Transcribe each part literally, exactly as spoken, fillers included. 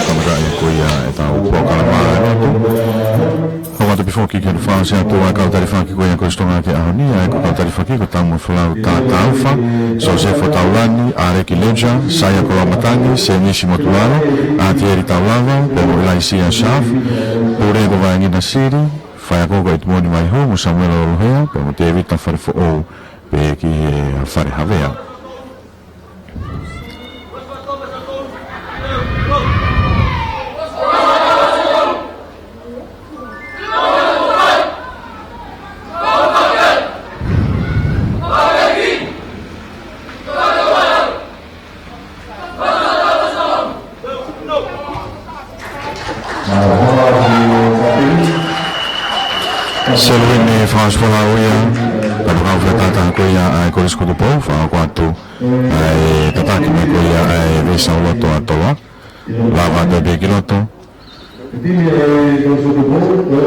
Kamata e ko ia e tau polokalama ʻa e lotu. Hoko atu pē foki ke u fakaʻosi atu ʻa e kau talifaki ko ia ʻa e Kolisi ʻo Tonga ki he ʻaho ni, ʻa ia ko e kau talifaki ko Tamu Folau Tataufa, Sosefo Taulani, ʻAleki Leja, Saia Koloamatangi, Semisi Motulalo, ʻAtieli Taulava, pea mo ʻIlaisia Sharf, Pule ko Vaingi Nasiri, Faiako ko ʻEtimoni Vaihu, mo Samuela Lolohea, pea mo Tevita Falefoʻou, pea ki he Fale Havea. Selwini Fangasifolau ia, kapakau fakatātā ko ia ʻa e Kolisi ko Tupou, fakahoko atu ʻa e tataki mai ko ia ʻa e veesi ʻa e loto ʻa Toloa, lava atu pē ki loto.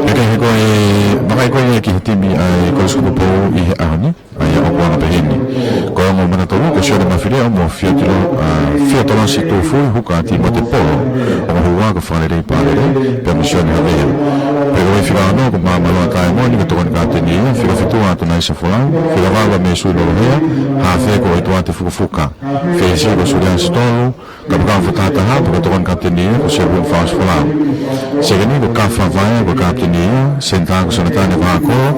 Pea ko e, vakai ko ia ki he timi ʻa e Kolisi ko Tupou ʻi he ʻaho ni, ʻa ia ʻoku anga pehē ni. Ko e ongo mata tolu, ko Sione Mafileʻo mo Fiotilo-, ʻa, Fiotolosi Tufui, huka, Tīmote Polo. Ongo hua ko Fakalelei Palele, pea mo Sione Havea. Pea ko e fika ono, ko Māmaloa Taimoni, ko e tokoni kapiteni ia, fika fitu ʻa Tunaisa Folau, fika valu ʻa Mēsui Lolohea, hafe ko ʻEtuate Fukafuka. Fesi ko Suliasi Tolu, kapakau fakatātā, pea ko e tokoni kapiteni ia ko Selwini Fangasifolau. Sekeni ko Kafa Vaea, ko e kapiteni ia, senitā ko Sonatane Vahakolo,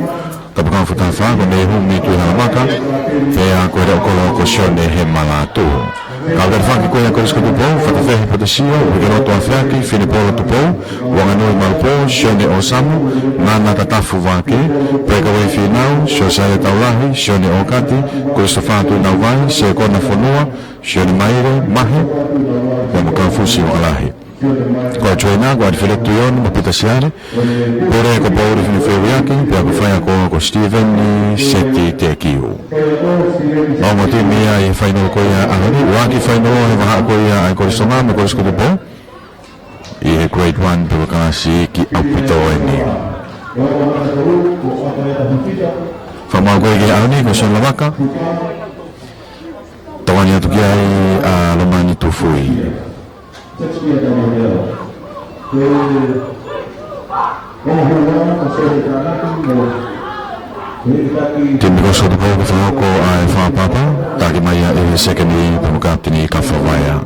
kapakau fakatātā ko Neihumi Tuʻihalamaka, pea ko e leʻo kolo ko Sione Hemalatu. Kau talifaki ko ia ʻa e Kolisi ko Tupou, Fatafehi Potesio, Uikelotu Afeaki, Finipolo Tupou, Uanganui Malupō, Sione ʻOsamu, Nana Tatafu Vake, Peka Uefinau, Siosaia Taulahi, Sione ʻOkati, Kulisitofā Tuʻinauvai, Sekona Fonua, Sione Maile Mahe, pea mo Kaufusi Vakalahi. Ko e tuʻunga ko ʻAlifeleti Tuioni mo Pita Siale, Pule ko Pauli Finifeuiaki, pea ko e faiako ko Steven Seti Tekiu. Ongo timi ia ʻi he fainolo ko ia ʻa e ʻaho ni, ʻuluaki fainolo he vahaʻa ko ia ʻa e Kolisi ʻo Tonga mo e Kolisi ko Tupou. ʻI he grade one pea mo e kalasi iiki ʻaupito eni. Fakamaau ko ia ki he ʻaho ni ko Sione Lavaka. Tokoni atu ki ai ʻa Lomani Tufui. Timi Kolisi ko Tupou ko e fakahoko ʻa e fakaʻapaʻapa, taki mai ia ʻe he sekeni pea mo e kapiteni Kafa Vaea.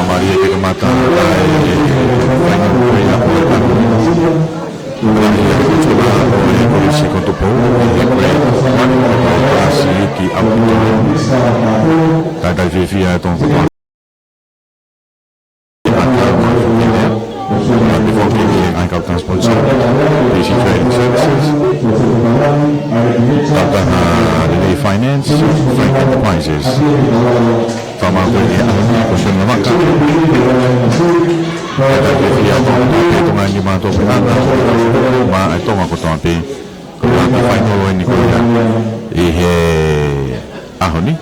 Mālie ke kamata ʻa e fainolo ko ia ʻo e ʻaho ni. Mālie ke kamata ʻa e Kolisi ko Tupou ʻi he grade one, kalasi iiki ʻaupito. Talitali fiefia e Tonga kotoa. Atu foki ki he ngaahi kau task force, Basic Training Services, Tautaha Lelei Finance, Frank Enterprises. Fakamaau ko ia ki he ʻaho ni ko Sione Lavaka. Talitali fiefia e Tonga kotoa pē, Tonga ni mātou pē ʻana, mo e Tonga kotoa pē. Ko e ʻuluaki fainolo eni ko ia ʻi he ʻaho ni.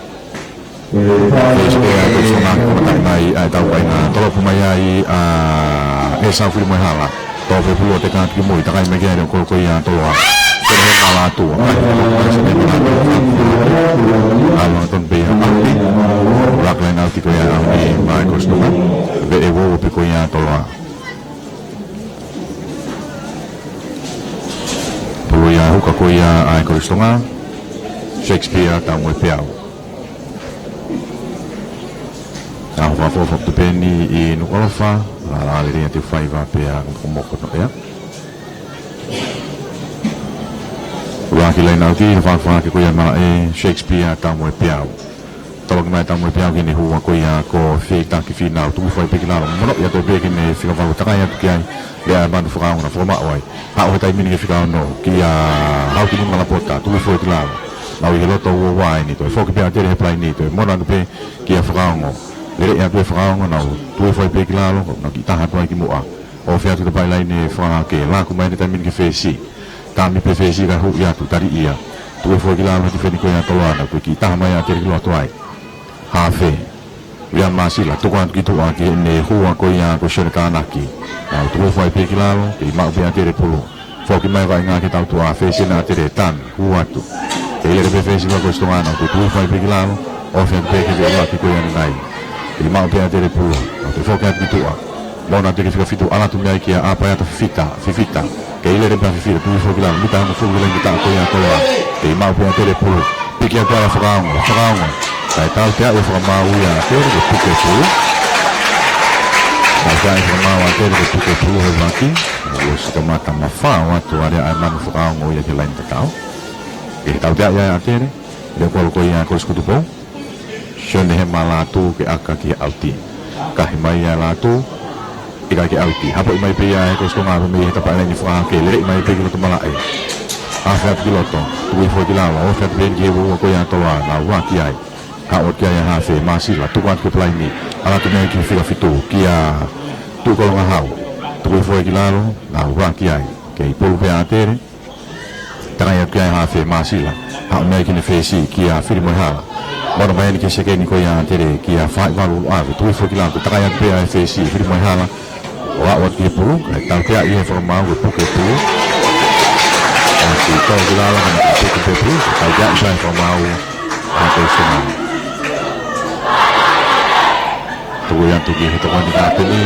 Ko e spare ko e Stonga, ko e mataʻi mai ʻa e tau vaʻinga, tolopu mai ai ʻa ʻEsau Filimoehala. Toʻo pē pulu ʻo teka atu ki mui, takai mai ki ai ʻa e leʻo kolo ko ia ʻa Toloa. Pene he mala atu, ʻa e mala atu. ʻAlu ange tonu pē ia ʻauti. Laka laine ʻauti ko ia ʻa e ʻaho ni maʻa e ko e Stonga. Veʻe uo uo pē ko ia ʻa Toloa. Pulu ia huka ko ia ʻa e ko e Stonga. Shakespeare Taumoepeau. ʻAho fakafoʻou fakatuʻupē ʻi Nukuʻalofa, lālā lelei ʻa e faiva pea mokomoko noʻea. ʻUluaki laine ʻauti, fakafake ko ia malaʻe, Shakespeare Taumoepeau. Toloki mai Taumoepeau ki heʻene hua ko ia ko Feitaki Fīnau, tuku hifo ai pē ki lalo, mono ia ko pē ki heʻene fika valu, takai atu ki ai, Leaʻaemanu Fakaongo naʻa fakamaʻu ai. Haʻu he taimi ni ki he fika ono, kia Haukiniu Malapota, tuku hifo ai ki lalo. Nau ʻi he loto uo uo eni, toe foki pē ʻa Tele he palaini, toe mono atu pē kia Fakaongo. Lele atu ʻe Fakaongo, nau tuku hifo ai pē ki lalo, nau kiʻi taha atu ai ki muʻa. ʻOfa atu ki he tapaʻi laine fakahake, laku mai he taimi ni ki he fesi. Tami pē fesi kae huʻi atu, tali ia. Tuku hifo ai ki lalo, tifeni ko ia ʻa Toloa, nau kiʻi taha mai ʻa Tele ki loto ai. Hafe. Vea Masila, tuku atu ki tuʻa ki heʻene hua ko ia ko Sione Tānaki. Nau tuku hifo ai pē ki lalo, kei maʻu pē ʻa Tele pulu. Foki mai vaʻinga ki he tau tuʻa, fesi ena ʻa Tele, tami, hū atu. Kei lele pē fesi ko e ko e Stonga, nau tuku hifo ai pē ki lalo, ʻofa atu pē ki he veʻe ʻuluaki ko ia ʻanenai. Kei maʻu pē ʻa Tele pulu, nau toe foki atu ki tuʻa. Mono atu ki he fika fitu, ʻalu atu mei ai kia ʻApaiata Fifita, Fifita. Kei lele pē ʻa Fifita, tuku hifo ki lalo, mita hongofulu ki he laine taʻu ko ia ʻa Toloa. Kei maʻu pē ʻa Tele pulu. Piki atu ai ʻa Fakaongo, Fakaongo. Kae tauteaʻi ʻe he fakamaau ia ʻa Tele ke puke pulu. Tauteaʻi ʻe he fakamaau ʻa Tele ke puke pulu he vaki. Kuo ʻosi kamata mafao atu ʻa Leaʻaemanu Fakaongo ia ki he laine tatau. Ke tauteaʻi ai ʻa Tele, leʻo kolo ko ia ko Sikutupo. Sione he mala atu ke ʻaka ki he ʻauti. Kahi mai ʻa e latu, ʻikai ke ʻauti. Hapoʻi mai pē ia ʻe he ko e Stonga mei he tapaʻi laine fakahake, lele mai pē ki loto malaʻe. Hafe atu ki loto, tuku hifo ki lalo, ʻofa atu pē ki he uo uo ko ia ʻa Toloa, nau vā ki ai. Haʻu atu ki ai ʻa Hafe, Masila, tuku atu ki he palaini, ʻalu atu mei ai ki he fika fitu, kia Tuʻikolongahau. Tuku hifo ki lalo, nau vā ki ai. Kei pulu pē ʻa Tele. Takai atu ki ai ʻa Hafe, Masila. Haʻu mei ai ki heʻene fesi, kia Filimoehala. Mono mai eni ki he sekeni ko ia ʻa Tele, kia Faʻivalu ʻAve. Tuku hifo ki lalo, takai atu pē ʻa e fesi, Filimoehala. ʻO aʻu atu ki he pulu, kae tauteaʻi ʻe he fakamaau ke puke pulu. ʻOsi tō ki lalo, kae puke pē pulu, kae tauteaʻi pē ʻe he fakamaau ʻa e ko e Stonga. Tuku ia atu ki he tokoni kapiteni,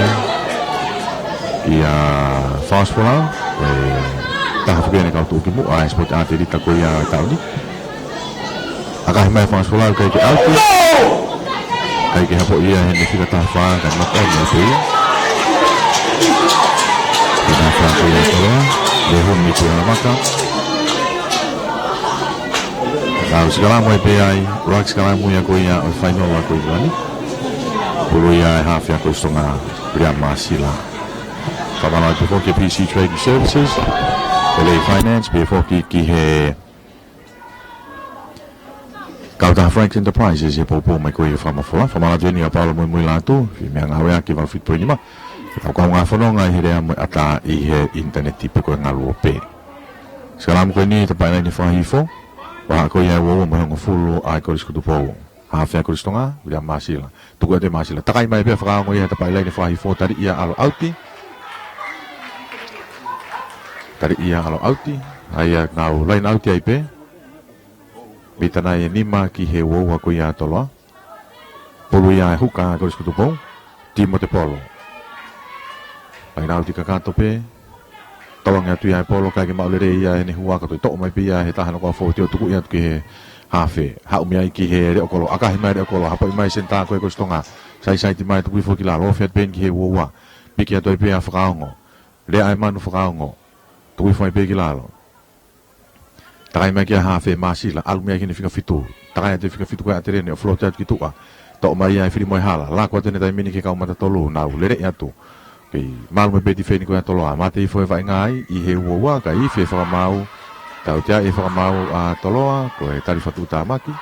kia Fausi Folau, ʻa e taha foki eni ʻo e kau tuʻukimuʻa ʻa e Sport ʻAtelita ko ia ʻo e taʻu ni. ʻAkahi mai Fausi Folau, ʻikai ke ʻauti. ʻIkai ke hapoʻi ia heʻene fika taha fā, kae knock on ia pē ia. Fika taha fā ko ia ʻa Toloa, Lehumi Tuʻihalamaka. Nau sikalamu ai pē ai, ʻuluaki sikalamu ia ko ia ʻo e fainolo ko ia ni. Pulu ia ʻa e hafe ʻa e ko e Stonga, Viliami Masila. Fakamālō atu foki ki he P C Trading Services, L A Finance, pehē foki ki he kautaha Franks Enterprises he poupou mai ko ia ʻa e Fakamafola. Fakamālō atu eni kia Paula Muimui Lātū, fie meʻangāueʻaki, valu fitu poini nima. Kau kaungā fononga ʻi he lea mo e ʻata ʻi he ʻinitaneti pe ko e ngaluope. Sikalamu ko eni, tapaʻi laine fakahifo. Vahaʻa ko ia ʻe uofulu mo e hongofulu ʻa e Kolisi Kutupou. Hafe ʻa e Kolisi Tonga, Viliami Masila. Tuku atu ʻe Masila. Takai mai pē ʻa Fakaongo ia he tapaʻi laine fakahifo, tali ia ʻalu ʻauti. Tali ia ʻalu ʻauti. ʻA ia nau laine ʻauti ai pē. Mita nai ʻe nima ki he uofulu ko ia ʻa Toloa. Pulu ia ʻe huka ʻa e Kolisi Kutupou. Timote Polo. Laine ʻauti kakato pē. Tauange atu ia ʻa e polo, ʻikai ke maʻu lelei ia ʻene hua, ka toe toʻo mai pē ia ʻe he taha hono kau fōueti ʻo tuku ia atu ki he hafe. Haʻu mei ai ki he leʻo kolo, ʻakahi mai leʻo kolo, hapoʻi mai senitā ko e Kolisi Tonga. Saisaiti mai, tuku hifo ki lalo, ofi atu pē eni ki he uofulu. Piki atu ai pē ʻa Fakaongo. Leaʻaemanu Fakaongo. Tuku hifo ai pē ki lalo. Takai mai kia hafe Masila, ʻalu mei ai ki heʻene fika fitu. Takai atu e fika fitu ko ia ʻa Tele ʻo float atu ki tuʻa. Toʻo mai ia ʻe Filimoehala, laku atu ʻene taimi ni ki he kau mata tolu, nau lele atu. Kei malu mai pē tifeni ko ia ʻa Toloa, mate hifo e vaʻinga ai, ʻi he uofulu, kae ifi e fakamaau, tauteaʻi e fakamaau ʻa Toloa, ko e tali fakatuʻutāmaki.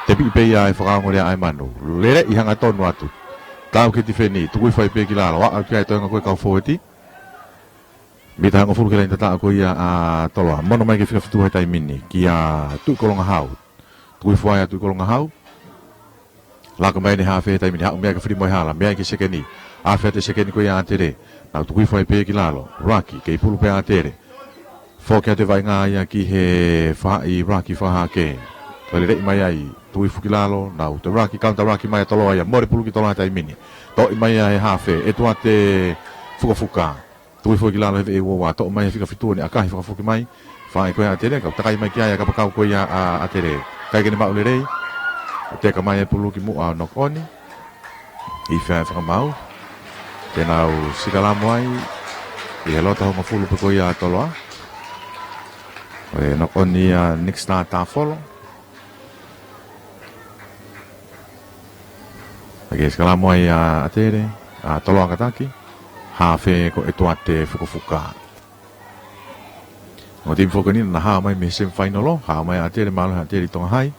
Tepiʻi pē ia ʻe Fakaongo Leaʻaemanu, lele hangatonu atu. Tau ki he tifeni, tuku hifo ai pē ki lalo, aʻu ki ai e toenga ko e kau fōueti. Mita hongofulu ki he laine tataʻo ko ia ʻa Toloa. Mono mai ki he fika fitu he taimi ni, kia Tuʻikolongahau. Tuku hifo ai ʻa Tuʻikolongahau. Laka mai ʻene hafe he taimi ni, haʻu mei ai ka fili mo e hala, mei ai ki he sekeni. Afe atu e sekeni ko ia ʻa ʻAtele. Nau tuku hifo ai pē ki lalo. Raki, kei pulu pē ʻa ʻAtele. Foki atu e vaʻinga ia ki he faʻahi Raki Fakahake. Toe lele mai ai, tuku hifo ki lalo, nau toe Raki, counter Raki mai ʻa Toloa ia, mole pulu ki Toloa he taimi ni. Toʻo mai ia he hafe, ʻEtuate Fukafuka. Tuku hifo ki lalo he veʻe uaua, toʻo mai he fika fitu ʻo ne ʻakahi fakafoki mai. Faʻahi ko ia ʻa ʻAtele, kau takai mai ki ai ʻa e kapakau ko ia ʻa ʻAtele. ʻIkai ke ne maʻu lelei. Teka mai e pulu ki muʻa ʻo knock on. Ifi ʻa e fakamaau. Te nau sikalamu ai ʻi he loto hongofulu pē ko ia ʻa Toloa. ʻO e knock on ia Nick Star Tafolo. ʻIkai ke sikalamu ai ʻa ʻAtele, ʻa Toloa kātaki. Hafe ko ʻEtuate Fukafuka. Ongo timi foki ko eni naʻa na hao mai mei he semifinal, hao mai ʻa ʻAtele, mālohi ʻa ʻAtele ʻi Tonga High.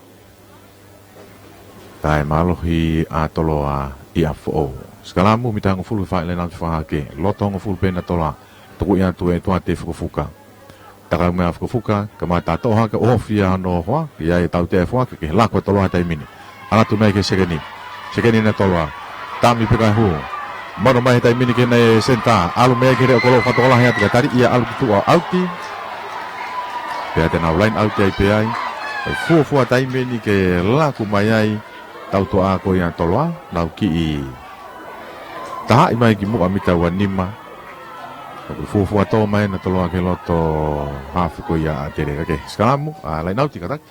Kae mālohi ʻa Toloa ʻi ʻApifoʻou. Sikalamu, mita hongofulu ki he faʻahi laine ʻauti Fakahake. Loto hongofulu pē ʻena Toloa. Tuku ia atu ʻEtuate Fukafuka. Taka mai ʻa Fukafuka, kamata toʻo hake ʻo ofi ʻa hono hoa, ʻi ai e tautea e foaki, ke laka ʻa Toloa he taimi ni. ʻAlu atu mei ai ki he sekeni. Sekeni ʻena Toloa. Tami pē kae hū. Mano mai he taimi ni ki heʻene senitā. ʻAlu mei ai ki he leʻo kolo fakatokolahi atu kae tali ia ʻalu ki tuʻa ʻauti. Pea te nau laine ʻauti ai pē ai. ʻE fuofua taimi eni ke laku mai ai. Tautoʻa ko ia Toloa, nau kiʻi tahaʻi mai ki muʻa mita ua nima. Ka ko e fuofua tō mai ʻena Toloa ki he loto hafe ko ia ʻa ʻAtele. Kae sikalamu, ʻa laine ʻauti kātaki.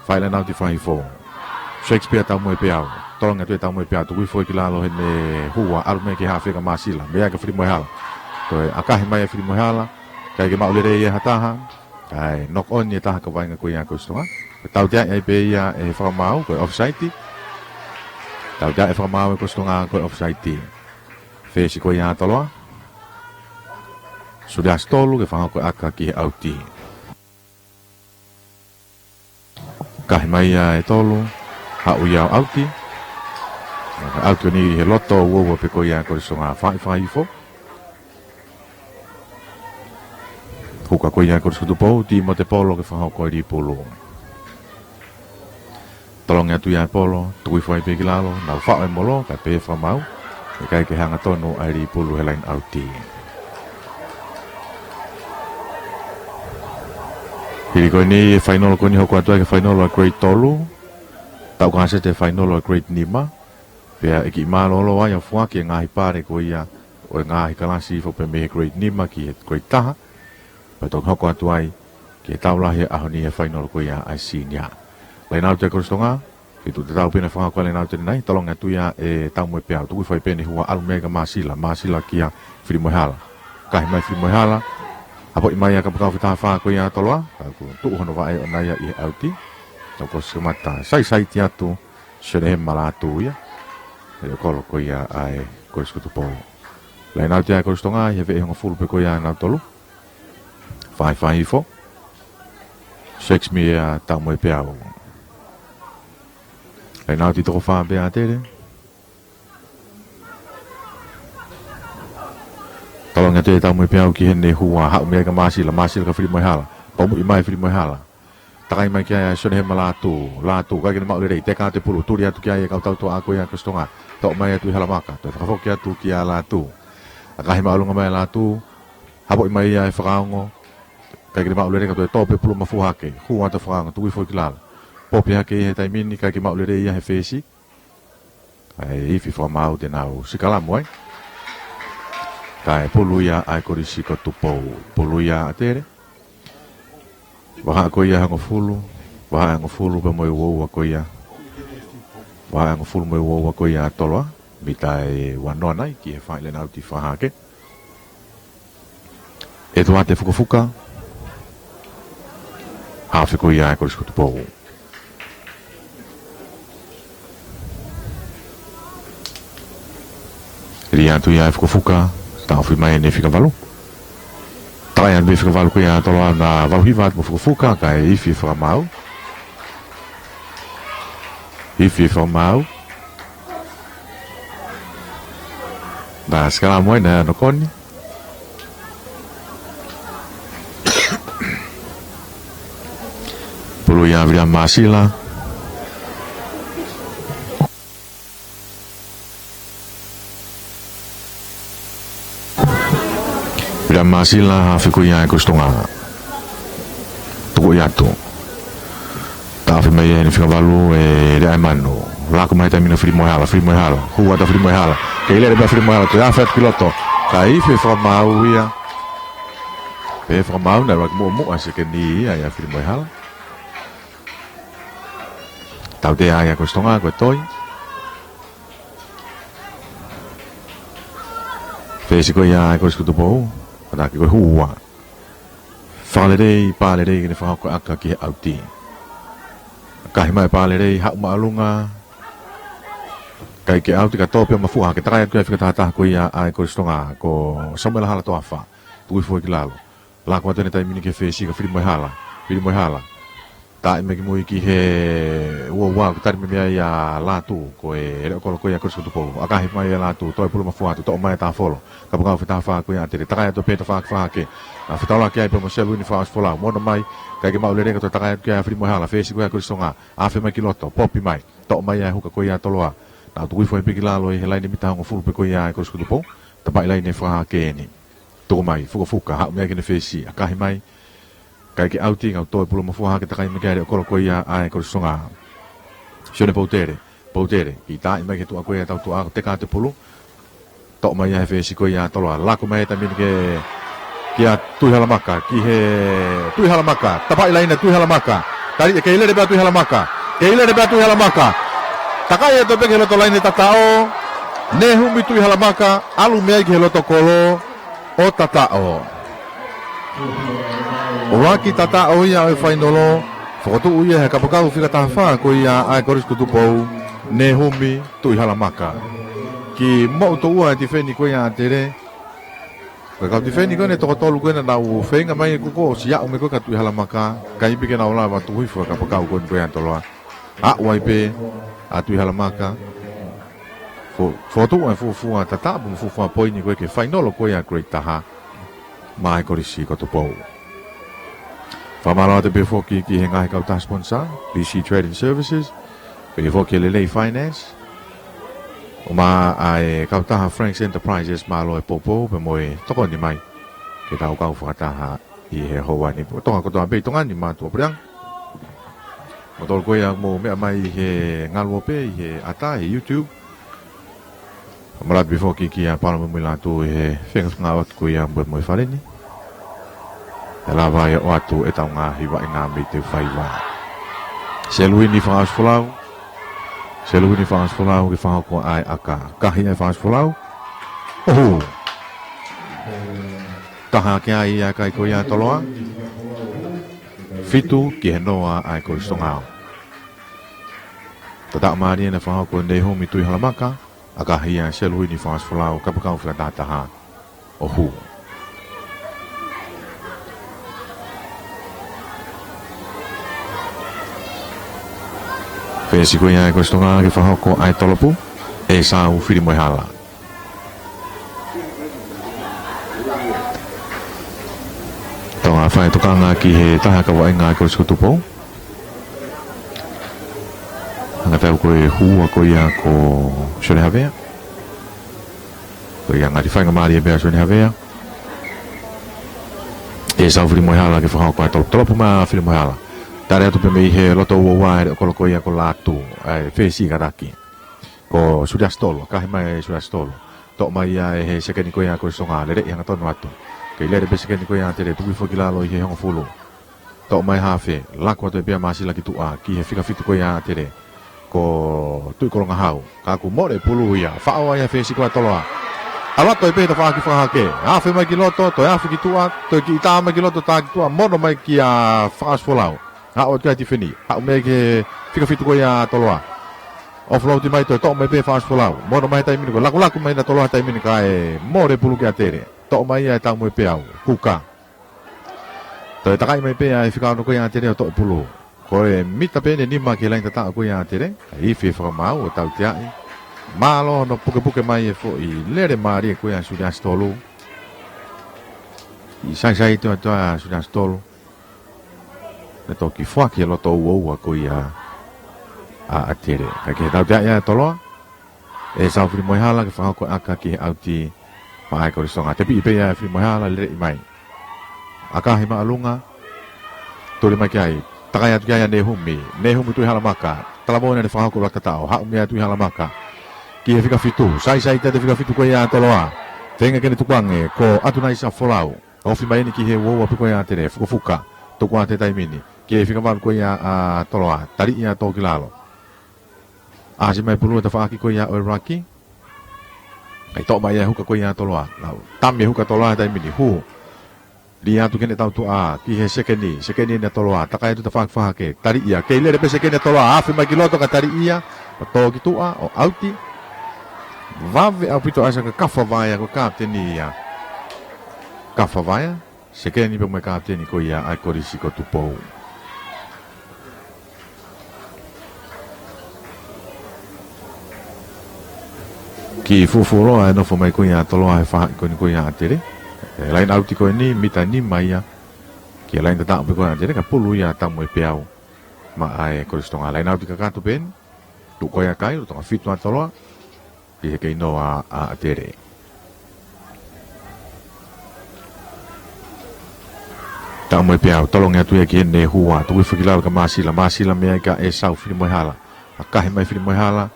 Faʻahi laine ʻauti Fakahake. Shakespeare Taumuepeau. Tolongi atu ʻe Taumuepeau, tuku hifo ki lalo heʻene hoa, ʻalu mei ai ki he hafe ka māsila. Mei ai ka fili mo e hala. Toe ʻakahi mai e fili mo e hala. ʻIkai ke maʻu lelei ia ha taha. Kae knock on ia ʻe taha ka vaʻinga ko ia Kolisi Tonga. Ko e tautea ai pē ia ʻe he fakamaau, ko e offside. Tautea ʻe he fakamaau ʻe Kolisi Tonga ko e offside. Fesi ko ia Toloa. Suli ʻa Sitolu ke fakahoko e ʻaka ki he ʻauti. Kahi mai ia ʻe tolu. Haʻu ia ʻo ʻauti. ʻAuti eni he loto uaua pē ko ia Kolisi Tonga, faʻahi Fakahake. Huka ko ia Kolisi Kotupou, Timote Polo ke fakahoko e lī pulu. Tolongi atu ia ʻe Polo, tuku hifo ai pē ki lalo, nau faʻo e molo, kae pehē fakamaau. ʻIkai ke hanga tonu ʻa e lī pulu he laine ʻauti. Hili ko eni e fainolo ko eni hoko atu ai ki he fainolo ʻa e grade tolu. Tau ka sete fainolo ʻa e grade nima. Pea ʻe kiʻi mālōlō ai ʻa e foaki e ngaahi pale ko ia ʻo e ngaahi kalasi foʻou pē mei he grade nima ki he grade taha. Pea toki hoko atu ai ki he tau lahi ʻaho ni he fainolo ko ia ʻa e senior. Laine ʻauti ʻa Kolisi Tonga, fitu tatau pē ʻena fakahoko laine ʻauti ʻanenai, tolongi atu ia ʻe Taumuepeau, tuku hifo ai pē ʻene hoa ʻalu mei ai ka māsila, māsila kia Filimoehala. Kahi mai Filimoehala, hapoʻi mai ʻa e kapakau fika taha fā ko ia Toloa, ka kuo tuʻu hono vaʻe ʻoʻona ia ʻi he ʻauti. Tau kosi kamata, saisaiti atu, Sione Hema Lātū ia. ʻE kolo ko ia ʻa e Kolisi Kotupou. Laine ʻauti ʻa Kolisi Tonga, ʻi he veʻe hongofulu pē ko ia ʻanautolu. Faʻahi Fakahake. Shakespeare Taumuepeau. Laine ʻauti toko fā pē ʻa ʻAtele. Tolongi atu ʻe Taumuepeau ki heʻene hoa, haʻu mei ai ka māsila, māsila ka Filimoehala. Pomuʻi mai Filimoehala. Takai mai ki ai ʻa Sione Hema Lātū, Lātū, ʻikai ke ne maʻu lelei, teka atu e pulu, tuli atu ki ai e kau tautoʻa ko ia Kolisi Tonga. Toʻo mai atu ʻi Halamaka, toe fakafoki atu kia Lātū. ʻAkahi māʻolunga mai Lātū, hapoʻi mai ia ʻe Fakaongo, ʻikai ke ne maʻu lelei ka toe tō pē pulu mafu hake, hū atu ʻa Fakaongo, tuku hifo ki lalo. Popi hake ʻi he taimi ni, ʻikai ke maʻu lelei ia he fesi. ʻA e ifi fakamaau te nau sikalamu ai. Kae pulu ia ʻa e Kolisi ko Tupou. Pulu ia ʻa ʻAtele. Vahaʻa ko ia hongofulu. Vahaʻa hongofulu pea mo e uaua ko ia. Vahaʻa hongofulu mo e uaua ko ia Toloa. Mita ʻe ua noa nai ki he faʻahi laine ʻauti Fakahake. ʻEtuate Fukafuka. Hafe ko ia ʻa e Kolisi ko Tupou. Lī atu ia ʻe Fukafuka. Taʻofi mai ʻene fika valu. Taʻofi ʻene fika valu ko ia Toloa, na valu hiva atu mo Fukafuka, kae ifi fakamaau. Ifi fakamaau. Na sikalamu ai, na nokoni. Pulu ia Viliami Māsila. Masila, hafe ko ia ʻa e Kolisi Tonga. Tuku ʻi atu. Taʻofi mai ʻe he fika valu ʻe Leaimanu. Lako mai he taimi ni Filimoehala, Filimoehala. Hū atu Filimoehala. Kei lele pē Filimoehala, toe afe atu ki loto. Ka ifi fakamaau ia. Pehē fakamaau naʻe ʻuluaki muʻomuʻa sekeni ia ʻia Filimoehala. Tautea ia Kolisi Tonga, ko e toi. Fesi ko ia ʻa e Kolisi ko Tupou. Kātaki ko e hū ua. Fakalelei, Palelei ke ne fakahoko ʻa e ʻaka ki he ʻauti. Kahi mai Palelei, haʻu māʻolunga. ʻIkai ke ʻauti ka tō pē ʻo mafua hake, takai atu ki he fika taha taha ko ia ʻa e Kolisi Tonga, ko Samuela Halatoafa. Tuku hifo ki lalo. Lako atu he taimi ni ki he fesi ko Filimoehala. Filimoehala. Taaʻi mai ki mui ki he ua ua, ko e tali mai mei ai ʻa Lātū, ko e leʻo kolo ko ia Kolisi ko Tupou. ʻAkahi mai ʻe Lātū, toe pulu mafua atu, toʻo mai ʻe Tāfolo. Kapakau fika taha fā ko ia ʻa ʻAtele, takai atu pē tafaʻaki fakahake. Naʻe fetaulaki ai pē mo Seluini Fakaʻosi Folau, mono mai, ʻikai ke maʻu lelei ka toe takai atu ki ai ʻa Filimoehala, fesi ko ia Kolisi Tonga, afe mai ki loto, popi mai, toʻo mai ʻa e huka ko ia ʻa Toloa. Naʻe tuku hifo pē ki lalo ʻi he laine mita hongofulu pē ko ia ʻa e Kolisi ko Tupou, tapaʻi laine fakahake eni. Tuku mai, fukafuka, haʻu mei ai ki he fesi, ʻakahi mai, ʻikai ke ʻauti, ngau toe pulu mafua hake takai mai ki he leʻo kolo ko ia ʻa e Kolisi Tonga. Sione Poutele, Poutele, kiʻi taaʻi mai ki he tuʻa ko ia ʻa e tau tuʻa ko Teka Tepulu. Toʻo mai ia he fesi ko ia ʻa Toloa. Lako mai he taimi ni ki he, kia Tuʻihalamaka, ki he Tuʻihalamaka. Tapaʻi laine Tuʻihalamaka. Tali ʻe kei lele pē Tuʻihalamaka. Kei lele pē Tuʻihalamaka. Takai atu pē ki he loto laine tataʻo. Nehumi Tuʻihalamaka, ʻalu mei ai ki he loto kolo ʻo tataʻo. ʻUluaki tataʻo ia ʻo e fainolo, fokotuʻu ia he kapakau fika taha fā ko ia ʻa e Kolisi ko Tupou, Nehumi Tuʻihalamaka. Kiʻi moʻutoʻua e tifeni ko ia ʻa ʻAtele. Ko e kau tifeni ko ē ʻe toko tolu ko ē naʻa nau feinga mai ko ē ʻo siʻi aʻu mai ko ē kia Tuʻihalamaka, ʻikai pē ke nau lava tuku hifo e kapakau ko eni ko ia ʻa Toloa. Aʻu ai pē ʻa Tuʻihalamaka. Fo-, fokotuʻu ai e fuofua tataʻo mo e fuofua poini ko ē ki he fainolo ko ia ʻa e Grade taha maʻa e Kolisi ko Tupou. Fakamālō atu pē foki ki he ngaahi kautaha sponsor, B C Trading Services, pehē foki ki he Lelei Finance, ʻumaʻā e kautaha Franks Enterprises, mālō e poupou pea mo e tokoni mai ke tau kau fakataha ʻi he houa ni. Pea Tonga kotoa pē ʻi Tonga ni, mātuʻa puleʻanga, mo e tolu ko ia ʻoku mou meʻa mai he ngaluope, ʻi he ʻata, he YouTube. Fakamālō atu pē foki kia Palo mo Muilatu ʻi he fengāueʻaki ko ia mo e, mo e fale ni. ʻE lava ia ʻo ʻoatu ʻetau ngaahi vaʻinga mei he faiva. Seluini Fakaʻosi Folau. Seluini Fakaʻosi Folau ke fakahoko ʻa e ʻaka. Kahi ʻa e Fakaʻosi Folau. ʻOhū. Taha ki ai ʻa e kai ko ia ʻa Toloa. Fitu ki he noa ʻa e Kolisi Tonga. Tataʻo mālie naʻe fakahoko ʻe Nehumi Tuʻihalamaka, ʻakahi ʻe Seluini Fakaʻosi Folau, kapakau fika taha taha ʻo hū. Fesi ko ia ʻa e Kolisi Tonga ke fakahoko ʻa e tolopu, ʻe Sau Filimoehala. Tonga fai tokanga ki he taha kau vaʻinga ʻa e Kolisi ko Tupou. Hanga tau ko e hū ua ko ia ko Sione Havea. Ko ia ngaahi faingamālie pē ʻa Sione Havea. ʻE Sau Filimoehala ke fakahoko ʻa e tolo-, tolopu maʻa Filimoehala. Tali atu pē mei he loto ua ua ʻa e leʻo kolo ko ia ko Lātū, ʻa e fesi kātaki. Ko Suliasi Tolu, kahi mai ʻe Suliasi Tolu. Toʻo mai ia ʻe he sekeni ko ia ko Songa, lele ʻi hangatonu atu. Kei lele pē sekeni ko ia ʻa ʻAtele, tuku hifo ki lalo ʻi he hongofulu. Toʻo mai hafe, lako atu pē ʻa Māsila ki tuʻa, ki he fika fitu ko ia ʻa ʻAtele. Ko Tuʻikolongahau, ka kuo mole pulu ia, faʻo ai ʻa e fesi ko ia ʻa Toloa. ʻAlu atu pē he tafaʻaki fakahake, afe mai ki loto, toe afe ki tuʻa, toe kiʻi tā mai ki loto, tā ki tuʻa, mono mai kia Fakaʻosi Folau. Haʻu atu ai tifeni, haʻu mei ai ki he fika fitu ko ia ʻa Toloa. ʻOflauti mai toe toʻo mai pē Fakaʻosi Folau. Mono mai he taimi ni ko e lakulaku mai ʻa Toloa he taimi ni kae mole pulu kia ʻAtele. Toʻo mai ia ʻe Taumue Peau, Kuka. Toe takai mai pē ʻa e fika ono ko ia ʻa ʻAtele ʻo toʻo pulu. Ko e mita pē ʻe nima ki he laine tataʻo ko ia ʻa ʻAtele. Ifi fakamaau ʻo tauteaʻi. Mālō hono pukepuke mai e foʻi lele mālie ko ia ʻa Suliasi Tolu. ʻI saisai toatoa ʻa Suliasi Tolu. Naʻe toki foaki e loto ua ua ko ia ʻa ʻAtele. Kae kehe tauteaʻi ʻa Toloa. ʻE Sau Filimoehala ke fakahoko ʻa e ʻaka ki he ʻauti. Maʻa e Kolisi Tonga. Tepiʻi pē ia ʻe Filimoehala, lele mai. ʻAkahi māʻolunga. Tuli mai ki ai. Takai atu ki ai ʻa Nehumi. Nehumi Tuʻihalamaka. Talavou ʻene fakahoko ʻuluaki tataʻo. Haʻu mei ai Tuʻihalamaka. Ki he fika fitu. Saisai atu e fika fitu ko ia ʻa Toloa. Feinga ke ne tukuange. Ko Atunaisa Folau. Ofi mai eni ki he uaua pē ko ia ʻa Tele. Fukofuka. Tuku atu he taimi ni. Ki he fika valu ko ia ʻa Toloa. Taliʻi ʻa Tōkilalo. ʻAsi mai pulu e tafaʻaki ko ia ʻo e ruaki. ʻIkai, toʻo mai e huka ko ia ʻa Toloa. Nau tami e huka Toloa he taimi ni, hū. Lī atu ki heʻene tautuʻa, ki he sekeni, sekeni ʻa Toloa, takai atu tafaʻaki fakahake, taliʻi ia, kei lele pē sekeni ʻa Toloa, afe mai ki loto ka taliʻi ia, ʻo tō ki tuʻa, ʻo ʻauti. Vave ʻaupito ʻa e saka Kafavaea, ko e kapiteni ia. Kafavaea. Sekeni pea mo e kapiteni ko ia ʻa e Kolisi ko Tupou. Kiʻi fuofua loa e nofo mai ko ia ʻa Toloa he faʻahi ko eni ko ia ʻa Tele. E laine ʻauti ko eni, mita nima ia. Ki he laine tataʻo pē ko ia ʻa Tele, ka pulu ia Taumuepeau maʻa e Kolisi Tonga. Laine ʻauti kakato pē eni. Tuʻu ko ia kai, lolotonga fitu ʻa Toloa. ʻI he kei noa ʻa, ʻa Tele. Taumuepeau, tolongi atu ia ki heʻene hua, tuku hifo ki lalo kia Māsila, Māsila mei ai kia ʻEsau Filimoehala. ʻAkahi mai Filimoehala,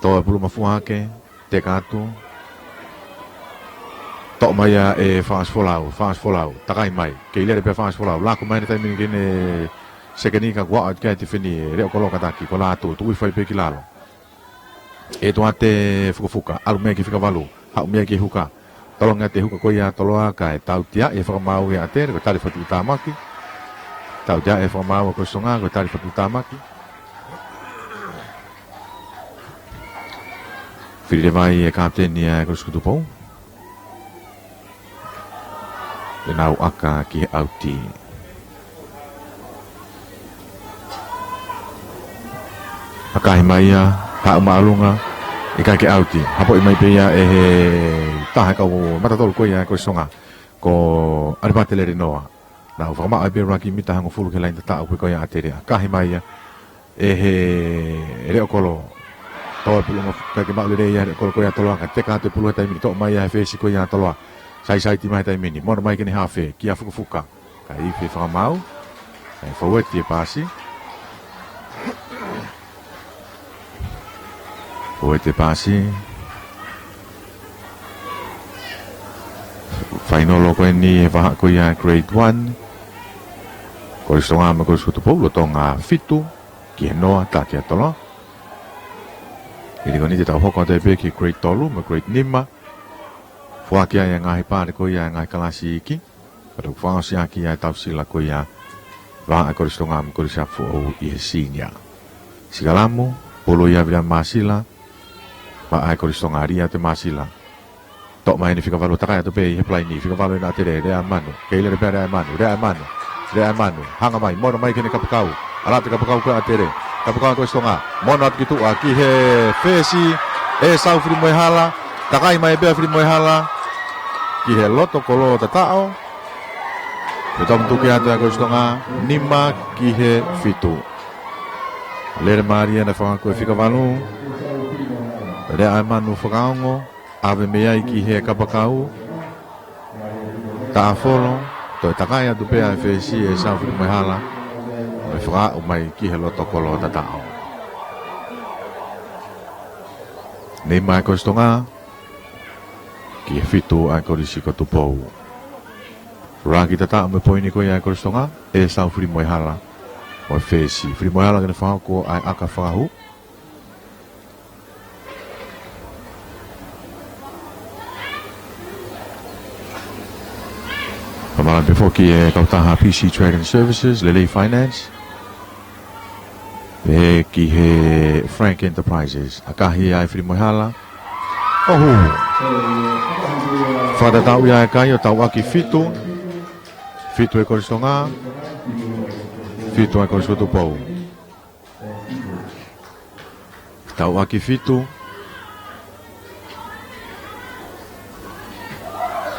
tō e pulu mafua hake, teka atu. Toʻo mai ia ʻe Fangasi Folau, Fangasi Folau, takai mai, kei lele pē Fangasi Folau, laku mai he taimi ni ki heʻene sekeni ka kuo ʻatu ki ai e tifeni, leʻo kolo kātaki, ko Lātū, tuku hifo ai pē ki lalo. ʻE Tuate Fukofuka, ʻalu mei ai ki he fika valu, haʻu mei ai ki he huka. Tolongi atu e huka ko ia ʻa Toloa kae tautea e fakamaau ia ʻa Tele, ko e tali fakatuʻutāmaki. Tautea e fakamaau ʻa e Kolisi Tonga, ko e tali fakatuʻutāmaki. Fili leva ai e kapiteni ʻa e Kolisi ko Tupou. Te nau ʻaka ki he ʻauti. ʻAkahi mai ia, haʻu māʻolunga, ʻikai ke ʻauti. Hapoʻi mai pē ia ʻe he taha e kau matatolu ko ia ʻa e Kolisi Tonga. Ko ʻAlipate Lelenoa. Nau fakamaʻu ai pē ʻuluaki mita hongofulu ki he laine tataʻo ko ia ʻa Tele. ʻAkahi mai ia, ʻe he leʻo kolo. Tō e pulu mafua hake, maʻu lelei ia he leʻo kolo ko ia ʻa Toloa ka teka atu e pulu he taimi ni, toʻo mai ia he fesi ko ia ʻa Toloa. Saisai atu mai he taimi ni. Mono mai ki heʻene hafe, kia Fukofuka. Kae ifi e fakamaau. Kae fōueti e paasi. Fōueti e paasi. Fainolo ko eni he vahaʻa ko ia grade one. Kolisi Tonga mo e Kolisi ko Tupou, lolotonga fitu ki he noa, tā kia Toloa. Hili ko eni te tau hoko atu ai pē ki he grade tolu mo e grade nima. Foaki ai e ngaahi pale ko ia e ngaahi kalasi iiki. Ka toki fakaʻosi ʻaki ʻa e tau sila ko ia vahaʻa e Kolisi Tonga mo e Kolisi Afi Foʻou ʻi he senior. Sikalamu, pulu ia Viliami Māsila, maʻa e Kolisi Tonga, lī atu ʻe Māsila. Toʻo mai ʻene fika valu, takai atu pē ʻi he palaini, fika valu ʻena ʻa Tele, Leaʻamanu. Kei lele pē ʻa Leaʻamanu, Leaʻamanu, Leaʻamanu. Hanga mai, mono mai ki heʻene kapakau. ʻAlu atu e kapakau ko ia ʻa Tele. Kapakau ʻa e Kolisi Tonga. Mono atu ki tuʻa, ki he fesi, ʻEsau Filimoehala. Takai mai pē ʻa Filimoehala. Ki he loto kolo tataʻo. Pea tomutuki atu ʻa e Kolisi Tonga, nima ki he fitu. Lele mālie ʻena fakahoko e fika valu. Leaʻamanu fakaongo. ʻAve mei ai ki he kapakau. Taʻafolo, toe takai atu pē ʻa e fesi ʻEsau Filimoehala. Mo e fakaaʻu mai ki he loto kolo tataʻo. Nima e Kolisi Tonga, ki he fitu ʻa e Kolisi ko Tupou. Laki tataʻo mo e poini ko ia ʻa e Kolisi Tonga, ʻEsau Filimoehala. Mo e fesi, Filimoehala ke ne fakahoko ʻa e ʻaka fakahū. Fakamālō pē foki e kautaha P C Trading Services, Lelei Finance. Pehē ki he Frank Enterprises. ʻAkahi ai Filimoehala. ʻOhū. Fakatatau ia e kai ʻo tauʻaki fitu. Fitu e Kolisi Tonga. Fitu e Kolisi ko Tupou. Tauʻaki fitu.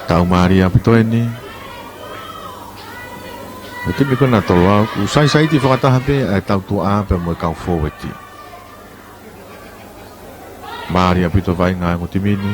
Tau mālie ʻaupito eni. Ko e timi ko ena ʻa Toloa, ʻoku saisaiti fakataha pē ʻa e tautuʻa pea mo e kau fōueti. Mālie ʻaupito e vaʻinga ʻa e ongo timi ni.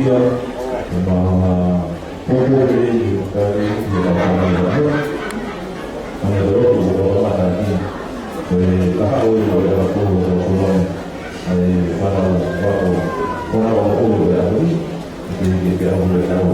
ʻIsia, ʻe ma pōpō lelei ʻi he kakai, ʻi he kakai ʻo e ʻaho. Hangē ko e lotu ʻoku kamata ʻaki, ʻe kahaʻu ʻa e ʻaho ʻo e ʻaho ʻo e ʻaho. ʻA e fānau ʻaho, fānau ʻaho ʻo e ʻaho ni, ʻe ke, ke, ke ʻaho ʻo e ʻaho.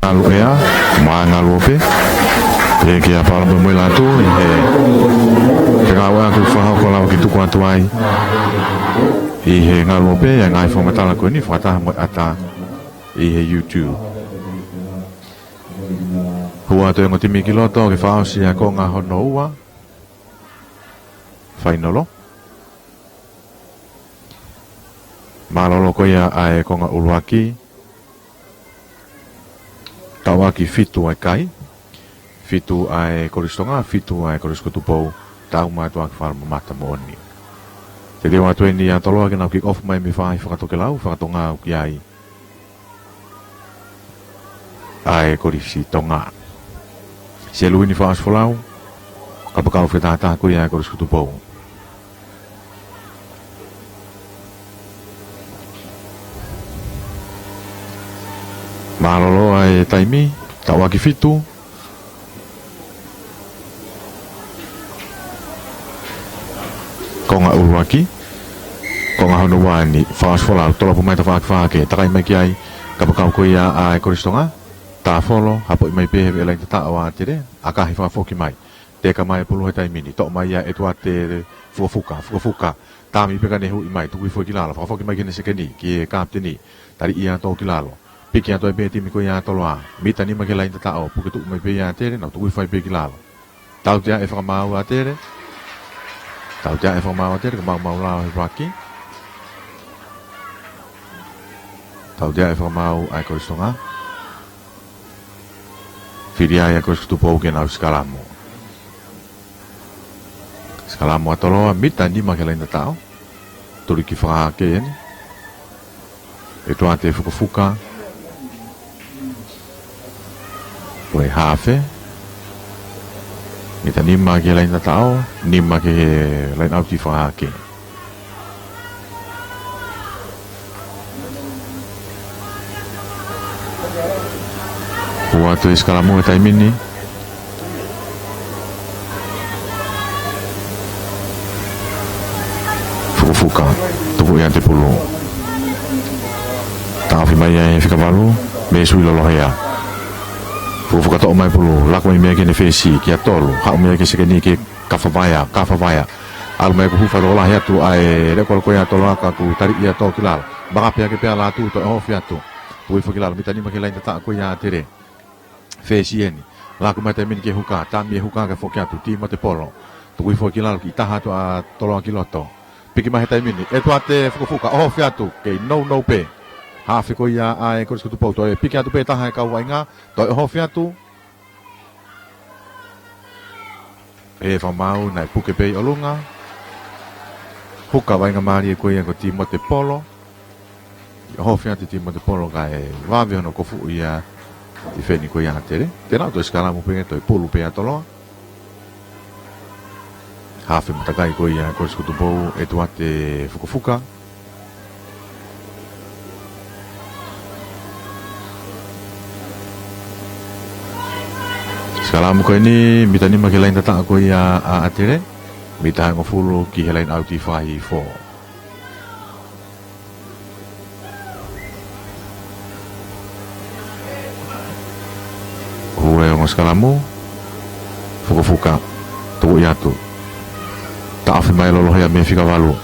Ngalu ea, ma ngalu ope. Pea ke apala mo mo lātou, ʻi he, ke ngāue ʻa e fakahoko lava ke tuku atu ai ʻi he ngalu ope, ʻa e ngaahi fakamatala ko eni, fakataha mo e ʻata ʻi he YouTube. Hū atu e ongo timi ki loto, ke fakaʻosi ʻa e konga hono ua. Fainolo. Mālōlō ko ia ʻa e konga ʻuluaki. Tauʻaki fitu ʻa e kai. Fitu ʻa e Kolisi Tonga, fitu ʻa e Kolisi ko Tupou. Tau mātuʻaki fakamamata moʻoni. Te leo atu eni ʻa Toloa ke nau kick off mai mei he faʻahi fakatokelau, fakatonga ʻoku ʻi ai ʻa e Kolisi Tonga. Seluini Faʻasofolau, kapakau fetahataha ko ia ʻa e Kolisi ko Tupou. Mālōlō ʻa e taimi, tauʻaki fitu. Konga ʻuluaki, konga hono ua eni, Faʻasofolau, tolopu mai tafaʻaki fā ke takai mai ki ai, kapakau ko ia ʻa e Kolisi Tonga, Tāfolo, hapoʻi mai pē he veʻe laini tataʻo ʻa Tele, ʻakahi fakafoki mai. Teka mai e pulu he taimi ni, toʻo mai ia ʻe Tuate Fukafuka, Fukafuka, tāmi pē ka ne huʻi mai, tuku hifo ki lalo, fakafoki mai ki heʻene sekeni, ki he kapiteni, tali ia tō ki lalo. Piki atu ai pē timi ko ia ʻa Toloa. Mita nima ki he laini tataʻo, puke tuʻu mai pē ia ʻa Tele, nau tuku hifo ai pē ki lalo. Tautea e fakamaau ʻa Tele. Tautea e fakamaau ʻa Tele, ka maumau lao he vaki. Tautea e fakamaau ʻa e Kolisi Tonga. Fili ai ʻa e Kolisi ko Tupou ke nau sikalamu. Sikalamu ʻa Toloa, mita nima ki he laini tataʻo. Tuliki fakahake eni. ʻE Tuate Fukafuka. Ko e hafe. Mita nima ki he laini tataʻo, nima ki he laini ʻauti fakahake. Hū atu e sikalamu he taimi ni. Fukafuka, tuku ia te pulu. Taʻofi mai ia ʻe he fika valu, mei he sui lolohea. Fukafuka toʻo mai pulu, laku mai mei ai ki heʻene fesi, kia tolu, haʻu mei ai ki he sekeni ki he Kafavaea, Kafavaea. ʻAlu mai kuo hū fakalotolahi atu ʻa e leʻo kolo ko ia ʻa Toloa ka kuo tali ia tō ki lalo. Makape ake pea lātū toe ʻohofi atu. Tuku hifo ki lalo, mita nima ki he laini tataʻo ko ia ʻa Tele. Fesi eni. Laku mai taimi ni ki he huka, tāmi e huka kae foki atu, Timote Polo. Tuku hifo ki lalo, kiʻi taha atu ʻa Toloa ki loto. Piki mai he taimi ni, ʻe Tuate Fukafuka, ʻohofi atu, kei nounou pē. Hafe ko ia ʻa e Kolisi ko Tupou, toe piki atu pē taha e kau vaʻinga, toe ʻohofi atu. ʻE fakamaau naʻe puke pē ʻi ʻolunga. Huka vaʻinga mālie ko ia ko Timote Polo. ʻOhofi atu Timote Polo kae vave hono kofuʻi ʻa e tifeni ko ia ʻa Tele. Te nau toe sikalamu pē, toe pulu pē ʻa Toloa. Hafe matakai ko ia Kolisi ko Tupou, ʻe Tuate Fukafuka. Sikalamu ko eni, mita nima ki he laini tataʻo ko ia ʻa, ʻa Tele. Mita hongofulu ki he laini ʻauti fakahihifo. Hū e ongo sikalamu. Fukafuka. Tuku ia atu. Taʻofi mai lolohea mei he fika valu.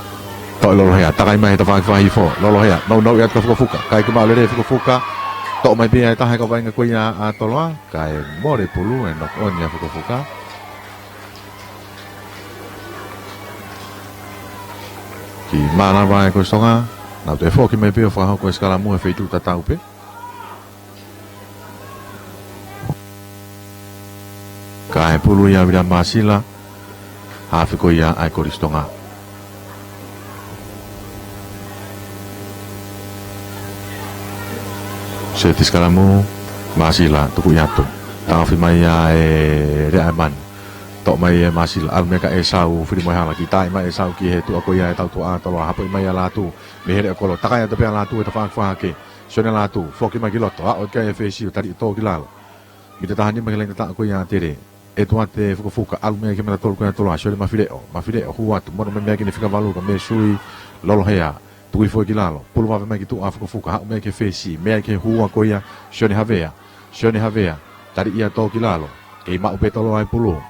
Toʻo lolohea. Takai mai he tafaʻaki fakahihifo. Lolohea. Nounou ia atu kia Fukafuka. Kae kei maʻu lelei Fukafuka. Toʻo mai pē ʻe he taha e kau vaʻinga ko ia ʻa Toloa. Kae mole pulu ʻe knock on ia Fukafuka. Kiʻi mānava e Kolisi Tonga. Nau toe foki mai pē ʻo fakahoko e sikalamu he feituʻu tatau pē. Kae pulu ia ʻa Vila Masila, hafe ko ia ʻa e Kolisi Tonga. Seti sikalamu, Masila, tuku atu. Taʻofi mai ia ʻe Leaʻaimanu. Toʻo mai ʻe Masila, ʻalu mai kia ʻEsau Filimoehala, kiʻi taaʻi mai ʻEsau ki he tuʻa ko ia ʻetau tuʻa ʻa Toloa, hapoʻi mai ʻa Lātū. Mei he leʻo kolo, takai atu pē ʻa Lātū he tafaʻaki fakahahake. Sione Lātū, foki mai ki loto, aʻu ki ai e fesi ʻo tali ʻo tō ki lalo. Mita taha nima ki he laine tataʻo ko ia ʻa Tele. ʻEtuate Fukofuka, ʻalu mai ki he matatolu ko ia ʻa Toloa, Sione Mafileʻo, Mafileʻo, hū atu, mono mai meʻa ki he fika valu ko Mēsui Lolohea, tuku hifo ki lalo, pulu vave mai ki tuʻa ʻa Fukofuka, aʻu mai ki he fesi, meʻa ki he hū ko ia, Sione Havea, Sione Havea, tali ia ʻo tō ki lalo, kei maʻu pē ʻe Toloa e pulu.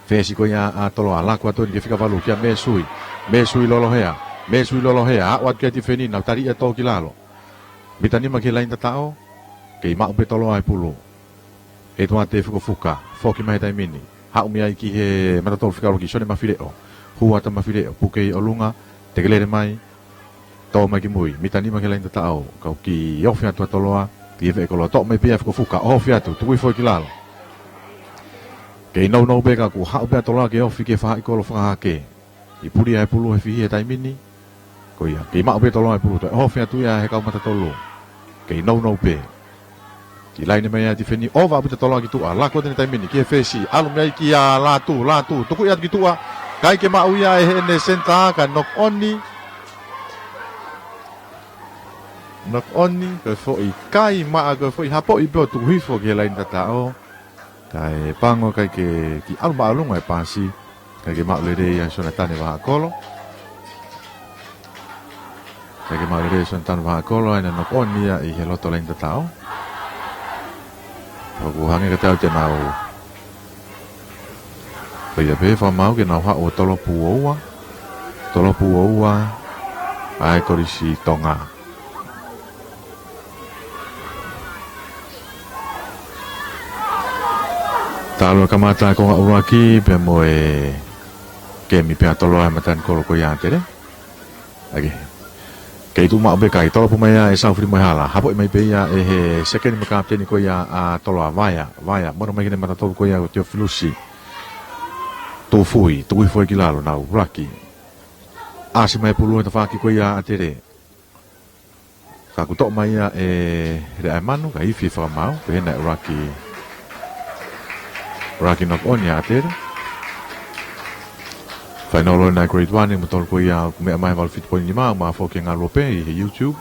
Fesi ko ia ʻa Toloa, laku atu eni ki he fika valu, kia Mēsui, Mēsui Lolohea, Mēsui Lolohea, aʻu atu kia Tifeni, nau tali ia ʻo tō ki lalo. Mita nima ki he laine tataʻo, kei maʻu pē ʻe Toloa e pulu. ʻEtuate Fukofuka, foki mai he taimi ni. Haʻu mei ai ki he matatolu fika ʻuluaki, Sione Mafileʻo. Hū atu ʻa Mafileʻo, puke ʻi ʻolunga, tekelele mai, tō mai ki mui. Mita nima ki he laine tataʻo, kau kiʻi ofi atu ʻa Toloa, ki he veʻe kolo, toʻo mai pē ʻa Fukofuka, ofi atu, tuku hifo ki lalo. Kei nounou pē ka kuo haʻu pē ʻa Toloa ke ofi ki he faʻahi kolo fakahahake. ʻI puli ʻa e pulu he fihi he taimi ni. Ko ia, kei maʻu pē ʻe Toloa e pulu, toe ofi atu ia he kau matatolu. Kei nounou pē. Kiʻi laine mai ʻa Tifeni, ʻova ʻaupito ʻa Toloa ki tuʻa, laku atu eni he taimi ni, ki he fesi, ʻalu mai kia Lātū, Lātū, tuku ia atu ki tuʻa, ʻikai ke maʻu ia ʻe heʻene senitā, kae knock on. Knock on, ko e foʻi kai maʻa, ko e foʻi hapoʻi pē ʻo tuku hifo ki he laine tataʻo. Kae pango ʻikai ke kiʻi ʻalu māʻolunga e pasi, ʻikai ke maʻu lelei ʻa Sionatane Vahaʻakolo. ʻIkai ke maʻu lelei ʻa Sionatane Vahaʻakolo, ʻa ʻene knock on ia ʻi he loto laine tataʻo. ʻOku hangē kiate au te nau. Ko ia pē fakamaau ke nau haʻu ʻo tolopu ʻo ua. Tolopu ʻo ua ʻa e Kolisi Tonga. Talu e kamata e konga ʻuluaki, pea mo e kemi pea Toloa he matākolo ko ia ʻa Tele. ʻAke. Kei tuʻu maʻu pē kai, tolopu mai ia ʻe ʻEsau Filimoehala. Hapoʻi mai pē ia ʻe he sekeni mo e kapiteni ko ia ʻa Toloa, Vaea, Vaea. Mono mai ki he matatolu ko ia ʻo Tiofilusi Tufui, tuku hifo ki lalo, nau ʻuluaki. ʻAsi mai e pulu he tafaʻaki ko ia ʻa Tele. Ka kuo toʻo mai ia ʻe Leaʻaimanu, ka ifi fakamaau, pehē naʻe ʻuluaki, ʻuluaki knock on ia ʻa Tele. Fainolo ʻa e grade one, mo tolu ko ia, ʻoku meʻa mai he valu fitu poini nima, ma foki e ngaluope ʻi he YouTube.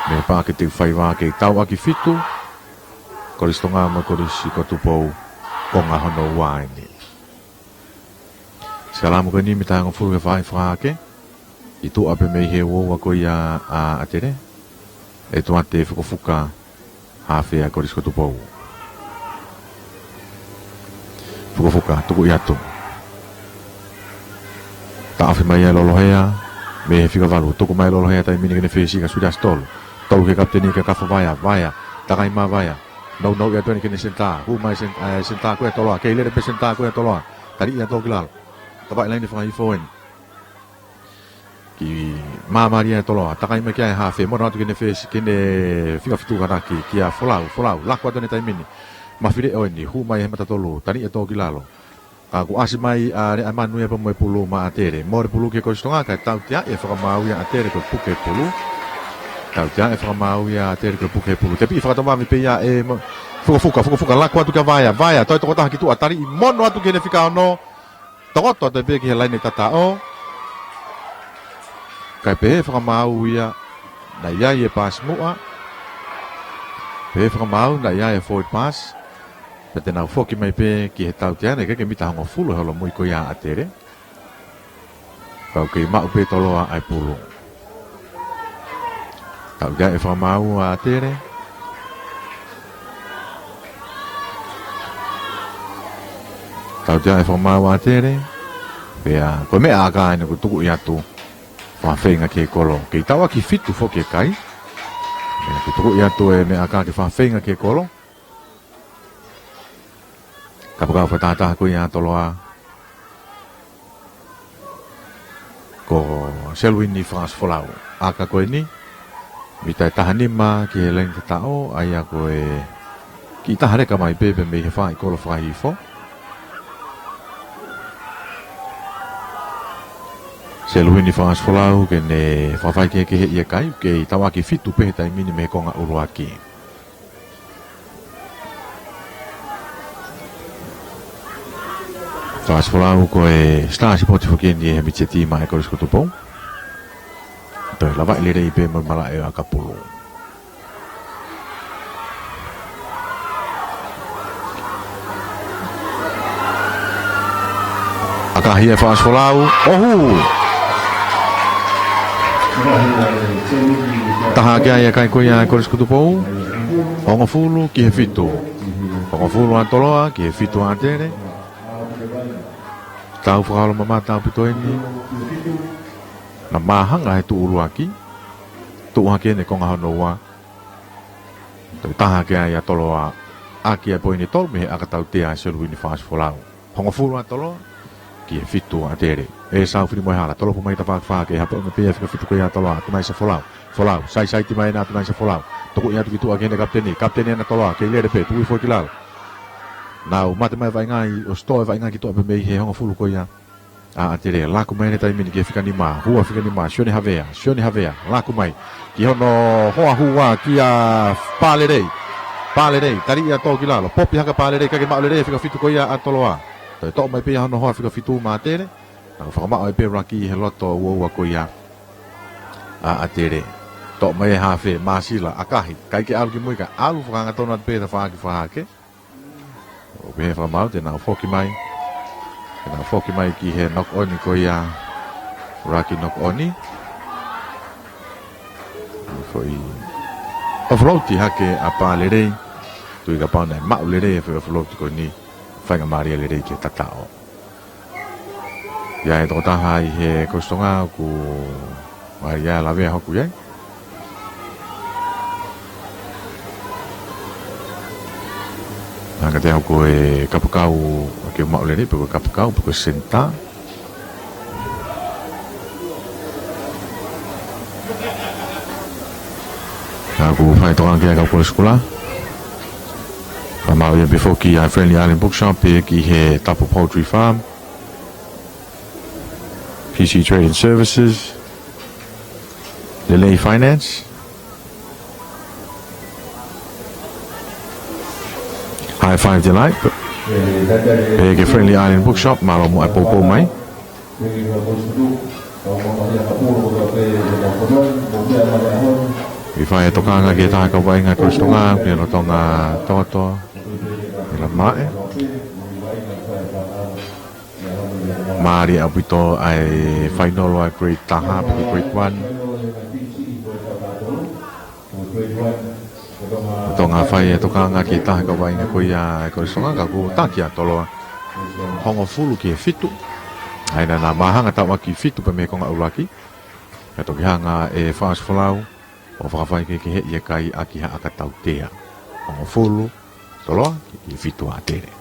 Mei he paʻake teufaiva kei tauʻaki fitu, Kolisi Tonga mo e Kolisi ko Tupou, konga hono ua eni. Sikalamu ko eni mita hongofulu he faʻahi fakahahake. ʻI tuʻa pē mei he uaua ko ia ʻa, ʻa Tele. ʻEtuate Fukofuka, hafe ʻa e Kolisi ko Tupou. Fukofuka, tuku atu. Taʻofi mai ʻe Lolohea, mei he fika valu. Tuku mai ʻe Lolohea taimi ni ki heʻene fesi ka sui ʻa Sitolo. Tau ki he kapiteni kia Kafo, Vaea, Vaea. Takai mai Vaea. Nounou ia atu eni ki heʻene senitā. Hū mai sen-, ʻa e senitā ko ia ʻa Toloa. Kei lele pē senitā ko ia ʻa Toloa. Tali ia ʻo tō ki lalo. Tapa ʻi laine fakahifo eni. Kiʻi māmālie ʻa Toloa. Takai mai kia e hafe. Mono atu ki heʻene fesi, ki heʻene fika fitu kanaki. Kia Folau, Folau. Laku atu eni he taimi ni. Mafileʻo eni. Hū mai he matatolu. Tali ia ʻo tō ki lalo. Ka kuo ʻasi mai ʻa Leaʻaimanu ia pea mo e pulu maʻa ʻa Tele. Mole pulu ki he Kolisi Tonga, kae tautea e fakamaau ia ʻa Tele ko e puke pulu. Tautea e fakamaau ia ʻa Tele ko e puke pulu. Tepiʻi fakatavami pē ia ʻe mo-, Fukofuka, Fukofuka, laku atu kia Vaea, Vaea, toe tokotaha ki tuʻa, tali ʻi mono atu ki heʻene fika ono. Tokoto atu pē ki he laine tataʻo. Kae pehē fakamaau ia, naʻe ʻi ai e pasi muʻa. Pehē fakamaau, naʻe ʻi ai e forward pass. Pea te nau foki mai pē ki he tautea eni, ʻikai ke mita hongofulu he holomui ko ia ʻa Tele. Kau kei maʻu pē ʻe Toloa ʻa e pulu. Tautea e fakamaau ʻa Tele. Tautea e fakamaau ʻa Tele. Pea, ko e meʻa ʻaka eni kuo tuku atu. Fakafeinga ki he kolo. Kei tauʻaki fitu foki e kai. Pea kuo tuku atu e meʻa ʻaka ke fakafeinga ki he kolo. Kapakau fakatahataha ko ia ʻa Toloa. Ko Seluini Fakaʻosi Folau. ʻAka ko eni, mita ʻe taha nima ki he laine tataʻo, ʻa ia ko e kiʻi taha leka mai pē pea mei he faʻahi kolo fakahihifo. Seluini Fakaʻosi Folau ke ne fakafaikehekeheʻi e kai, kei tauʻaki fitu pē he taimi ni mei he konga ʻuluaki. Fakaʻosi Folau ko e star sipoti foki eni ʻi he miti tīma ʻa e Kolisi ko Tupou. Toe lavaʻi lelei pē mo e malaʻe ʻo e ʻakapulu. ʻAkahi ʻe Fakaʻosi Folau, ʻohu. Taha ake ai e kai ko ia ʻa e Kolisi ko Tupou. Hongofulu ki he fitu. Hongofulu ʻa Toloa ki he fitu ʻa ʻAtele. Tau fakaholomamata ʻaupito eni. Naʻa māhanga he tuʻu ʻuluaki. Tuʻu hake eni konga hono ua. Toe taha ake ai ʻa Toloa. ʻAki e poini tolu mei he ʻaka tautea ʻa Seluini Fakaʻosi Folau. Hongofulu ʻa Toloa ki he fitu ʻa ʻAtele. ʻE Saufini Moehala, tolopu mai tafaʻaki fā ke hapo me pea fika fitu ko ia ʻa Toloa, ʻAtunaisa Folau. Folau, saisaiti mai ena ʻAtunaisa Folau. Tuku ia atu ki tuʻa ki heʻene kapiteni, kapiteni ena Toloa, kei lele pē, tuku hifo ki lalo. Nau mate mai vaʻinga ʻi, ʻosi tō e vaʻinga ki tuʻa pē mei he hongofulu ko ia ʻa ʻAtele, laku mai eni taimi ni ki he fika nima, hua fika nima, Sione Havea, Sione Havea, laku mai. Ki hono hoa hua kia Palelei. Palelei, tali ia tō ki lalo, popi hake Palelei, kae maʻu lelei e fika fitu ko ia ʻa Toloa. Toe toʻo mai pē ia hono hoa fika fitu maʻa ʻAtele. Nau fakamaʻu ai pē laki he loto uaua ko ia ʻa ʻAtele. Toʻo mai e hafe, Māsila, ʻakahi, kai ke ʻalu ki mui ka ʻalu fakaangatonu atu pē tafaʻaki fā hake. ʻO pehē fakamaau, te nau foki mai. Te nau foki mai ki he knock on ko ia, laki knock on. Foʻi offload hake ʻa Palelei. Tui kapau naʻe maʻu lelei e foʻi offload ko eni. Faingamālie lelei ke tataʻo. ʻI ai e tokotaha ʻi he Kolisi Tonga ʻoku ʻai ia lavea hoku ia. Hanga te hoku e kapakau ke maʻu lelei, pe ko e kapakau, pe ko e senitā. Ka ʻoku fai toka ke ka Kolisi Kula. Fakamaau ia pē foki ʻa Friendly Island Bookshop pē ki he Tapu Poultry Farm. P C Trading Services, Lelei Finance, High Five Delight, pehē ki he Friendly Island Bookshop, mālō muʻa e poupou mai. ʻI fai e tokanga ki he taha kau vaʻinga Kolisi Tonga, ki he lolotonga toto, ʻi la mae. Mālie ʻaupito ʻa e fainolo ʻa e grade taha, pe ko e grade one. Tonga fai e tokanga ki he taha kau vaʻinga ko ia ʻa e Kolisi Tonga, ka kuo taki ʻa Toloa. Hongofulu ki he fitu. ʻA ia naʻa na māhanga tauʻaki fitu pē mei he konga ʻuluaki. Ka toki hanga ʻe Fakaʻosi Folau ʻo fakafaikehekeheʻi e kai ʻaki ha ʻaka tautea. Hongofulu, Toloa, ki he fitu ʻa ʻAtele.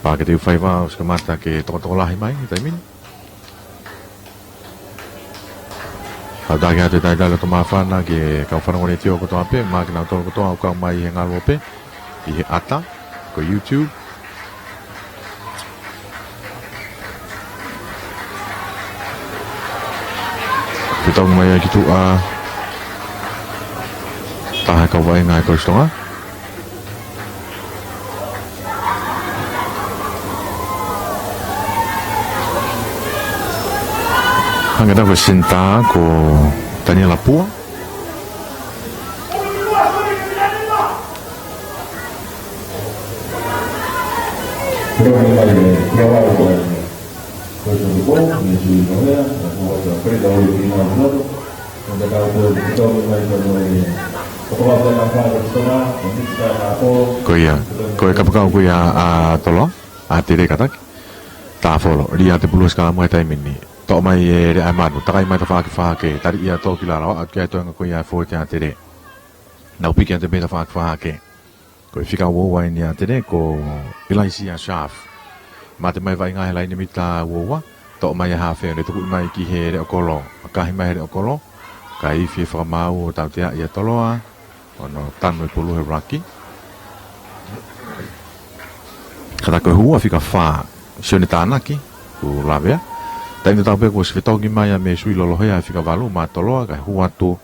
Pea ke te u fai vā ʻosi kamata ke tokotoko lahi mai he taimi ni. Kau taki atu e talitali loto māfana ki he kau fanongo letiō kotoa pē, mo kinautolu kotoa ʻoku kau mai he ngaluope ʻi he ʻata, ko YouTube. Ke tau mai ai ki tuʻa, taha kau vaʻinga ʻa e Kolisi Tonga. Hanga atu ko e senitā ko Taniela Pua. Ko ia, ko e kapakau ko ia ʻa Toloa, ʻa ʻAtele kātaki. Tāfolo, lia te pulu ʻosi kalamu he taimi ni. Toʻo mai e lea ʻa e manu, takai mai tafaʻaki fā hake, tali ia tō ki lalo, ʻatu ki ai toenga ko ia e fōueti ʻa ʻAtele. Nau piki atu pē tafaʻaki fā hake. Ko e fika uaua eni ʻa ʻAtele, ko ʻIlaisiā Sharf. Mate mai Vaʻinga he laine mita uaua. Toʻo mai ʻe Hafeo, ne tukuʻi mai ki he leʻo kolo. ʻAkahi mai he leʻo kolo. Kae ifi e fakamaau ʻo tautea ʻia Toloa. ʻO ne tanu e pulu he laki. Kātaki ko e hū ʻa fika fā, Sione Tānaki, kuo lavea. Taimi tatau pē kuo ʻosi fetongi mai ʻa Mesui Lolohea ʻa e fika valu maʻa Toloa, kae hū atu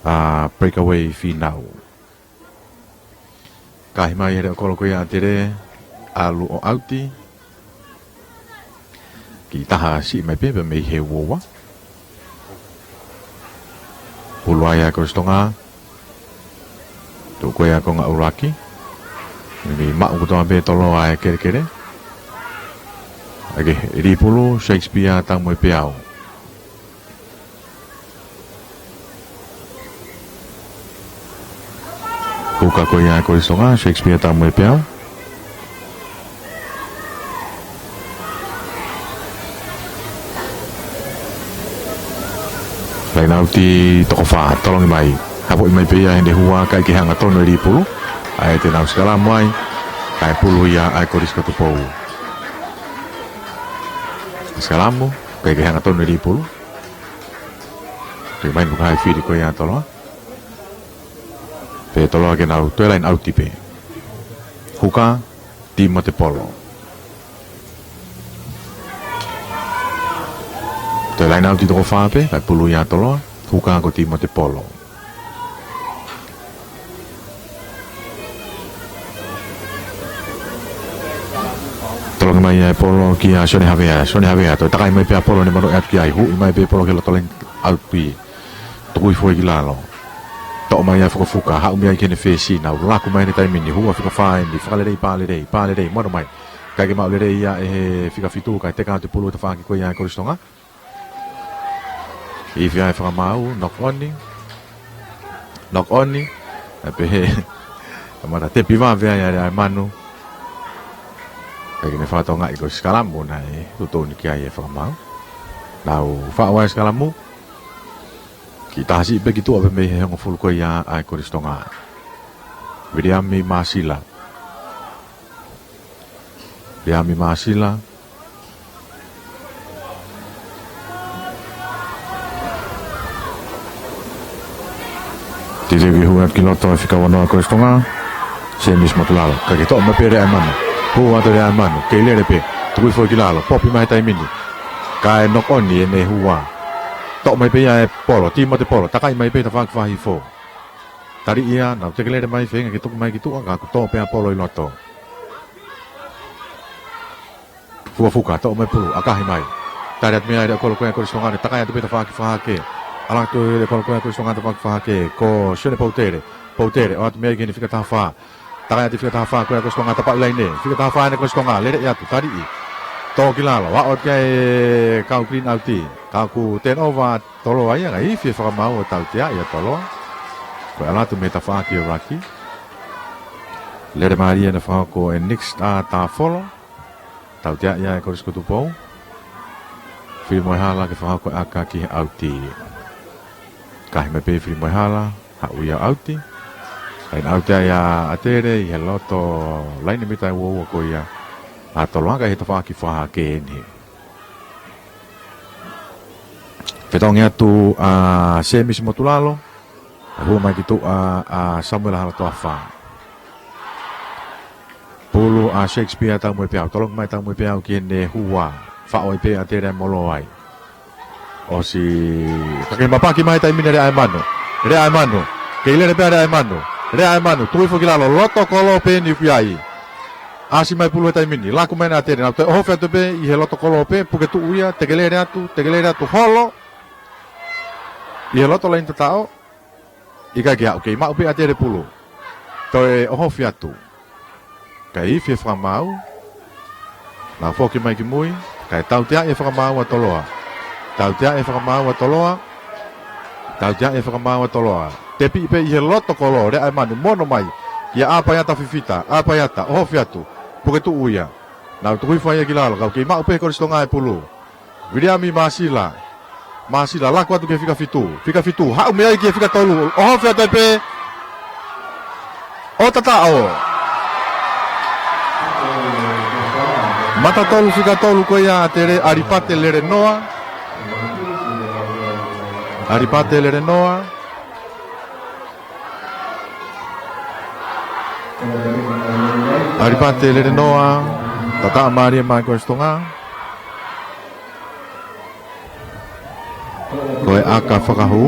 ʻa Breakaway Fīnau. Kae ʻahi mai he leʻo kolo ko ia ʻa Tere, ʻalu ʻo ʻauti. Kiʻi taha siʻi mai pē, pē mei he uaua. Pulu ai ʻa Kolisi Tonga. Tuʻu ko ia ko Ngaʻulaki. Ni maʻu kotoa pē Toloa ʻa e kelekele. ʻAke, lī pulu, Shakespeare Taumuepeau. Huka ko ia ʻa Kolisi Tonga, Shakespeare Taumuepeau. Laine ʻauti toko fā, tolongi mai. Hapoʻi mai pē ia heʻene hua, ʻikai ke hangatonu e lī pulu. ʻA ia te nau sikalamu ai, kae pulu ia ʻa e Kolisi ko Tupou. Sikalamu, ʻikai ke hangatonu e lī pulu. Te mai nuka hai fili ko ia Toloa. Pea Toloa ke nau toe laine ʻauti pē. Huka, Timote Polo. Toe laine ʻauti toko fā pē, kae pulu ia Toloa. Huka ko Timote Polo. Tolongi mai ʻa e polo kia Sione Havea. Sione Havea, toe takai mai pē ʻa e polo ne manoʻi atu ki ai. Huʻi mai pē polo ki loto laine ʻauti. Tuku hifo ki lalo. Toʻo mai ʻa Fukafuka, haʻu mei ai ki heʻene fesi, nau laku mai he taimi ni, hū ʻa fika fā eni, fakalelei, pā lelei, pā lelei, mono mai. ʻIkai ke maʻu lelei ia ʻe he fika fitu, kae teka atu e pulu ʻa e tafaʻaki ko ia ʻa Kolisi Tonga. Ifi ai e fakamaau, knock on. Knock on. ʻE pehē, kamata tepi vave ai ʻa e Leaʻaemanu. ʻIkai ke ne fakatokangaʻi ko e sikalamu naʻe tuʻutuʻuni ki ai e fakamaau. Nau faʻu ai e sikalamu. Kiʻi taha siʻi pē ki tuʻa pē mei he hongofulu ko ia ʻa e Kolisi Tonga. Viliami Māsila. Viliami Māsila. Titiki hū atu ki loto e fika ono ʻa Kolisi Tonga. Semisi Motulalo. ʻIkai ke toʻo mai pē Leaʻaemanu. Hū atu Leaʻaemanu. Kei lele pē. Tuku hifo ki lalo. Popi mai he taimi ni. Kae knock on ʻene hua. Toʻo mai pē ia e polo. Timote Polo. Takai mai pē tafaʻaki fakahifo. Tali ia, nau tekelele mai feinga ke tuku mai ki tuʻa, ka kuo tō pē ʻa e polo ʻi loto. Fukafuka, toʻo mai pulu, ʻakahi mai. Tali atu mei ai leʻo kolo ko ia Kolisi Tonga, ne takai atu pē tafaʻaki fakahake. ʻAlu atu leʻo kolo ko ia Kolisi Tonga tafaʻaki fakahake, ko Sione Poutele. Poutele, ʻoatu mei ai ki heʻene fika taha fā. Takai atu fika taha fā ko ia Kolisi Tonga, tapaʻi laine. Fika taha fā ʻene Kolisi Tonga, lele ia atu, tali ʻi. Tō ki lalo, ʻa ʻoatu ki ai e kau clean out. Ka kuo turnover Toloa ia, kae ifi e fakamaau ʻo tautea ʻia Toloa. Ko e ʻalu atu mei he tafaʻaki ʻo e laki. Lele mālie ʻene fakahoko e Nick Star Tafolo. Tautea ia ʻe Kolisi ko Tupou. Filimoehala ke fakahoko e ʻaka ki he ʻauti. Kae ʻahi mai pē Filimoehala, haʻu ia ʻauti. Laine ʻauti ia ʻa Tere ʻi he loto laine mita uaua ko ia ʻa Toloa, kae ʻi he tafaʻaki fakahake eni. Fetongi atu ʻa Semisi Motulalo, hū mai ki tuʻa ʻa Samuela Halatoafa. Pulu ʻa Shakespeare Taumuepeau, tolongi mai Taumuepeau ki heʻene hua, faʻo ai pē ʻa Tere ʻo molo ai. ʻOsi, ka ke mapaki mai taimi ni Leaʻaemanu. Leaʻaemanu. Kei lele pē ʻa Leaʻaemanu. Leaʻaemanu, tuku hifo ki lalo, loto kolo pē eni ʻoku ʻi ai. ʻAsi mai pulu he taimi ni, laku mai ʻa Tere, nau toe ʻohofi atu pē ʻi he loto kolo pē, puke tuʻu ia, tekelele atu, tekelele atu, holo. ʻI he loto laine tataʻo, ʻikai ke aʻu, kei maʻu pē ʻa Tere pulu. Toe ʻohofi atu. Kae ifi e fakamaau. Nau foki mai ki mui. Kae tautea e fakamaau ʻa Toloa. Tautea e fakamaau ʻa Toloa. Tautea e fakamaau ʻa Toloa. Tepi pē ʻi he loto kolo, Leaʻaemanu mono mai. Kia ʻApaiata Fifita, ʻApaiata, ʻohofi atu. Puke tuʻu ia. Nau tuku hifo ia ki lalo, ka kei maʻu pē Kolisi Tonga e pulu. Viliami Māsila. Māsila, laku atu ki he fika fitu. Fika fitu, haʻu mei ai ki he fika tolu. ʻOhofi atu ai pē ʻo tataʻo. Mata tolu fika tolu ko ia ʻa ʻAtele, ʻAlipate Lelenoa. ʻAlipate Lelenoa. ʻAlipate Lelenoa. Tataʻa mālie mai Kolisi Tonga. Ko e ʻaka fakahū.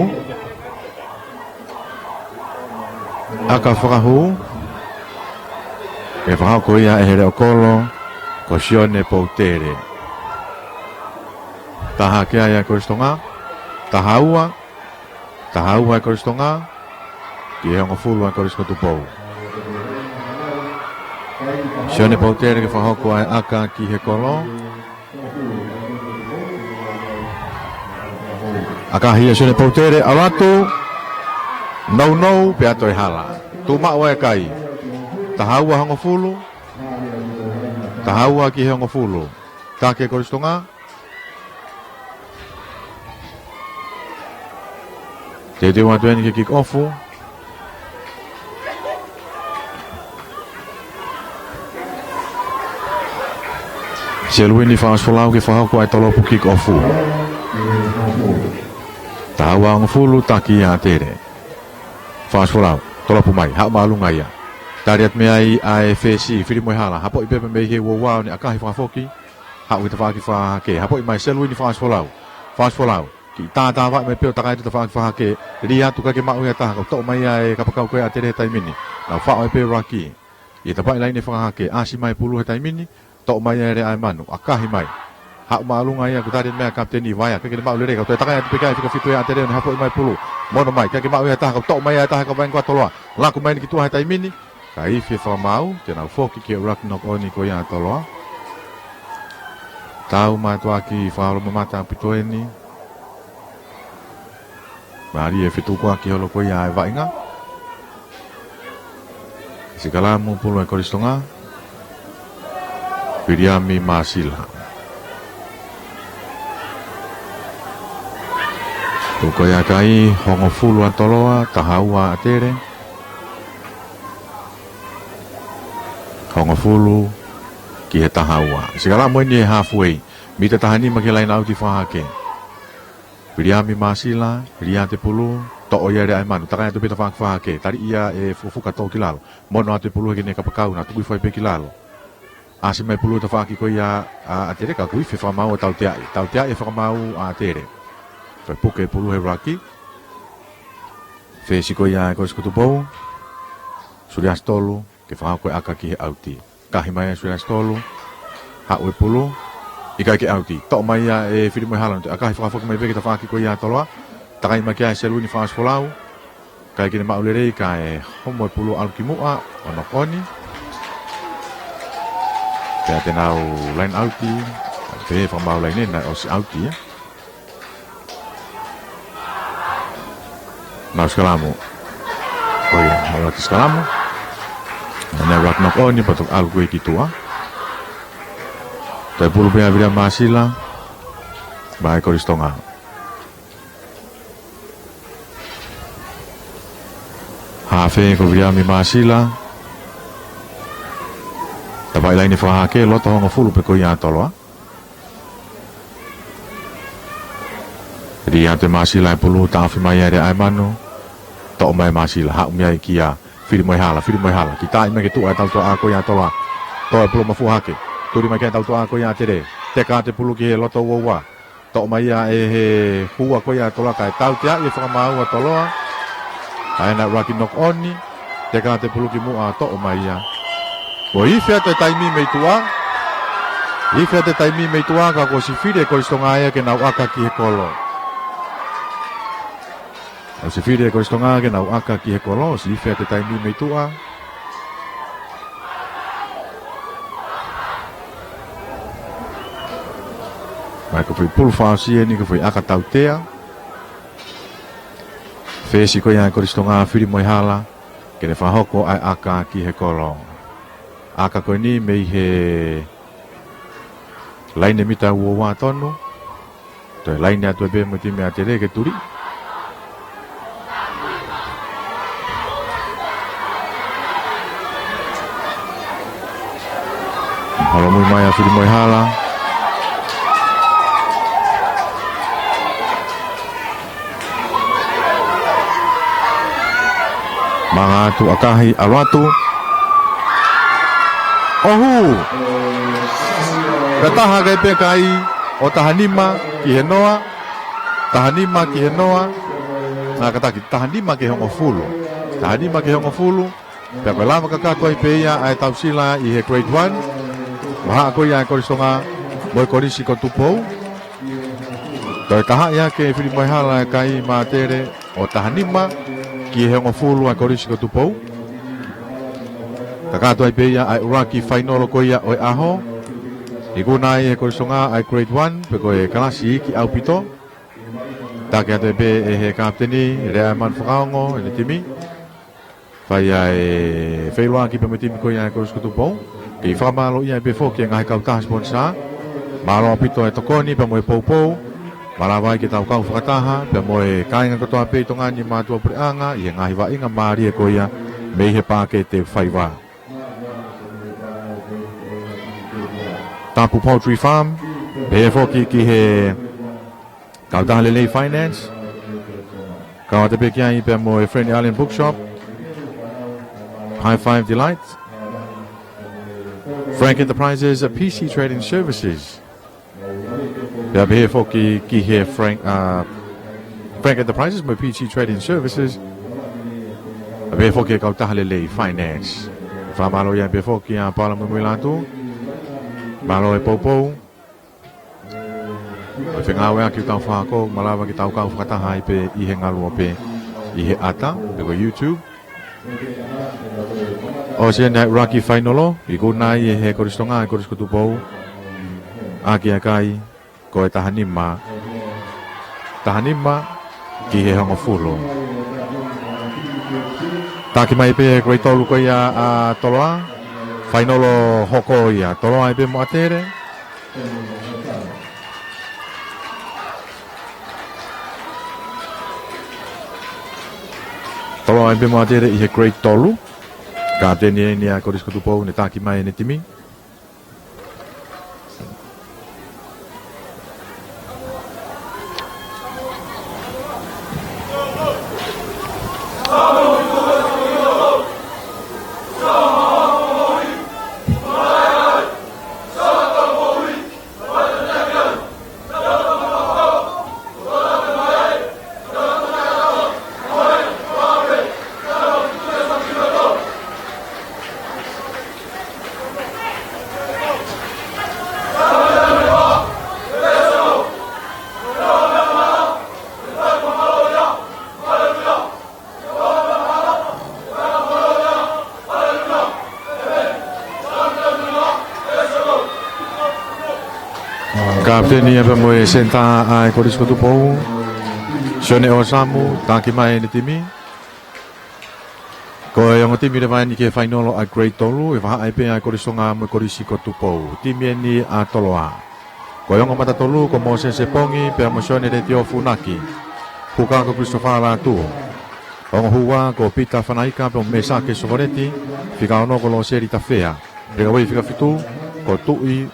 ʻAka fakahū. ʻE fakahoko ia ʻe he leʻo kolo ko Sione Poutele. Taha hake ai ʻa Kolisi Tonga. Taha ua. Taha ua ʻa Kolisi Tonga ki he hongofulu ʻa Kolisi ko Tupou. Sione Poutele ke fakahoko ʻa e ʻaka ki he kolo. ʻAkahi ʻe Sione Poutele, ʻalu atu, nounou, pea toe hala. Tuʻu maʻu ʻa e kai. Taha ua hongofulu. Taha ua ki he hongofulu. Taki ʻe Kolisi Tonga. Teuteu atu eni ke kick off. Seluini Fakaʻosi Folau ke fakahoko ʻa e tolopu kick off. Taha ua hongofulu, taki ʻa ʻAtele. Fakaʻosi Folau, tolopu mai, haʻu māʻolunga ia. Tali atu mei ai ʻa e fesi, Filimoehala, hapoʻi pē mei he uaua ʻo ne ʻakahi fakafoki. Haʻu ki he tafaʻaki fakahahake, hapoʻi mai Seluini Fakaʻosi Folau. Fakaʻosi Folau, kiʻi tātāvaʻi mai pē ʻo takai atu tafaʻaki fakahahake. Lī atu kae ʻikai ke maʻu ia ha taha, ka toʻo mai ia ʻe he kapakau ko ia ʻa ʻAtele he taimi ni. Nau faʻo ai pē ʻuluaki ʻi he tafaʻaki laine fakahahake, ʻasi mai pulu he taimi ni. Toʻo mai ia ʻe Leaʻaemanu, ʻakahi mai. Haʻu māʻolunga ia, kuo tali mei ai ʻa e kapiteni Vaea, ʻikai ke ne maʻu lelei, ka toe takai atu pē ki ai, fika fitu ʻa ʻAtele ʻo ne hapoʻi mai pulu. Mono mai, ʻikai ke maʻu ia ha taha, ka toʻo mai ia ʻe ha taha ʻa e kaveinga ko ia ʻa Toloa. Laku mai ʻeni ki tuʻa he taimi ni, ka ifi e fakamāu, te nau foki ki he ʻuluaki knock on ko ia ʻa Toloa. Tau mātuʻaki fakaholomamata ʻaupito ʻeni. Mālie e fetukuaki holo ko ia ʻa e vaʻinga. Sikalamu pulu ʻa Kolisi Tonga. Viliami Māsila. Tuʻu ko ia kai, hongofulu ʻa Toloa, taha ua ʻa ʻAtele. Hongofulu ki he taha ua. Sikalamu ʻeni he halfway. Mita taha nima ki he laine ʻauti fakahahake. Viliami Māsila, lī atu e pulu, toʻo ia ʻe Leaʻaemanu, takai atu pē tafaʻaki fakahahake, tali ia ʻe Fukafuka, toʻo ki lalo, mono atu e pulu he kene kapakau, na tuku hifo ai pē ki lalo. ʻAsi mai pulu tafaʻaki ko ia ʻa ʻAtele ka kuo ifi e fakamāu ʻo tauteaʻi, tauteaʻi e fakamāu ʻa ʻAtele. Toe puke e pulu he ʻuluaki. Fesi ko ia ʻa Kolisi ko Tupou. Suliasi Tolu, ke fakahoko e ʻaka ki he ʻauti. Kahi mai ʻa Suliasi Tolu. Haʻu e pulu. ʻIkai ke ʻauti. Toʻo mai ia ʻe Filimoehala, ʻo ne toe ʻakahi fakafoki mai pē ki he tafaʻaki ko ia ʻa Toloa. Takai mai ki ai ʻe Seluini Fakaʻosi Folau. ʻIkai ke ne maʻu lelei kae homo e pulu ʻalu ki muʻa ʻo knock on. Pea te nau line ʻauti. Pea fakamāu laine naʻe ʻosi ʻauti ia. Nau sikalamu. ʻOia, nau ʻuluaki sikalamu. Nau ʻuluaki knock on, pea toki ʻalu ko ē ki tuʻa. Toe pulu pē ʻa Viliami Māsila. Mei Kolisi Tonga. Hafe ko Viliami Māsila. Tafaʻaki laine fakahahake, loto hongofulu pē ko ia ʻa Toloa. Lī atu ʻe Māsila e pulu, taʻofi mai ʻe Leaʻaemanu. Toʻo mai ʻe Māsila, haʻu mei ai kia Filimoehala, Filimoehala. Kiʻi taaʻi mai ke tuʻu ʻa e tautuʻa ko ia ʻa Toloa. Toʻo e pulu mafua hake. Tuli mai ki ai e tautuʻa ko ia ʻa ʻAtele. Teka atu e pulu ki he loto uaua. Toʻo mai ia ʻe he hua ko ia ʻa Toloa kae tauteaʻi e fakamāu ʻa Toloa. ʻA ē naʻe ʻuluaki knock on. Teka atu e pulu ki muʻa, toʻo mai ia. Kuo ifi atu e taimi mei tuʻa. Ifi atu e taimi mei tuʻa ka kuo ʻosi fili ʻe Kolisi Tonga ia ke nau ʻaka ki he kolo. ʻOsi fili ʻe Kolisi Tonga ke nau ʻaka ki he kolo, ʻosi ifi atu e taimi mei tuʻa. Mai ko e foʻi pulu fakaʻosi ʻeni ko e foʻi ʻaka tautea. Fesi ko ia ʻa Kolisi Tonga, Filimoehala, ke ne fakahoko ʻa e ʻaka ki he kolo. ʻAka ko eni mei he laine mita uaua tonu. Toe laine atu ai pē mo e timi ʻa ʻAtele ke tuli. Olo mui mai ʻa Filimoehala. Manga atu ʻa Kahi, ʻalu atu. ʻO hū! Pea taha ʻa e kai pē kai ʻo taha nima ki he noa. Taha nima ki he noa. Nā, kātaki, taha nima ki he hongofulu. Taha nima ki he hongofulu. Pea ko e lava kakato ai pē ia ʻa e tausila ʻi he Grade One. Vahaʻa ko ia ʻa e Kolisi Tonga mo e Kolisi ko Tupou. Ko e taha ia ʻa Filimoehala ʻa e kai mātele ʻo taha nima ki he hongofulu ʻa e Kolisi ko Tupou. Kakato ai pē ia ʻa e ʻuluaki fainolo ko ia ʻo e ʻaho. Ikuna ai ʻe he Kolisi Tonga ʻa e Grade One, pe ko e kalasi iiki ʻaupito. Taki atu ai pē ʻe he kapiteni, lea ʻa e manu fakaongo ʻene timi. Fai ʻa e feʻiloaki pea mo e timi ko ia ʻa e Kolisi ko Tupou. Kei fakamālōʻia ai pē foki e ngaahi kautaha siponisā. Mālō ʻaupito e tokoni pea mo e poupou. Malava ai ke tau kau fakataha pea mo e kāinga kotoa pē ʻi Tonga ni, mātuʻa puleʻanga, ʻi he ngaahi vaʻinga mālie ko ia mei he Paʻake Teu Faiva. Tapu Poultry Farm, pehē foki ki he Kautaha Lelei Finance. Kau atu pē ki ai pea mo e Frank Allen Bookshop. High Five Delight. Frank Enterprises, uh, P C Trading Services. Pea pehē foki ki he Frank, uh, Frank Enterprises mo e P C Trading Services. Pea pehē foki ki he Kautaha Lelei Finance. Fakamālō ia pē foki ʻa Paula Muimui Lātū. Mālō e poupou. ʻO fengāueʻaki ʻetau fakakau, malava ke tau kau fakataha ai pē ʻi he ngaluope ʻi he ʻata, pe ko e YouTube. ʻOsi eni ʻa e ʻuluaki fainolo, ikuna ai ʻe he Kolisi Tonga ʻa e Kolisi ko Tupou, ʻaki ʻa e kai, ko e taha nima, taha nima ki he hongofulu. Taki mai pē Grade Tolu ko ia ʻa Toloa, fainolo hoko ia, Toloa ai pē mo ʻAtele. Toloa ai pē mo ʻAtele ʻi he Grade Tolu. Kapiteni eni ʻa e Kolisi ko Tupou, ne taki mai ʻene timi. Kapiteni ia pea mo e senitā ʻa e Kolisi ko Tupou, Sione ʻOsamu, taki mai ʻene timi. Ko e ongo timi leva eni ki he fainolo ʻa e Grade Tolu, ʻe vahaʻa ai pē ʻa e Kolisi Tonga mo e Kolisi ko Tupou. Timi eni ʻa Toloa. Ko e ongo matatolu ko Mōsese Pongi pea mo Sione Letio Funaki. Huka ko Christopher Lātū. Ongo hua ko Pita Fanaika pea mo Mesake Sokoleti. Fika ono ko Loseli Tafea. Fika uoi, fika fitu ko Tuʻi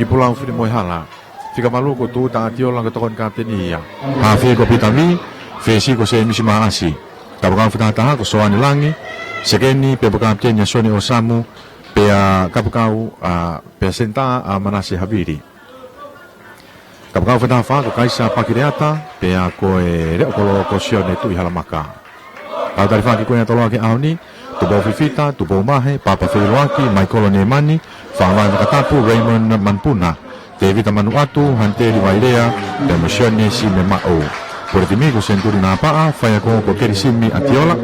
Kipulau Filimoehala. Fika valu ko Tuta ʻAtiola, ko e tokoni kapiteni ia. Hafe ko Pita Vī, fesi ko Semisi Maasi. Kapakau fakataha ko Soane Langi, sekeni pea mo e kapiteni ʻa Sione ʻOsamu, pea kapakau, ʻa, pea senitā ʻa Manase Havili. Kapakau fakataha fā ko Kaisa Pakileata, pea ko e leʻo kolo ko Sione Tuʻihalamaka. Kau talifaki ko ia ʻa Toloa ki he ʻaho ni, Tupou Fifita, Tupou Mahe, Papa Feiloaki, Maikolo Nemani, Faʻavae Vakatapu, Raymond Manupuna, Tevita Manuʻatu, Hanteli Vailea, pea mo Sione Sime Maʻu. Puletimi ko Senituli Napaʻa, faiako ko Kelisimi ʻAtiola.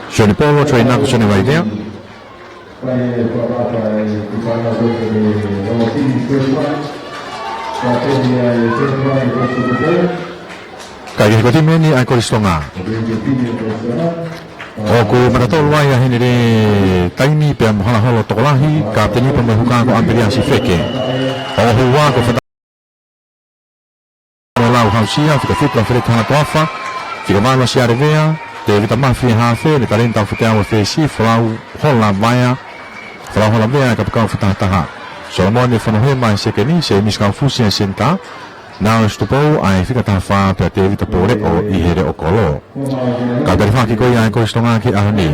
Sione Polo, trainer ko Sione Vailea. Ka ʻi he ko e timi eni ʻa e Kolisi Tonga. ʻOku matatolu ai ʻa Henele Taimi pea mo Halaholo Tokolahi, kapiteni pea mo e huka ko ʻAmipeliasi Feke. Ongo hua ko Fata- Lau Hausia, fika fitu ʻa Feleti Halatoafa, fika valu ʻa Sialevea, Tēvita Mafi ʻa e hafe, Netaleni Taufeteau ʻa e fesi, Folau Holavea, Folau Holavea ʻa e kapakau fakatahataha, Solomone Fonohema ʻa e sekeni, Semisi Kaufusi ʻa e senitā, Nāosi Tupou ʻa e fika taha fā, pea Tēvita Pōleʻo ʻi he leʻo kolo. Kau talifaki ko ia ʻa e Kolisi Tonga ki he ʻaho ni: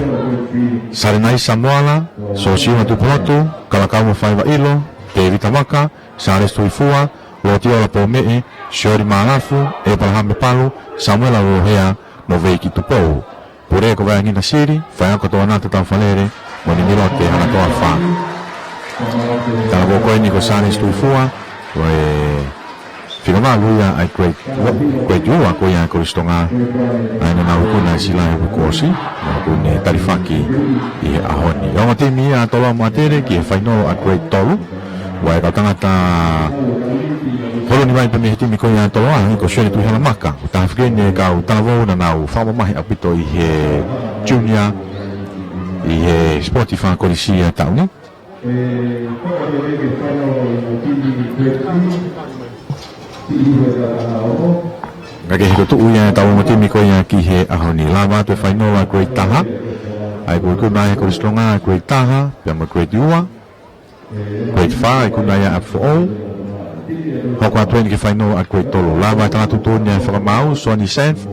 Salenaisa Moala, Sosiua Tupulotu, Kalakau Faivaʻilo, Tēvita Vaka, Sālesi Tuifua, Lotiola Pōmeʻe, Sioli Mālafu, ʻEpalahame Palu, Samuela Uohea, mo Veiki Tupou. Pule ko Vaeangina Sili, Faiako Toanata Taufalele, mo Nimilote Hanatoafa. Talavou ko eni ko Sālesi Tuifua, ko e fika valu ia ʻa e grade, grade ua ko ia ʻa e Kolisi Tonga, ʻa ia naʻa nau ikuna ʻi he Silae uike kuo ʻosi, naʻa nau ikuna talifaki ʻi he ʻaho ni. Ongo timi ia ʻa Toloa mo ʻAtele ki he fainolo ʻa e grade tolu. Ua e kau tangata holo ni mai pē mei he timi ko ia ʻa Toloa, ko Sione Tuʻihalamaka, ko e taha foki eni e kau talavou naʻa nau fakamamahi ʻaupito ʻi he junior, ʻi he sipoti fakakolisi ʻa e taʻu ni. Ka ke hiko tuʻu ia ʻetau ongo timi ko ia ki he ʻaho ni. Lava atu e fainolo ʻa e grade taha. ʻA ia kuo ikuna ʻe he Kolisi Tonga ʻa e grade taha, pea mo e grade ua. Grade fā, ikuna ia ʻa e foʻou. Hoko atu eni ki he fainolo ʻa e grade tolu. Lava e tangata tuʻutuʻuni ʻa e fakamaau, Soni Senf.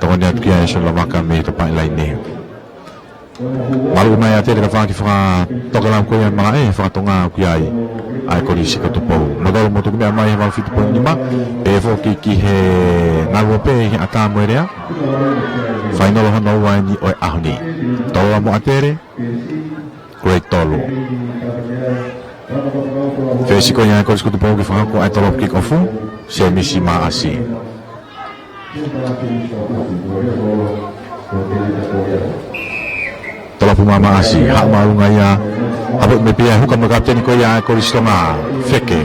Tokoni atu ki ai ʻe Sione Lavaka mei he topaʻi laine. Maluʻi mai ʻa ʻAtele ka faki fakatokelau ko ia ʻa e malaʻe, fakatonga ʻoku ʻi ai ʻa e Kolisi ko Tupou. Mo tolo mo tuku meʻa mai he valu fitu poini nima, pehē foki ki he ngaluope ʻi he ʻata mo e lea. Fainolo hono ua eni ʻo e ʻaho ni. Toloa mo ʻAtele, grade tolu. Fesi ko ia ʻa e Kolisi ko Tupou ke fakahoko ʻa e tolopu kick off, Semisi Maʻasi. Tolopu ʻa Maʻasi, haʻu māʻolunga ia, hapo mei pē ia, huka mo e kapiteni ko ia ʻa e Kolisi Tonga, Feke.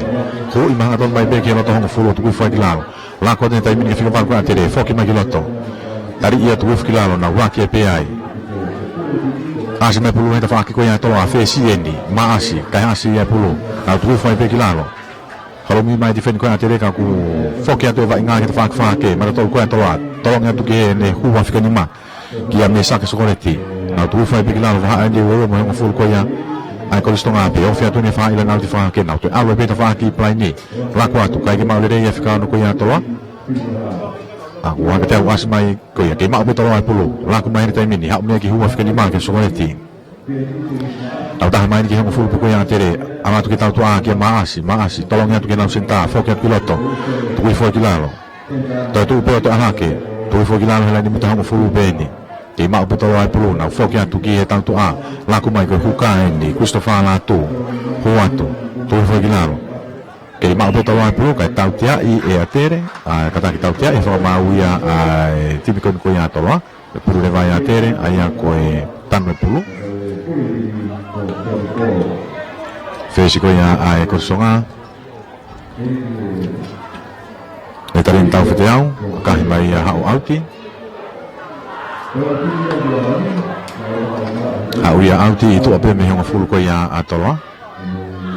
Huʻi mahangatonu mai pē ki he loto hongofulu, tuku hifo ai ki lalo. Lako atu he taimi ni ki he fika valu ko ʻAtele, foki mai ki loto. Tali ia, tuku hifo ki lalo, nau ʻuluaki pē ai. ʻAsi mai pulu he tafaʻaki ko ia ʻa Toloa, fesi eni, Maʻasi, kae ʻasi ia pulu, nau tuku hifo ai pē ki lalo. Holo mai e tifeni ko ia ʻa ʻAtele ka kuo foki atu e vaʻinga ki he tafaʻaki fehālaaki, mata tolu ko ia ʻa Toloa, tolongi atu ki heʻene hua fika nima, kia Mesake Sokoleti. Nau tuku hifo ai pē ki lalo, vahaʻa eni ʻe ua mo e hongofulu ko ia ʻa e Kolisi Tonga pē, ofi atu eni e fāʻila naʻa nau ʻi he fehālaaki, nau toe ʻalu ai pē he tafaʻaki pē laine, lako atu, kae ʻikai ke maʻu lelei e fika ono ko ia ʻa Toloa. ʻA, ua ka te au ʻasi mai ko ia, kei maʻu pē ʻe Toloa e pulu, lako mai he taimi ni, haʻu mai ki he hua fika nima kia Sokoleti. Tau taha mai eni ki he hongofulu pē ko ia ʻa ʻAtele, ʻalu atu ki he tautuʻa kia Maʻasi, Maʻasi, tolongi atu ki heʻenau senitā, foki atu ki loto, tuku hifo ki lalo. Toe tuʻu pē ʻo toe ʻalu hake, tuku hifo ki lalo he laine mita hongofulu pē eni. Kei maʻu pē ʻe Toloa e pulu, nau foki atu ki he tautuʻa, lako mai ko e huka eni, Christopher Latu, hū atu, tuku hifo ki lalo. Kei maʻu pē ʻe Toloa e pulu, kae tauteaʻi ʻe ʻAtele, ʻa, kātaki tauteaʻi he fakamaau ia ʻa e timi ko eni ko ia ʻa Toloa. Pulu leva ʻe ʻAtele, ʻa ia ko e tanu e pulu. Fesi ko ia ʻa e Kolisi Tonga. Netaleni Taufeteau, kakahi mai ia haʻu ʻauti. Haʻu ia ʻauti ʻi tuʻa pē mei he hongofulu ko ia ʻa Toloa.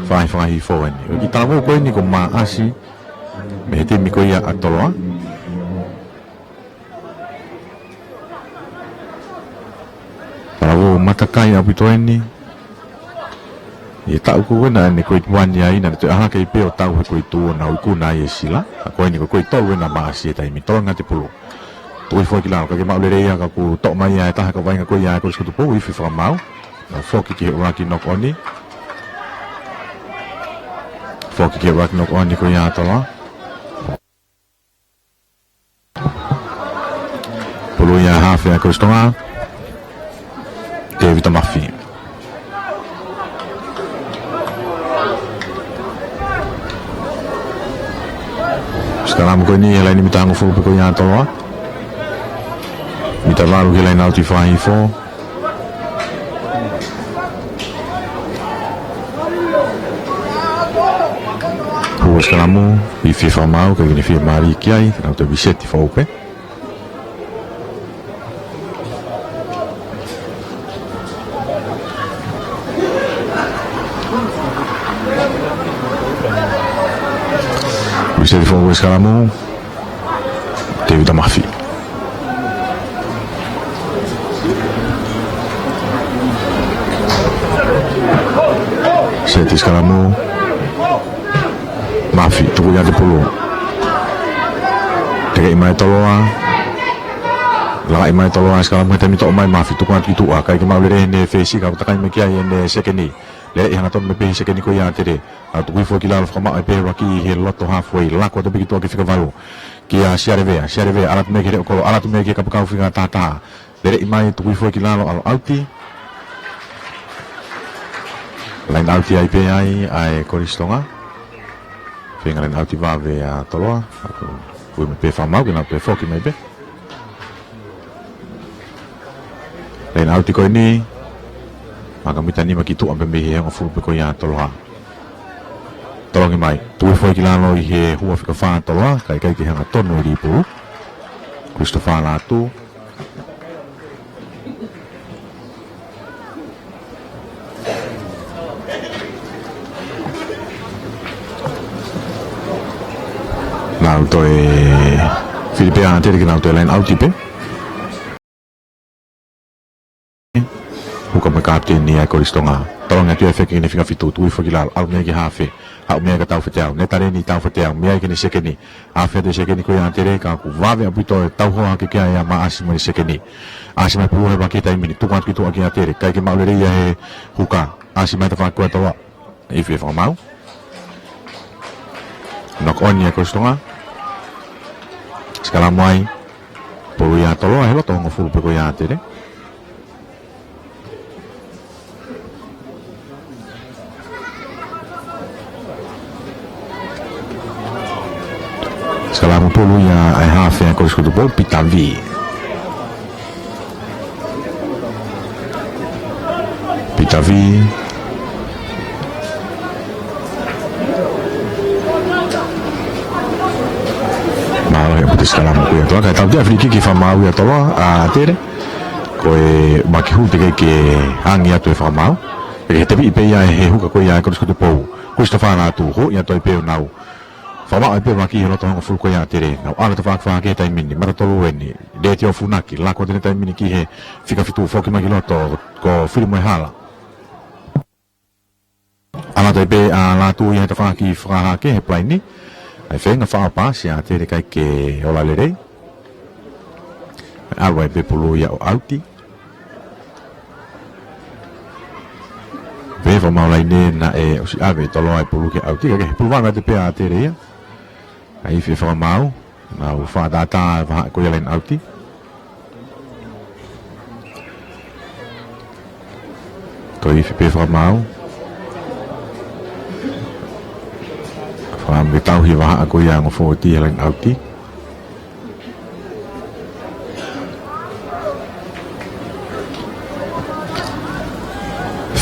Fai fakahifo eni. Ko e kiʻi talavou ko eni ko Maʻasi, mei he timi ko ia ʻa Toloa. Talavou matakai ʻaupito eni. ʻI he taʻu ko ena ʻene grade one ia ʻi, naʻa ne toe ʻalu hake pē ʻo tau he grade two ʻo nau ikuna ai e sila. ʻA ko eni ko e grade tolu ena ʻa Maʻasi he taimi ni. Tolongi atu e pulu. Tuku hifo ki lalo, kae ʻikai ke maʻu lelei ia ka kuo toʻo mai ia ʻe he taha e kau vaʻinga ko ia ʻa e Kolisi ko Tupou, ifi fakamaau. Nau foki ki he ʻuluaki knock on. Foki ki he ʻuluaki knock on ko ia ʻa Toloa. Pulu ia ʻa e hafe ʻa e Kolisi Tonga, Tevita Mafi. Sikalamu ko eni he laine mita hongofulu pē ko ia ʻa Toloa. Mita valu he laine ʻauti fakahifo. Hū e sikalamu, ifi fakamaau, kae ʻikai ke ne fiemālie ki ai, nau toe viseti foʻou pē. Viseti foʻou e sikalamu, Tevita Mafi. Te sikalamu. Mafi, tuku ia ki he pulu. Tekeʻi mai Toloa. Lakaʻi mai Toloa, sikalamu he taimi toʻo mai Mafi, tuku atu ki tuʻa. Kae ʻikai ke maʻu lelei ʻene fesi, ka ʻoku takai mai ki ai ʻene sekeni. Lele ʻi he hangatonu mei he sekeni ko ia ʻa Tere. Ka tuku hifo ki lalo, fakamaʻu ʻe pē ʻa Vaki he loto halfway, lako atu pē ki tuʻa ki he fika valu. Kia Sialevea, Sialevea, ʻalu atu mei ai ki he leʻo kolo, ʻalu atu mei ai ki he kapakau fika taha taha. Lele mai, tuku hifo ki lalo, ʻalu ʻauti. Laine ʻauti ai pē ai ʻa e Kolisi Tonga. Feinga laine ʻauti vave ʻa Toloa. Atu, ui mai pē fakamaau, ke nau toe foki mai pē. Laine ʻauti ko eni. Maka mita nima ki tuʻa pē mei he hongofulu pē ko ia ʻa Toloa. Tolongi mai. Tuku hifo ki lalo ʻi he hua fika fā ʻa Toloa, kae ʻikai ke hangatonu e lī pulu. Christopher Lātū. Nau toe fili pē ʻa Tere ke nau toe laine ʻauti pē. Huka mai kapiteni ʻa e Kolisi Tonga. Tolongi atu ia ʻe Feke ki heʻene fika fitu, tuku hifo ki lalo, ʻalu mei ai ki he hafe. Haʻu mei ai kia Taufeteau, ne taleni Taufeteau, mei ai ki heʻene sekeni. Hafe atu e sekeni ko ia ʻa Tere, ka ʻoku vave ʻaupito e tauhoa hake ki ai ʻa Maʻasi mo ʻene sekeni. ʻAsi mai pulu ʻe Vaki he taimi ni, tuku atu ki tuʻa kia Tere, ʻikai ke maʻu lelei ia he huka. ʻAsi mai tafaʻaki ko ia ʻa Toloa. Ifi e fakamaau. Knock on ia Kolisi Tonga. Sikalamu ai. Pulu ia ʻa Toloa he loto hongofulu pē ko ia ʻa Tere. Sikalamu pulu ia ʻa e hafe ʻa e Kolisi Kotopou, Pita Vī. Pita Vī. Mālohi e puti sikalamu ko ia ʻa Toloa. Kae tautea free kick fakamaau ia ʻa Toloa, ʻa Tere. Ko e Vaki hū teʻeki ke angi atu e fakamaau. ʻE he tepiʻi pē ia he huka ko ia ʻa e Kolisi Kotopou. Christopher Lātū, hū ia toe pē ʻo nau. Fakamaʻu ai pē Vaki he loto hongofulu ko ia ʻa Tere. Nau ʻalu tafaʻaki fakahake he taimi ni, mata tolu eni. Leti ʻo funaki, lako atu he taimi ni ki he fika fitu, foki mai ki loto, ko Fili Moehala. ʻAlu atu ai pē ʻa Lātū ia he tafaʻaki fakahake he palaini. ʻAi feinga faʻa paasi ʻa Tere ʻikai ke ola lelei. ʻAlu ai pē pulu ia ʻo ʻauti. Pē fakamaau laine naʻe ʻosi ʻave ʻe Toloa e pulu ke ʻauti, ka ke pulu vave atu pē ʻa Tere ia. ʻAi ifi e fakamaau, nau fakatātā e vahaʻa ko ia laine ʻauti. Ko e ifi pē fakamaau. Fakaʻamu ke tauhi e vahaʻa ko ia ongo fōueti he laine ʻauti.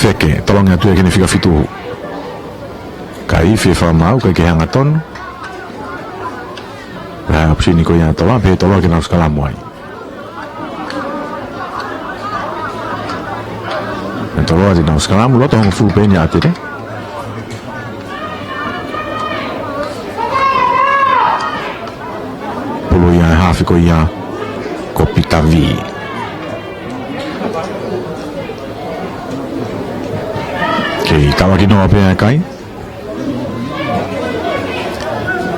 Feke, tolongi atu ia ki heʻene fika fitu. Ka ifi e fakamaau, ʻikai ke hangatonu. Pea ʻopisini ko ia ʻa Toloa, pea Toloa ke nau sikalamu ai. ʻE Toloa ke nau sikalamu, loto hongofulu pē eni ʻa Tere. Pulu ia ʻa e hafe ko ia ko Pita Vī. Kei tavaki noa pē ʻa e kai.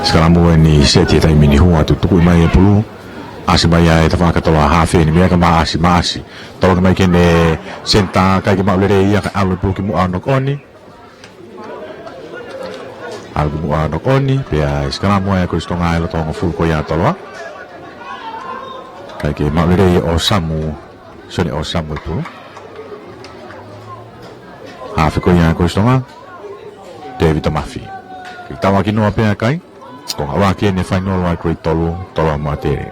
Sikalamu eni seti he taimi ni, hū atu, tuku mai e pulu. ʻAsi mai ʻa e tafaʻaki ʻa Toloa, hafe eni, mei ai kia Maʻasi, Maʻasi. Tolongi mai ki heʻene senitā, ʻikai ke maʻu lelei ia, kae ʻalu e pulu ki muʻa ʻo knock on. ʻAlu ki muʻa ʻo knock on, pea ʻe sikalamu ai ʻa e Kolisi Tonga he loto hongofulu ko ia ʻa Toloa. ʻIkai ke maʻu lelei ʻo Samu, Sione ʻo Samu e pulu. Hafe ko ia ʻa e Kolisi Tonga, Tēvita Mafi. Kei tavaki noa pē ʻa e kai. Konga ua ki heʻene fainolo ʻa e grade tolu, Toloa mo ʻAtere.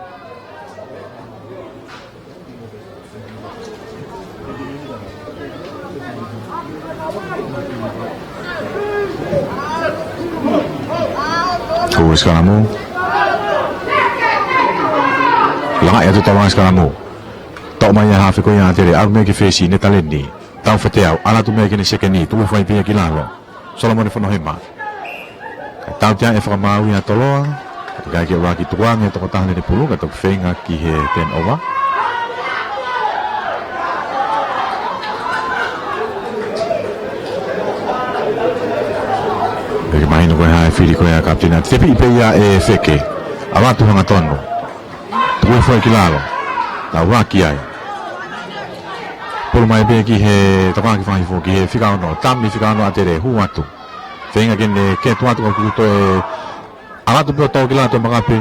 Ko e sikalamu. Langaʻi atu Toloa e sikalamu. Toʻo mai ʻa e hafe ko ia ʻa ʻAtere, ʻalu mei ai ki he fesi, ne taleni. Taufeteau, ʻalu atu mei ai ki heʻene sekeni, tuku hifo ai pē ia ki lalo. Solomone Fonohema. Tautea e fakamaau ia ʻa Toloa. ʻIkai ke ʻuluaki tukuange tokotaha lele pulu, ka toki feinga ki he turnover. Mahino ko e hā e fili ko ia ʻa e kapiteni, ʻa e tepi pē ia ʻe Feke. ʻAlu atu hangatonu. Tuku hifo ki lalo. Tau vaki ai. Pulu mai pē ki he tafaʻaki fakahifo ki he fika ono. Tami fika ono ʻa Tele, hū atu. Feinga ke ne ke tuʻu atu ka kuo toe ʻalu atu pē ʻo tō ki lalo ʻa e makape.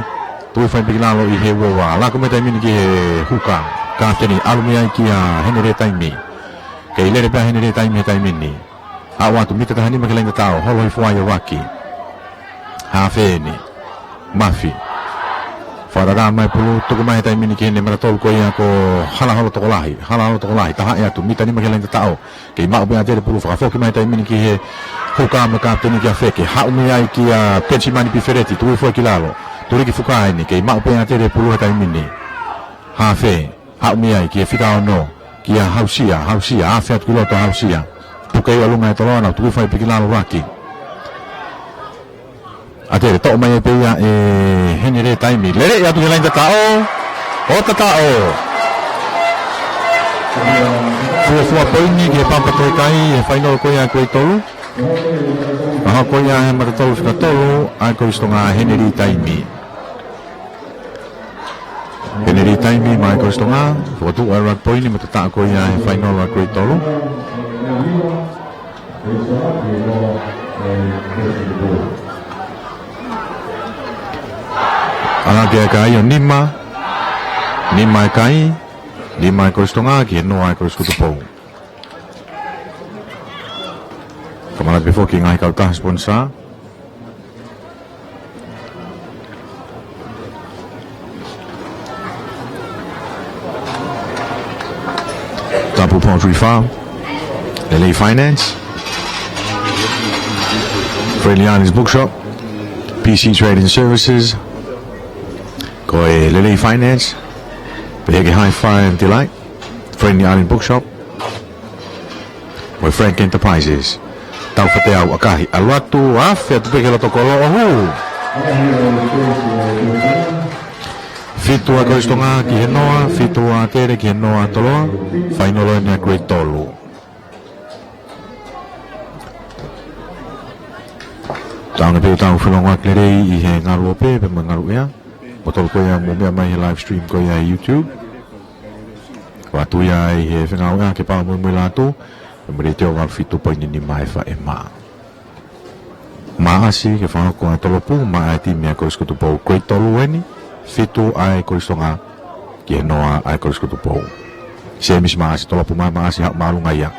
Tuku hifo pē ki lalo ʻi he uova. Laku mei he taimi ni ki he huka. Kapiteni, ʻalu mei ai kia Henere Taimi. Kei lele pē ʻa Henere Taimi he taimi ni. Aʻu atu mita taha nima ki he laine tataʻo, holo hifo ai ʻo vaki. Hafe eni. Mafi. Fakatatā mai pulu, tuku mai he taimi ni ki heʻene mata tolu ko ia ko Halaholo Tokolahi, Halaholo Tokolahi, tahaʻi atu, mita nima ki he laine tataʻo. Kei maʻu pē ʻa Tele pulu, fakafoki mai he taimi ni ki he huka mo e kapiteni kia Feke, haʻu mei ai kia Penisimani Pifeleti, tuku hifo ki lalo. Tuliki fuka eni, kei maʻu pē ʻa Tele pulu he taimi ni. Hafe. Haʻu mei ai ki he fika ono, kia Hausia, Hausia, afe atu ki loto Hausia. Puke ʻi ʻolunga e toloa, nau tuku hifo pē ki lalo vaki. ʻA Tele toʻo mai pē ia ʻe Henere Taimi. Lele atu ki he laine tataʻo. ʻO tataʻo. Fuofua poini ki he papa toe kai, he fainolo ko ia ko e tolu. Maha ko ia he mata tolu fika tolu, ʻa e Kolisi Tonga Henere Taimi. Henere Taimi maʻa e Kolisi Tonga, fokotuʻu ʻa e laki poini mo e tataʻo ko ia he fainolo ʻa e grade tolu. ʻAlu ki he kai ʻo nima, nima e kai, nima e Kolisi Tonga, ki he noa e Kolisi Kutupou. Fakamanatu pē foki ngaahi kautaha sponsor. Tapu Poultry Farm, Lelei Finance, Friendly Islands Bookshop, P C Trading Services, ko e Lelei Finance, pehē ki he Hi-Fi and Delight, Friendly Island Bookshop, mo e Frank Enterprises. Taufateau ʻakahi, ʻalu atu, afe atu pē ki loto kolo ʻo hū. Fitu ʻa e Kolisi Tonga ki he noa, fitu ʻa Tele ki he noa toloa, fainolo eni ʻa e grade tolu. Tau anga pē ʻetau felongoaki lelei ʻi he ngalu ope, pea mo e ngalu ʻea. Mo tolu ko ia mou meʻa mai he live stream ko ia ʻi YouTube. Ko atu ia ʻi he fengāueʻaki pea mo e mui lātu, pea mo e Letiō valu fitu poini nima F M. Maʻasi ke fakahoko ʻa e tolopu, maʻa e timi ʻa e Kolisi Kutupou, grade tolu eni, fitu ʻa e Kolisi Tonga, ki he noa ʻa e Kolisi Kutupou. Semisi Maʻasi, tolopu mai Maʻasi, haʻu māʻolunga ia.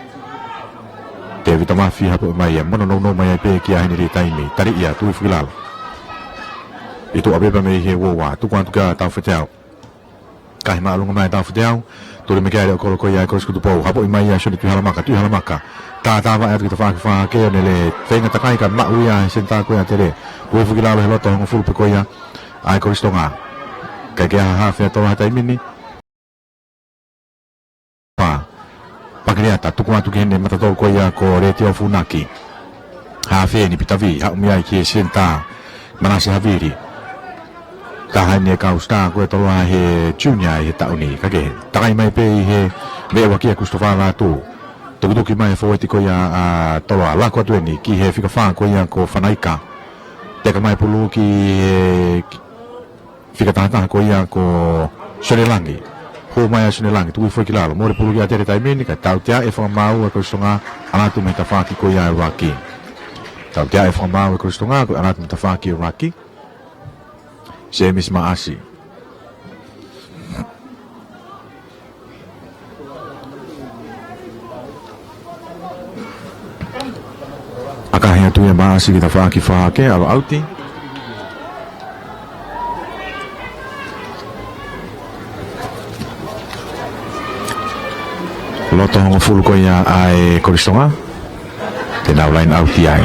Tēvita Mafi, hapoʻi mai ia, mono nounou mai ai pē kia Henere Taimi, tali ia, tuku hifo ki lalo. ʻI tuʻa pē pea mei he uova, tuku atu kia Taufateau. Kahi māʻolunga mai Taufateau, tuli mai ki ai ʻa e kolo ko ia ʻa e Kolisi Kutupou, hapoʻi mai ia Sione Tuʻihalamaka, Tuʻihalamaka. Tātāvaʻe atu ki tafaʻaki fakahake ʻo ne lele feinga takai kae maʻu ia he senitā ko ia ʻa Tele. Tuku hifo ki lalo he loto hongofulu pē ko ia ʻa e Kolisi Tonga. Kae kei hahafe ʻa e toloa he taimi ni. Pā. Pakeleata, tuku atu ki heʻene mata tolu ko ia ko Letiō Funaki. Hafe eni Pita Vī, haʻu mei ai ki he senitā Manase Havili. Taha eni e kau sitā ko e toloa he junior ʻi he taʻu ni. Kae kehe, takai mai pē ʻi he veʻe ʻaki ʻa Christopher Lātū. Tukituki mai e fōueti ko ia ʻa Toloa, laku atu eni ki he fika fā ko ia ko Fanaika. Teka mai pulu ki he fika taha taha ko ia ko Sione Langi. Hū mai ʻa Sione Langi, tuku hifo ki lalo. Mole pulu kia Tele he taimi ni, kae tautea e fakamaau ʻa e Kolisi Tonga, ʻalu atu mei he tafaʻaki ko ia ʻa e laki. Tautea e fakamaau ʻa e Kolisi Tonga, ko e ʻalu atu mei he tafaʻaki ʻa e laki. Semisi Maʻasi. ʻAkahi atu ia Maʻasi ki tafaʻaki fakahake, ʻalu ʻauti. Loto hongofulu ko ia ʻa e Kolisi Tonga. Te nau laine ʻauti ai.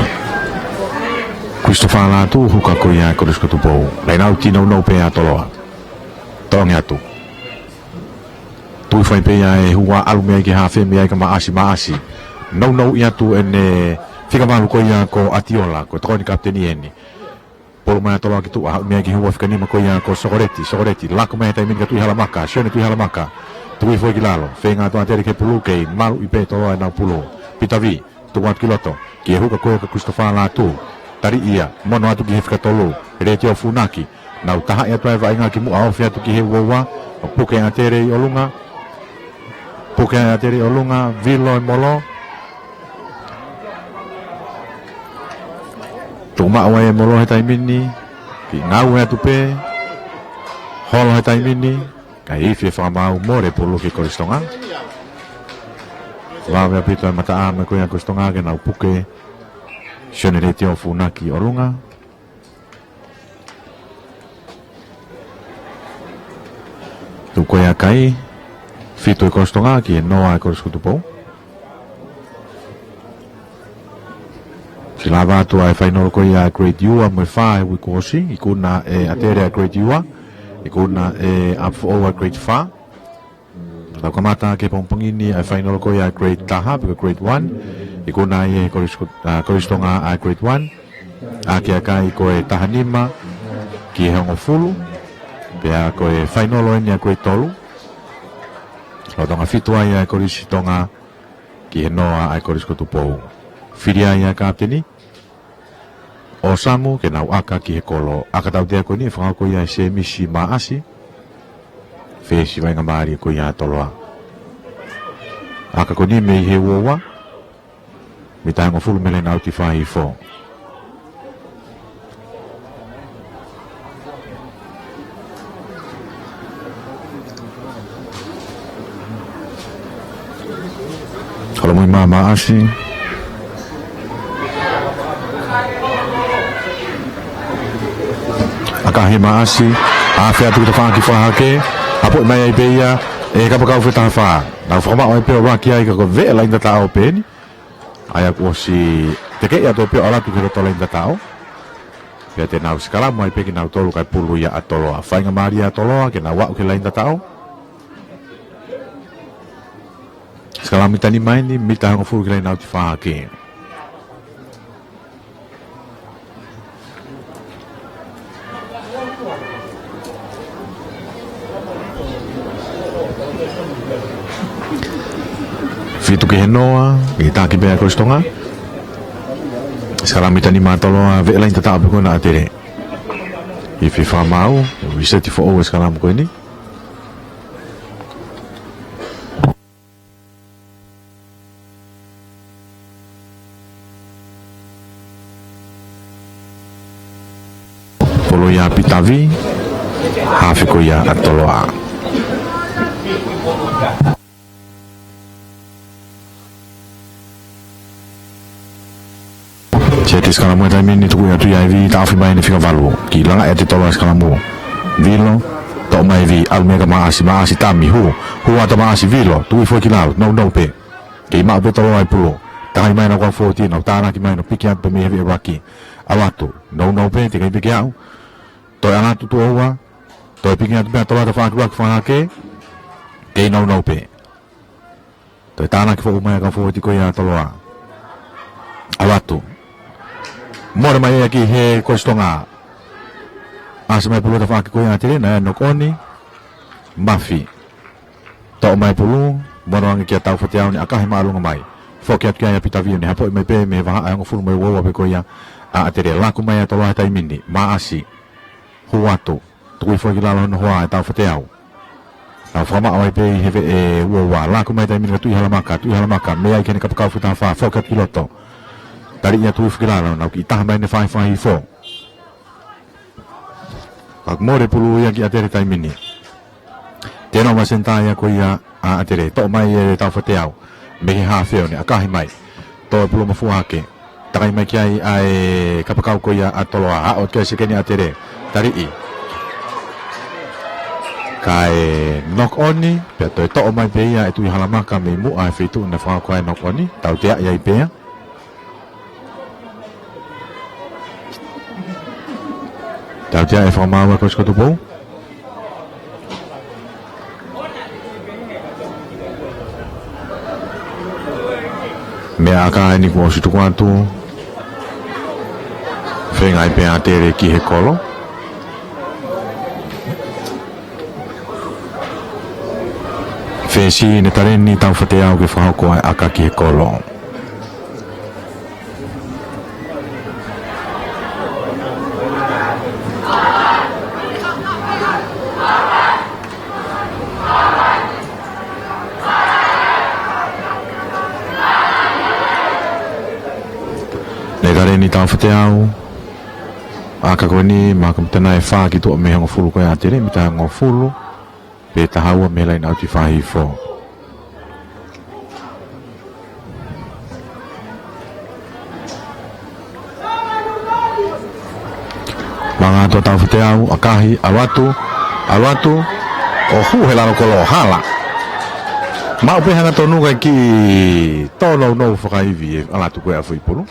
Christopher Lātū, huka ko ia ʻa e Kolisi Kutupou. Laine ʻauti nounou pē ʻa Toloa. Toʻongi atu. Tuʻi fai pē ia e hua, ʻalu mei ai ki he hafe, mei ai kia Maʻasi, Maʻasi. Nounou ʻi atu ʻene fika valu ko ia ko ʻAtiola, ko e tokoni kapiteni eni. Pulu mai ʻa Toloa ki tuʻa, haʻu mei ai ki he hua fika nima ko ia ko Sokoleti, Sokoleti. Laku mai he taimi ni kia Tuʻihalamaka, Sione Tuʻihalamaka. Tuku hifo ki lalo, feinga atu ʻa Tele ke pulu, kei maluʻi pē Toloa ʻenau pulu. Pita Vī, tuku atu ki loto, ki he huka ko ia ko Christopher Lātū. Taliʻi ia, mono atu ki he fika tolu, Letiō Funaki. Nau tahaʻi atu ʻa e vaʻinga ki muʻa, ofi atu ki he uaua, ʻo puke ʻa ʻAtele ʻi ʻolunga. Puke ʻa ʻAtele ʻi ʻolunga, Vilo e molo. Tuʻu maʻu ai e molo he taimi ni, kiʻi ngāue atu pē, holo he taimi ni, kae ifi e fakamaau, mole pulu ki Kolisi Tonga. Vave ʻaupito e mataʻa mei ko ia Kolisi Tonga ke nau puke Sione Letiō Funaki ʻi ʻolunga. Tuku ia kai, fitu e Kolisi Tonga ki he noa e Kolisi ko Tupou. Siʻi lava atu ʻa e fainolo ko ia ʻa e Grade Ua mo e Fā he uike kuo ʻosi, ikuna ʻe ʻAtele ʻa e Grade Ua, ikuna ʻe ʻApifoʻou ʻa e Grade Fā. Tau kamata ki he pongipongi ni ʻa e fainolo ko ia ʻa e Grade Taha, pe ko e Grade One, ikuna ʻe he Kolisi ko-, ʻa, Kolisi Tonga ʻa e Grade One, ʻa e kai ko e taha nima ki he hongofulu, pea ko e fainolo eni ʻa e Grade Tolu. Lolotonga fitu ai ʻa e Kolisi Tonga ki he noa ʻa e Kolisi ko Tupou. Fili ai ʻa e kapiteni ʻo Samu ke nau ʻaka ki he kolo. ʻAka tautea ko eni ʻe fakahoko ia ʻe Semisi Maʻasi, fesi vaʻinga mālie ko ia ʻa Toloa. ʻAka ko eni mei he uaua, mita hongofulu mei he laine ʻauti fā hifo. Holomui mai Maʻasi. ʻAkahi Maʻasi. Afe atu ki tafaʻaki fakahake. Hapoʻi mai ai pē ia ʻe he kapakau fika taha fā. Nau fakamaʻu ai pē ʻo laki ai ka ko e veʻe laine tataʻo pē eni. ʻA ia kuo ʻosi tekeʻi atu pē ʻo ʻalu atu ki loto laine tataʻo. Pea te nau sikalamu ai pē kinautolu kae pulu ia ʻa Toloa. Vaʻinga mālie ʻa Toloa ke nau aʻu ki he laine tataʻo. Sikalamu ʻi he taimi ni, mita hongofulu ki he laine ʻauti fakahake. Fitu ki he noa, ʻi he taki pē ʻa Kolisi Tonga. Sikalamu ʻi he taimi ni ʻa Toloa, veʻe laine tataʻo pē ko ena ʻa ʻAtele. Ifi fakamaau, ʻe reset foʻou e sikalamu ko eni. Pulu ia ʻa Pita Vī, hafe ko ia ʻa Toloa. Seti sikalamu he taimi ni, tuku atu ia ʻe Vī, taʻofi mai ʻene fika valu. Kiʻi langa ʻe Toloa sikalamu. Vilo, toʻo mai Vī, ʻalu mai kia Maʻasi, Maʻasi tami, hū, hū atu Maʻasi, Vilo, tuku hifo ki lalo, nounou pē. Kei maʻu pē Toloa e pulu. Takai mai ʻenau kau fōueti, nau tānaki mai, nau piki atu pē mei he veʻe laki. ʻAlu atu, nounou pē, teʻeki ai pē ke aʻu. Toe ʻalu atu tuʻo ua, toe piki atu pē ʻa Toloa tafaʻaki laki fakahake. Kei nounou pē. Toe tānaki foʻou mai ʻa e kau fōueti ko ia ʻa Toloa. ʻAlu atu. Mole mai ia ki he Kolisi Tonga. ʻAsi mai pulu tafaʻaki ko ia ʻa ʻAtele, naʻe knock on. Mafi. Toʻo mai pulu, mono ange kia Taufateau ni, ʻakahi māʻolunga mai. Foki atu ki ai ʻa Pita Vī, ne hapoʻi mai pē mei he vahaʻa ʻe hongofulu mei he uaua pē ko ia ʻa ʻAtele. Laku mai ʻa Toloa he taimi ni, Maʻasi. Hū atu. Tuku hifo ki lalo hono hoa ʻe Taufateau. Nau fakamaʻu ai pē ʻi he veʻe uaua, laku mai taimi ni kia Tuʻihalamaka, Tuʻihalamaka, mei ai ki heʻene kapakau fika taha fā, foki atu ki loto. Taliʻi ia Tuʻi foki ki lalo, nau kiʻi taha mai ʻene fāifai hifo. Ka mole pulu ia ki ʻAtele taimi ni. Tēnā ma senitā ia ko ia ʻa ʻAtele, toʻo mai ʻe Taufateau. Mei he hafe ʻo ne ʻakahi mai. Toe pulu mafua hake. Takai mai ki ai ʻa e kapakau ko ia ʻa Toloa. Aʻu ki ai sekeni ʻa ʻAtele. Taliʻi. Kae knock on, pea toe toʻo mai pē ia ʻe Tuʻihalamaka mei muʻa he feituʻu naʻe fakahoko ai e knock on. Tauteaʻi ai pē ia. Tauteaʻi e fakamaau ʻa e Kolisi ko Tupou. Meʻa ʻaka eni kuo ʻosi tuku atu. Feinga ai pē ʻa ʻAtele ki he kolo. Fesi ʻene taleni Taufateau ke fakahoko ʻa e ʻaka ki he kolo. Taleni Taufeteau. ʻAka ko eni, maka mita nai fā ki tuʻa mei he hongofulu ko ia ʻa ʻAtele, mita hongofulu. Pē taha ua mei he laine ʻauti fā hifo. Manga atu ʻa Taufeteau, ʻakahi, ʻalu atu, ʻalu atu, ʻo hū he lalo kolo, hala. Maʻu pē hangatonu kae kiʻi tōnounou fakaivi ʻe ʻalu atu ko ē ʻa Fuipulu.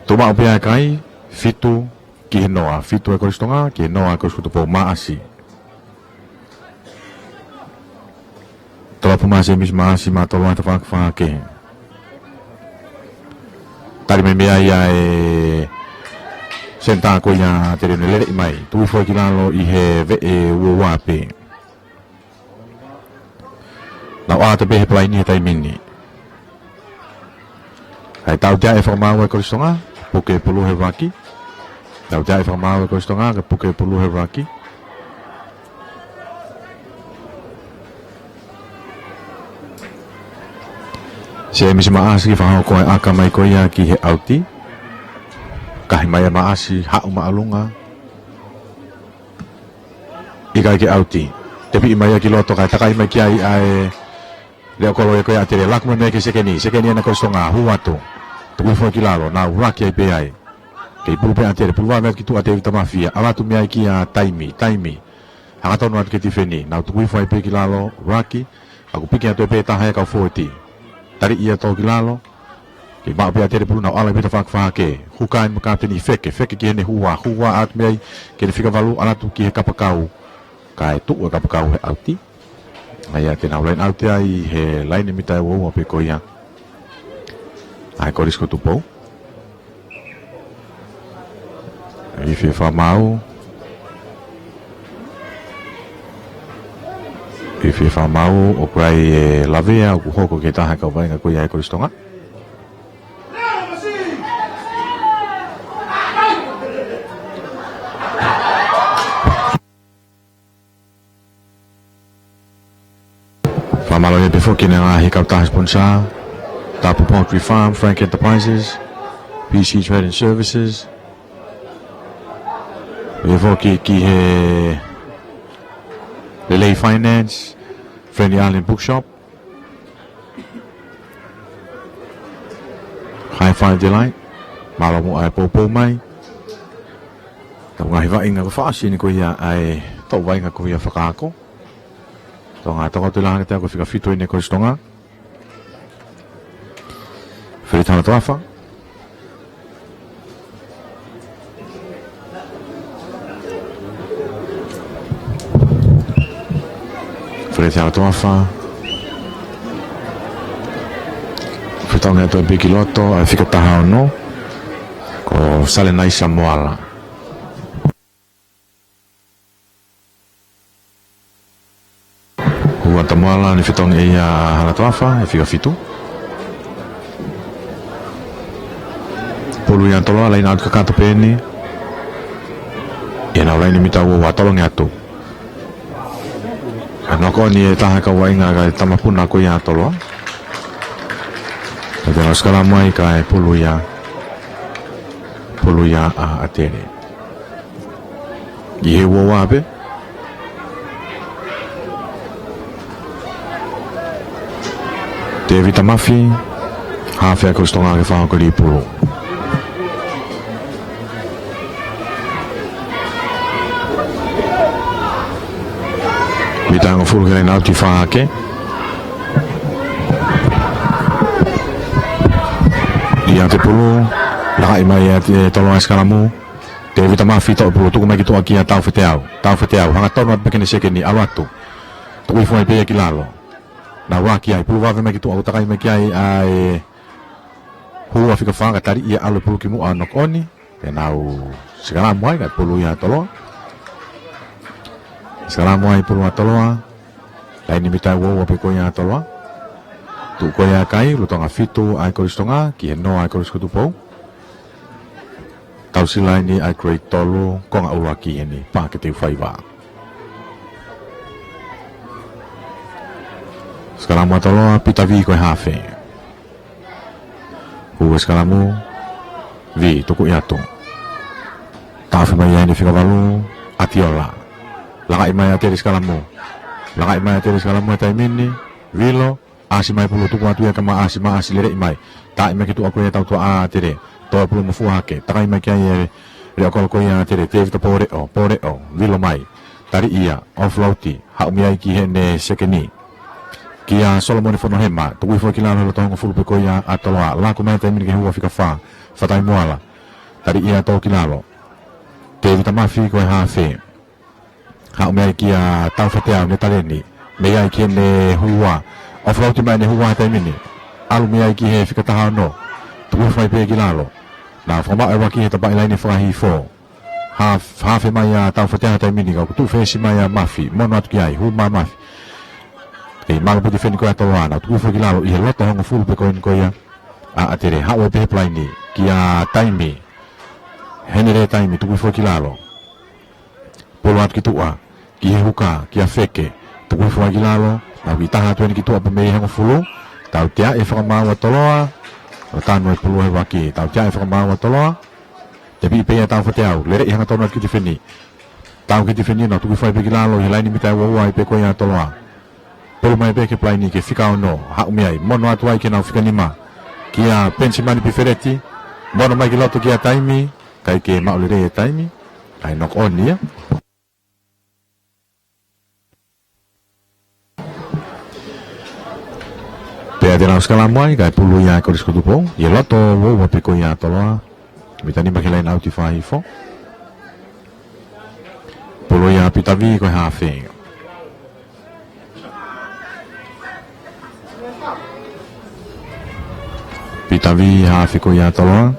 Tuʻu maʻu pē ʻa e kai, fitu ki he noa, fitu ʻa e Kolisi Tonga, ki he noa ʻa e Kolisi ko Tupou. Maʻasi. Tolopu mai ʻa Sēmisi Maʻasi, maʻa Toloa he tafaʻaki fā hake. Tali mai mei ai ʻa e senitā ko ia ʻa ʻAtele, ne lele mai. Tuku hifo ki lalo ʻi he veʻe ua ua pē. Nau ʻā atu pē he palaini he taimi ni. Kae tautea e fakamaau ʻa e Kolisi Tonga, puke pulu he ʻuluaki. Tautea e fakamaau ʻa e Kolisi Tonga, kae puke pulu he ʻuluaki. Sēmisi Maʻasi fakahoko e ʻaka mai ko ia ki he ʻauti. Kahi mai ʻa Maʻasi, haʻu māʻolunga. ʻIkai ke ʻauti. Tepiʻi mai ia ki loto kae takai mai ki ai ʻa e leʻo kolo ia ko ia ʻa ʻAtele, laku mai mei ai ki he sekeni. Sekeni ena Kolisi Tonga, hū atu. Tuku hifo ki lalo, nau ʻuluaki ai pē ai. Kei pulu pē ʻa ʻAtele, pulu vave mai ki tuʻa ʻa Tēvita Mafi, ʻalu atu mei ai kia Taimi, Taimi. Hangatonu atu ki he tifeni, nau tuku hifo ai pē ki lalo, ʻuluaki. Kae piki atu pē taha ʻa e kau fōueti. Tali ia tō ki lalo. Kei maʻu pē ʻa ʻAtele pulu, nau ʻalu ai pē he tafaʻaki fā hake. Huka eni mo e kapiteni, feke, feke ki heʻene hua, hua atu mei ai ki heʻene fika valu, ʻalu atu ki he kapakau. Kae tuʻu e kapakau he ʻauti. ʻA ia te nau laine ʻauti ai he laine mita ʻe ua ua pē ko ia ʻa e Kolisi ko Tupou. Ifi e fakamaau. Ifi e fakamaau, ʻoku ʻi ai e lavea ʻoku hoko ki he taha e kau vaʻinga ko ia ʻa e Kolisi Tonga. Fakamālō pē foki ki he ngaahi kautaha sponsor, Tapu Poultry Farm, Frank Enterprises, P C Trading Services. Pehē foki ki he Lelei Finance, Friendly Island Bookshop, Hi-Fi Delight, mālō muʻa e poupou mai. Tau ngaahi vaʻinga ko fasi ni ko ia ʻa e tau vaʻinga ko ia fakaako. Tonga toko tui langi te ako fika fitu ʻi he Kolisi Tonga. Feleti Halatoafa. Feleti Halatoafa. Fetongi atu pē ki loto, ʻa e fika taha ono. Ko Salenaisa Moala. Hū atu ʻa Moala, ne fetongi ʻe ia ʻa Halatoafa, ʻa e fika fitu. Pulu ia ʻa Toloa, laine ʻauti kakato pē eni. ʻI heʻenau laine mita ua ua, tolongi atu. ʻA e knock on ʻe he taha e kau vaʻinga, kae tamapuna ko ia ʻa Toloa. Kae te nau sikalamu ai kae pulu ia. Pulu ia ʻa ʻAtele. ʻI he ua ua pē. Tēvita Mafi, hafe ʻa e Kolisi Tonga ke fakahoko e lī pulu. Mita hongofulu ki he laine ʻauti fā hake. ʻIa te pulu, lakaʻi mai ʻa e Toloa ʻa e sikalamu. Tēvita Mafi toʻo pulu, tuku mai ki tuʻa kia Taufeteau. Taufeteau, hangatonu atu pē ki heʻene sekeni, ʻalu atu. Tuku hifo ai pē ia ki lalo. Nau ʻuluaki ai, pulu vave mai ki tuʻa, ʻo takai mai ki ai ʻa e hua fika fā, kae tali ia ʻalu e pulu ki muʻa ʻo knock on. Te nau sikalamu ai, kae pulu ia ʻa Toloa. Sikalamu ai pulu ʻa Toloa. Laine mita ua ua pē ko ia ʻa Toloa. Tuʻu ko ia e kai, lolotonga fitu ʻa e Kolisi Tonga, ki he noa ʻa e Kolisi ko Tupou. Tausi laine ʻa e grade tolu, konga ʻuluaki eni, pā ke teu faiva. Sikalamu ʻa Toloa, Pita Vī ko e hafe. Hū e sikalamu, vi, tukuʻi atu. Taʻofi mai ʻe he fika valu, ʻAtiola. Langaʻi mai ʻa ʻAtele sikalamu. Langaʻi mai ʻa ʻAtele sikalamu he taimi ni, Vilo, ʻasi mai pulu tuku atu ia kia Maʻasi, Maʻasi leleʻi mai. Taaʻi mai ki tuʻa ko ia e tautuʻa ʻa ʻAtele. Toe pulu mo fua hake. Takai mai ki ai e leʻo kolo ko ia ʻa ʻAtele, Tēvita Pōleʻo, Pōleʻo, Vilo mai. Tali ia, offload, haʻu mei ai ki heʻene sekeni. Kia Solomone Fonohema, tuku hifo ki lalo he loto hongofulu pē ko ia ʻa Toloa. Laku mai taimi ni ki he hua fika fā, Fatai Moala. Tali ia tō ki lalo. Tēvita Mafi ko e hafe. Haʻu mei ai kia Taufateau Netaleni. Mei ai ki heʻene hua. Offload mai ʻene hua he taimi ni. ʻAlu mei ai ki he fika taha ono. Tuku hifo mai pē ki lalo. Naʻa fakamaʻu e vaki he tapaʻi laine fakahihifo. Haf-, hafe mai ʻa Taufateau he taimi ni ka ʻoku tuʻu fesi mai ʻa Mafi. Mono atu ki ai, hū mai ʻa Mafi. Kei malu pē tifeni ko ia ʻa Toloa, naʻa nau tuku hifo ki lalo ʻi he loto hongofulu pē ko eni ko ia ʻa ʻAtele, haʻu ai pē he palaini, kia Taimi. Henele Taimi, tuku hifo ki lalo. Pulu atu ki tuʻa, ki he huka, kia Feke. Tuku hifo ai ki lalo, naʻa nau kiʻi taha atu eni ki tuʻa pē mei he hongofulu. Tauteaʻi e fakamaau ʻa Toloa, ʻo tanu e pulu he vaki, tauteaʻi e fakamaau ʻa Toloa. Tepiʻi pē ia ʻa Taufateau, leleʻi hangatonu atu ki tifeni. Tau ki tifeni naʻa nau tuku hifo ai pē ki lalo ʻi he laini mita ʻe uaua ai pē ko ia ʻa Toloa. Pulu mai pē ki he palaini ki he fika ono, haʻu mei ai, mono atu ai ki heʻenau fika nima. Kia Penisimani Pifeleti, mono mai ki loto kia Taimi, ʻikai ke maʻu lelei e Taimi, ʻai knock on ia. Pea te nau sikalamu ai, kae pulu ia ʻa e Kolisi ko Tupou, ʻi he loto uaua pē ko ia ʻa Toloa, mita nima ki he laine ʻauti fakahihifo. Pulu ia ʻa Pita Vi ko e hafe. Pita Vi, hafe ko ia ʻa Toloa.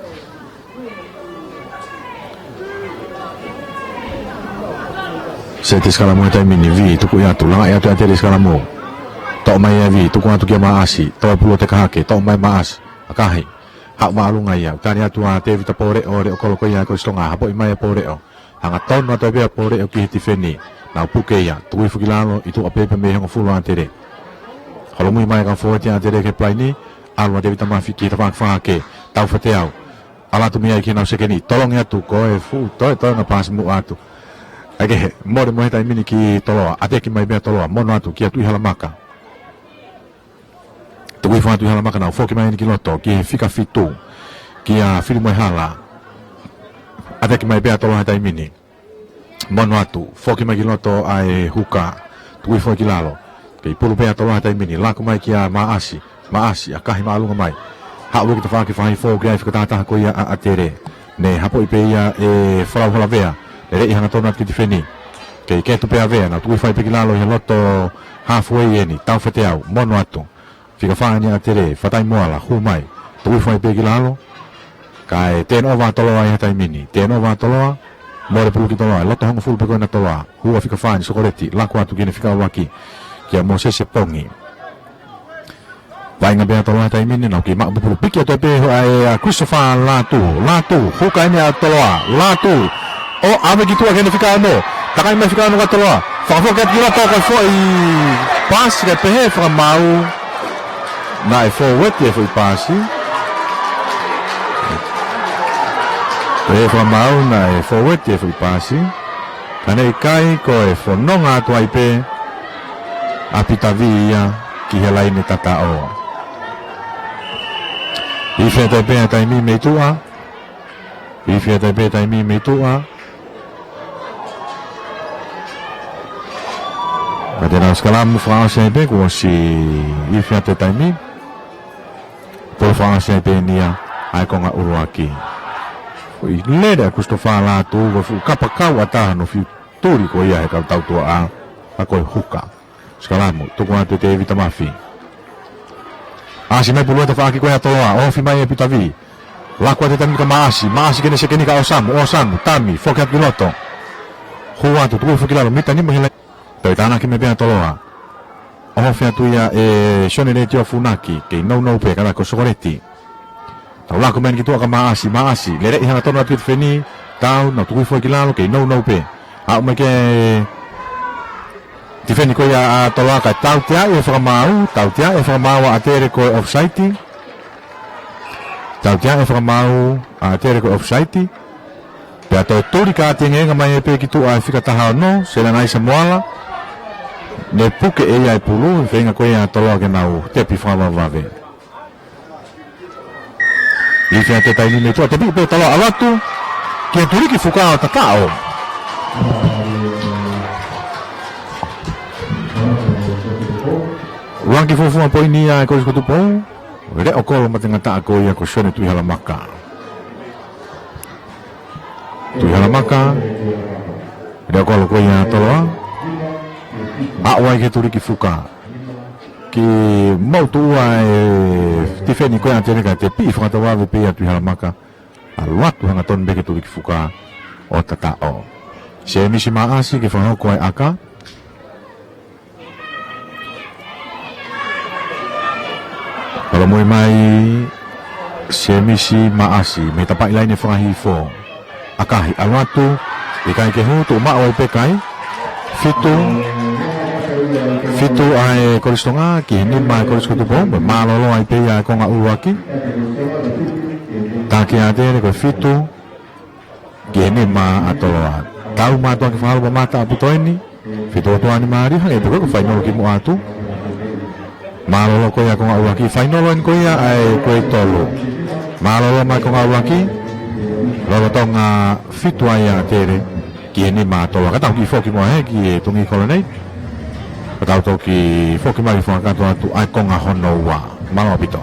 Seti sikalamu he taimi ni, Vi, tukuʻi atu, langaʻi atu ʻAtele sikalamu. Toʻo mai ʻa Vi, tuku atu kia Maʻasi, toe pulu ʻo teka hake, toʻo mai Maʻasi, ʻakahi. Haʻu māʻolunga ia, tali atu ʻa Tēvita Pōleʻo, leʻo kolo ko ia ʻa e Kolisi Tonga, hapoʻi mai ʻa Pōleʻo. Hangatonu atu ai pē ʻa Pōleʻo ki he tifeni. Naʻa nau puke ia, tuku hifo ki lalo, ʻi tuʻa pē pē mei he hongofulu ʻa ʻAtele. Holomui mai e kau fōueti ʻa ʻAtele ki he palaini, ʻalu ʻa Tēvita Mafi ki he tafaʻaki fakahake, Taufateau. ʻAlu atu mei ai ki heʻenau sekeni, tolongi atu ko e fuʻu toe, toe ngaahi paasi muʻa atu. ʻAi ke he, mole mo he taimi ni ki Toloa, ʻateki mai pē ʻa Toloa, mono atu kia Tuʻi Halamaka. Tuku hifo atu ʻi Halamaka naʻa nau foki mai eni ki loto, ki he fika fitu, kia Fili Moehala. ʻAteki mai pē ʻa Toloa he taimi ni. Mono atu, foki mai ki loto ʻa e huka, tuku hifo ki lalo. Kei pulu pē ʻa Toloa he taimi ni, laku mai kia Maʻasi, Maʻasi, ʻakahi māʻolunga mai. Haʻu ki he tafaʻaki fakahihifo ki ai fika taha taha ko ia ʻa ʻAtele. Ne hapoʻi pē ia ʻe Folau Halavea, leleʻi hangatonu atu ki tifeni. Kei ketu pē ʻa Vea, naʻa nau tuku hifo ai pē ki lalo ʻi he loto halfway eni, Taufateau, mono atu. Fika fā eni ʻa ʻAtele, Fatai Moala, hū mai. Tuku hifo ai pē ki lalo. Kae turnover ʻa Toloa ʻi he taimi ni. Turnover ʻa Toloa. Mole pulu ki Toloa. Loto hongofulu pē ko ena ʻa Toloa. Hū ʻa fika fā eni Sokoleti. Laku atu ki heʻene fika ʻuluaki. Kia Mōsese Pongi. Vaʻinga pē ʻa Toloa he taimi ni. Naʻa nau kiʻi maʻu pē pulu piki atu pē ho ʻa e ʻa Christopher Lātū. Lātū. Huka eni ʻa Toloa. Lātū. ʻO ʻave ki tuʻa ki heʻene fika ono. Takai mai fika ono kia Toloa. Fakafoki atu ki loto ko e foʻi paasi kae pehē fakamaau. Naʻe fōueti e foʻi paasi. Pehē fakamaau naʻe fōueti e foʻi paasi. Ka naʻe ʻikai ko e fononga atu ai pē ʻa Pita Vi ia ki he laine tataʻo. Ifi atu ai pē taimi mei tuʻa. Ifi atu ai pē taimi mei tuʻa. Ka te nau sikalamu fakaʻosi ai pē kuo ʻosi ifi atu e taimi. Pulu fakaʻosi ai pē eni ia ʻa e konga ʻuluaki. Foʻi lele ʻa Christopher Lātū, ko e fuʻu kapakau ʻataha hono fiu tuli ko ia he kau tautuʻa, ka ko e huka. Sikalamu, tuku atu ʻe Tēvita Mafi. ʻAsi mai pulu he tafaʻaki ko ia ʻa Toloa, ofi mai ʻe Pita Vi. Laku atu e taimi kia Maʻasi, Maʻasi ki heʻene sekeni kia ʻOsamu, ʻOsamu, Tami, foki atu ki loto. Hū atu, tuku hifo ki lalo, mita nima ki he laine. Toe tānaki mai pē ʻa Toloa. Ofi atu ia ʻe Sione Letiō Funaki, kei nounou pē, ka ko Sokoleti. Tau laku mai eni ki tuʻa kia Maʻasi, Maʻasi, leleʻi hangatonu atu ki tifeni, tau, naʻa nau tuku hifo ki lalo, kei nounou pē. Haʻu mai ki he tifeni ko ia ʻa Toloa kae tauteaʻi e fakamaau, tauteaʻi e fakamaau ʻa ʻAtele ko e offside. Tautea e fakamaau ʻa ʻAtele ko e offside. Pea toe tuli ka tengenga mai ʻe pē ki tuʻa e fika taha ono, Selena Isa Moala. Ne puke ʻe ia e pulu, feinga ko ia ʻa Toloa ke nau tepi fakavavevave. Lifi ʻa e taimi mei tuʻa, tepi pē Toloa ʻalu atu ki he tuliki fuka ʻo Tataʻo. Ua ki fuofua poini ia e Kolisi ko Tupou. Leʻo kolo matengataʻa ko ia ko Sione Tuʻihalamaka. Tuʻihalamaka. Leʻo kolo ko ia Toloa. Aʻu ai ki he tuliki fuka. Kimuʻa tuʻu ai e tifeni ko ia ʻAtele ka tepi fakavavevave pē ia Tuʻihalamaka. ʻAlu atu hangatonu mei he tuliki fuka ʻo Tataʻo. Semisi Maʻasi ke fakahoko ai ʻaka. Palomui mai Semisi Maʻasi, mei he tapaʻi laine fakahifo. ʻAkahi, ʻalu atu, ʻikai ke hū, tuʻu maʻu ai pē kai. Fitu, fitu ʻa e Kolisi Tonga, ki he nima ʻa e Kolisi ko Tupou, mo e mālōlō ai pē ia e konga ʻuluaki. Taki ʻAtele ko e fitu, ki he nima ʻa Toloa. Tau mātuʻaki fakaholo mamata ʻaupito eni. Fitu ʻo tuʻa ni mālie, hangē pē ko e fainolo kimuʻa atu. Mālōlō ko ia konga ʻuluaki, fainolo eni ko ia ʻa e ko e tolu. Mālōlō mai konga ʻuluaki. Lolotonga fitu ai ʻAtele ki he nima ʻa Toloa. Ka tau kiʻi foki muʻa hē ki he tungi kolo nei. Ka tau toki foki mai fakakātoa atu ʻa e konga hono ua. Mālō ʻaupito.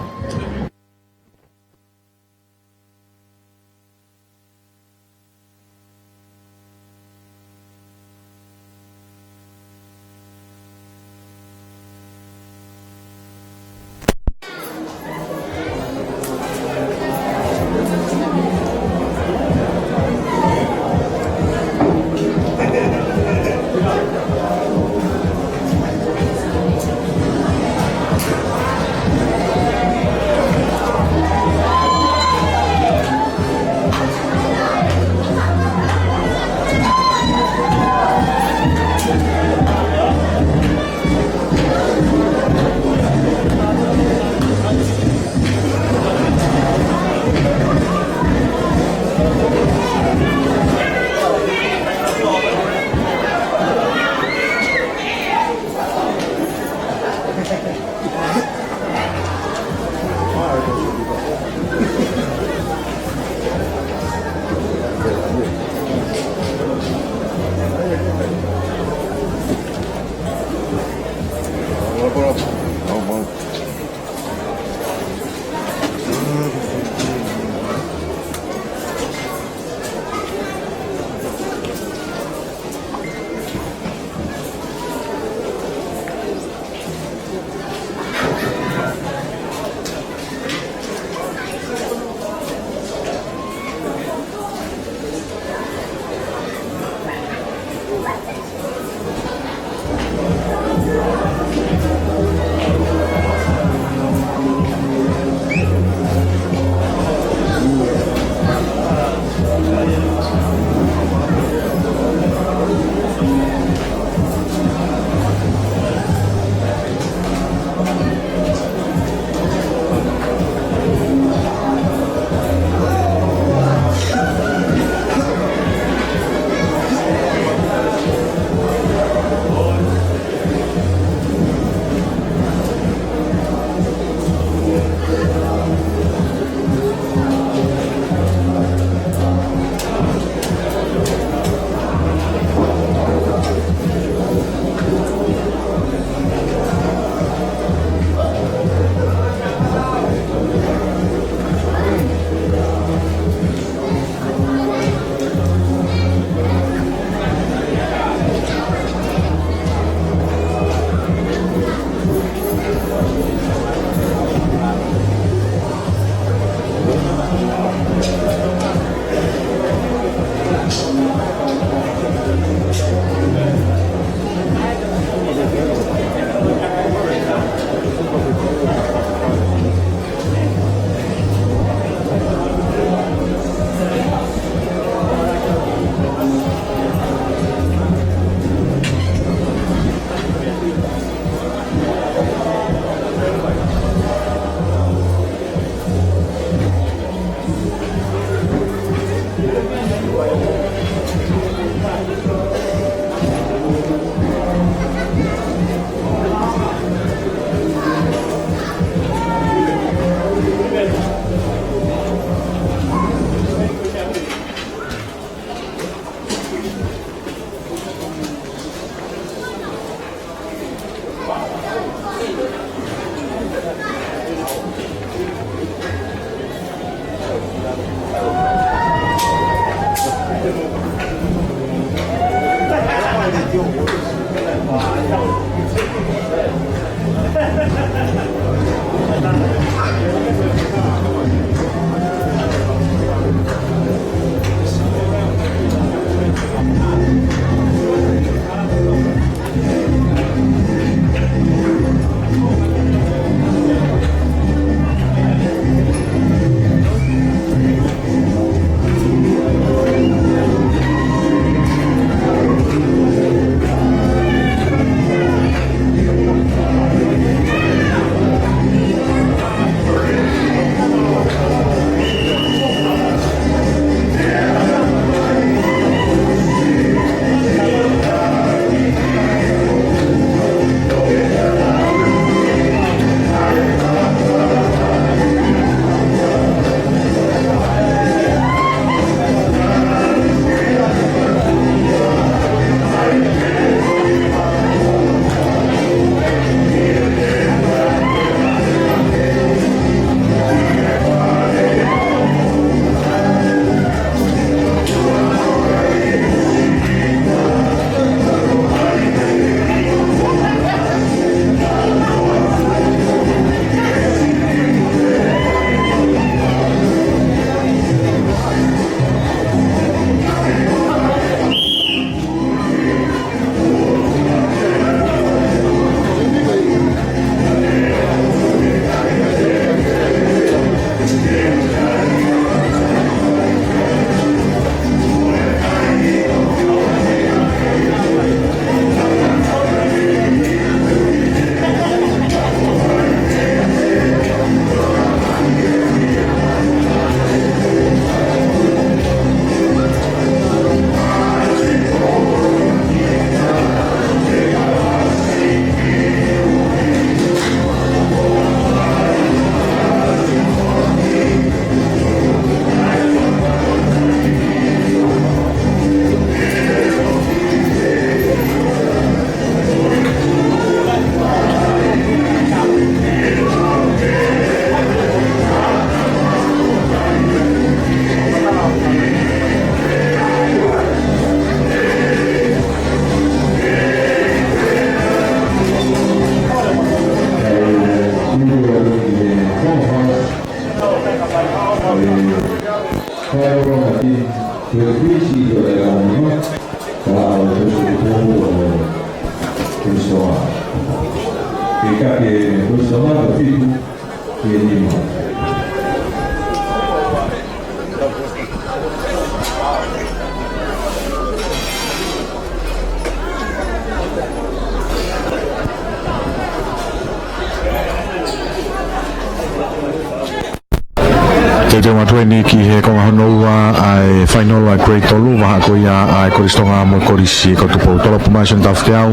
Teuteu atu eni ki he konga hono ua ʻa e final ʻa e grade tolu, vahaʻa ko ia ʻa e Kolisi Tonga mo e Kolisi ko Tupou. Tolopu mai Sione Taufeteau,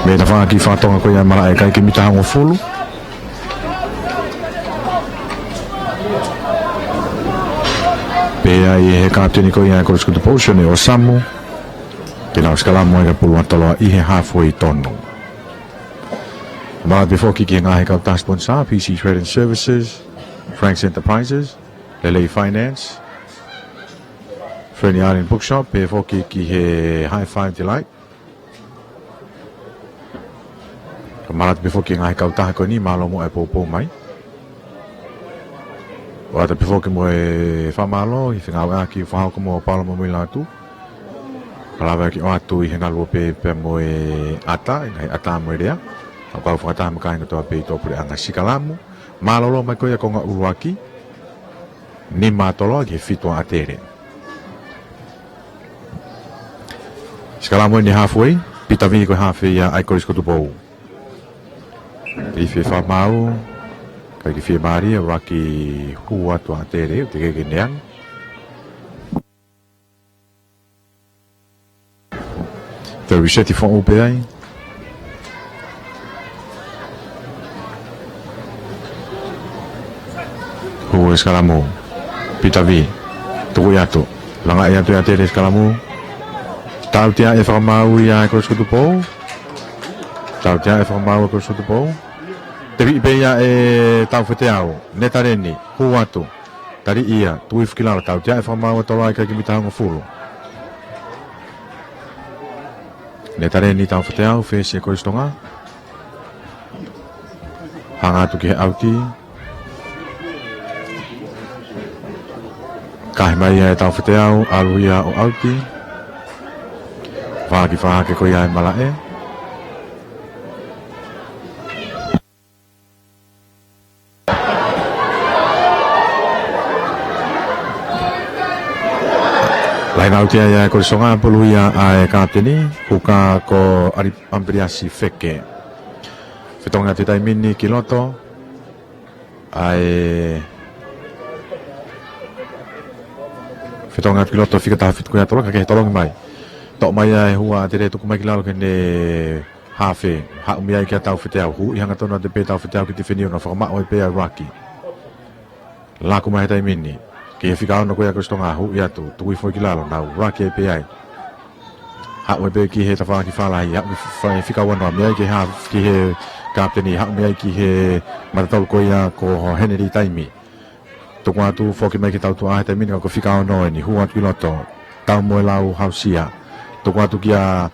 mei he tafaʻaki fakatonga ko ia ʻa e malaʻe, ʻikai ke mita hongofulu. Pea ʻi he kapiteni ko ia ʻa e Kolisi ko Tupou, Sione ʻOsamu, ke nau sikalamu ai ka pulu atu loa ʻi he halfway tonu. Mā pē foki ki he ngaahi kautaha sponsor, P C Trade and Services, Frank's Enterprises, Lelei Finance, Friendly Island Bookshop, pea foki ki he High Five Delight. Ka mā atu pē foki ki he ngaahi kautaha ko eni, mālō muʻa e poupou mai. ʻOatu pē foki mo e fakamālō, ʻi he fengāueʻaki ʻoku fakahoko mo Paula mo Muilatu. Ka lava ke ʻoatu ʻi he ngaluope pea mo e ʻata, ʻi he ngaahi ʻata mo e lea. Ka ʻoku fakataha mo e kāinga kotoa pē ʻi tuʻapuleʻanga. Sikalamu mālōlō mai ko ia konga ʻuluaki, nima ʻa Toloa ki he fitu ʻa ʻAtele. Sikalamu eni halfway, Pita Vī ko e hafe ia ʻa e Kolisi ko Tupou. Ifi fakamāu, ʻikai ke fiemālie, ʻuluaki hū atu ʻa ʻAtele, ʻoku teʻeki ke ne angi. Toe reset foʻou pē ai. Hū e sikalamu. Pita Vī. Tuku atu. Langaʻi atu ʻe ʻAtele e sikalamu. Tautea e fakamāu ia ʻa e Kolisi ko Tupou. Tautea e fakamāu ʻa e Kolisi ko Tupou. Teviʻi pē ia ʻe Taufeteau. Netaleni. Hū atu. Tali ia, tuku hifo ki lalo, tautea e fakamāu ʻa Toloa, ʻikai ke mita hongofulu. Netaleni, Taufeteau, fesi e Kolisi Tonga. Hanga atu ki he ʻauti. Kahe mai ia ʻe Taufeteau, ʻalu ia ʻo ʻauti. Vā ki fā hake ko ia e malaʻe. Laine ʻauti ia ʻa e Kolisi Tonga, pulu ia ʻa e kapiteni, huka ko ʻAli-, ʻAmipiliasi Feke. Fetongi atu he taimi ni ki loto, ʻa e fetongi atu ki loto fika taha fitu ko ia ʻa Toloa, ka ke he tolongi mai. Toʻo mai ʻa e hū ʻa ʻAtele, tuku mai ki lalo ki heʻene hafe, haʻu mei ai kia Taufeteau, huʻi hangatonu atu pē Taufeteau ki Tifeni ʻo na fakamaʻu ai pē ʻa e ʻuluaki. Laku mai he taimi ni, ki he fika ono ko ia ʻa e Kolisi Tonga, huʻi atu, tuku hifo ki lalo, nau ʻuluaki ai pē ai. Haʻu ai pē ki he tafaʻaki fālahi, haʻu ki fa-, fika ono, mei ai ki he hā-, ki he kapiteni, haʻu mei ai ki he matatolu ko ia ko Henelī Taimi. Tuku atu foki mai ki he tautuʻa he taimi ni ka ko e fika ono eni, hū atu ki loto. Tau mo e lau Hausia. Tuku atu kia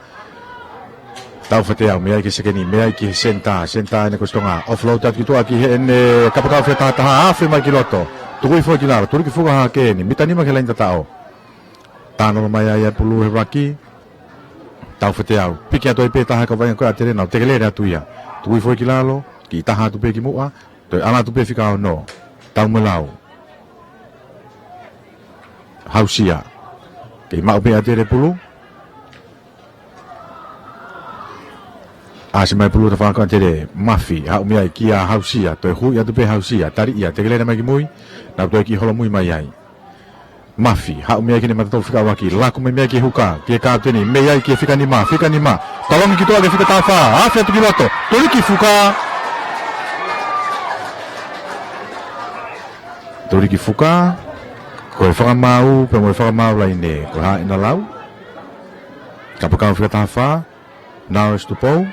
Taufeteau, mei ai ki he sekeni, mei ai ki he senitā, senitā ʻene Kolisi Tonga. Offload atu ki tuʻa ki heʻene kapakau fetahataha, afe mai ki loto. Tuku hifo ki lalo, tuliki fuka hake eni, mita nima ki he laine tataʻo. Tano mai ai ʻa e pulu he ʻuluaki. Taufeteau, piki atu ai pē taha e kau vaʻinga ko ia ʻa ʻAtele, nau tekelele atu ia. Tuku hifo ki lalo, kiʻi taha atu pē ki muʻa. Toe ʻalu atu pē fika ono. Tau mo e lau. Hausia. Kei maʻu pē ʻe ʻAtele pulu. ʻAsi mai pulu tafaʻaki ʻa ʻAtele. Mafi. Haʻu mei ai kia Hausia. Toe huʻi atu pē Hausia. Tali ia. Tekelele mai ki mui. Nau toe kiʻi holomui mai ai. Mafi, haʻu mei ai ki heʻene matatolu fika ʻuluaki, laku mai mei ai ki he huka, ki he kapiteni, mei ai ki he fika nima, fika nima, tolongi ki tuʻa ki he fika taha fā, afe atu ki loto, tuliki fuka. Tuliki fuka, ko e fakamāu, pea mo e fakamāu laine, ko e hā ʻena lau. Kapakau fika taha fā, Norris Tupou.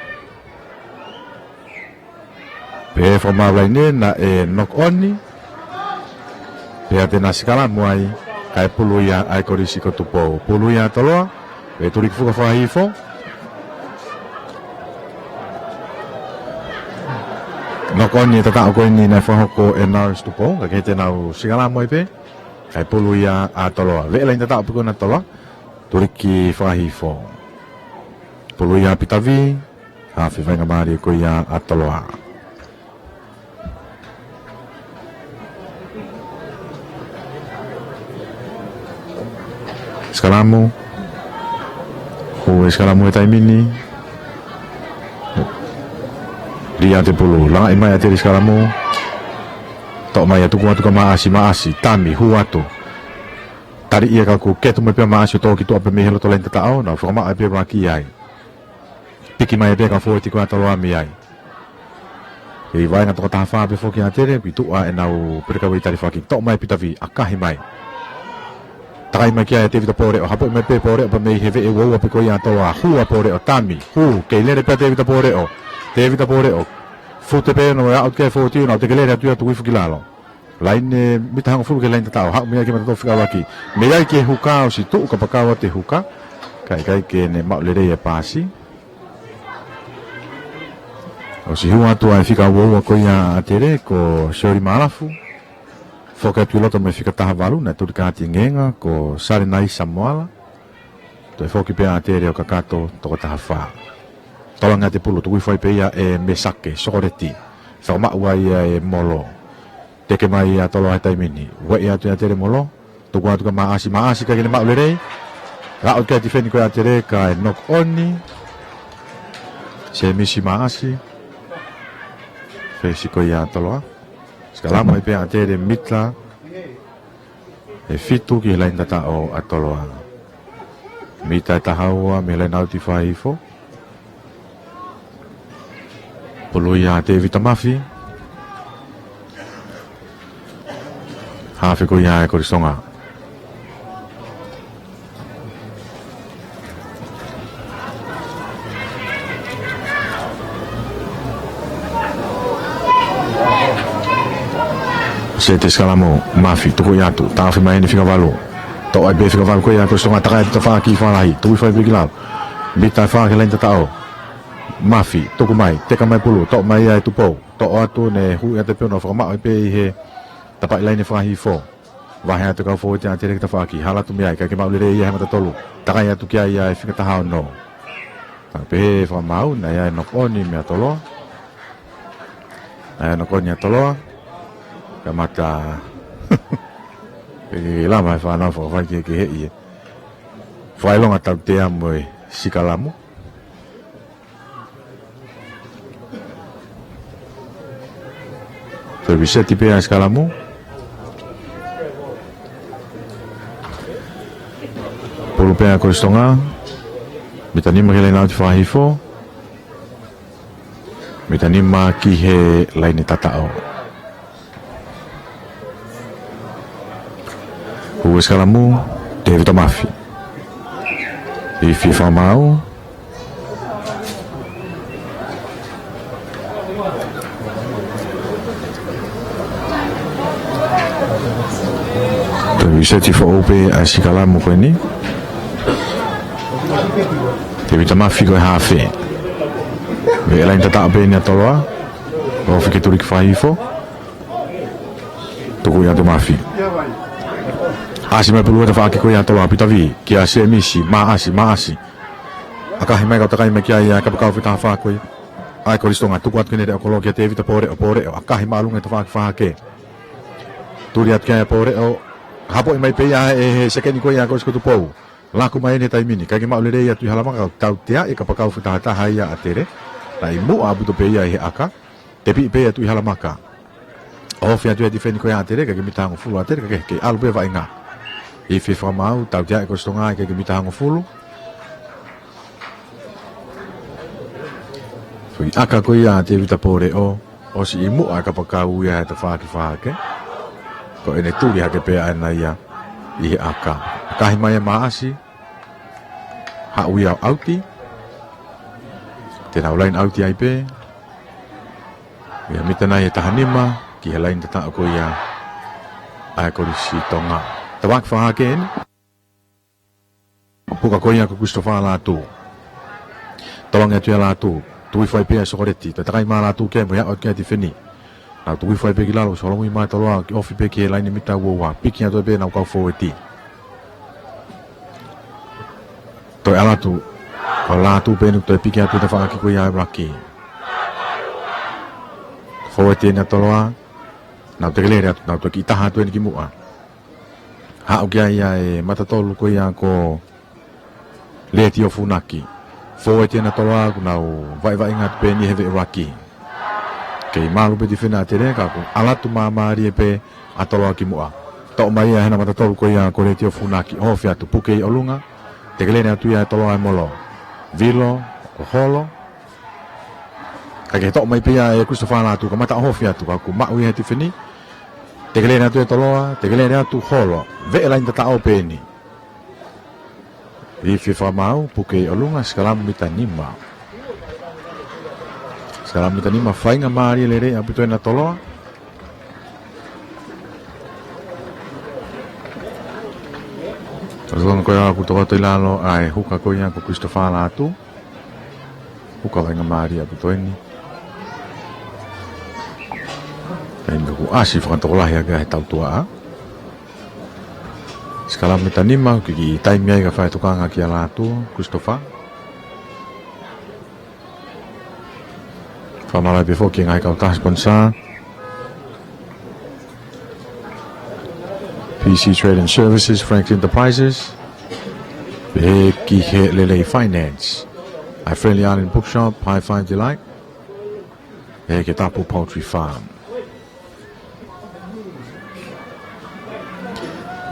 Pea fakamaau laine naʻe knock on. Pea te na sikalamu ai, kae pulu ia ʻa e Kolisi ko Tupou. Pulu ia ʻa Toloa, pea tuliki fuka fakahihifo. Knock on e tataʻo ko eni naʻe fakahoko ʻe Norris Tupou, ka ke te nau sikalamu ai pē. ʻA e pulu ia ʻa Toloa. Veʻe laini tataʻo pē ko ena ʻa Toloa. Tuliki fakahihifo. Pulu ia ʻa Pita Vī. Hafe vainga mālie ko ia ʻa Toloa. Sikalamu. Hū e sikalamu he taimi ni. Lī ʻa e pulu. Langaʻi mai ʻa Tele sikalamu. Toʻo mai ʻa Tukuʻatu kia Maʻasi, Maʻasi, Tami, hū atu. Tali ia ka kuo ketu mai pē ʻa Maʻasi ʻo tō ki tuʻa pē mei he loto laini tataʻo, nau fakamaʻa pē ʻa Vaki ai. Piki mai pē ka fōueti ko ia ʻa Toloa mei ai. Kei vaenga toko taha fā pē foki ʻa Tele, ki tuʻa ʻenau pelekauʻi talifaki. Toʻo mai Pita Vī, ʻakahi mai. Takai mai ki ai ʻa Tēvita Pōleʻo, hapoʻi mai pē Pōleʻo pea mei he veʻe uaua pē ko ia ʻa Toloa, hū ʻa Pōleʻo, Tami, hū, kei lele pē ʻa Tēvita Pōleʻo. Tēvita Pōleʻo, fute pē ʻo aʻu ki he fōueti, nau teke lele atu ia tuku hifo ki lalo. Laine mita hongofulu ki he laini tataʻo, haʻu mei ai ki he mata tofi ʻa Vaki. Mei ai ki he huka ʻosi tuʻu kapakau ʻa e huka. Kae ʻikai ke ne maʻu lelei e paasi. ʻOsi hū atu ʻa e fika uaua ko ia ʻa Tele ko Sioli Malafu. Foki atu ʻi loto mei he fika taha valu naʻe tuli kāti ngēnga ko Salenai Samoala. Toe foki pē ʻa Tele ʻo kakato toko taha fā. Tolongi ʻa e pulu, tuku hifo ai pē ia ʻe Mesake, Sokoleti. Fakamaʻu ai ia ʻe Molo. Teke mai ʻa Toloa he taimi ni. Ueʻi atu ʻa Tele Molo. Tuku atu kia Maʻasi, Maʻasi ʻikai ke ne maʻu lelei. Aʻu ki ai tifeni ko ia ʻa Tele kae knock on. Semisi Maʻasi. Fesi ko ia ʻa Toloa. Sikalamu ai pē ʻa Tele mita ʻe fitu ki he laini tataʻo ʻa Toloa. Mita ʻe taha ua mei he laine ʻauti fakahihifo. Pulu ia ʻa Tēvita Mafi. Hafe ko ia ʻa Kolisi Tonga. Seti sikalamu, Mafi, tuku atu, taʻofi mai ʻeni fika valu. Toʻo ai pē fika valu ko ia ʻa Kolisi Tonga, takai atu tafaʻaki fakalahi, tuku hifo ai pē ki lalo. Mita ʻe fā ki he laini tataʻo. Mafi, tuku mai, teka mai pulu, toʻo mai ʻa e Tupou. Toʻo atu ne hū ʻi ate pē ʻo nau fakamaʻu ai pē ʻi he tapaʻi laine fakahihifo. Vahe atu e kau fōueti ʻa Tele ki tafaʻaki, hala atu mei ai, ʻikai ke maʻu lelei ia he mata tolu. Takai atu ki ai ʻa e fika taha ono. Ka pehē fakamaau, naʻe ʻi ai e knock on meia Toloa. Naʻe ʻi ai e knock on ʻa Toloa. Kamata. Pehē lama e fānau fakafai ke, ke heʻi e. Fakaʻilonga tautea mo e sikalamu. Toe riseti pē ʻa e sikalamu. Pulu pē ʻa Kolisi Tonga. Mita nima ki he laine ʻauti fakahihifo. Mita nima ki he laine tataʻo. Hū e sikalamu, Tēvita Mafi. Ifi fakamaau. Toe riseti foʻou pē ʻa e sikalamu ko eni. Tēvita Mafi ko e hafe. Veʻe laine tataʻo pē ʻeni ʻa Toloa. Ofi ke tuliki fakahihifo. Tuku ia ʻa Mafi. ʻAsi mai pulu he tafaʻaki ko ia ʻa Toloa, Pita Vī, kia Semisi, Maʻasi, Maʻasi. ʻAkahi mai ka takai mai ki ai ʻa e kapakau fika taha fā ko ia ʻa Kolisi Tonga, tuku atu ki he leʻo kolo kia Tēvita Pōleʻo, Pōleʻo, ʻakahi māʻolunga he tafaʻaki fakahake. Tuli atu ki ai ʻa Pōleʻo, hapoʻi mai pē ia ʻe he sekeni ko ia ʻa Kolisi ko Tupou. Laku mai ʻeni he taimi ni, ʻikai ke maʻu lelei ia Tuʻihalamaka, tautea e kapakau fika taha taha ia ʻa Tele. Naʻe ʻi muʻa ʻaupito pē ia ʻi he ʻaka. Tepiʻi pē ia Tuʻihalamaka. Ofi atu e tifeni ko ia ʻa Tele, ʻikai ke mita hongofulu ʻa Tele, ʻikai ke, ke ʻalu pē vaʻinga. Ifi fakamaau, tautea e Kolisi Tonga, ʻikai ke mita hongofulu. Foʻi ʻaka ko ia ʻa Tēvita Pōleʻo, ʻosi ʻi muʻa e kapakau ia he tafaʻaki fakahake. Ko ʻene tuli hake pē ʻaena ia ʻi he ʻaka. ʻAkahi mai ʻa Maʻasi, haʻu ia ʻo ʻauti. Te nau laine ʻauti ai pē. ʻI he mita nai ʻe taha nima, ki he laine tataʻo ko ia ʻa e Kolisi Tonga. Tafaʻaki fakahake ʻeni. Puka ko ia ko Christopher Lātū. Tolongi atu ia Lātū. Tuku hifo ai pē ʻa Sokoleti. Toe takai mai Lātū ke mo ia ʻo ki ai tifeni. Nau tuku hifo ai pē ki lalo, solomui mai ʻa Toloa, ke ofi pē ki he laine mita ua ua. Piki atu pē ʻenau kau fōueti. Toe ʻalu atu, ko Lātū pē ʻeni toe piki atu ʻi he tafaʻaki ko ia ʻa e ruck. Fōueti ʻeni ʻa Toloa, nau tekelele atu, nau toe kiʻi taha atu ʻeni ki muʻa. Haʻu ki ai ʻa e mata tolu ko ia ko Letiō Funaki. Fōueti ʻeni ʻa Toloa kuo nau vaʻivaʻinga atu pē ʻeni he veʻe ruck. Kei malu pē tifeni ʻa Tele ka kuo ʻalu atu māmālie pē ʻa Toloa ki muʻa. Toʻo mai ia ʻe he mata tolu ko ia ko Letiō Funaki, ofi atu, puke ʻi ʻolunga. Tekelele atu ia ʻe Toloa e molo. Vilo, ko Holo. Kae toʻo mai pē ia ʻe Christopher Lātū, kamata ofi atu, ka kuo maʻu ia he tifeni. Tekelele atu ʻe Toloa, tekelele atu Holo. Veʻe laine tataʻo pē ʻeni. Ifi fakamaau, puke ʻi ʻolunga, sikalamu mita nima. Sikalamu mita nima, faingamālie lelei ʻaupito ʻena ʻa Toloa. Toloa ko ia kuo tokoto ʻi lalo ʻa e huka ko ia ko Christopher Lātū. Huka faingamālie ʻaupito ʻeni. Kae ʻumaʻā kuo ʻasi fakatokolahi ʻaki ʻe he tautuaʻa. Sikalamu mita nima, kiʻi taimi ai kae fai e tokanga kia Lātū, Christopher. Fakamālō pē foki ki he ngaahi kautaha sponsor. P C Trading Services, Frank Enterprises. Pehē ki he Lelei Finance. ʻA e Friendly Island Bookshop, Hi-Fi Delight. Pehē ki he Tapu Poultry Farm.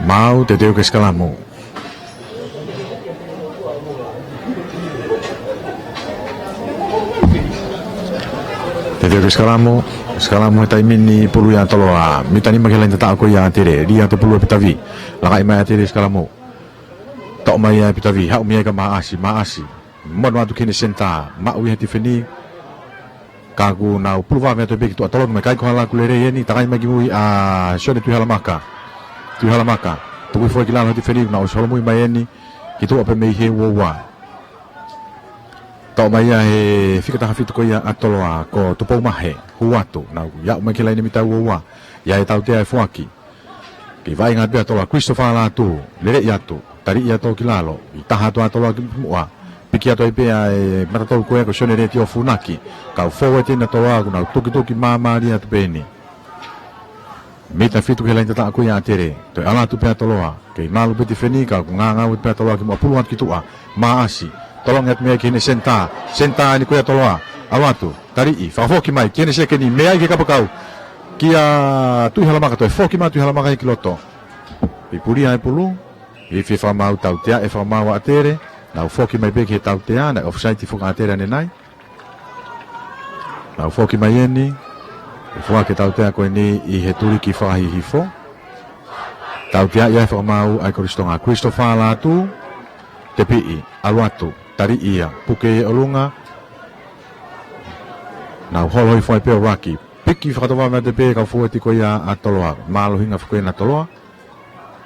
Maau, teuteu ke sikalamu. Teuteu ke sikalamu. Sikalamu he taimi ni, pulu ia ʻa Toloa. Mita nima ki he laine tataʻo ko ia ʻa Tele. Lī atu e pulu ʻa Pita Vī. Lakaʻi mai ʻa Tele, sikalamu. Toʻo mai ia ʻe Pita Vī. Haʻu mei ai kia Maʻasi. Maʻasi. Mono atu ki heʻene senitā. Maʻu ia he tifeni. Ka kuo nau pulu vave atu pē ki tuʻa, tolongi mai, ʻikai ko ha laku lelei ʻeni, takai mai ki mui ʻa Sione Tuʻihalamaka. Tuʻihalamaka. Tuku hifo ki lalo he tifeni, nau solomui mai ʻeni ki tuʻa pē mei he ua ua. Toʻo mai ia ʻe he fika taha fitu ko ia ʻa Toloa, ko Tupoumahe, hū atu, nau aʻu mai ki he laine mita ua ua, ʻi ai e tautea ʻe foaki. Kei vaʻinga pē ʻa Toloa, Christopher Lātū, lele atu, tali ia ʻo toʻo ki lalo, ʻi taha atu ʻa Toloa ki muʻa, piki atu ai pē ʻa e mata tolu ko ia ko Sione Letiō Funaki, kau fōueti ʻeni ʻa Toloa, kuo nau tukituki māmālie atu pē ʻeni. Mita fitu ki he laine tataʻo ko ia ʻa Tele, toe ʻalu atu pē ʻa Toloa, kei malu pē tifeni ka kuo ngangau atu pē ʻa Toloa ki muʻa, pulu atu ki tuʻa, Maʻasi, tolongi atu mei ai ki heʻene senitā, senitā ʻeni ko ia ʻa Toloa, ʻalu atu, taliʻi, fakafoki mai, ki heʻene sekeni, mei ai ki he kapakau, kia Tuʻihalamaka, toe foki mai ʻa Tuʻihalamaka ia ki loto. Pea puli ʻa e pulu, ifi fakamaau, tautea ʻe fakamaau ʻa Tele, nau foki mai pē ki he tautea, naʻe offside foki ʻa Tele ʻanenai. Nau foki mai ʻeni, ʻe foaki e tautea ko ʻeni ʻi he tuliki fakahihifo. Tautea ia ʻe fakamaau ʻa e Kolisi Tonga, Christopher Lātū, tepiʻi, ʻalu atu, taliʻi ia, puke ʻi ʻolunga. Nau holo hifo ai pē ʻo ruck. Piki fakatovave atu pē kau fōueti ko ia ʻa Toloa. Mālohinga foki ʻena ʻa Toloa.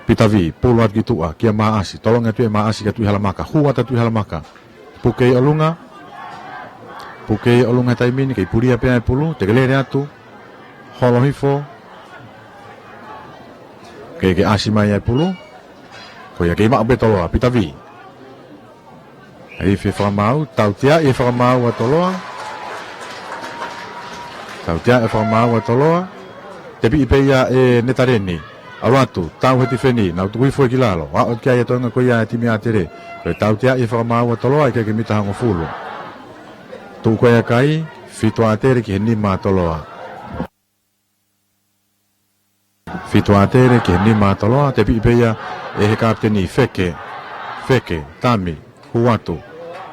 Pita Vī, pulu atu ki tuʻa, kia Maʻasi, tolongi atu ʻe Maʻasi kia Tuʻihalamaka, hū atu ʻa Tuʻihalamaka. Puke ʻi ʻolunga, puke ʻi ʻolunga he taimi ni, kei puli ia pē ʻa e pulu, tekelele atu, holo hifo, kei ke ʻasi mai ʻa e pulu, ko ia kei maʻu pē ʻe Toloa, Pita Vī. Ifi fakamaau, tautea ʻe fakamaau ʻa Toloa. Tautea ʻe fakamaau ʻa Toloa. Tepiʻi pē ia ʻe Netaleni. ʻAlu atu, tau he tifeni, nau tuku hifo ki lalo. Aʻu ki ai e toenga ko ia ʻa e timi ʻa Tele. Ko e tautea ʻe fakamaau ʻa Toloa, ʻikai ke mita hongofulu. Tuʻu ko ia ʻa e kai, fitu ʻa Tele ki he nima ʻa Toloa. Fitu ʻa Tele ki he nima ʻa Toloa, tepiʻi pē ia ʻe he kapiteni, Feke, Feke, Tami, hū atu.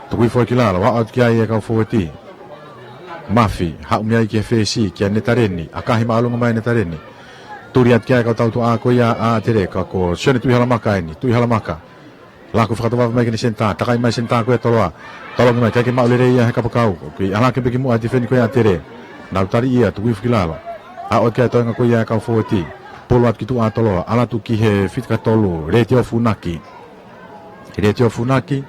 Tuku hifo ki lalo, aʻu atu ki ai e kau fōueti. Mafi, haʻu mei ai ki he fesi, kia Netaleni, ʻakahi māʻolunga mai ʻa Netaleni. Tuli atu ki ai e kau tautuʻa ko ia ʻa Tele, ka ko Sione Tuʻihalamaka ʻeni, Tuʻihalamaka. Laku fakatovave mai ki heʻene senitā, takai mai senitā ko ia ʻa Toloa. Tolongi mai, ʻikai ke maʻu lelei ia he kapakau. Kei ʻalu hake pē ki muʻa e tifeni ko ia ʻa Tele. Nau tali ia, tuku hifo ki lalo. Aʻu ki ai e toenga ko ia e kau fōueti. Pulu atu ki tuʻa ʻa Toloa, ʻalu atu ki he fika tolu, Letiō Funaki. Letiō Funaki.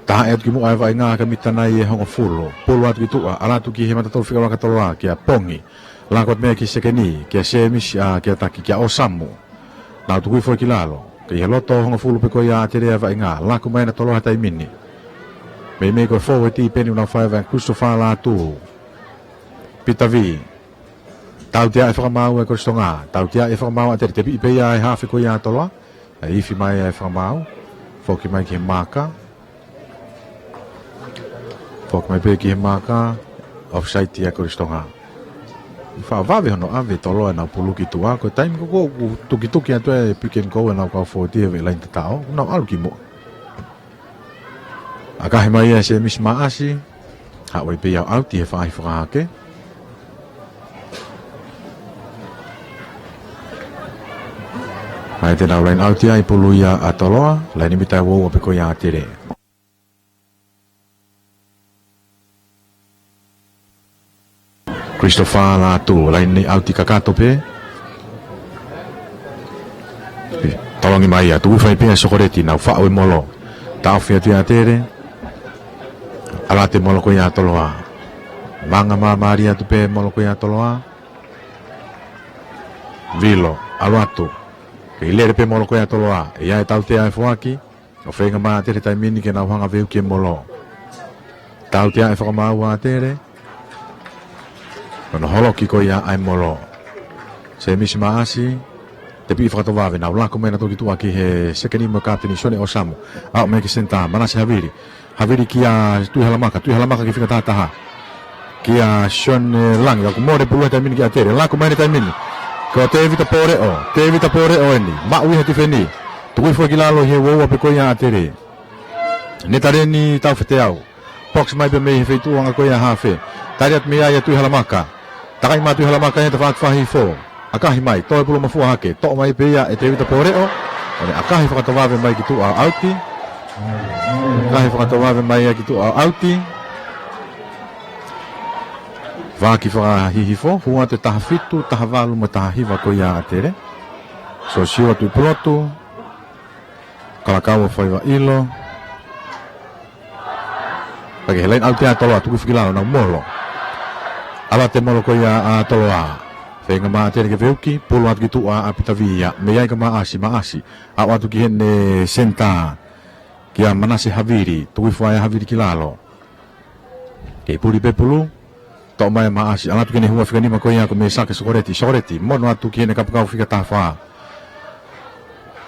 Taha atu ki muʻa e vaʻinga ka mita nai e hongofulu. Pulu atu ki tuʻa, ʻalu atu ki he matatolu fika ua ʻa Toloa, kia Pongi. Laka atu mei ai ki sekeni, kia Semisi, ʻa, kia Taki, kia ʻOsamu. Nau tuku hifo ki lalo. Kei he loto hongofulu pē ko ia ʻa ʻAtele ʻa e vaʻinga. Laku mai ʻa Toloa he taimi ni. Meimei ko e fōueti pē eni ʻoku nau fai ʻa e vaʻinga. Christopher Lātū. Pita Vī. Tautea e fakamaau ʻa e Kolisi Tonga. Tautea e fakamaau ʻa ʻAtele. Tepiʻi pē ia ʻe he hafe ko ia ʻa Toloa. ʻE ifi mai e fakamaau. Foki mai ki he maaka. Foki mai pē ki he maaka. Offside ia Kolisi Tonga. Faʻa vave hono ʻave Toloa ʻenau pulu ki tuʻa. Ko e taimi ko ē ʻoku tukituki atu e pick and go ʻenau kau fōueti he veʻe laine tataʻo. Nau ʻalu ki muʻa. ʻAkahi mai ia ʻe Semisi Maʻasi. Haʻu ai pē ia ʻo ʻauti he faʻahi fakahake. Mai te nau line out ia ʻi pulu ia ʻa Toloa, laine mita ua ua pē ko ia ʻa ʻAtele. Christopher Lātū, laine ʻauti kakato pē. Tolongi mai ia, tuku hifo ai pē ʻa Sokoleti, nau faʻu e molo. Taʻofi atu ia ʻAtele. ʻAlu atu e molo ko ia ʻa Toloa. Manga māmālie atu pē molo ko ia ʻa Toloa. Vilo, ʻalu atu. Kei lele pē molo ko ia ʻa Toloa. ʻE ʻi ai e tautea ʻa e foaki. ʻO feinga mai ʻa ʻAtele taimi ni ke nau hanga veuki e molo. Tautea e fakamaau ʻa ʻAtele. Ko hono holoki ko ia ʻa e molo. Semisi Maʻasi. Tepiʻi fakatovave, nau laku mai ʻa Toloa ki tuʻa ki he sekeni mo e kapiteni Sione ʻOsamu. Aʻu mai ki senitā, Manase Havili. Havili kia Tuʻihalamaka, Tuʻihalamaka ki he fika taha taha. Kia Sione Langi, ʻoku mole pulu he taimi ni kia ʻAtele. Laku mai he taimi ni. Ko Tevita Poleʻo, Tevita Poleʻo eni. Maʻu ia he tifeni. Tuku hifo ki lalo ʻi he ua ua pē ko ia ʻa ʻAtele. Netaleni Taufeteau. Box mai pē mei he feituʻu anga ko ia hafe. Tali atu mei ai ʻa Tuʻihalamaka. Takai mai Tuʻihalamaka ia he tafaʻaki fakahihifo. ʻAkahi mai, toe pulu mafua hake. Toʻo mai pē ia ʻe Tevita Poleʻo. ʻO ne ʻakahi fakatovave mai ki tuʻa ʻo ʻauti. ʻAkahi fakatovave mai ia ki tuʻa ʻo ʻauti. Faʻaki fakahihifo, hū atu e taha fitu, taha valu mo e taha hiva ko ia ʻa ʻAtele. Sosio Tuʻipulotu. Kalakau ʻa Faiva ʻIlo. Pake he line out ia ʻa Toloa, tuku hifo ki lalo, nau molo. ʻAlu atu e molo ko ia ʻa Toloa. Feinga mai ʻAtele ke veuki, pulu atu ki tuʻa ʻa Pita Vī ia. Mei ai kia Maʻasi, Maʻasi. Aʻu atu ki heʻene senitā. Kia Manase Havili, tuku hifo ai ʻa Havili ki lalo. Kei puli pē pulu. Toʻo mai ʻa Maʻasi, ʻalu atu ki heʻene hua fika nima ko ia ko Mesake Sokoleti, Sokoleti, mono atu ki heʻene kapakau fika taha fā.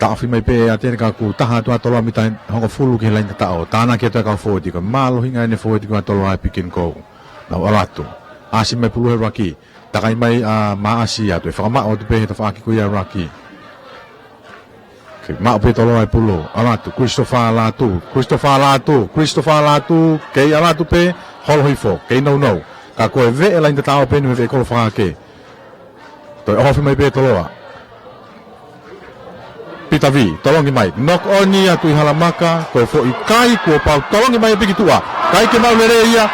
Taʻofi mai pē ʻe ʻAtele ka ʻoku taha atu ʻa Toloa mita hongofulu ki he laine tataʻo. Tānaki atu e kau fōueti ko e mālohinga ʻene fōueti ko ia ʻa Toloa he pick and go. Nau ʻalu atu. ʻAsi mai pulu he ruck. Takai mai ʻa Maʻasi atu. ʻE fakamaʻu atu pē he tafaʻaki ko ia ruck. Kei maʻu pē Toloa e pulu, ʻalu atu, Christopher Lātū, Christopher Lātū, Christopher Lātū, kei ʻalu atu pē, holo hifo, kei nounou. Ka ko e veʻe laine tataʻo pē eni mo e veʻe kolo fakahake. Toe ʻohofi mai pē Toloa. Pita Vī, tolongi mai, knock on ia Tuʻihalamaka, ko e foʻi kai kuo pau, tolongi mai pē ki tuʻa. ʻIkai ke maʻu lelei ia,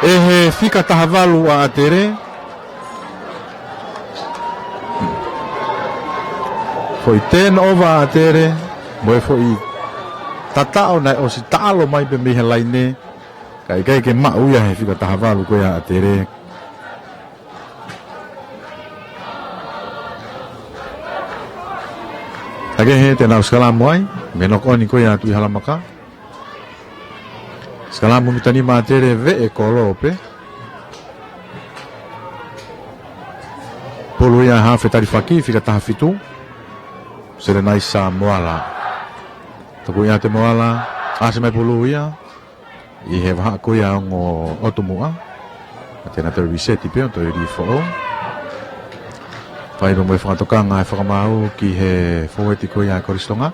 ʻe he fika taha valu ʻa ʻAtele. Foʻi turnover ʻa ʻAtele, mo e foʻi tataʻo naʻe ʻosi taʻalo mai pē mei he laine, ka ʻikai ke maʻu ia he fika taha valu ko ia ʻa ʻAtele. Kae kehe te nau sikalamu ai, mei he knock on ko ia Tuʻihalamaka. Sikalamu mita nima ʻa ʻAtele veʻe kolo pē. Pulu ia hafe talifaki, fika taha fitu. Selenaisa Moala. Tuku ia ʻe Moala, ʻasi mai pulu ia. ʻI he vahaʻa ko ia ongo ʻotu muʻa. Te na toe reset pē ʻo toe lī foʻou. Fai mo e fakatokanga e fakamaau ki he fōueti ko ia ʻa e Kolisi Tonga.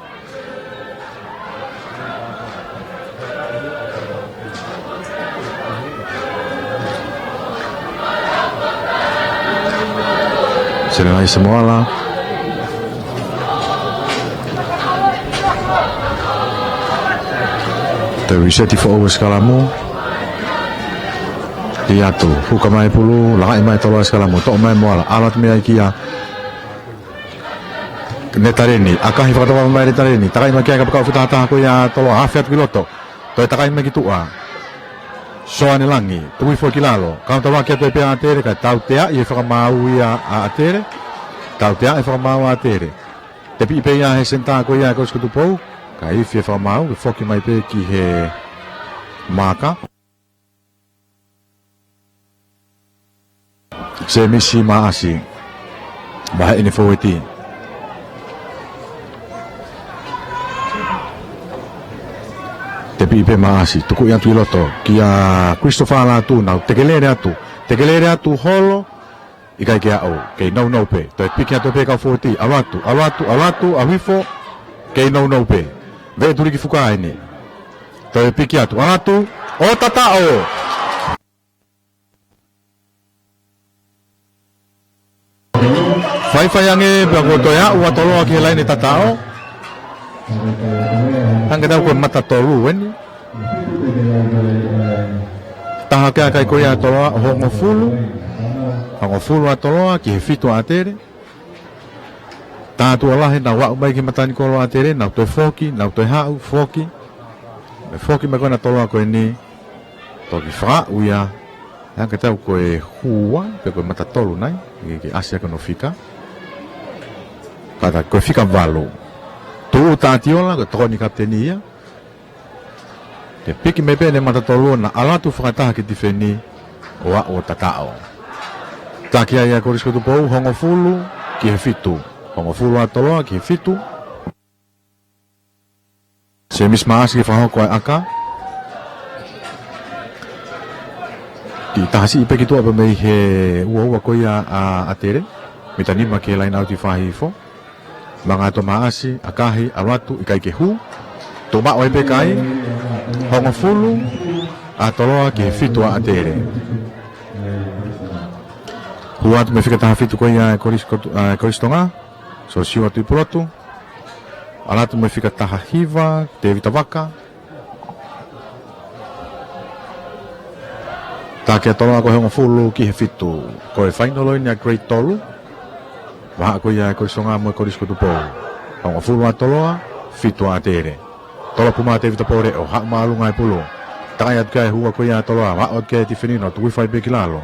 Selenaisa Moala. Toe reset foʻou e sikalamu. Lī atu, huka mai pulu, lakaʻi mai Toloa e sikalamu, toʻo mai Moala, ʻalu atu mei ai kia Netaleni, ʻakahi fakatovave mai Netaleni, takai mai ki ai kapakau fika taha taha ko ia Toloa, hafe atu ki loto. Toe takai mai ki tuʻa. Soane Langi, tuku hifo ki lalo. Kaunitavaki atu ai pē ʻa ʻAtele, kae tauteaʻi e fakamaau ia ʻa ʻAtele. Tauteaʻi e fakamaau ʻa ʻAtele. Tepiʻi pē ia he senitā ko ia ʻa e Kolisi ko Tupou. Kae ifi e fakamaau, ke foki mai pē ki he maaka. Semisi Maʻasi. Vaheʻi ʻene fōueti. Tepiʻi pē Maʻasi. Tukuʻi atu ʻi loto. Kia Christopher Lātū, nau tekelele atu. Tekelele atu holo. ʻIkai ke aʻu. Kei nounou pē. Toe piki atu pē kau fōueti. ʻAlu atu. ʻAlu atu. ʻAlu atu. ʻAlu hifo. Kei nounou pē. Veʻe tuliki fuka eni. Toe piki atu. ʻAlu atu. ʻO tataʻo. Faifai ange pea kuo toe aʻu ʻa Toloa ki he laine tataʻo. Hangē tau ko e mata tolu eni. Taha ke ʻikai ko ia ʻa Toloa, hongofulu. Hongofulu ʻa Toloa ki he fitu ʻa ʻAtele. Tātuʻa lahi, nau aʻu mai ki he matanikolo ʻa ʻAtele, nau toe foki, nau toe haʻu, foki. Mei foki mai ko ena Toloa ko eni, toki fakaʻu ia, hangē tau ko e hua, pe ko e mata tolu nai, ke, ke ʻasi ʻaki hono fika. Kātaki ko e fika valu. Tuʻu ʻa ʻAtiola, ko e tokoni kapiteni ia. Ke piki mai pē ʻene mata tolu ʻo na ʻalu atu fakataha ki he tifeni ʻo aʻu ʻo tataʻo. Taki ai ʻa e Kolisi ko Tupou, hongofulu ki he fitu. Hongofulu ʻa Toloa ki he fitu. Semisi Maʻasi ke fakahoko ʻa e ʻaka. Kiʻi taha siʻi pē ki tuʻa pē mei he uaua ko ia ʻa ʻAtele. Mita nima ki he laine ʻauti fakahihifo. Manga atu ʻa Maʻasi, ʻakahi, ʻalu atu, ʻikai ke hū. Tuʻu maʻu ai pē kai, hongofulu ʻa Toloa ki he fitu ʻa ʻAtele. Hū atu mei he fika taha fitu ko ia ʻa e Kolisi ko Tu-, ʻa e Kolisi Tonga, Sosiua Tuʻipulotu. ʻAlu atu mei he fika taha hiva, Tēvita Vaka. Taki ʻa Toloa ko e hongofulu ki he fitu. Ko e fainolo eni ʻa e grade tolu. Vahaʻa ko ia ʻa e Kolisi Tonga mo e Kolisi ko Tupou. Hongofulu ʻa Toloa, fitu ʻa ʻAtele. Tolo puma Tēvita Pōleʻo, haʻu māʻolunga e pulu. Takai atu ki ai e hua ko ia ʻa Toloa, aʻu atu ki ai e tifeni ʻo tuku hifo ai pē ki lalo.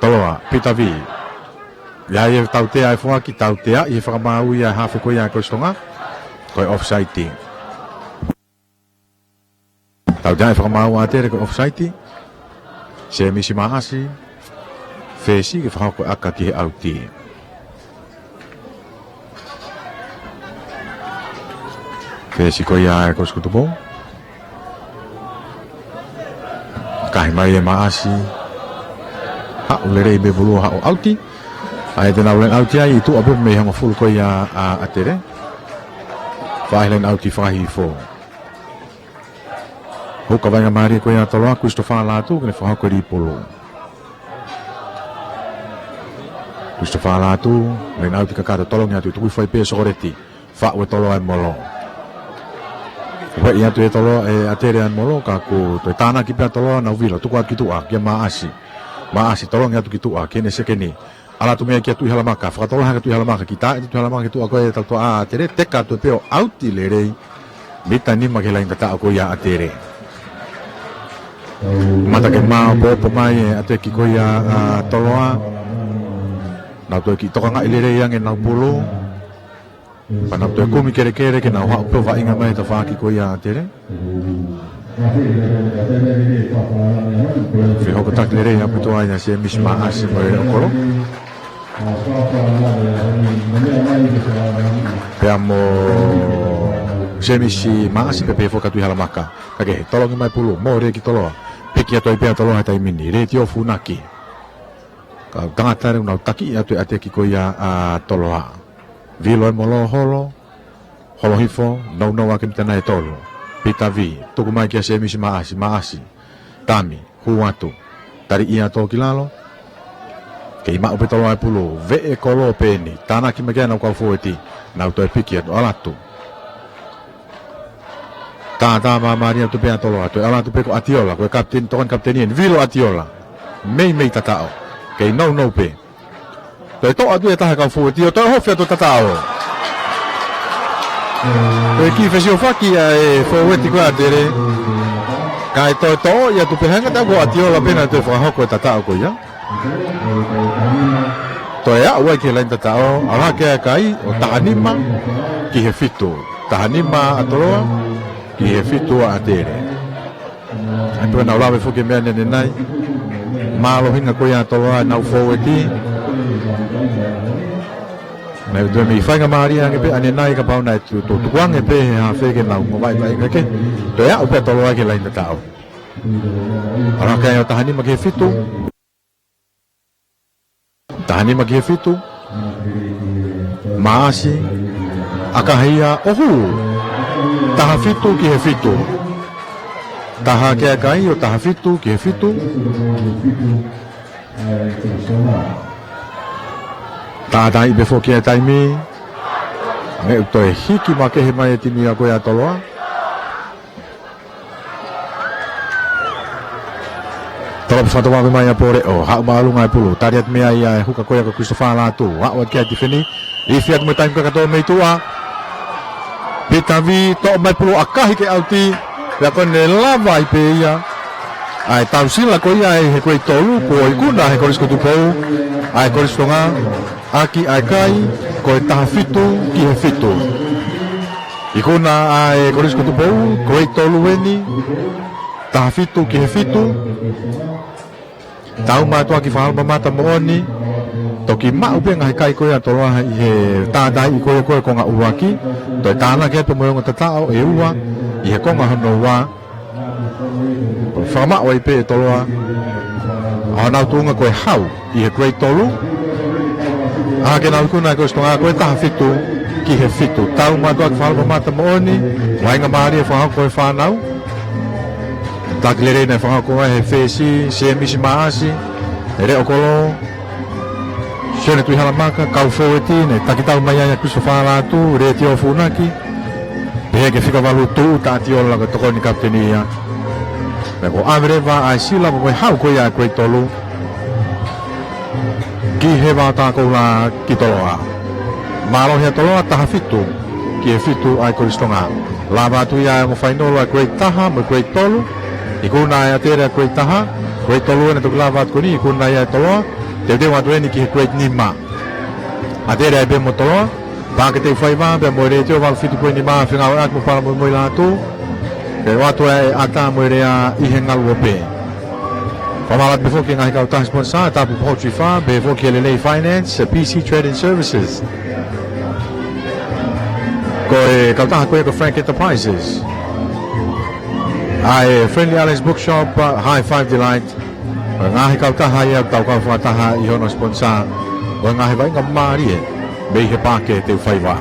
Toloa, Pita Vī. ʻI ai e tautea e foaki, tauteaʻi e fakamaau ia ʻa e hafe ko ia ʻa e Kolisi Tonga. Ko e offside. Tauteaʻi e fakamaau ʻa ʻAtele ko e offside. Semisi Maʻasi. Fesi ke fakahoko ʻaka ki he ʻauti. Fesi ko ia ʻa e Kolisi ko Tupou. Kahi mai ʻe Maʻasi. Haʻu lelei pē pulu ʻo haʻu ʻauti. ʻAi ʻa e line ʻauti ai, ʻi tuʻa pē mei he hongofulu ko ia ʻa ʻAtele. Fai line ʻauti fakahihifo. Huka vainga mālie ko ia ʻa Toloa, Christopher Lātū, ke ne fakahoko e lī pulu. Christopher Lātū, line ʻauti kakato, tolongi atu, tuku hifo ai pē Sokoleti. Faʻu ʻe Toloa e molo. Ueʻi atu ʻe Toloa, ʻe ʻAtele e molo, ka kuo toe tānaki pē ʻa Toloa, nau vilo, tuku atu ki tuʻa, kia Maʻasi. Maʻasi, tolongi atu ki tuʻa, ki heʻene sekeni. ʻAlu atu mei ai kia Tuʻihalamaka, fakatōlahi ʻaki ʻa Tuʻihalamaka, kiʻi tā ʻe Tuʻihalamaka ki tuʻa ko e tautoʻa ʻa ʻAtele, teka atu pē ʻo ʻauti lelei, mita nima ki he laini tataʻo ko ia ʻa ʻAtele. Mata ke maopoopo mai e ʻateki ko ia ʻa Toloa. Nau toe kiʻi tokangaʻi lelei ange ʻenau pulu. Pea nau toe kumi kelekele ke nau haʻu pē ʻo vaʻinga mai e tafaʻaki ko ia ʻa ʻAtele. Fehokotaki lelei ʻaupito ai ʻa Semisi Maʻasi mo e ʻOkolo. Pea mo Semisi Maʻasi pea pehē foki kia Tuʻihalamaka. Kae kehe, tolongi mai pulu, mole ki Toloa. Piki atu ai pē ʻa Toloa he taimi ni, lētio funaki. Kau tangata lelei nau taki atu e ʻateki ko ia ʻa Toloa. Vilo e molo holo, holo hifo, nounou ʻaki e mita nai ʻe tolu. Pita Vī, tuku mai kia Semisi Maʻasi, Maʻasi. Tami, hū atu. Tali ia tō ki lalo. Kei maʻu pē Toloa e pulu, veʻe kolo pē eni. Tānaki mai ki ai ʻenau kau fōueti. Nau toe piki atu, ʻalu atu. Tātā māmālie atu pē ʻa Toloa, toe ʻalu atu pē ko ʻAtiola, ko e kapiteni, tokoni kapiteni eni, vilo ʻAtiola. Meimei tataʻo. Kei nounou pē. Toe toʻo atu e taha e kau fōueti ʻo toe ohofi atu tataʻo. Ko e kiʻi fesiofaki ʻa e fōueti ko ē ʻa ʻAtele. Kae toe toʻo ia tu pehanga ta ko ʻAtiola pē naʻe toe fakahoko e tataʻo ko ia. Toe aʻu ai ki he laini tataʻo, ʻalu hake ʻa e kai ʻo taha nima ki he fitu. Taha nima ʻa Toloa ki he fitu ʻa ʻAtele. ʻA ia pea nau lave foki e meʻa ni ʻanenai. Mālohinga ko ia ʻa Toloa ʻenau fōueti. Naʻe toe mei faingamālie ange pē ʻanenai kapau naʻe tu-, tu-, tukuange pē he hafe ke nau ngavaʻi vaʻinga ke. Toe aʻu pē ʻa Toloa ki he laini tataʻo. ʻAlu hake ʻo taha nima ki he fitu. Taha nima ki he fitu. Maasi. ʻAkahi ia ʻo hū. Taha fitu ki he fitu. Taha hake ʻa e kai ʻo taha fitu ki he fitu. Tātāiʻi pē foki e taimi. Meʻa ʻoku toe hiki makehe mai e timi ia ko ia ʻa Toloa. Toloa pē fakatau mai ʻa Pōleʻo, haʻu māʻolunga e pulu, tali atu mei ai ʻa e huka ko ia ko Christopher Lātū, aʻu atu ki ai e tifeni, ifi atu mo e taimi kakato mei tuʻa. Pita Vī, toʻo mai pulu ʻakahi ke ʻauti, pea ko ʻene lava ai pē ia. ʻA e tausila ko ia ʻa e grade tolu, kuo ikuna ʻe he Kolisi ko Tupou, ʻa e Kolisi Tonga, ʻaki ʻa e kai, ko e taha fitu ki he fitu. Ikuna ʻa e Kolisi ko Tupou, grade tolu eni, taha fitu ki he fitu. Tau mātuʻaki fakaʻalu mamata moʻoni, toki maʻu pē ngaahi kai ko ia ʻa Toloa ʻi he tātāiʻi ko ia ko e konga ʻuluaki, toe tānaki atu mo e ongo tataʻo ʻe ua, ʻi he konga hono ua, ko e fakamaʻu ai pē ʻe Toloa ʻa honau tuʻunga ko e hau ʻi he grade tolu. ʻA ia ke nau ikuna ʻa e Kolisi Tonga ko e taha fitu ki he fitu. Tau mātuʻaki fakaʻalu mamata moʻoni, vaʻinga mālie fakahoko ʻe he fānau. Taki lelei naʻe fakahoko ai ʻe he fesi, Semisi Maasi, ʻe Leʻo Kolo, Sione Tuʻihalamaka, kau fōueti, naʻe taki tau mai ai ʻa Christopher Lātū, Letiō Funaki, pehē ki he fika valu tuʻu, ʻa ʻAtiola ko e tokoni kapiteni ia. Pea kuo ʻave leva ʻa e sila mo e hau ko ia ʻa e grade tolu ki he Vaotākoula ki Toloa. Mālohi ʻa Toloa, taha fitu ki he fitu ʻa e Kolisi Tonga. Lava atu ia ʻa e ongo fainolo ʻa e grade taha mo e grade tolu. Ikuna ʻe ʻAtele ʻa e grade taha, grade tolu ena toki lava atu ko eni, ikuna ia ʻe Toloa. Teuteu atu eni ki he grade nima. ʻAtele ai pē mo Toloa, Paʻake Teufaiva pea mo e Letiō valu fitu poini nima, fengāueʻaki mo Palamoemoe Lātū. Pea ʻoatu ʻa e ʻata mo e lea ʻi he ngaluope. Fakamālō atu pē foki ki he ngaahi kautaha sponsor, Tapu Poultry Farm, pehē foki ki he Lelei Finance, P C Trading Services. Ko e kautaha ko ia ko Frank Enterprises. ʻA e Friendly Alliance Bookshop, uh, High Five Delight. Ko e ngaahi kautaha ia ʻoku tau kau fakataha ʻi hono sponsor ʻo e ngaahi vaʻinga mālie mei he Paʻake Teufaiva.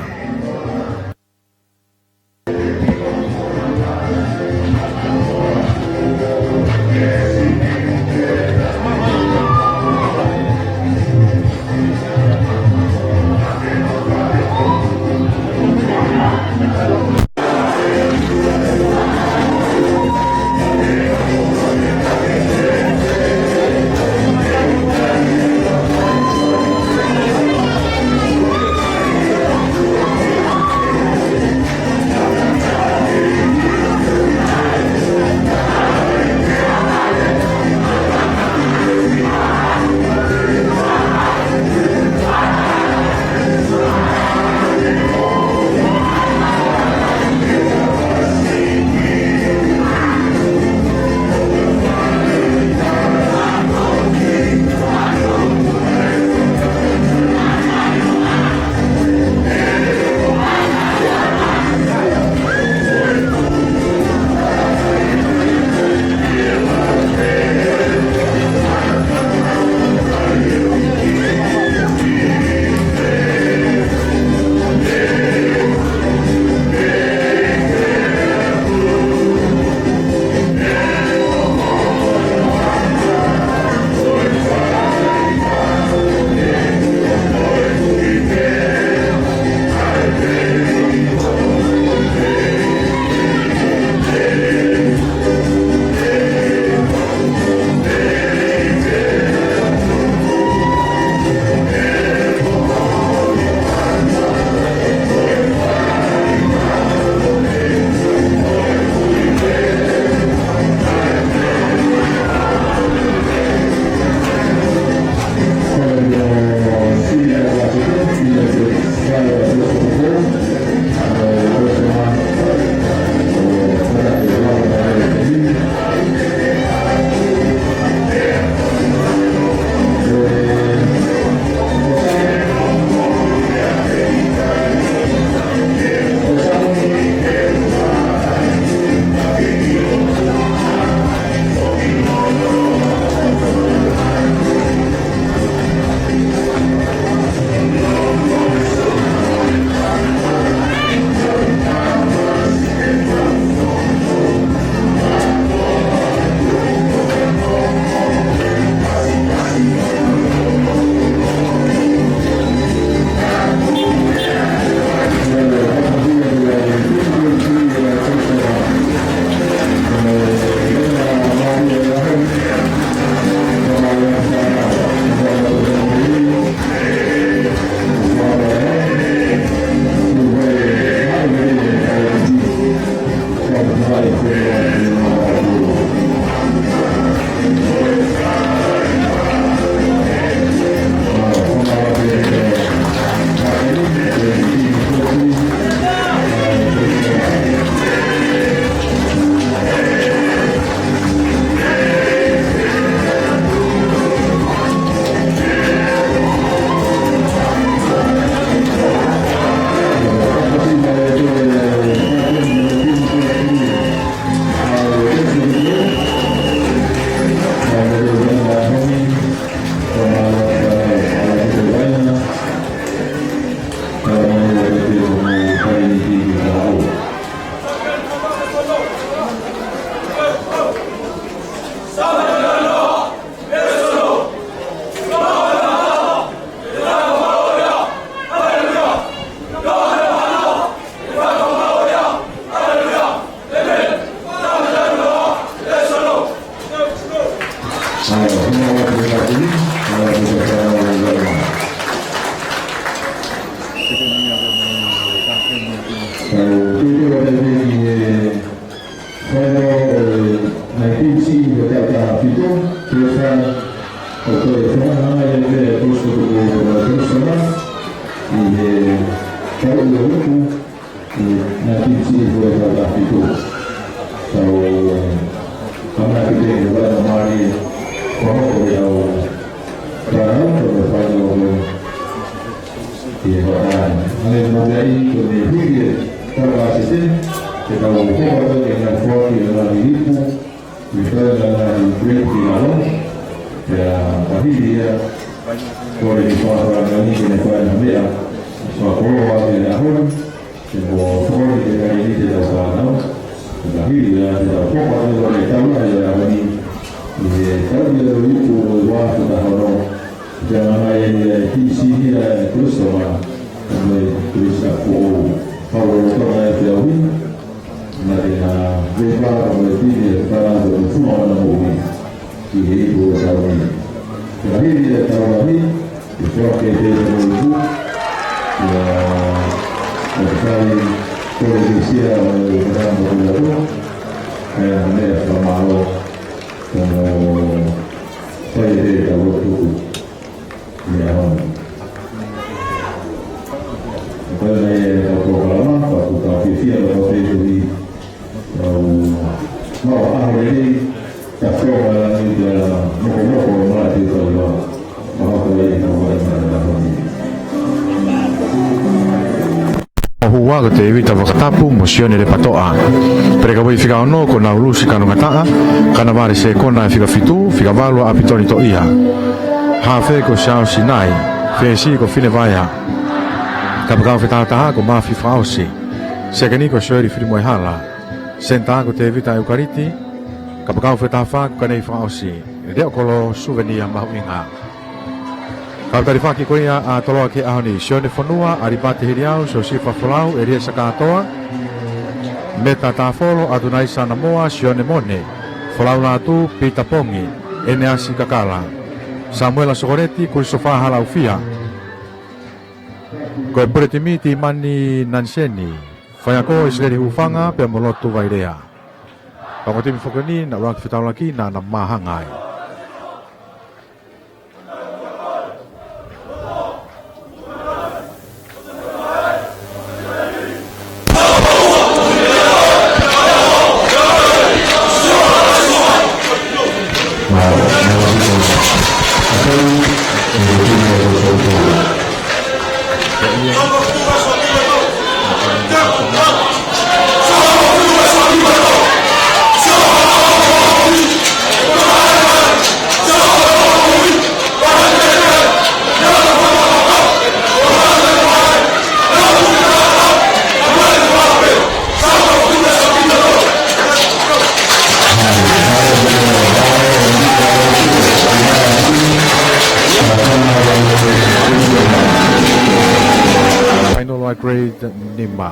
Ko e fakaʻaonga ia ʻa e Kōsitopu ko e Kōsitopu ʻi he taʻu ʻe uku, ʻi he nineteen sixty-four, taʻu taha fitu. Tau, ʻamanaki pē ke ʻi ai ha mālie fakahoko ʻi he ʻaho ni, ko e fai ʻo e ʻi he hoʻatā ni. ʻA ia ko e meʻa ia ko e hiki e tau kāsese, ke tau hoko atu ki he ngaahi foaki ʻo e ngaahi ipu, ʻi he tau ngaahi break ki lalo, pea ka hili ia, kole ki he fānau ni ke ne fai ha meʻa, fakakoloa ki he ʻaho ni, ke mo tokoni ki he kāinga ni ke tau fānau, ka hili ia, ke tau hoko atu ki he tau ngaahi ʻaho ni, ʻi he tau ia ʻo e ipu ʻo e ua afe taha ono, Ke ʻamanaki ʻe he T C ni ʻa e Kōsitopu, mo e Kōsitopu ʻo Paula Lotona ʻe te au ni, na te na veva mo e pini e tana ko e funga ʻana moʻui, ki he ipu ʻo e tau ni. Ke la hili e tau lahi, ke fua ke te te mo ipu, ia, ʻo te kai, ko e kisia ʻo e tana mo e tau, ʻe ʻa mea fakamālō, ko e fai e te tau tuku. Ia, hon. Ko e meʻa ia ʻa e polokalama, pea ʻoku tau fiefia ʻo tau fetuhi. Tau, mau ʻaho lelei, ta fō ma la ni te ala, moko moko ma te tau la. Mau ko e tau wai ma la ni. ʻO hū ʻa ko Tēvita Vakatapu mo Sione Lepatoʻa. Perekauʻi fika ono ko Naulusi Kanongataʻa, Kanavale Sekona ʻe fika fitu, fika valu ʻa ʻApitoni Toʻia. Hafe ko Siaosi Nai, fesi ko Fine Vaea. Kapakau fetahataha ko Mafi Fakaʻosi. Sekeni ko Sioeli Filimoehala. Senitā ko Tēvita ʻEukaliti. Kapakau fetahafā ko Kanei Fakaʻosi. Leʻo Kolo Suvenia Mahuʻinga. Kau talifaki ko ia ʻa Toloa ki he ʻaho ni, Sione Fonua, ʻAlipate Hiliau, Siosifa Folau, ʻEliesa Kātoa, Meta Tāfolo, ʻAtunaisa Namoa, Sione Mone, Folau Lātū, Pita Pongi, ʻEneasi Kakala, Samuela Sokoleti, Kulisofā Halaufia, ko e Puletimi Timani Naniseni, Faiako ʻIsileli Hufanga, pea mo Lotu Vailea. Pea ko e timi foki ni naʻa nau fetaulaki naʻa nau māhanga ai. Final ʻa e grade nima.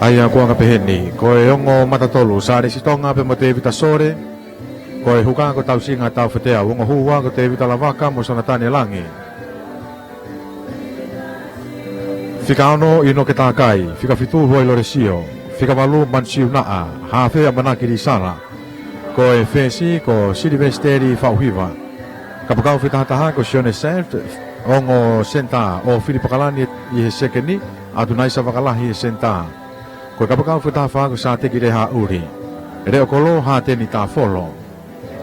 ʻA ia ko e anga pehē ni, ko e ongo matatolu, Sālesi Tonga pea mo Tēvita Sole, ko e huka ko Tausinga Taufeteau, ongo hū ʻa ko Tēvita Lavaka mo Sonatane Langi. Fika ono ʻInoke Takai, fika fitu Huai Lolesio, fika valu Mansiunaʻa, hafe ʻAmanaki Lisala, ko e fesi ko Silivesiteli Faʻuhiva. Kapakau fetahataha ko Sione Seft, ongo senitā ʻo Filipa Kalani ʻi he sekeni, ʻAtunaisa Vakalahi he senitā. Ko e kapakau fetahafā ko Sāteki Lehaʻuli. Leʻo Kolo Hateni Tāfolo.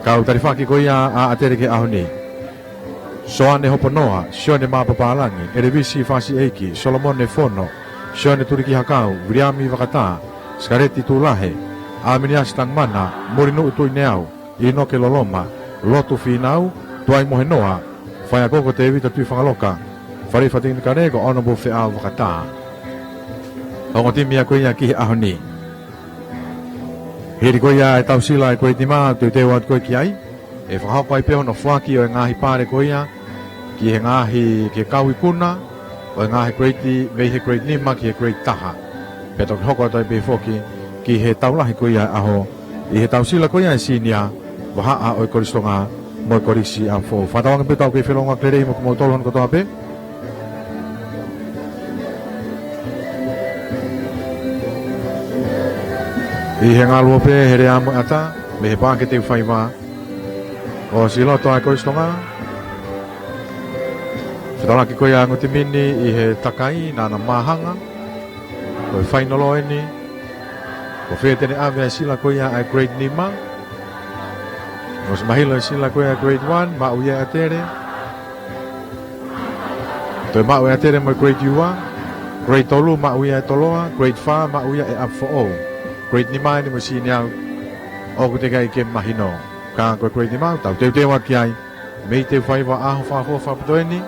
Kau talifaki ko ia ʻa ʻAtele ki he ʻaho ni. Soane Hoponoa, Sione Mapapalagi, ʻElevisi Fasiʻeiki, Solomone Fono, Sione Tulikihakau, Viliami Vakatā, Sikaleti Tulahe, ʻAminiasi Tangimana, Molinuʻu Tuineau, ʻInoke Loloma, Lotu Finau, Tuai Mohenoa, Faiako ko Tēvita Tuifangaloka, Fale Fatingikale ko Honourable Feʻao Vakatā. Ongo timi ia ko ia ki he ʻaho ni. Hili ko ia e tausila ʻa e grade nima, teuteu atu ko ē ki ai. ʻE fakahoko ai pē hono foaki ʻo e ngaahi pale ko ia, ki he ngaahi, ki he kau ikuna, ʻo e ngaahi grade, mei he grade nima ki he grade taha. Pea toki hoko atu ai pē foki, ki he tau lahi ko ia ʻaho, ʻi he tausila ko ia ʻa e senior, vahaʻa ʻo e Kolisi Tonga, mo e Kolisi ʻAhofoʻou. Fakatauange pē tau kei felōngoaki lelei mo kimoutolu hono kotoa pē. ʻI he ngaluope he lea mo e ʻata, mei he paʻake teu faiva ʻo Siloto ʻa e Kolisi Tonga. Fetolaki ko ia ʻa e ongo timi ni ʻi he takai naʻa na māhanga. Ko e fainolo eni. Ko fē te ne ʻave ʻa e sila ko ia ʻa e grade nima. Kuo ʻosi mahino ʻa e sila ko ia ʻa e grade one, maʻu ia ʻe ʻAtele. Toe maʻu ʻe ʻAtele mo e grade ua. Grade tolu maʻu ia ʻe Toloa. Grade fā maʻu ia ʻe ʻApifoʻou. Grade nima eni mo e senior ʻoku teʻeki ai ke mahino. Ka ko e grade nima, tau teuteu atu ki ai. Mei he teu faiva ʻaho fakaʻofoʻofa ʻaupito eni.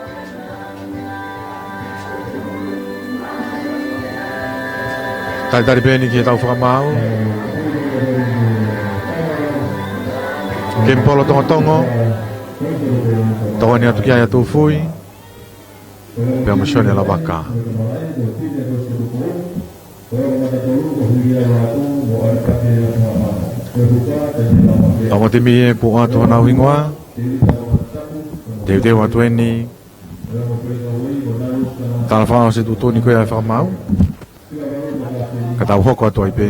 Talitali pē eni ki heʻetau fakamaau. Kemipolo Tongotongo. Tokoni atu ki ai ʻa Tufui. Pea mo Sione Lavaka. Ongo timi ē kuo ʻoatu honau hingoa. Teuteu atu eni. Tala fakaʻosi e tuʻutuʻuni ko ia ʻa e fakamaau. Ka tau hoko atu ai pē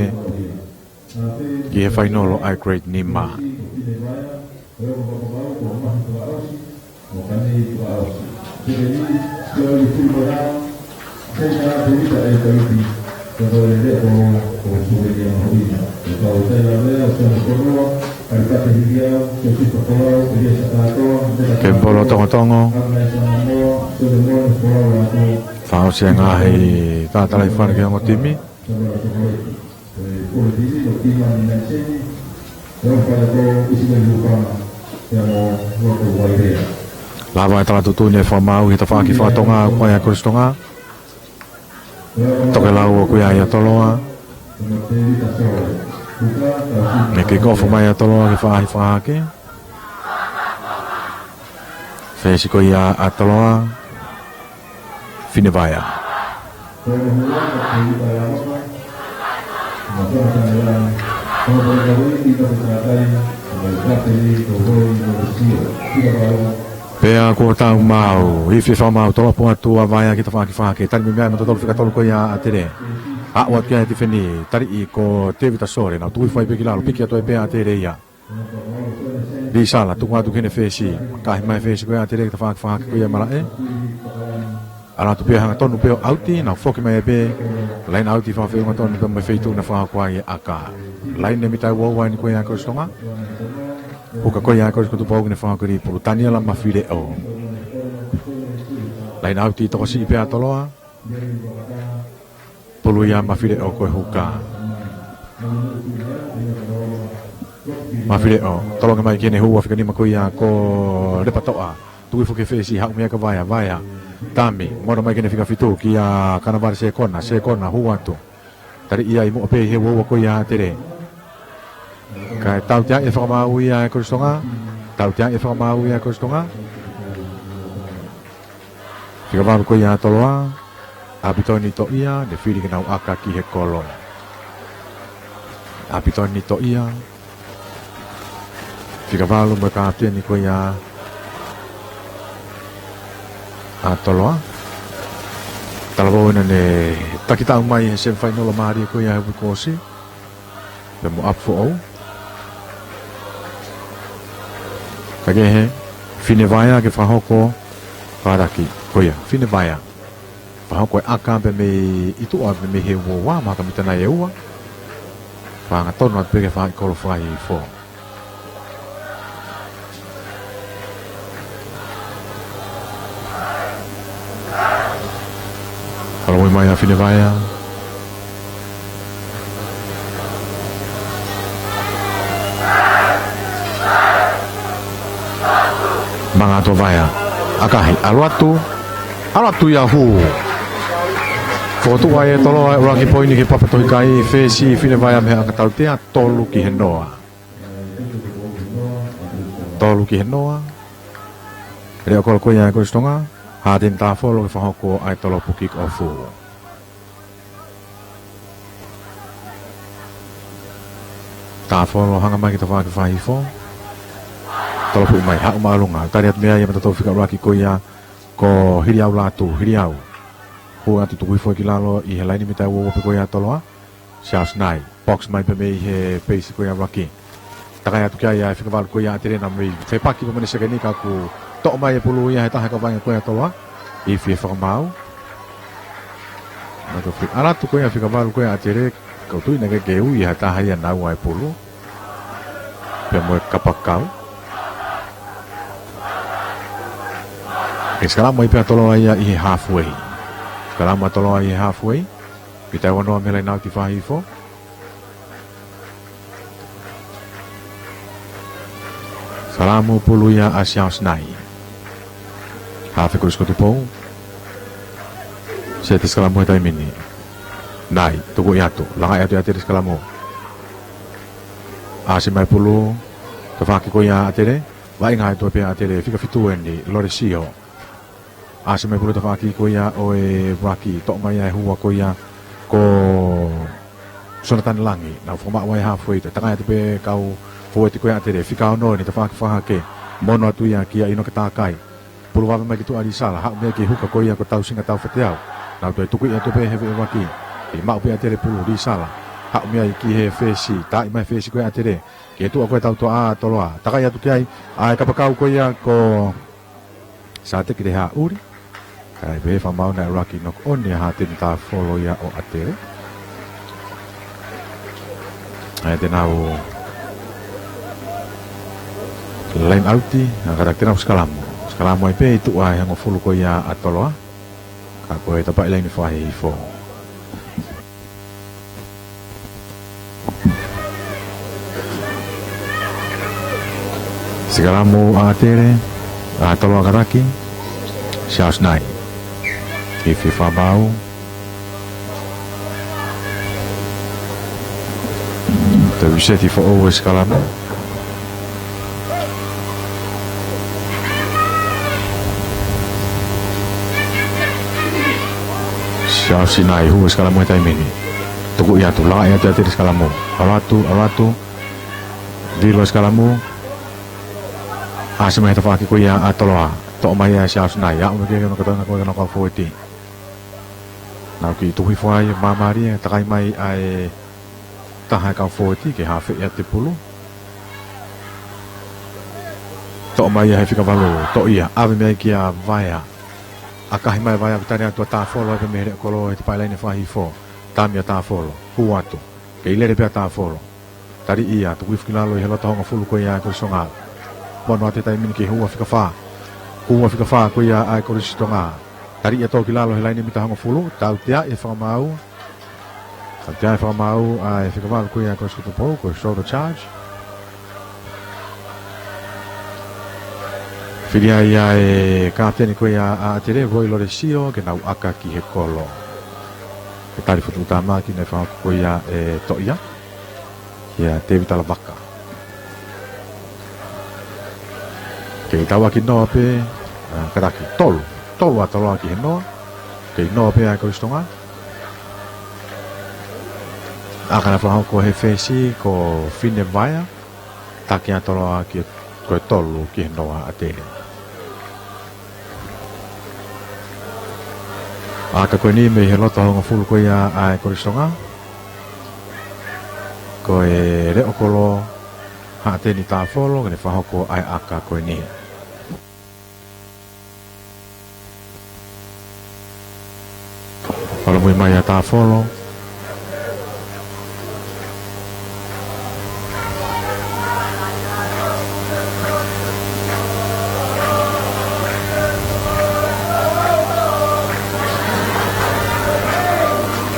ki he fainolo ʻa e grade nima. Kemipolo Tongotongo. Fakaʻosi e ngaahi tala tala ʻi fale ki he ongo timi. Lava e tala tuʻutuʻuni ʻa e fakamaau ʻi he tafaʻaki fakatonga, ko ia ʻa e Kolisi Tonga. Tokelau ʻoku ʻi ai ʻa Toloa. Ne kick off mai ʻa Toloa ki he faʻahi fakahahake. Fesi ko ia ʻa Toloa. Finevaea. Pea kuo tau maau, ifi e fakamaau, tolopo atu ʻa Vaea ki he tafaʻaki fakahahake, tali mei ai ʻa e mata tolu fika tolu ko ia ʻa ʻAtele. Aʻu atu ki ai ʻa e tifeni, taliʻi ko Tevita Sole, nau tuku hifo ai pē ki lalo, piki atu ai pē ʻa ʻAtele ia. Lisala, tuku atu ki heʻene fesi. Kahi mai fesi ko ia ʻa ʻAtele ki he tafaʻaki fakahahake ko ia ʻa Malaʻe. ʻAlu atu pē hangatonu pē ʻo ʻauti, nau foki mai pē. Laine ʻauti fakafeʻunga tonu pē mo e feituʻu naʻe fakahoko ai e ʻaka. Laine mita ua ua eni ko ia ʻa e Kolisi Tonga. Huka ko ia ʻa e Kolisi ko Tupou ke ne fakahoko e lipulu, Taniela Mafileʻo. Laine ʻauti tokosiʻi pē ʻa Toloa. Pulu ia ʻa Mafileʻo ko e huka. Mafileʻo, tolongi mai ki heʻene houa fika nima ko ia ko Lepatoʻa. Tuku hifo ki he fesi, haʻu mei ai kia Vaea, Vaea. Tami, mono mai ki heʻene fika fitu, kia Kanavale Sekona, Sekona, hū atu. Taliʻi ia ʻi muʻa pē ʻi he ua ua ko ia ʻa ʻAtele. Kae tautea e fakamaau ia ʻa e Kolisi Tonga. Tautea e fakamaau ia ʻa e Kolisi Tonga. Fika valu ko ia ʻa Toloa, ʻApitoni Toʻia, ne fili ke nau ʻaka ki he kolo. ʻApitoni Toʻia, fika valu mo e kapiteni ko ia ʻa Toloa. Talavou ena ne takitaʻu mai he semifainolo mālie ko ia he uike kuo ʻosi. Pea mo ʻApifoʻou. Ka kehe, Finevaea ke fakahoko, kātaki, ko ia, Finevaea. Fakahoko e ʻaka pē mei ʻi tuʻa pē mei he ua ua, mahalo ko e mita nai ʻe ua. Fakahangatonu atu pē ki he faʻahi kolo fakaʻofoʻofa. Alo mai mai ʻa Finevaea. Manga atu ʻa Vaea. ʻAkahi, ʻalu atu. ʻAlu atu ia, hū. Fokotuʻu ai ʻe Toloa e ʻuluaki poini ki he Papatohikai, fesi Finevaea mei he ʻaka tautea, tolu ki he noa. Tolu ki he noa. Leʻo kolo ko ia ʻa e Kolisi Tonga, Hateni Tafolo ke fakahoko ʻa e tolopu kick off. Tafolo hanga mai ki he tafaʻaki fakahihifo. Tolopuʻi mai, haʻu māʻolunga. Tali atu mei ai ʻa e mata tolu fika ʻuluaki ko ia ko Hiliau Latu, Hiliau. Hū atu, tuku hifo ki lalo ʻi he laine mita ua ua pē ko ia ʻa Toloa. Charles Nai. Box mai pē mei he peisi ko ia ʻa Ruaki. Takai atu ki ai ʻa e fika valu ko ia ʻa ʻAtele, naʻe mei fepaki pē mo ʻene sekeni ka kuo toʻo mai e pulu ia he taha e kau vaʻinga ko ia ʻa Toloa. Ifi e fakamaau. Naʻe toki ʻalu atu ko ia fika valu ko ia ʻa ʻAtele, ka ʻoku tuʻu ʻi he ke ke ui ha taha ia naʻa ua e pulu. Pea mo e kapakau. ʻE sikalamu ai pē ʻa Toloa ia ʻi he halfway. Sikalamu ʻa Toloa ʻi he halfway. Pita ua noa mei he laine ʻauti fā hifo. Sikalamu pulu ia ʻa Siaosi Nai. Hafe Kolisi ko Tupou. Seti sikalamu he taimi ni. Nai, tukuʻi atu. Langaʻi atu ʻe ʻAtele sikalamu. ʻAsi mai pulu. Tafaʻaki ko ia ʻa ʻAtele. Vaʻinga atu pē ʻa ʻAtele. Fika fitu eni, Lolesio. ʻAsi mai pulu tafaʻaki ko ia ʻo e Ruaki, toʻo mai ʻa e hua ko ia ko Sonatani Langi, naʻa nau fakamaʻu ai halfway, takai atu pē kau fōueti ko ia ʻa ʻAtele, fika ono eni tafaʻaki fakahake, mono atu ia kia ʻInoke Takai. Pulu vave mai ki tuʻa ʻa Lisala, haʻu mei ai ki he huka ko ia ko Tausinga Taufeteau. Naʻa nau toe tukuʻi atu pē he veʻe Ruaki, ʻi maʻu pē ʻa ʻAtele pulu Lisala, haʻu mei ai ki he fesi, taaʻi mai fesi ko ia ʻa ʻAtele, ki he tuʻa ko ia ʻa e tautoʻa ʻa Toloa, takai atu ki ai, ʻa e kapakau ko ia ko Sateki Lehaʻuli. Kae pehē fakamaau naʻe ʻuluaki knock on ʻa Hateni Tāfolo ia ʻo ʻAtele. ʻA ia te nau laine ʻauti, ʻa ia ka te nau sikalamu. Sikalamu ai pē ʻi tuʻa ʻa e hongofulu ko ia ʻa Toloa. Ka ko e tapaʻi laine fakaʻofoʻofa. Sikalamu ʻa ʻAtele, ʻa Toloa kataki, Siaosi Nai. Ifi fakamaau. Te u seti foʻou e sikalamu. Siaosi Nai, hū e sikalamu he taimi ni. Tukuʻi atu, langaʻi atu ʻe ʻAtele sikalamu. ʻAlu atu, ʻalu atu. Vilo e sikalamu. ʻAsi mai he tafaʻaki ko ia ʻa Toloa. Toʻo mai ʻa Siaosi Nai. Aʻu mai ki he kau vaʻinga ko ia ʻa e kau fōueti. Naʻa nau kiʻi tuku hifo ai, māmālie, takai mai ʻa e taha e kau fōueti ke hafeʻi atu e pulu. Toʻo mai ia he fika valu, toʻo ia, ʻave mei ai kia Vaea. ʻAkahi mai Vaea, ʻoku tali atu ʻa Tāfolo ai pē mei he leʻo kolo he tapaʻi laine fakaʻofoʻofa. Tami ʻa Tāfolo, hū atu. Kei lele pē ʻa Tāfolo. Tali ia, tuku hifo ki lalo ʻi he loto hongofulu ko ia ʻa e Kolisi Tonga. Mono atu he taimi ni ki he hua fika fā. Hua fika fā ko ia ʻa e Kolisi Tonga. Tali ia tō ki lalo he laine mita hongofulu, tauteaʻi e fakamaau. Tauteaʻi e fakamaau ʻa e fika valu ko ia ʻa e Kolisi ko Tupou, ko e shoulder charge. Fili ai ʻa e kapiteni ko ia ʻa ʻAtele, Roy Lolesio, ke nau ʻaka ki he kolo. Ke tali fotu tamaki naʻe fakahoko ko ia ʻe Toʻia. Kia Tēvita Lavaka. Kei tauʻaki noa pē, ʻa, kataki tolu. Tolu ʻa Toloa ki he noa. Kei noa pē ʻa e Kolisi Tonga. ʻAka naʻe fakahoko he fesi ko Fine Vaea. Taki ʻa Toloa ki he, ko e tolu ki he noa ʻa ʻAtele. ʻAka ko eni mei he loto hongofulu ko ia ʻa e Kolisi Tonga. Ko e leʻo kolo Hateni Tāfolo, ke ne fakahoko ʻa e ʻaka ko eni. Holomui mai ʻa Tāfolo.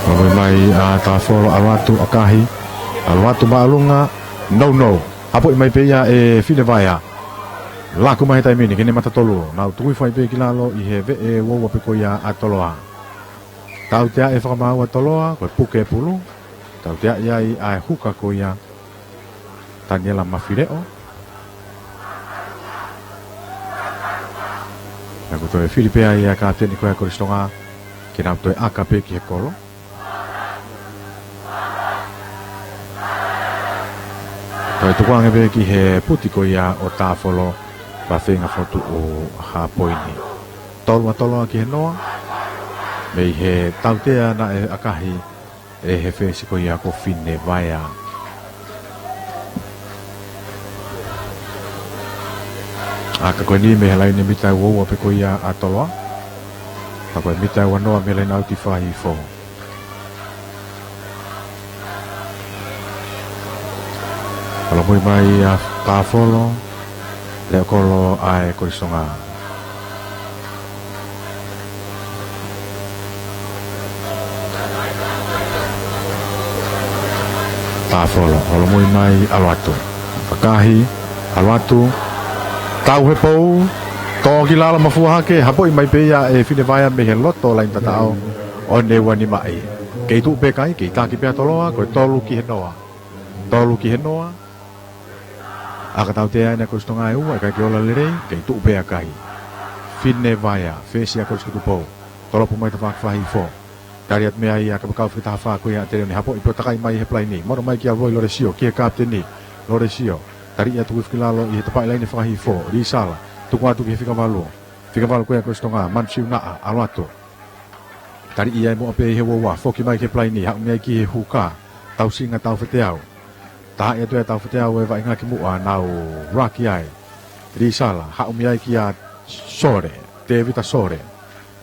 Holomui mai ʻa Tāfolo, ʻalu atu ʻakahi. ʻAlu atu māʻolunga. No, no. Hapoʻi mai pē ia ʻe Fine Vaea. Laku mai he taimi ni, ke ne mata tolu. Nau tuku hifo ai pē ki lalo ʻi he veʻe uaua pē ko ia ʻa Toloa. Tauteaʻi e fakamaau ʻa Toloa, ko e puke e pulu. Tauteaʻi ai ʻa e huka ko ia Taniela Mafileʻo. Naʻa ku toe fili pē ʻa e kapiteni ko ia Kolisi Tonga, ke nau toe ʻaka pē ki he kolo. Toe tukuange pē ki he puti ko ia ʻo Tāfolo, pea feinga fotu ʻo ha poini. Tolu ʻa Toloa ki he noa, mei he tautea naʻe ʻakahi ʻe he fesi ko ia ko Finevaea. ʻAka ko eni mei he laine mita ua ua pē ko ia ʻa Toloa. Ka ko e mita ua noa mei he laine ʻauti fakahifoʻi. Holomui mai ʻa Tāfolo, leʻo kolo ʻa e Kolisi Tonga. Tāfolo, holomui mai, ʻalu atu. Fakahi, ʻalu atu. Tau he pou, tō ki lalo mafua hake, hapoʻi mai pē ia ʻe Finevaea mei he loto laine tataʻo ʻo e ua nima ʻi. Kei tuʻu pē kai, kei taki pē ʻa Toloa, ko e tolu ki he noa. Tolu ki he noa. ʻAka tautea ʻena Kolisi Tonga ʻe ua, ʻikai ke ola lelei, kei tuʻu pē ʻa kai. Finevaea, fesi ʻa Kolisi Tupou. Tolopu mai tafaʻaki fakahifoʻi. Tali atu mei ai ʻa e kapakau fakataha fā ko ia ʻa ʻAtele, ne hapoʻi pea takai mai he palaini. Mono mai kia Loi Lolesio, ki he kapiteni. Lolesio, tali ia tuku hifo ki lalo ʻi he tapaʻi laine fakahifoʻi. Lisala, tuku atu ki he fika valu. Fika valu ko ia Kolisi Tonga, Manfiu Naʻa, ʻalu atu. Tali ia ʻe Moʻa pē ʻi he ua ua, foki mai ki he palaini, haʻu mei ai ki he huka, Tausinga Taufeteau. Tahaʻi atu ʻe Taufeteau e vaʻinga ki muʻa, nau raki ai. Lisala, haʻu mei ai kia Sole, Tevita Sole.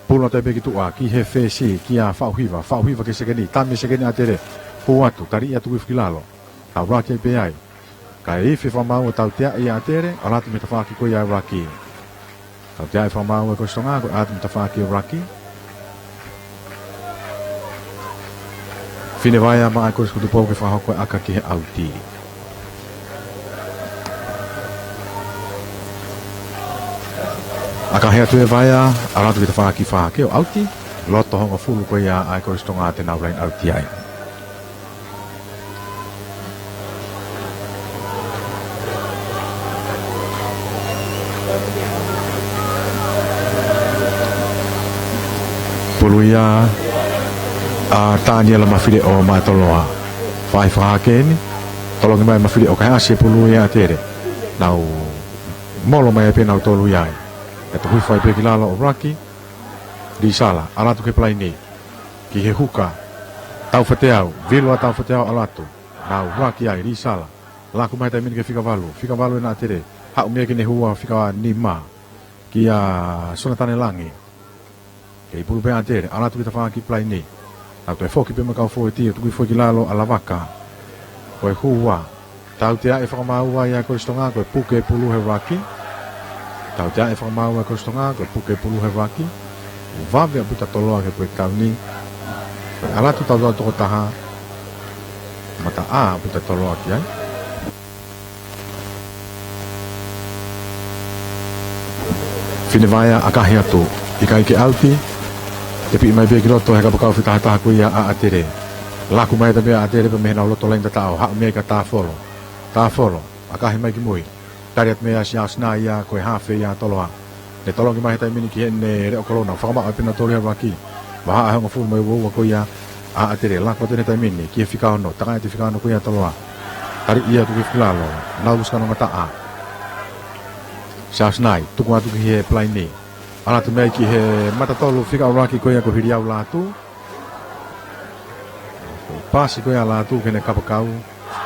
Pulu atu pē ki tuʻa, ki he fesi, kia Faʻuhiva, Faʻuhiva ki he sekeni, tami sekeni ʻAtele, hū atu, tali ia tuku hifo ki lalo. Nau raki ai pē ai. Kae ifi e fakamaau ʻo tautea ʻe ʻAtele, ʻalu atu mei he tafaʻaki ko ia ʻa e raki. Tautea e fakamaau ʻa e Kolisi Tonga, ko e ʻatu mei he tafaʻaki ʻa e raki. Finevaea maʻa e Kolisi Tupou ke fakahoko e ʻaka ki he ʻauti. ʻAkahi atu ʻe Vaea, ʻalu atu ki he tafaʻaki fā hake ʻo ʻauti, loto hongofulu ko ia ʻa e Kolisi Tonga te nau laine ʻauti ai. Pulu ia ʻa Taniela Mafileʻo maʻa Toloa. Fai fakahake eni, tolongi mai Mafileʻo kae ʻasi e pulu ia ʻa ʻAtele. Nau molo mai ai pē nautolu ia ai. ʻE tuku hifo ai pē ki lalo ʻo raki, Lisala, ʻalu atu ki he palaini. Ki he huka, Taufeteau, vilo ʻa Taufeteau ʻalu atu. Nau raki ai, Lisala. Laku mai taimi ni ki he fika valu, fika valu ʻena ʻAtele. Haʻu mei ai ki he ua fika nima. Kia Sonatane Langi. Kei pulu pē ʻAtele, ʻalu atu ki he tafaʻaki palaini. Nau toe foki pē mo e kau fōueti, ʻo tuku hifo ki lalo ʻa Lavaka. Ko e hū ua. Tautea e fakamaau ia ʻa e Kolisi Tonga, ko e puke pulu he raki. Tautea e fakamaau ʻa e Kolisi Tonga, ko e puke pulu he raki. Vave ʻa Puta Toloa ki he puke tauni. ʻAlu atu tautau toko taha. Mataʻā ʻa Puta Toloa ki ai. Finevaea ʻakahi atu, ʻikai ke ʻauti, ʻe piʻi mai pē ki loto he kapakau fakataha ko ia ʻa ʻAtele. Laku mai atu pē ʻa ʻAtele pea mei heʻenau loto laine tataʻo, haʻu mei ai kia Tāfolo. Tāfolo, ʻakahi mai ki mui. Tali atu mei ai ʻa Siaosi Nā ia ko e hafe ia ʻa Toloa. Ne tolongi mai he taimi ni ki heʻene leʻo kolo, nau fakamaʻu ai pē nautolu ia ʻa e raki. Vahaʻa hongofulu mā ua ua ko ia ʻa ʻAtele, laku atu he taimi ni ki he fika ono, takai atu e fika ono ko ia ʻa Toloa. Tali ia tuku hifo ki lalo, nau usi kanoa ngataʻa. Siaosi Nā, tuku atu ki he palaini. ʻAlu atu mei ai ki he mata tolu fika ʻuluaki ko ia ko Hiliau Lātū. Pasi ko ia ʻa Lātū ki heʻene kapakau,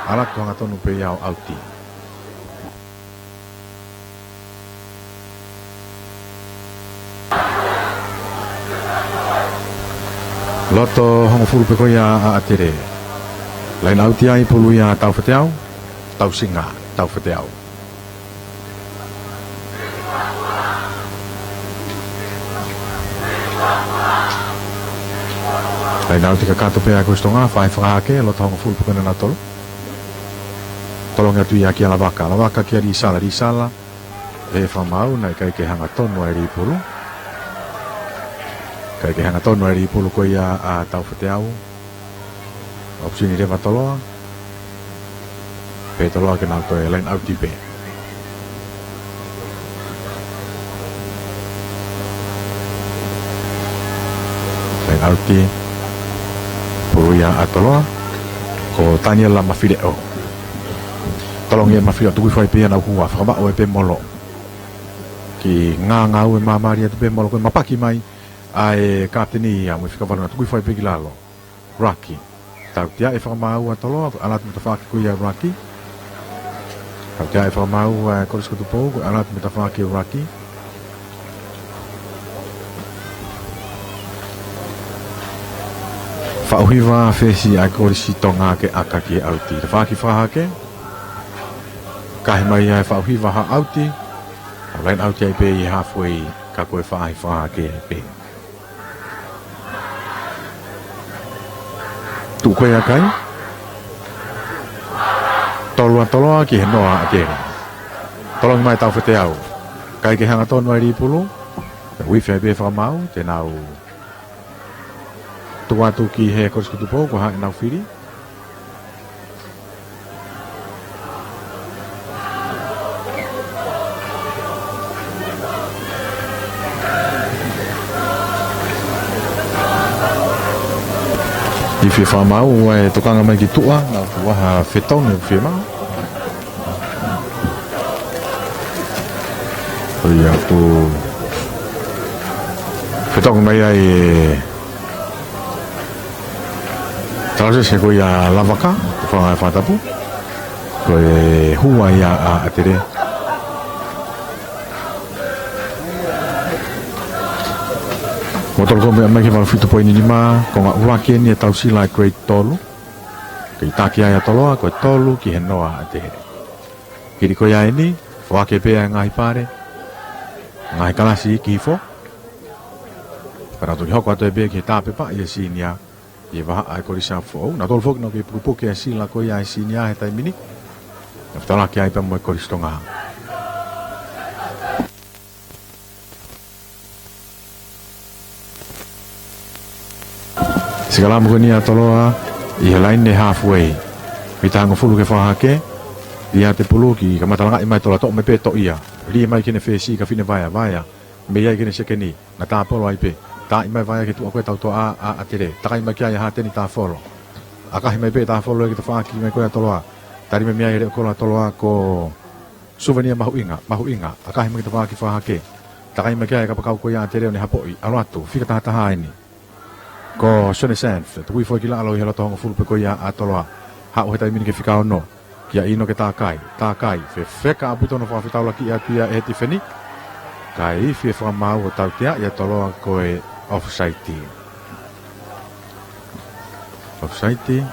ʻalu atu hangatonu pē ia ʻo ʻauti. Loto hongofulu pē ko ia ʻa ʻAtele. Laine ʻauti ai pulu ia ʻa Taufeteau, Tausinga Taufeteau. Laine ʻauti kakato pē ʻa e Kolisi Tonga, fai fakahake, loto hongofulu pē ko ena ʻa nautolu. Tolongi atu ia kia Lavaka, Lavaka kia Lisala, Lisala. ʻE fakamaau naʻe ʻikai ke hangatonu ʻa e lī pulu. ʻIkai ke hangatonu ʻa e lī pulu ko ia ʻa Taufeteau. ʻOpesini leva ʻa Toloa. Pehē ʻe Toloa ke nau toe laine ʻauti pē. Laine ʻauti. Pulu ia ʻa Toloa. Ko Taniela Mafileʻo. Tolongi ʻe Mafileʻo, tuku hifo ai pē ia ʻenau hua, fakamaʻu ai pē molo. Kiʻi ngāngāue māmālie atu pē molo ko e mapaki mai ʻa e kapiteni ia mo e fika valu, nau tuku hifo ai pē ki lalo. Raki. Tautea e fakamaau ʻa Toloa, ko e ʻalu atu mo e tafaʻaki ko ia ʻa Raki. Tautea e fakamaau ʻa Kolisi ko Tupou, ko e ʻalu atu mo e tafaʻaki ʻa Raki. Faʻu hiva fesi ʻa Kolisi Tonga ke ʻaka ki he ʻauti. Tafaʻaki fakahahake. Kahi mai ai faʻu hiva ha ʻauti. ʻO laine ʻauti ai pē ʻi he halfway ka ko e faʻahi fakahahake ai pē. Tuʻu ko ia kai. Tolu ʻa Toloa ki he noa ʻa ʻAtele. Tolongi mai Taufeteau. Kai ke hangatonu ai Lipulu. Uife ai pē fakamaau, te nau tuku atu ki he Kolisi ko Tupou, ko e hā ʻenau fili. Ifi fakamaau, ʻa e tokanga mai ki tuʻa, nau tuʻu ha fetongi fiemaʻu. Ko ia ʻoku fetongi mai ai e Tausese ko ia Lavaka, ko e fanga e fakatapu. Ko e hua ia ʻa ʻAtele. Mo tolu ko meʻa mai ki he valu fitu poini nima, ko e ngaahi ʻuluaki eni ʻa Tausila grade tolu. Kei taki ai ʻa Toloa, ko e tolu ki he noa ʻa ʻAtele. Hili ko ia eni, foaki pē ʻa e ngaahi pale, ngaahi kalasi ki hifo. Pea nau toki hoko atu ai pē ki he tāpepa ʻi he senior, ʻi he vahaʻa ʻa e Kolisi ʻa Foʻou. Nau tolu foki nau kei pukepuke ʻa e sila ko ia ʻa e senior he taimi ni. Nau fetalaki ai pea mo e Kolisi Tonga. Sikalamu ko eni ʻa Toloa ʻi he laine halfway. Mita hongofulu ke fakahahake. Liate Pulu ki kamata langaʻi mai Toloa, toʻo mai pē toʻia. Lī mai ki heʻene fesi ka Finevaea, Vaea. Mei ai ki heʻene sekeni. Naʻa tāpolo ai pē. Taaʻi mai Vaea ki tuʻa ko e tautoʻa ʻa ʻAtele. Takai mai ki ai ʻa Hateni Tāfolo. ʻAkahi mai pē Tāfolo ʻi he tafaʻaki mai ko ia ʻa Toloa. Tali mai mei ai e leʻo kolo ʻa Toloa ko Suvenia Mahuʻinga, Mahuʻinga, ʻakahi mai ki tafaʻaki fakahahake. Takai mai ki ai e kapakau ko ia ʻa ʻAtele ʻo ne hapoʻi, ʻalu atu, fika taha taha eni. Ko Sione Sands, tuku hifo ki lalo ʻi he loto hongofulu pē ko ia ʻa Toloa. Haʻu he taimi ni ki he fika ono, kia ʻInoke Takai, Takai, fefeka ʻaupito hono fakafetaulaki atu ia ʻe he tifeni. Kae ifi e fakamaau ʻo tautea ʻia Toloa ko e offside. Offside.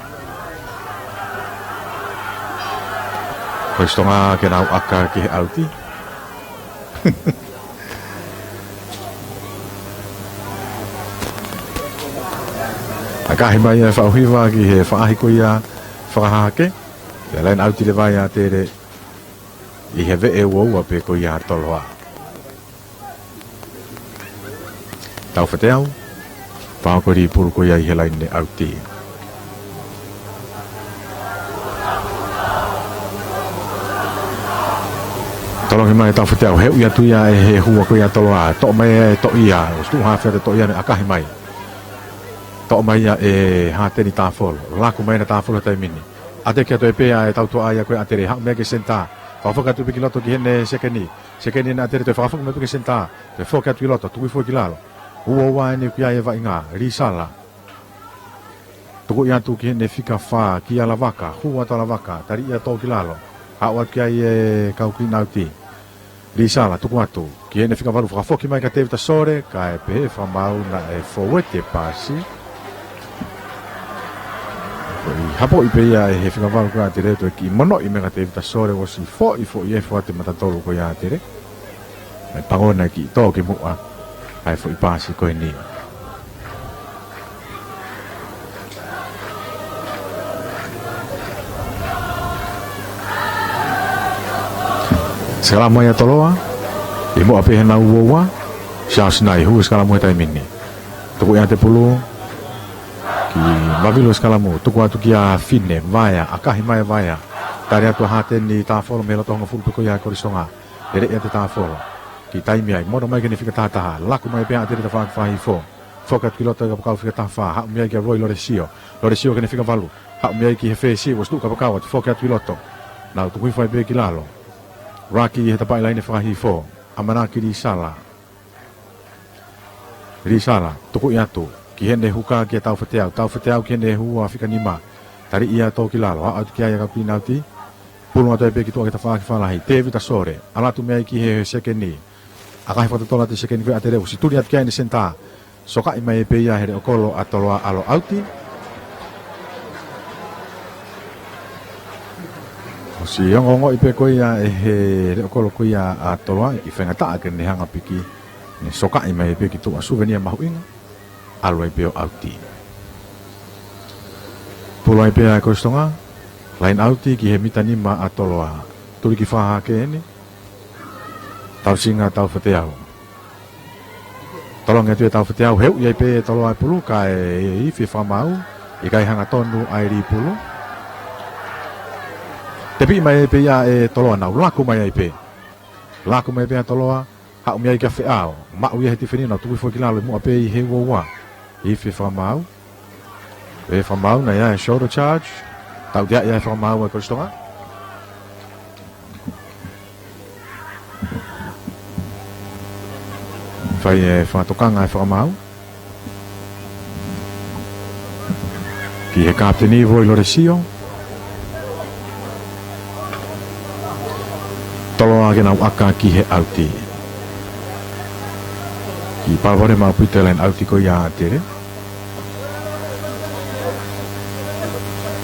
Kolisi Tonga ke nau ʻaka ki he ʻauti. ʻAkahi mai e faʻu hiva ki he faʻahi ko ia fakahahake. Pea laine ʻauti leva ʻa ʻAtele ʻi he veʻe ua ua pē ko ia ʻa Toloa. Taufeteau, pea ko Lipulu ko ia ʻi he laine ʻauti. Tolongi mai Taufeteau, heuʻi atu ia ʻe he hua ko ia ʻa Toloa, toʻo mai e toʻia, ʻosi tuʻu haafe atu e toʻia ʻo ne ʻakahi mai. Toʻo mai ia ʻe Hateni Tāfolo, laku mai ʻa Tāfolo he taimi ni. ʻAteki atu ai pē ʻa e tautoʻa ia ko ia ʻa ʻAtele, haʻu mai ki he senitā. Fakafoki atu pē ki loto ki heʻene sekeni. Sekeni ʻa ʻAtele toe fakafoki mai pē ki he senitā. Toe foki atu ki loto, tuku hifo ki lalo. Ua ua eni ʻoku ʻi ai e vaʻinga, Lisala. Tuku atu ki heʻene fika fā, kia Lavaka, hū atu ʻa Lavaka, tali ia ʻo tō ki lalo. Haʻu atu ki ai e kau clean out. Lisala, tuku atu, ki heʻene fika valu fakafoki mai kia Tevita Sole, kae pehē fakamaau naʻe fōueti e paasi. Foʻi hapoʻi pē ia ʻe he fika valu ko ia ʻa ʻAtele, toe kiʻi monoʻi mai kia Tevita Sole, ʻosi foʻi foʻi efo atu e mata tolu ko ia ʻa ʻAtele. Mei pangona kiʻi tō ki muʻa, ʻa e foʻi paasi ko eni. Sikalamu ia ʻa Toloa, ʻi muʻa pē he nau ua ua, Charles Nai, hū sikalamu he taimi ni. Tuku ʻia Tepulu, ki Vavilo sikalamu, tuku atu kia Fine, Vaea, ʻakahi mai Vaea. Tali atu ʻa Hateni Tāfolo mei loto hongofulu pē ko ia ʻa Kolisi Tonga. Lele ʻia Tāfolo. Kiʻi taimi ai, mono mai ki heʻene fika taha taha, laku mai pē ʻa ʻAtele tafaʻaki fakahihifo. Foki atu ki loto e kapakau fika taha fā, haʻu mei ai kia Roy Lolesio. Lolesio ki heʻene fika valu, haʻu mei ai ki he fesi, ʻosi tuʻu kapakau atu, foki atu ki loto. Nau tuku hifo ai pē ki lalo. Raki he tapaʻi laine fakahihifo. ʻAmanaki Lisala. Lisala, tuku atu. Ki heʻene huka kia Taufeteau. Taufeteau ki heʻene hua fika nima. Tali ia tō ki lalo, ʻalu atu ki ai ʻa e kau clean out. Pulu atu ai pē ki tuʻa ki he tafaʻaki fakalahi. Tēvita Sole, ʻalu atu mei ai ki he sekeni. ʻAkahi fakatotolo atu e sekeni ko ia ʻa ʻAtele, ʻosi tuli atu ki ai ʻene senitā. Sokaʻi mai pē ia he leʻo kolo ʻa Toloa, ʻalu ʻauti. ʻOsi ongoongoʻi pē ko ia ʻe he leʻo kolo ko ia ʻa Toloa, ʻikai faingataʻa ke ne hanga piki. Ne sokaʻi mai pē ki tuʻa, suvenia mahuʻinga. ʻAlu ai pē ʻo ʻauti. Pulu ai pē ʻa e Kolisi Tonga. Laine ʻauti ki he mita nima ʻa Toloa. Tuli ki fakahahake eni. Tausinga Taufateau. Tolongi atu ʻe Taufateau, heuʻi ai pē ʻe Toloa e pulu, kae ifi e fakamaau, ʻikai hanga tonu ʻa e lī pulu. Tepiʻi mai ai pē ia ʻe Toloa, nau laku mai ai pē. Laku mai pē ʻa Toloa, haʻu mei ai kia Feʻao, maʻu ia he tifeni, nau tuku hifo ki lalo ʻi muʻa pē ʻi he uaua. Ifi e fakamaau. Pea fakamaau, naʻe ʻi ai e shoulder charge. Tauteaʻi ʻa e fakamaau ʻa e Kolisi Tonga. Fai e fakatokanga e fakamaau ki he kapiteni Voi Lolesio. Toloa ke nau ʻaka ki he ʻauti. Kiʻi palopalema ʻaupito e laine ʻauti ko ia ʻa ʻAtele.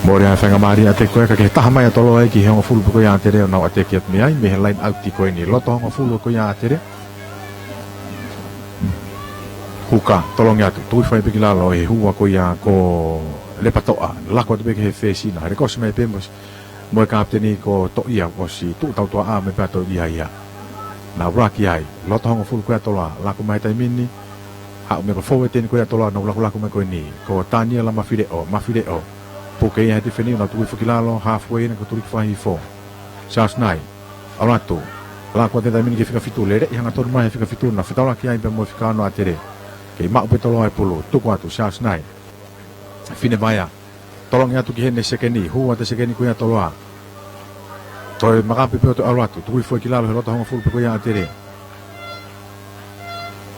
Mole ʻa e faingamālie ʻa ʻAtele ko ē, ka ke taha mai ʻa Toloa ia ki he hongofulu pē ko ia ʻa ʻAtele ʻo nau ʻateki atu mei ai, mei he laine ʻauti ko eni, loto hongofulu ko ia ʻa ʻAtele. Huka, tolongi atu, tuʻi fai pē ki lalo ʻe he hua ko ia ko Lepatoʻa, laku atu pē ki he fēsina, he lekosi mai pē mo, mo e kapiteni ko Toʻia, ʻosi tuʻu tautuaʻa mai pē ʻa Toʻia ia. Nau ʻuluaki ai, loto hongofulu ko ia ʻa Toloa, laku mai taimi ni, haʻu mei he forward eni ko ia ʻa Toloa, nau lakulaku mai ko eni, ko Taniela Mafileʻo, Mafileʻo, puke ia he tifeni, nau tuku hifo ki lalo, halfway eni ko Tuliki Fahifo. Charles Nai, ʻalu atu, laku atu he taimi ni ki he fika fitu, lele ʻi hanga tonu mai he fika fitu, nau fetaulaki ai pea mo e fika ono ʻa ʻAtele. Kei maʻu pē Toloa e pulu, tuku atu, Charles Nai. Finevaea, tolongi atu ki heʻene sekeni, hū atu e sekeni ko ia ʻa Toloa. Toe makape pē ʻo toe ʻalu atu, tuku hifo ki lalo he loto hongofulu pē ko ia ʻa ʻAtele.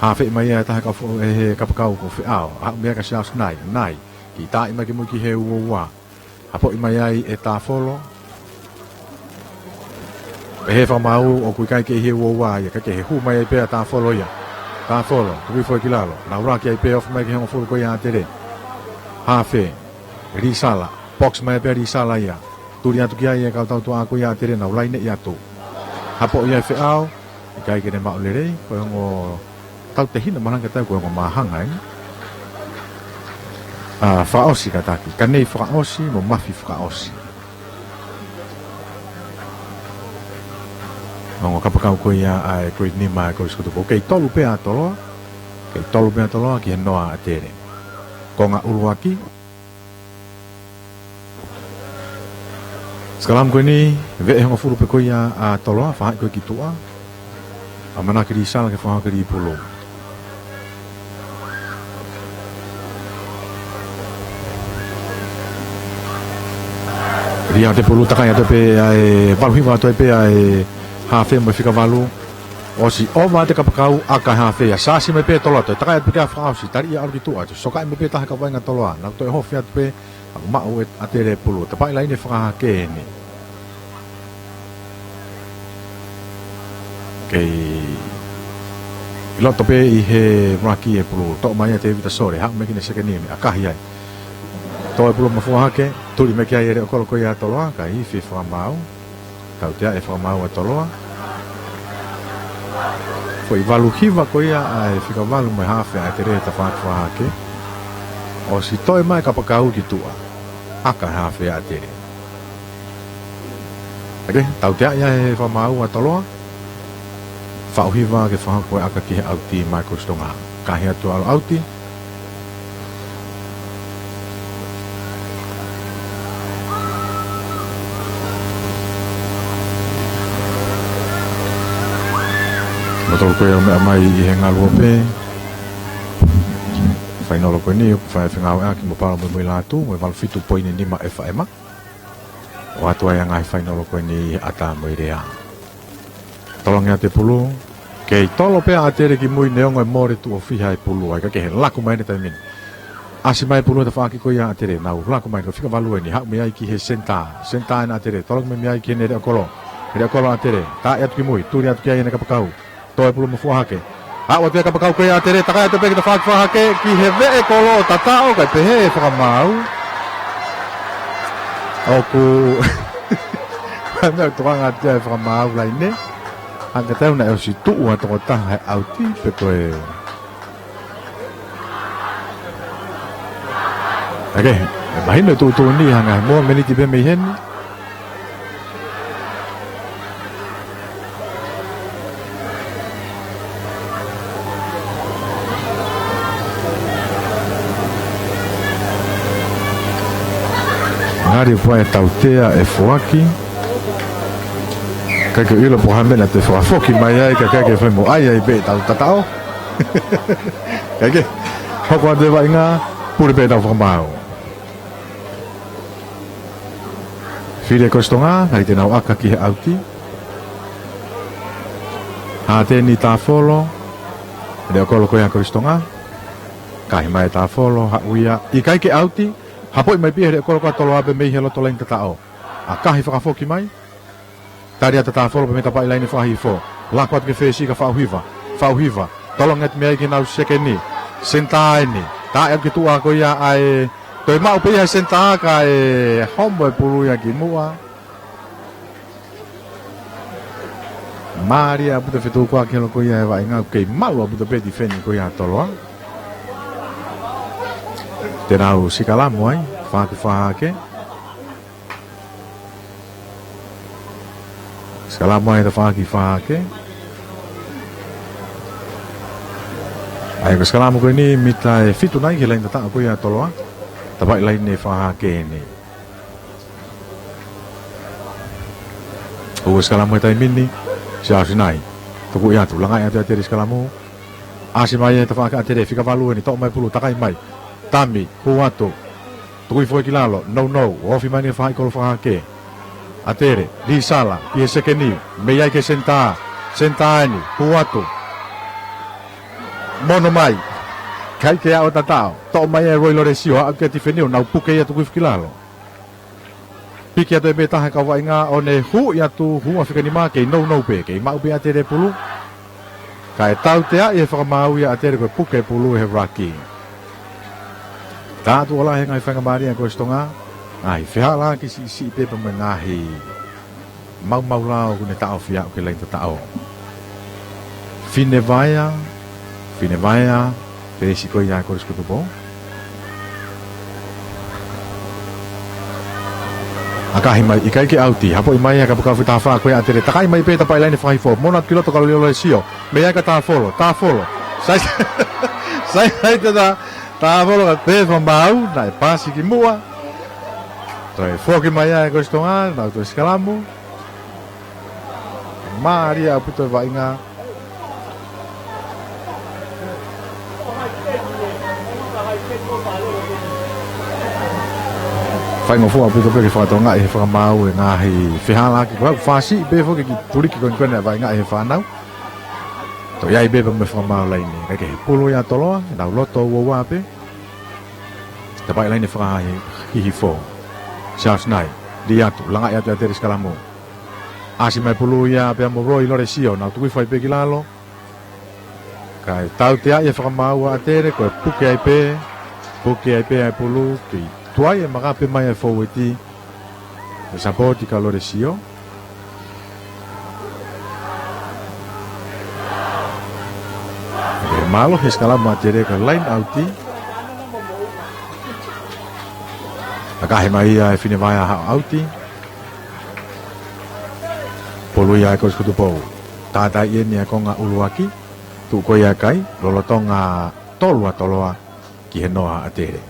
Hafeʻi mai ia ʻe taha e kau fo-, ʻe he kapakau ko Feʻao, haʻu mei ai kia Charles Nai, Nai, kiʻi taaʻi mai ki mui ki he uaua. Hapoʻi mai ai ʻe Tafolo. Pehē fakamaau ʻoku ʻikai ke ʻi he uaua ia, ka ke he hū mai ai pē ʻa Tafolo ia. Tafolo, tuku hifo ki lalo. Nau ʻuluaki ai pē, ofi mai ki he hongofulu ko ia ʻa ʻAtele. Hafe, Lisala, box mai pē ʻa Lisala ia. Tuli atu ki ai e kau tautuaʻa ko ia ʻa ʻAtele, nau laineʻi atu. Hapoʻi ai ʻe Feʻao, ʻikai ke ne maʻu lelei, ko e ongo tautehina malanga tau ko e ongo māhanga eni. ʻA, fakaʻosi kātaki, ka nei fakaʻosi, mo Mafi fakaʻosi. Ongo kapakau ko ia ʻa e grade nima ʻa e Kolisi ko Tupou. Kei tolu pē ʻa Toloa, kei tolu pē ʻa Toloa ki he noa ʻa ʻAtele. Konga ʻuluaki. Sikalamu ko eni, veʻe hongofulu pē ko ia ʻa Toloa, faʻahi ko ē ki tuʻa. ʻAmanaki Lisala ke fakahoko e lī pulu. Lī atu e pulu, takai atu pē ʻa e valu hiva atu pē ʻa e hafe mo e fika valu. ʻOsi ova atu e kapakau, ʻaka e hafe ia. Sasi mai pē Toloa, toe takai atu pē ki he fakaʻosi, tali ia ʻalu ki tuʻa atu. Sokaʻi mai pē taha e kau vaʻinga Toloa, nau toe hofi atu pē, ʻa, maʻu ʻe ʻAtele e pulu. Tapaʻi laine fakahahake eni. Kei ʻi loto pē ʻi he ʻuluaki e pulu, toʻo mai ʻe Tēvita Sole, haʻu mai ki heʻene sekeni eni, ʻakahi ai. Toʻo e pulu mafua hake, tuli mai ki ai e leʻo kolo ko ia ʻa Toloa, kae ifi e fakamaau. Tauteaʻi e fakamaau ʻa Toloa. Foʻi valu hiva ko ia ʻa e fika valu mo e hafe ʻa ʻAtele he tafaʻaki fakahahake. ʻOsi toe mai e kapakau ki tuʻa. ʻAka e hafe ʻa ʻAtele. ʻOkei, tauteaʻi ʻa e fakamaau ʻa Toloa. Faʻu hiva ke fakahoko e ʻaka ki he ʻauti maʻa e Kolisi Tonga. Kahi atu ʻalu ʻauti. Mo tolu ko ia ʻoku meʻa mai ʻi he ngaluope. Fainolo ko eni, ʻoku fai fengāueʻaki mo Palo mo Muilātū, mo e valu fitu poini nima F M. ʻOatu ai ʻa e ngaahi fainolo ko eni ʻi he ʻata mo e lea. Tolongi atu e pulu. Kei tolo pē ʻa ʻAtele ki mui neongo e mole tuʻo fiha e pulu ai, ka ke he laku mai ʻene taimi ni. ʻAsi mai e pulu he tafaʻaki ko ia ʻa ʻAtele, nau lako mai, ko e fika valu eni, haʻu mei ai ki he senitā. Senitā ena ʻa ʻAtele, tolongi mai mei ai ki heʻene leʻokolo. Leʻokolo ʻa ʻAtele, tā atu ki mui, tuli atu ki ai ʻene kapakau. Toe pulu mo fua hake. Aʻu atu e kapakau ko ia ʻa ʻAtele, takai atu pē ki he tafaʻaki fua hake, ki he veʻe kolo ʻo Tataʻo, kae pehē ʻe he fakamaau. ʻOku ko e meʻa ʻoku tokanga atu ai e fakamaau laine. Hangē tau naʻe ʻosi tuʻu ʻa e tokotaha he ʻauti, pe ko e ʻAke, ʻe mahino e tuʻutuʻuni, hanga he momeniti pē mei heni. Ngali pua e tautea e foaki. ʻIkai ke ʻilo pe ko e hā e meʻa naʻe toe fakafoki mai ai, ka ʻikai ke fai mo ʻai ai pē ʻetau Tataʻo. ʻIkai ke, hoko atu e vaʻinga, pule pē ʻetau fakamaau. Fili e Kolisi Tonga, ngali te nau ʻaka ki he ʻauti. Hāteni Tāfolo, leʻokolo ko ia ʻa Kolisi Tonga. Kahi mai Tāfolo, haʻu ia, ʻikai ke ʻauti, hapoʻi mai pē ʻe he leʻokolo ko ia ʻa Toloa pē mei he loto laine Tataʻo. ʻA kahi fakafoki mai. Tali atu ʻa Tāfolo pē mei he tapaʻi laine fakahihifo. Lako atu ki he fesi kia Faʻuhiva. Faʻuhiva. Tolongi atu mei ai ki heʻenau sekeni. Senitā eni. Taʻe atu ki he tuʻa ko ia ʻa e. Toe maʻu pē ia he senitā kae homo e pulu ia ki muʻa. Mālie ʻaupito e fetukuaki holo ko ia ʻa e vaʻinga, kei maʻu ʻaupito pē e tifeni ko ia ʻa Toloa. Te nau sikalamu ai, fāki fua hake. Sikalamu ai e tafaʻaki fua hake. ʻA ia ko e sikalamu ko eni mita ʻe fitu nai ki he laine Tataʻo ko ia ʻa Toloa. Tapaʻi laine fua hake eni. Hū e sikalamu he taimi ni, Siaosi Nai. Tukuʻi atu, langaʻi atu ʻe ʻAtele e sikalamu. ʻAsi mai e tafaʻaki ʻa ʻAtele, fika valu eni, toʻo mai e pulu, takai mai. Tami, hū atu. Tukuʻi foʻi ki lalo, nounou, ofi mai ʻene faʻahi kolo fua hake. ʻAtele, Lisala, ki he sekeni, mei ai ki he senitā. Senitā eni, hū atu. Mono mai. ʻIkai ke aʻu ʻa Tataʻo. Toʻo mai e Roi Lolesio, aʻu ki he tifeni ʻo nau puke ia, tukuʻi foʻi ki lalo. Piki atu e metaha e kau vaʻinga ʻo ne huʻi atu, hū ʻa fika nima, kei nounou pē, kei maʻu pē ʻe ʻAtele e pulu. Kae tauteaʻi ʻe he fakamaau ia ʻa ʻAtele ko e puke e pulu ʻe he laki. Taʻatu ʻo lahi e ngaahi faingamālie ʻa Kolisi Tonga, ngaahi fehālaaki siʻisiʻi pē pea mo e ngaahi maumau lao ʻoku ne taʻofi aʻu ki he laine Tataʻo. Finevaea, Finevaea, fesi ko ia ʻa Kolisi ko Tupou. ʻA kahi mai, ʻikai ke ʻauti, hapoʻi mai ʻa e kapakau fika taha fā ko ia ʻa ʻAtele, takai mai pē tapaʻi laine fakahihifo, mono atu ki loto kia Lolesio, mei ai kia Tāfolo, Tāfolo. Sai, sai, sai, tā, Tāfolo kae pehē ʻe he fakamaau, naʻe pasi ki muʻa. Toe foki mai ʻa e Kolisi Tonga, nau toe sikalamu. Mālie ʻaupito e vaʻinga. Faingofua ʻaupito pē ke fakatokangaʻi ʻe he fakamaau e ngaahi fehālaaki. Ko e fasi pē foki ki tuliki ko eni ko eni ʻa e vaʻinga ʻe he fānau. Toe ʻi ai pē pea mo e fakamaau laine. Kae kehe, pulu ia ʻa Toloa, nau loto ua ua pē. Tapaʻi laine fakahihifo. Siaosi Nai, lī atu, langaʻi atu ʻe ʻAtele e sikalamu. ʻAsi mai e pulu ia pea mo Roi Lolesio, nau tukuʻi foʻi pē ki lalo. Kae tauteaʻi ʻe he fakamaau ʻa ʻAtele, ko e puke ai pē, puke ai pē ʻa e pulu, kei tuai e makape mai ʻa e fōueti, ʻe sapoti kia Lolesio. ʻE mālohi e sikalamu ʻa ʻAtele ka line out. ʻA kahi mai ia ʻe Finevaea haʻu ʻauti. Pulu ia ʻa e Kolisi ko Tupou. Tātaaʻi eni ʻa e konga ʻuluaki. Tuʻu ko ia e kai, lolotonga tolu ʻa Toloa ki he noa ʻa ʻAtele.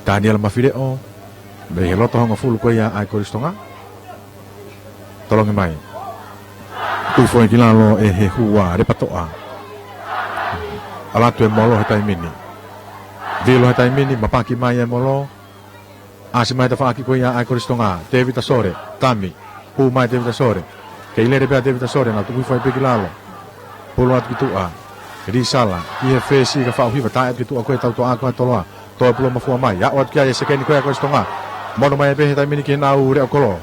Taniela Mafileʻo, mei he loto hongofulu ko ia ʻa e Kolisi Tonga. Tolongi mai. Tuʻu foʻi ki lalo ʻe he hua, Lepatoʻa. ʻAlu atu e molo he taimi ni. Vilo he taimi ni, mapaki mai e molo. ʻAsi mai e tafaʻaki ko ia ʻa e Kolisi Tonga. Tēvita Sole, Tami. Hū mai Tēvita Sole. Kei lele pē ʻa Tēvita Sole, nau tukuʻi foʻi pē ki lalo. Pulu atu ki tuʻa. Lisala, ki he fesi kia Faʻuhiva, taʻe atu ki tuʻa ko e tautoʻa ko ē ʻa Toloa. Toe pulou mafua mai. Aʻu atu ki ai e sekeni ko ia ʻa Kolisi Tonga. Mono mai pē he taimi ni ki heʻenau leʻo kolo.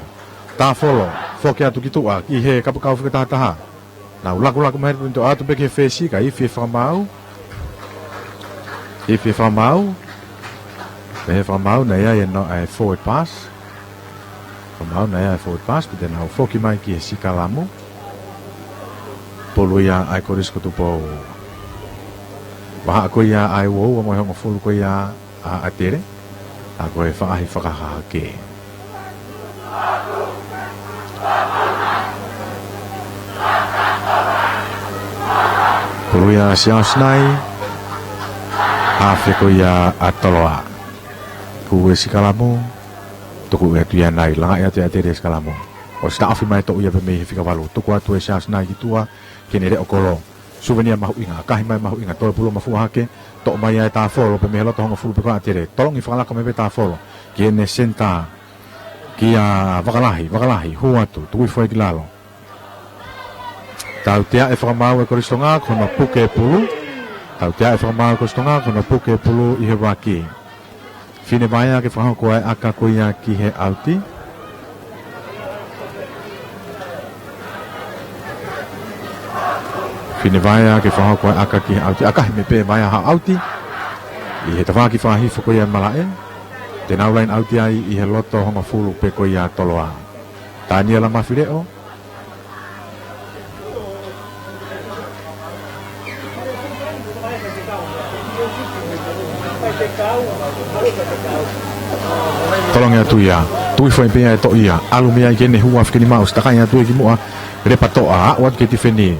Tāfolo. Foki atu ki tuʻa ki he kapakau fika taha taha. Nau lakulaku mai he tuʻu atu pē ki he fesi, ka ifi e fakamaau. Ifi e fakamaau. Pehē fakamaau naʻe ʻi ai e no-, e forward pass. Fakamaau naʻe ʻi ai e forward pass, pea te nau foki mai ki he sikalamu. Pulu ia ʻa e Kolisi ko Tupou. Vahaʻa ko ia ʻa e uaua mo e hongofulu ko ia ʻa ʻAtele. ʻA ko e faʻahi fakahahake. Pulu ia ʻa Siaosi Nai. Hafe ko ia ʻa Toloa. Kū e sikalamu. Tuku atu ia Nai. Langaʻi atu ia ʻAtele sikalamu. ʻOsi taʻofi mai toʻo ia pē mei he fika valu. Tuku atu ʻe Siaosi Nai ki tuʻa. Ki heʻene leʻo kolo. Suvenia mahuʻinga, kahi mai mahuʻinga, toe pulou mafua hake, toʻo mai ʻa e tāfolo pē mei he loto hongofulu pē ko ia ʻAtele, tolongi fakalaka mai pē tāfolo, ki heʻene senitā, kia Vakalahi, Vakalahi, hū atu, tuku hifo ai ki lalo. Tautea e fakamaau ʻa e Kolisi Tonga, ko hono puke pulu. Tautea e fakamaau ʻa e Kolisi Tonga, ko hono puke pulu ʻi he vaki. Finevaea ke fakahoko ʻa e ʻaka ko ia ki he ʻauti. Finevaea ke fakahoko ʻa e ʻaka ki he ʻauti. ʻAkahi mai pē Vaea ha ʻauti. ʻI he tafaʻaki fakahifo ko ia ʻa e malaʻe. Te nau laine ʻauti ai ʻi he loto hongofulu pē ko ia ʻa Toloa. Taniela Mafileʻo. Tolongi atu ia. Tuku hifo ai pē ia ʻe toʻo ia. ʻAlu mei ai ki heʻene hua fika nima ʻosi takai atu ia ki muʻa. Lepatoʻa. Aʻu atu ki he tifeni.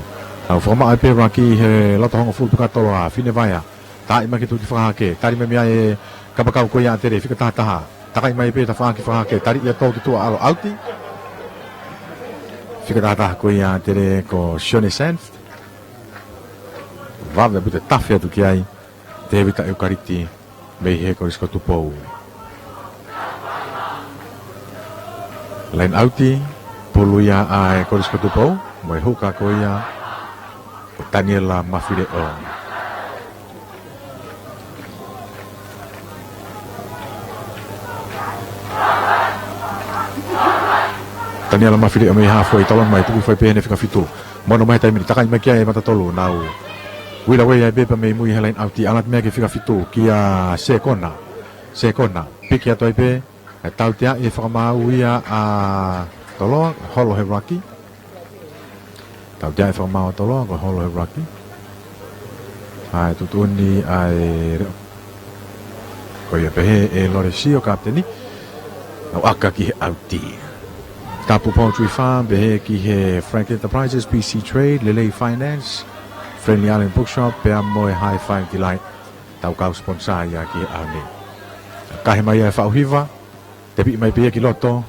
Nau fakamaʻa pē ruaki he loto hongofulu pē ko ia ʻa Toloa. Finevaea. Taaʻi mai ki tuʻa ki fakahake. Tali mai mei ai e kapakau ko ia ʻAtele, fika taha taha. Takai mai pē tafaʻaki fakahake. Tali ia tō ki tuʻa ʻalu ʻauti. Fika taha taha ko ia ʻAtele ko Sione Sands. Vave ʻaupito tafe atu ki ai. Tēvita ʻEukaliti mei he Kolisi ko Tupou. Laine ʻauti, pulu ia ʻa e Kolisi ko Tupou, mo e huka ko ia ʻo Taniela Mafileʻo. Taniela Mafileʻo mei he haafe, tolongi mai, tuku hifo ai pē heʻene fika fitu. Mono mai he taimi ni, takai mai ki ai e mata tolu, nau uila uei ai pē pea mei mui he laine ʻauti, ʻalu atu mei ai ki he fika fitu, kia Sekona. Sekona, piki atu ai pē, ʻe tautea e fakamaau ia ʻa Toloa, holo he ruaki. Tautea e fakamaau ʻa Toloa, ko e holo he ruaki. ʻA e tuʻutuʻuni ʻa e leʻo. Ko ia pehē ʻe Lolesio kapiteni. Nau ʻaka ki he ʻauti. Tapu Poultry Farm, pehē ki he Frank Enterprises, P C Trade, Lelei Finance, Friendly Island Bookshop, pea mo e High Five Delight. Tau kau sponsor ia ki he ʻaho ni. Kahi mai ʻa e faʻu hiva, tepiʻi mai pē ia ki loto,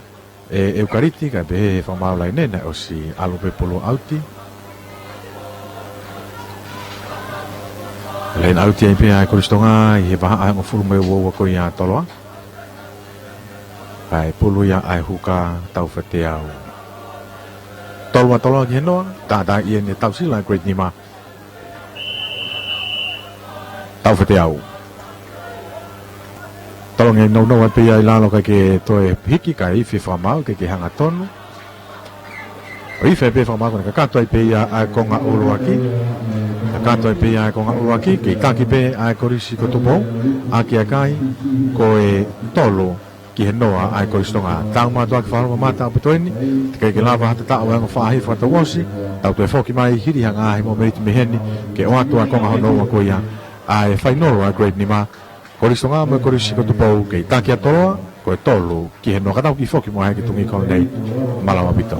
ʻe ʻEukaliti, kae pehē he fakamaau laine naʻe ʻosi ʻalu pē pulu ʻauti. Laine ʻauti ai pē ʻa e Kolisi Tonga, ʻi he vahaʻa hongofulu mo e uaua ko ia ʻa Toloa. Kae pulu ia ʻa e huka taufateau. Tolu ʻa Toloa ki he noa, tātaaʻi ʻe he tausila ʻa e grade nima. Taufateau. Tolongi nounou atu pē ia ʻi lalo kae ke toe hiki kae ifi fakamaau ke ke hanga tonu. ʻO ifi pē fakamaau ko ena kakato ai pē ia ʻa e konga ʻuluaki. Kakato ai pē ia ʻa e konga ʻuluaki, kei taki pē ʻa e Kolisi ko Tupou, ʻaki ʻa e kai, ko e tolu ki he noa ʻa e Kolisi Tonga. Tau mātuʻaki fakamātoato ʻaupito eni, teʻeki ke lava ha tatau ʻa e ongo faʻahi fakatouʻosi, tau toe foki mai hili ha ngaahi momeniti mei heni, ke ʻoatu ʻa e konga hono ua ko ia ʻa e fainolo ʻa e grade nima, Kolisi Tonga mo e Kolisi ko Tupou, kei taki ʻa Toloa, ko e tolu ki he noa. Ka tau kiʻi foki muʻa he ki Tungi Colonnade, mālō ʻaupito.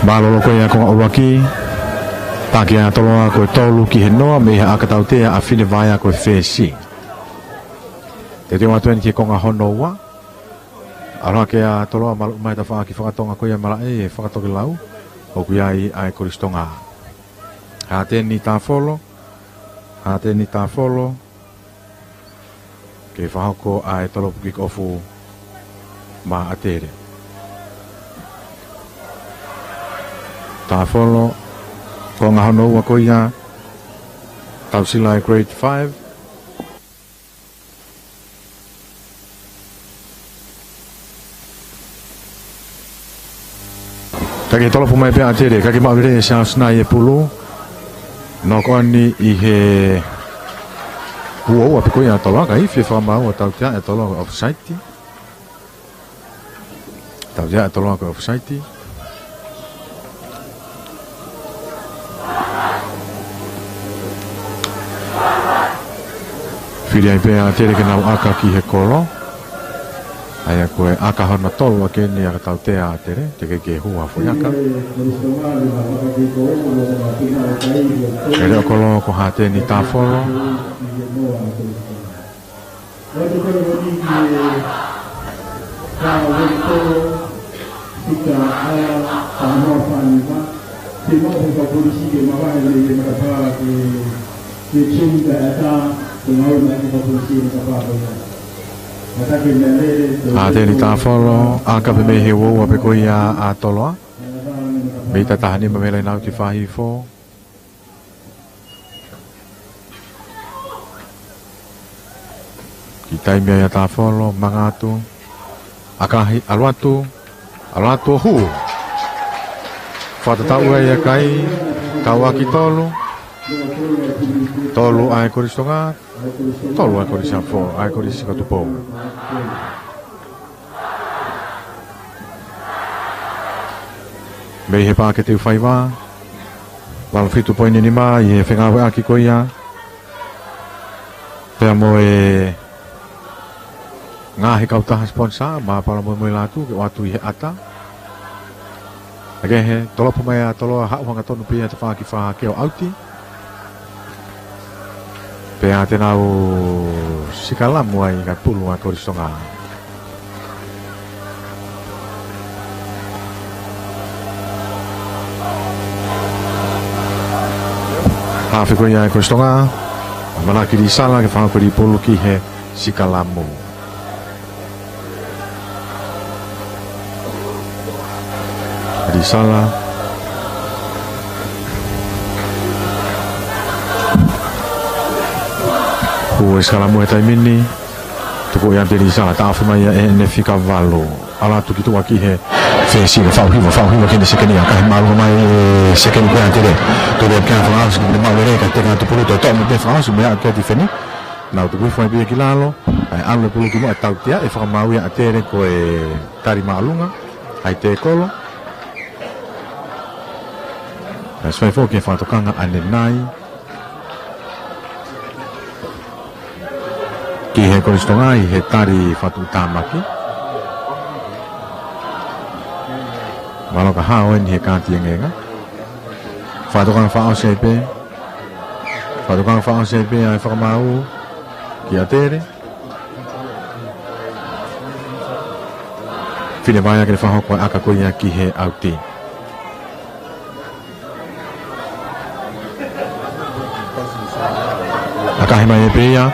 Mālōlō ko ia e konga ʻuluaki. Taki ʻa Toloa ko e tolu ki he noa mei he ʻakatautea ʻa Finevaea ko e fesi. Teuteu atu eni ki he konga hono ua. ʻAlu hake ʻa Toloa, maluʻi mai tafaʻaki fakatonga ko ia malaʻe ʻe fakatokelau. ʻOku ʻi ai ʻa e Kolisi Tonga. Hāteni Tāfolo. Hāteni Tāfolo. Ke fakahoko ʻa e tolopu kick off maʻa ʻAtele. Tāfolo, konga hono ua ko ia, Tausila e grade five. Ka ke tolopu mai pē ʻa ʻAtele, ka ke maʻu lelei ʻe Siaosi Nai e pulu. Knock on ʻi he ua ua pē ko ia ʻa Toloa, ka ʻi fie fakamaau ʻa Tautea ʻa Toloa ko e offside. Tautea ʻa Toloa ko e offside. Fili ai pē ʻa ʻAtele ke nau ʻaka ki he kolo. ʻA ia ko e ʻaka hono tolu ʻa eni ʻa Tautea ʻa ʻAtele, teʻeki ke hū ha foʻi ʻaka. ʻE leʻo kolo ko Hāteni Tāfolo. Hāteni Tāfolo, ʻaka pē mei he ua ua pē ko ia ʻa Toloa. Mita taha nima mei he laine ʻauti fā hifo. Kiʻi taimi ai ʻa Tāfolo, manga atu. ʻAkahi, ʻalu atu. ʻAlu atu ʻo hū. Fakatatau ai ʻa e kai, tauʻaki tolu. Tolu ʻa e Kolisi Tonga. Tolu ʻa e Kolisi Afo, ʻa e Kolisi ko Tupou. Mei he paʻake teu faiva, valu fitu poini nima ʻi he fengāueʻaki ko ia. Pea mo e ngaahi kautaha sponsor, māpala mo e mo e lātū, ke ʻoatu ʻi he ʻata. Ake he, tolopu mai ʻa Toloa, haʻu hangatonu pē ia tafaʻaki fā hake ʻo ʻauti. Pea te nau sikalamu ai ka pulu ʻa Kolisi Tonga. Hafe ko ia ʻa Kolisi Tonga. ʻAmanaki Lisala ke fakahoko e pulu ki he sikalamu. Lisala. Hū e sikalamu he taimi ni. Tuku ia ʻe Lisala, taʻofi mai ia ʻe he fika valu. ʻAlu atu ki tuʻa ki he fesi, faʻu hiva, faʻu hiva ki he sekeni, ʻakahi mālōlō mai e sekeni ko ia ʻa ʻAtele. Tuli atu ki he fakaʻosi, ki he maulele, ka tenga tu pulu, toe toʻo mai pē fakaʻosi, meʻa atu ki he tifeni. Nau tuku hifo ai pē ia ki lalo, ʻa e ʻalu e pulu ki muʻa ʻe Tautea, ʻe fakamaau ia ʻe ʻAtele ko e tali māʻolunga, ʻa e tēkolo. Kae fai foki e fakatokanga ʻanenai ki he Kolisi Tonga ʻi he tali fakatuʻutāmaki. Mālō ka hao eni he kāti engenga. Fakatokanga fakaʻosi ai pē. Fakatokanga fakaʻosi ai pē ʻa e fakamaau kia ʻAtele. Finevaea ke ne fakahoko e ʻaka ko ia ki he ʻauti. ʻAkahi mai pē ia.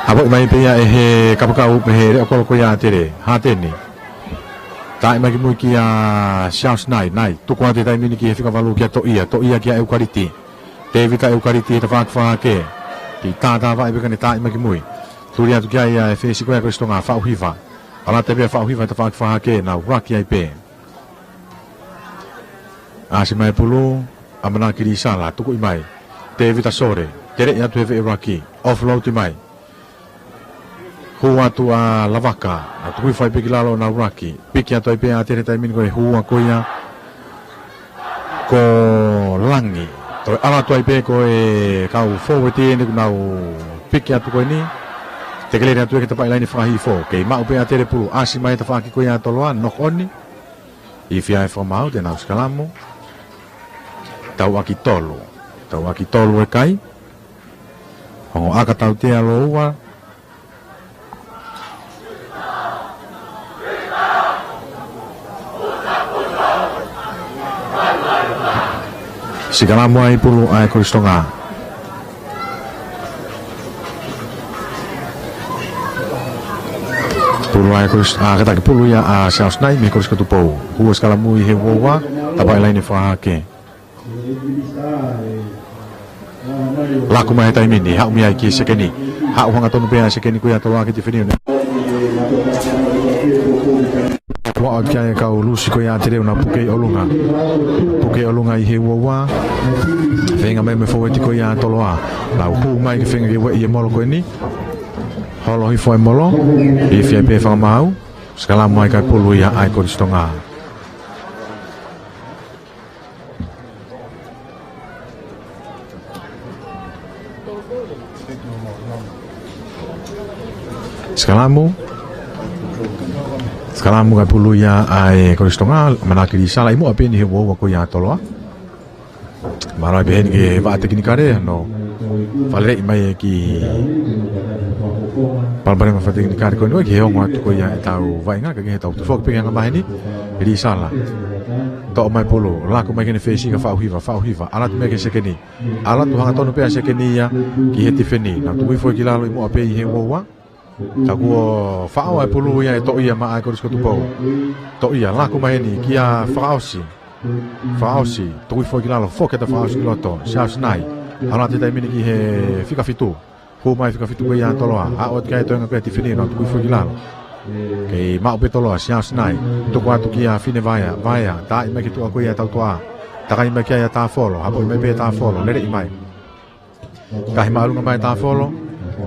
Hapoʻi mai pē ia ʻe he kapakau, ʻe he leʻo kolo ko ia ʻa ʻAtele. Hāteni. Taaʻi mai ki mui kia Siaosi Nai, Nai. Tuku atu he taimi ni ki he fika valu kia Toʻia, Toʻia kia ʻEukaliti. Tēvita ʻEukaliti he tafaʻaki fā hake. Kiʻi tātāvaʻi pē ka ne taaʻi mai ki mui. Tuli atu ki ai ʻa e fesi ko ia ʻa Kolisi Tonga, faʻu hiva. ʻAlu atu pē ia faʻu hiva he tafaʻaki fā hake, nau raki ai pē. ʻAsi mai e pulu, ʻamanaki Lisala, tukuʻi mai. Tēvita Sole, teleʻi atu he veʻe raki, offload mai. Hū atu ʻa Lavaka, nau tuku hifo ai pē ki lalo ʻo nau raki. Piki atu ai pē ʻa ʻAtele he taimi ni ko e hū ʻa ko ia ko Langi. Toe ʻalu atu ai pē ko e kau forward eni kuo nau piki atu ko eni. Tekelele atu ē ke tapaʻi laine fakahihifo. Kei maʻu pē ʻa ʻAtele pulu, ʻasi mai he tafaʻaki ko ia ʻa Toloa, knock on. ʻI fē ʻa e fakamaau, te nau sikalamu. Tauʻaki tolu. Tauʻaki tolu e kai. Ongo ʻaka tautea lōua. Sikalamu ai pulu ʻa e Kolisi Tonga. Pulu ʻa e Kolisi, ʻa, kātaki pulu ia ʻa Siaosi Sinai mei he Kolisi ko Tupou. Hū e sikalamu ʻi he uoua, tapa e laine fakahake. Laku mai he taimi ni, haʻu mei ai ki he sekeni. Haʻu hangatonu pē ʻa e sekeni ko ia Toloa ki he tifeni. Kuo ʻosi ʻa e kau Lusi ko ia ʻAtele ʻo na puke ʻi ʻolunga. Puke ʻi ʻolunga ʻi he uoua. Feinga mai mo e fōueti ko ia Toloa. Nau hū mai ke feinga ke ueʻi e molo ko eni. Holo hifo e molo. Ifi ai pē fakamaau. Sikalamu ai kai pulu ia ʻa e Kolisi Tonga. Sikalamu. Sikalamu kai pulu ia ʻa e Kolisi Tonga, ʻamanaki Lisala ʻi muʻa pē eni he uoua ko ia Toloa. Mālō ai pē heni ki he vaʻa tekinikale, no. Faleʻi mai e ki palopalema fakatekinikale ko eni, ki he ongo atu ko ia ʻetau vaʻinga, ka ke he tau tufoki pē ki he anga maheni, Lisala. Toʻo mai pulu, laku mai ki heʻene feisi ka faʻu hiva, faʻu hiva, ʻalu atu mei ai ki he sekeni. ʻAlu atu hangatonu pē ʻa e sekeni ia ki he tifeni. Nau tuku hifo ki lalo ʻi muʻa pē ʻi he uoua. Ka kuo faʻao e pulu ia ʻe toʻo ia maʻa e Kolisi ko Tupou. Toʻo ia, laku mai eni kia Fakaʻosi. Fakaʻosi, tuku hifo ki lalo, foki atu ʻa Fakaʻosi ki loto. Siaosi Sinai. ʻAlu atu he taimi ni ki he fika fitu. Hū mai fika fitu ko ia Toloa. Haʻu atu ki ai e toenga ko ia tifeni, nau tuku hifo ki lalo. Kei maʻu pē Toloa, Siaosi Sinai. Tuku atu kia Finevaea, Vaea, taaʻi mai ki tuʻa ko ia Tautoʻa. Takai mai ki ai ʻa Tafolo, hapoʻi mai pē Tafolo, leleʻi mai. Kahi māʻolunga mai Tafolo,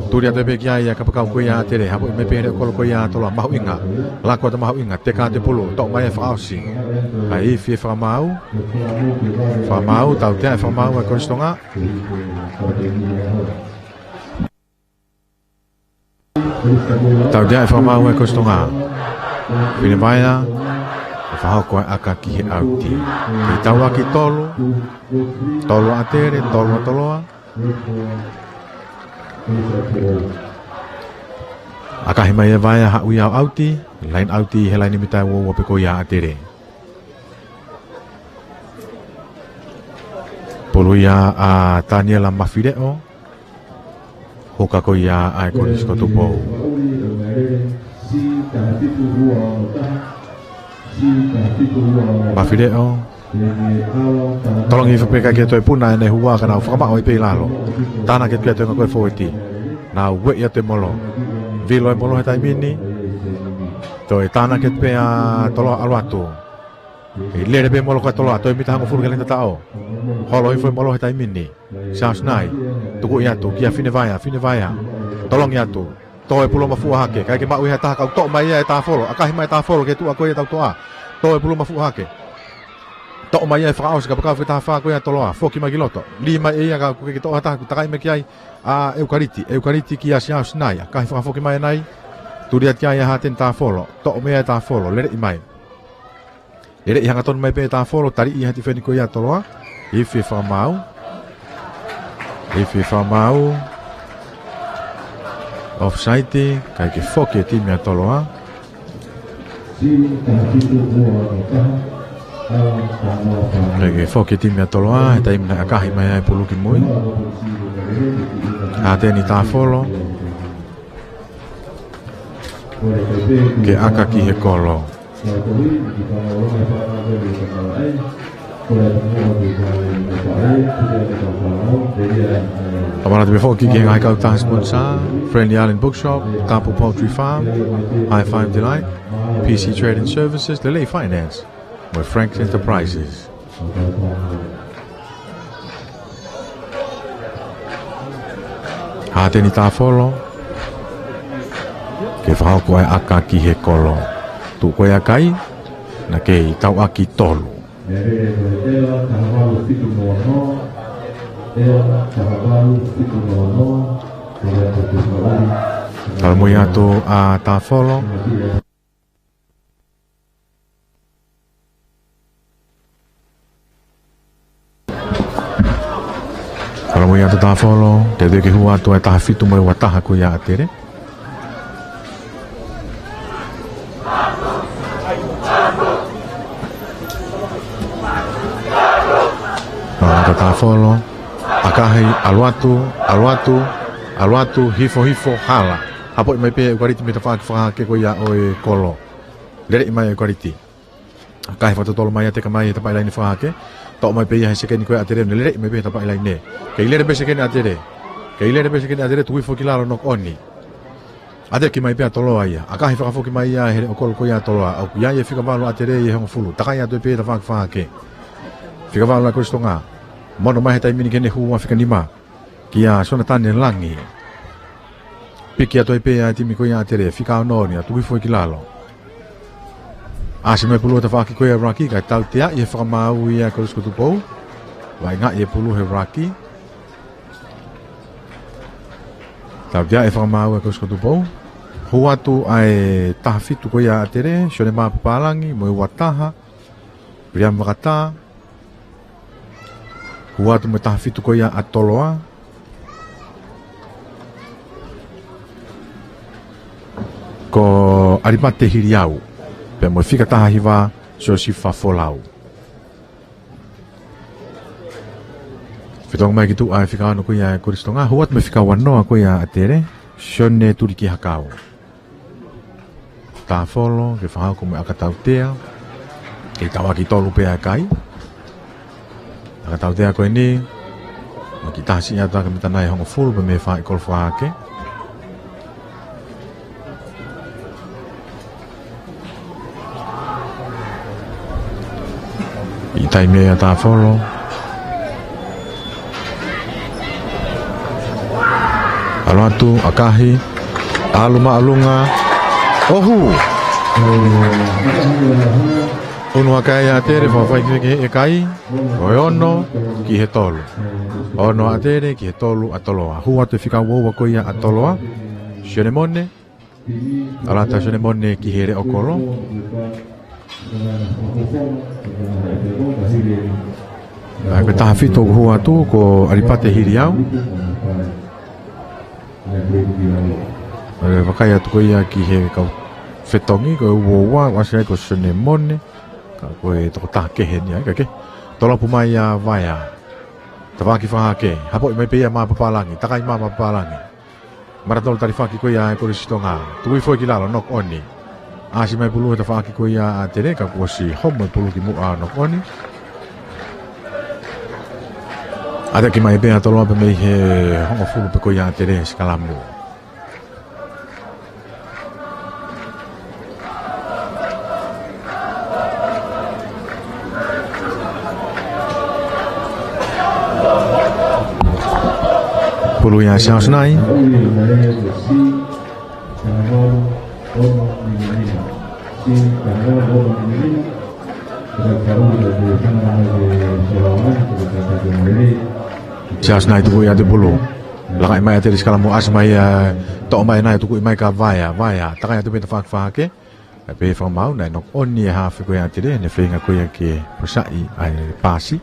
tuli atu pē ki ai ʻa e kapakau ko ia ʻAtele, hapoʻi mai pē he leʻo kolo ko ia Toloa, mahuʻinga. Laku atu mahuʻinga, teka atu e pulu, toʻo mai ʻe Fakaʻosi. Kae ifi e fakamaau, fakamaau, tautea e fakamaau ʻa e Kolisi Tonga. Tautea e fakamaau ʻa e Kolisi Tonga. Finevaea, ʻe fakahoko e ʻaka ki he ʻauti. Kei tauʻaki tolu, tolu ʻa ʻAtele, tolu ʻa Toloa. ʻAkahi mai ʻe Vaea, haʻu ia ʻo ʻauti, laine ʻauti he laine mita uoua pē ko ia ʻAtele. Pulu ia ʻa Taniela Mafileʻo. Hoka ko ia ʻa e Kolisi ko Tupou. Mafileʻo. Tolongi hifo pē kae ʻikai ke toe puna ʻene hua ka nau fakamaʻu ai pē ʻi lalo. Tānaki atu ki he toenga ko e fōueti. Nau ueʻi atu e molo. Vilo e molo he taimi ni. Toe tānaki atu pē ʻa Toloa ʻalu atu. ʻI lele pē molo ko ia Toloa, toe mita hongofulu ki he laine tataʻo. Holo hifo e molo he taimi ni. Siaosi Sinai. Tukuʻi atu, kia Finevaea, Finevaea. Tolongi atu. Tō e pulu mafuʻa hake, ʻikai ke maʻu ʻe ha taha ka toʻo mai ia ʻe Tafolo, ʻakahi mai ʻe Tafolo ki tuʻa ko ia Tautoʻa. Tō e pulu mafuʻa hake. Toʻo mai ia ʻe Fakaʻosi kapakau fakataha ko ia Toloa, foki mai ki loto. Lī mai ʻe ia ka ʻoku ʻikai ke toʻo ha taha, kuo takai mai ki ai ʻa ʻEukaliti, ʻEukaliti kia Siaosi Sinai, ʻakahi fakafoki mai ʻanai. Tuli atu ki ai ʻa Hateni Tafolo, toʻo mai ʻe Tafolo, leleʻi mai. Leleʻi hangatonu mai pē ʻe Tafolo, taliʻi ʻe he tifeni ko ia Toloa. Ifi e fakamaau. Ifi e fakamaau. Offside, ʻikai ke foki e timi ʻa Toloa. ʻIkai ke foki e timi ʻa Toloa, he taimi naʻe ʻakahi mai ai e pulu ki mui. Hateni Tafolo. Ke ʻaka ki he kolo. ʻAmanaki pē foki ki he ngaahi kautaha sponsor, Friendly Island Bookshop, Tapu Poultry Farm, High Five Delight, P C Trading Services, Lelei Finance, mo e Franks Enterprises. Hateni Tafolo. Ke fakahoko e ʻaka ki he kolo. Tuʻu ko ia e kai, naʻe kei tauʻaki tolu. Talamui atu ʻa Tafolo. ʻIa Tatafolo, teuteu ke hū atu ʻa e taha fitu mo e ua taha ko ia ʻa ʻAtele. ʻA Tatafolo, ʻakahi, ʻalu atu, ʻalu atu, ʻalu atu, hifo, hifo, hala. Hapoʻi mai pē ʻa ʻUkaliti mei he tafaʻaki fakahahake ko ia ʻo e kolo. Leleʻi mai ʻa ʻUkaliti. ʻAkahi fakatotolo mai ʻa e teka mai he tapaʻi laine fakahahake. Toʻo mai pē ia he sekeni ko ia ʻa ʻAtele, ne leleʻi mai pē he tapaʻi laine. Kei lele pē sekeni ʻa ʻAtele. Kei lele pē sekeni ʻa ʻAtele, tuku hifo ki lalo, knock on. ʻAtele ki mai pē ʻa Toloa ia. ʻAkahi fakafoki mai ia he leʻo kolo ko ia ʻa Toloa. ʻOku ʻi ai e fika valu ʻa ʻAtele ʻi he hongofulu. Takai atu pē he tafaʻaki fakahahake. Fika valu ʻa Kolisi Tonga. Mono mai he taimi ni ke ne hū ua fika nima. Kia Sonatane Langi. Piki atu ai pē ʻa e timi ko ia ʻa ʻAtele, fika ono ni, ʻa tuku hifo ki lalo. ʻAsi mai pulu he tafaʻaki ko ia ʻa e ruck, kae tauteaʻi he fakamaau ia ʻa Kolisi ko Tupou. Vaʻingaʻi e pulu he ruck. Tauteaʻi he fakamaau ʻa Kolisi ko Tupou. Hū atu ʻa e taha fitu ko ia ʻa ʻAtele, Sione Mapapālangi, mo e ua taha, William Vakatā. Hū atu mo e taha fitu ko ia ʻa Toloa, ko ʻAlipate Hiliau. Pea mo e fika taha hiva, Siosifa Folau. Fetongi mai ki tuʻa ʻa e fika ono ko ia ʻa Kolisi Tonga. Hū atu mo e fika ua noa ko ia ʻa ʻAtele, Sione Tulikihakau. Tafolo, ke fakahoko mo e ʻakatautea. Kei tauʻaki tolu pē ʻa e kai. ʻAkatautea ko eni. Mo e kiʻi taha siʻi atu ake mita nai hongofulu pē mei he faʻahi kolo fakahahake. ʻI taimi ʻa Tafolo. ʻAlu atu, ʻakahi, ʻalu māʻolunga, ʻohu. Unu ʻa e kai ʻa ʻAtele, fakafaifekau ki he kai, ko e ono ki he tolu. Ono ʻa ʻAtele ki he tolu ʻa Toloa. Hū atu e fika ua ua ko ia ʻa Toloa. Sione Mone. ʻAlu atu ʻa Sione Mone ki he leʻo kolo. ʻA ia ko e taha fitu ʻoku hū atu ko ʻAlipate Hiliau. ʻA ia vakai atu ko ia ki he kau fetongi, ko e ua ua, ʻoku ʻasi ai ko Sione Mone. Ka ko e tokotaha kehe ni ai, ka ke. Tolopu mai ʻa Vaea. Tafaʻaki fakahahake, hapoʻi mai pē ia ʻa Mapapālangi, takai mai ʻa Mapapālangi. Maratolu talifaki ko ia ʻa e Kolisi Tonga. Tuku hifo ki lalo, knock on. ʻAsi mai pulu he tafaʻaki ko ia ʻa ʻAtele, ka kuo ʻosi homo e pulu ki muʻa, knock on. ʻAtaki mai pē ʻa Toloa pē mei he hongofulu pē ko ia ʻa ʻAtele he sikalamu. Pulu ia ʻa Siaosinai. Siaosinai tuku ia ʻa e pulu. Lakaʻi mai ʻa ʻAtele sikalamu, ʻasi mai ia, toʻo mai ʻa e nai, tuku mai kia Vaea, Vaea, takai atu pē tafaʻaki fakahahake. ʻA ia pē fakamaau, naʻe knock on e hafe ko ia ʻa ʻAtele, ne feinga ko ia ke posaʻi ʻa e pasi.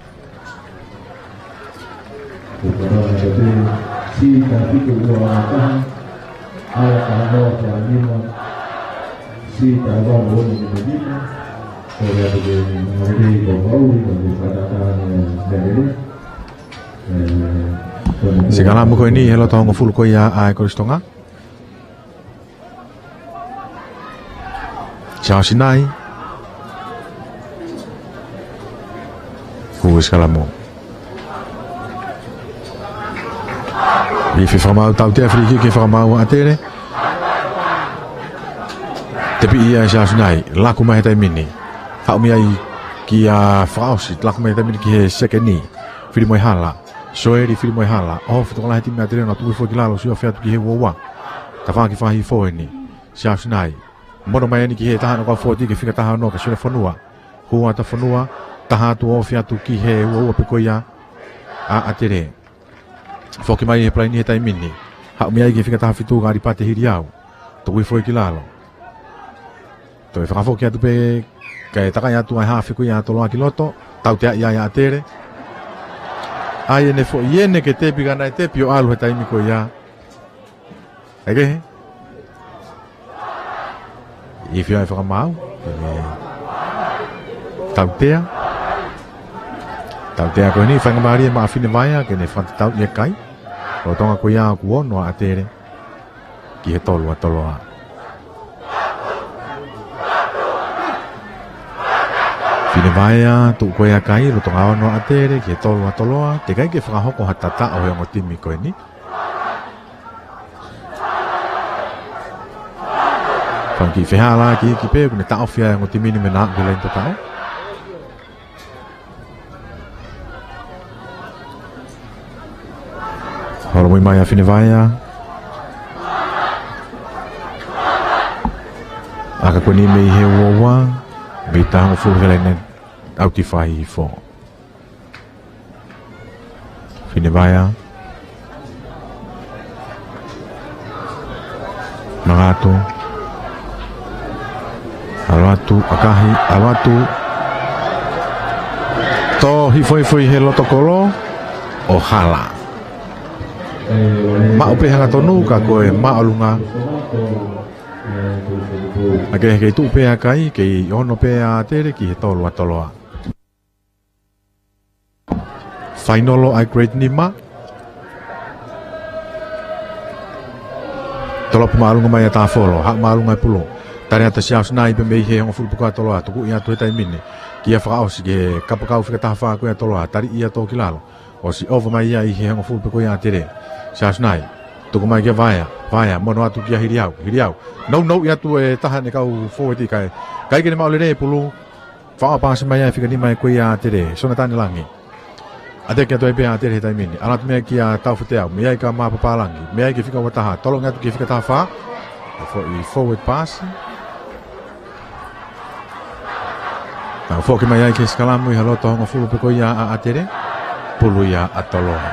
Sikalamu ko eni he loto hongofulu ko ia ʻa e Kolisi Tonga. Siaosinai. Hū e sikalamu. ʻI he fakamaau tautea, free kick he fakamaau ʻa ʻAtele. Tepiʻi ia ʻe Siaosinai, laku mai he taimi ni. Haʻu mei ai kia Fakaʻosi, laku mai he taimi ni ki he sekeni. Fili mo e hala. Soeli fili mo e hala. ʻOho fetokolahi e timi ʻa ʻAtele, ʻo tuku hifo ki lalo, sio fē atu ki he ua ua. Tafaʻaki fakahihifo eni. Siaosinai. Mono mai eni ki he taha ono kau fōti ki he fika taha ono kia Sione Fonua. Hū atu ʻa Fonua. Taha atu, ofi atu ki he ua ua pē ko ia ʻa ʻAtele. Foki mai he palaini he taimi ni. Haʻu mei ai ki he fika taha fitu kia ʻAlipate Hiliau. Tuku hifo ki lalo. Toe fakafoki atu pē, kae takai atu ʻa e hafe ko ia ʻa Toloa ki loto, tauteaʻi ai ʻa ʻAtele. ʻAi ʻene foʻi ʻene ke tepi ka naʻe tepi ʻo ʻalu he taimi ko ia. ʻEke he. ʻI fia e fakamaau. ʻE tautea. Tautea ko eni, faingamālie maʻa Finevaea ke ne fakatatau ʻi he kai. Lolotonga ko ia ʻoku ono ʻa ʻAtele ki he tolu ʻa Toloa. Finevaea, tuʻu ko ia kai, lolotonga ono ʻa ʻAtele ki he tolu ʻa Toloa, teʻeki ai ke fakahoko ha tataʻo he ongo timi ko eni. Fanga kiʻi fehālaaki ki pē, ʻoku ne taʻofi ʻa e ongo timi ni mei he nā ʻoku laini tataʻo. Holomui mai ʻa Finevaea. ʻAka ko eni mei he uaua, mita hongofulu he laine ʻauti fā hifo. Finevaea. Mangatu. ʻAlu atu, ʻakahi, ʻalu atu. Tō hifohifo ʻi he loto kolo, ʻo hala. Maʻu pē hangatonu ka ko e māʻolunga. ʻA ē kei tuʻu pē ʻa kai, kei ono pē ʻa ʻAtele ki he tolu ʻa Toloa. Fainolo ʻa e Great Nima. Tolopu māʻolunga mai ʻa Tāfolo, haʻu māʻolunga e pulu. Tali atu ʻa Siaosi Nai pē mei he hongofulu pē ko ia ʻa Toloa, tukuʻi atu he taimi ni. Kia Fakaʻosi ki he kapakau fika taha fā ko ia ʻa Toloa, tali ia tō ki lalo. ʻOsi ʻova mai ia ʻi he hongofulu pē ko ia ʻa ʻAtele. Siaosi Nai, tuku mai kia Vaea, Vaea, mono atu kia Hiliau, Hiliau. Nounouʻi atu e taha ʻene kau fōueti kae. ʻIkai ke ne maʻu lelei e pulu, Faʻa paasi mai ʻa e fika nima ko ia ʻa ʻAtele, Sonatani Langi. ʻAtele ki atu ai pē ʻa ʻAtele he taimi ni. ʻAlu atu meʻa kia Taufeteau, meʻa ai kia Mapapālangi, meʻa ai ki he fika ua taha, tolongi atu ki he fika taha fā. ʻA e foʻi forward pass. Nau foki mai ai ki he sikalamu ʻi he loto hongofulu pē ko ia ʻa ʻAtele. Pulu ia ʻa Toloa.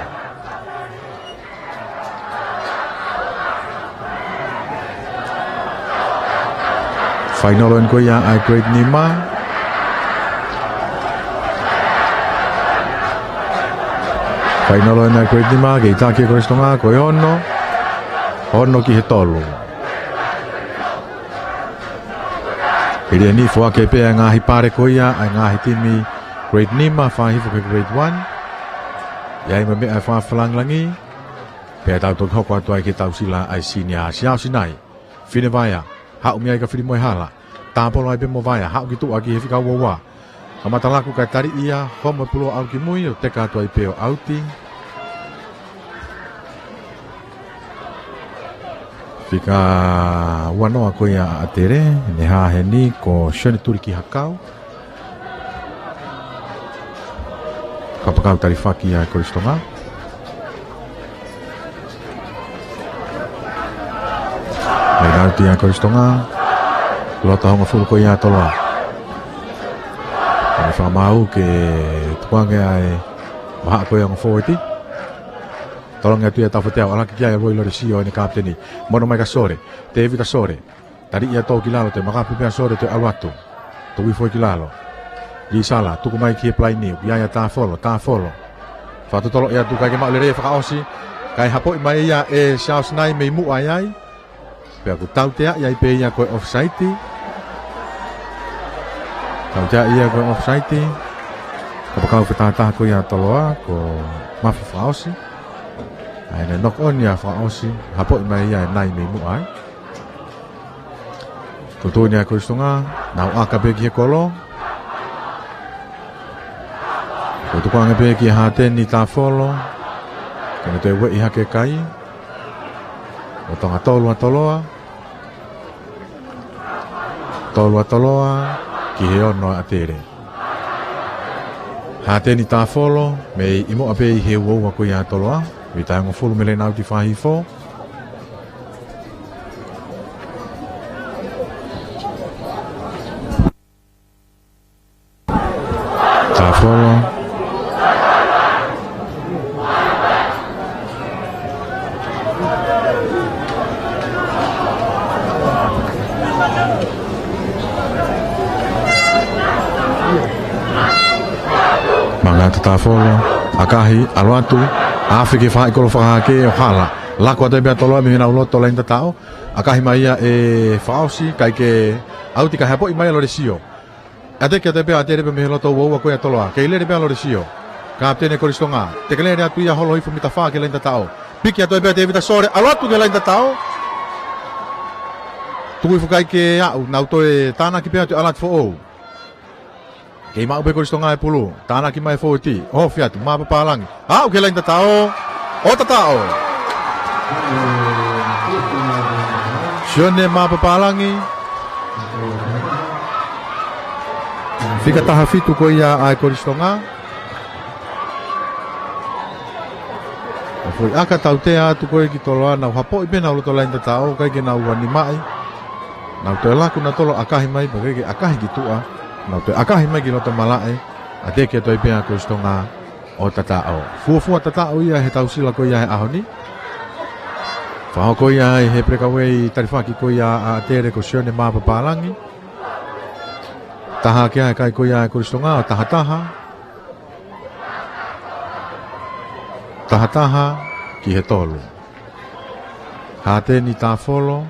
Fainolo eni ko ia ʻa e Great Nima. Fainolo eni ʻa e Great Nima, kei taki ʻe Kolisi Tonga, ko e ono. Ono ki he tolu. Hili eni foaki pē ʻa e ngaahi pale ko ia ʻa e ngaahi timi Great Nima, fai hifo ki he Great One. ʻI ai mo e meʻa ʻa e fakafalangilangi. Pea tau toki hoko atu ai ki he tausila ʻa e senior, Siaosi Nai. Finevaea, haʻu meʻa ai kia Filimoehala. Tāpolo ai pē mo Vaea, haʻu ki tuʻa ki he fika ua ua. Kamata laku kae tali ia, homo e pulu ʻo aʻu ki mui, ʻo teka atu ai pē ʻo ʻauti. Fika ua noa ko ia ʻa ʻAtele, ne hā heni ko Sione Tuli Kihakau. Kapakau talifaki ʻa Kolisi Tonga. Laine ʻauti ʻa Kolisi Tonga. Loto hongofulu ko ia ʻa Toloa. Ko e fakamaau ke tukuange ʻa e vahaʻa ko ia ongo fōueti. Tolongi atu ia Taufeteau, ʻalu hake ki ai ʻa Loi Lolesio ʻene kapiteni. Mono mai kia Sole, Tēvita Sole. Tali ia tō ki lalo, toe makapu pē ʻa Sole, toe ʻalu atu. Toe foki ki lalo. Lisala, tuku mai ki he palaini, ʻoku ʻi ai ʻa Tāfolo, Tāfolo. Fakatotoloʻi atu, ʻikai ke maʻu lelei e fakaʻosi. Kae hapoʻi mai ia ʻe Siaosi Nai mei muʻa ai. Pea ʻoku tauteaʻi ai pē ia ko e offside. Tauteaʻi ia ko e offside. Kapakau fakatātā ko ia ʻa Toloa, ko Mafi fakaʻosi. ʻA ʻene knock on ia fakaʻosi, hapoʻi mai ia ʻe Nai mei muʻa ai. Tuʻutuʻuni ʻa Kolisi Tonga, nau ʻaka pē ki he kolo. Ko e tukuange pē kia Hateni Tāfolo. Ke ne toe ueʻi hake kai. Ko Tonga tolu ʻa Toloa. Tolu ʻa Toloa, ki he ono ʻa ʻAtele. Hateni Tāfolo, mei ʻimoʻa pē ʻi he ua ua ko ia ʻa Toloa. Mita hongofulu mei he laine ʻauti fā hifo. Tāfolo. Mangata Tāfolo. ʻAkahi, ʻalu atu, afe ki he faʻahi kolo fakahahake ʻo hala. Laku atu ai pē ʻa Toloa mei heʻenau loto laine tataʻo. ʻAkahi mai ia ʻe Fakaʻosi, kae ʻikai ke ʻauti, kae hapoʻi mai ʻa Lolesio. ʻAteki atu ai pē ʻa ʻAtele pē mei he loto uaua ko ia ʻa Toloa. Kei lele pē ʻa Lolesio. Kapiteni Kolisi Tonga. Tekelele atu ia, holo hifo mita fā ki he laine tataʻo. Piki atu ai pē ʻa Tēvita Sole, ʻalu atu ki he laine tataʻo. Tuku hifo kae ʻikai ke aʻu, nau toe tānaki pē atu ʻa e ʻalu atu foʻou. Kei maʻu pē Kolisi Tonga e pulu, tānaki mai fōueti, ofi atu, Mapapālangi. Aʻu ki he laine tataʻo, ʻo tataʻo. Sione Mapapālangi. Fika taha fitu ko ia ʻa e Kolisi Tonga. ʻA e foʻi ʻaka tautea atu ko ē ki Toloa, nau hapoʻi pē ʻenau loto laine tataʻo, ʻikai ke nau ʻalu ni mai. Nau toe laku ʻa Toloa, ʻakahi mai, pea ʻikai ke ʻakahi ki tuʻa. Nau toe ʻakahi mai ki loto malaʻe, ʻateki atu ai pē ʻa Kolisi Tonga ʻo tataʻo. Fuofua tataʻo ia he tausila ko ia he ʻaho ni. Fakahoko ia ʻe he pelekauei talifaki ko ia ʻa ʻAtele ko Sione Mapapālangi. Taha hake ʻa e kai ko ia ʻa e Kolisi Tonga ʻo taha taha. Taha taha ki he tolu. Hateni Tafolo.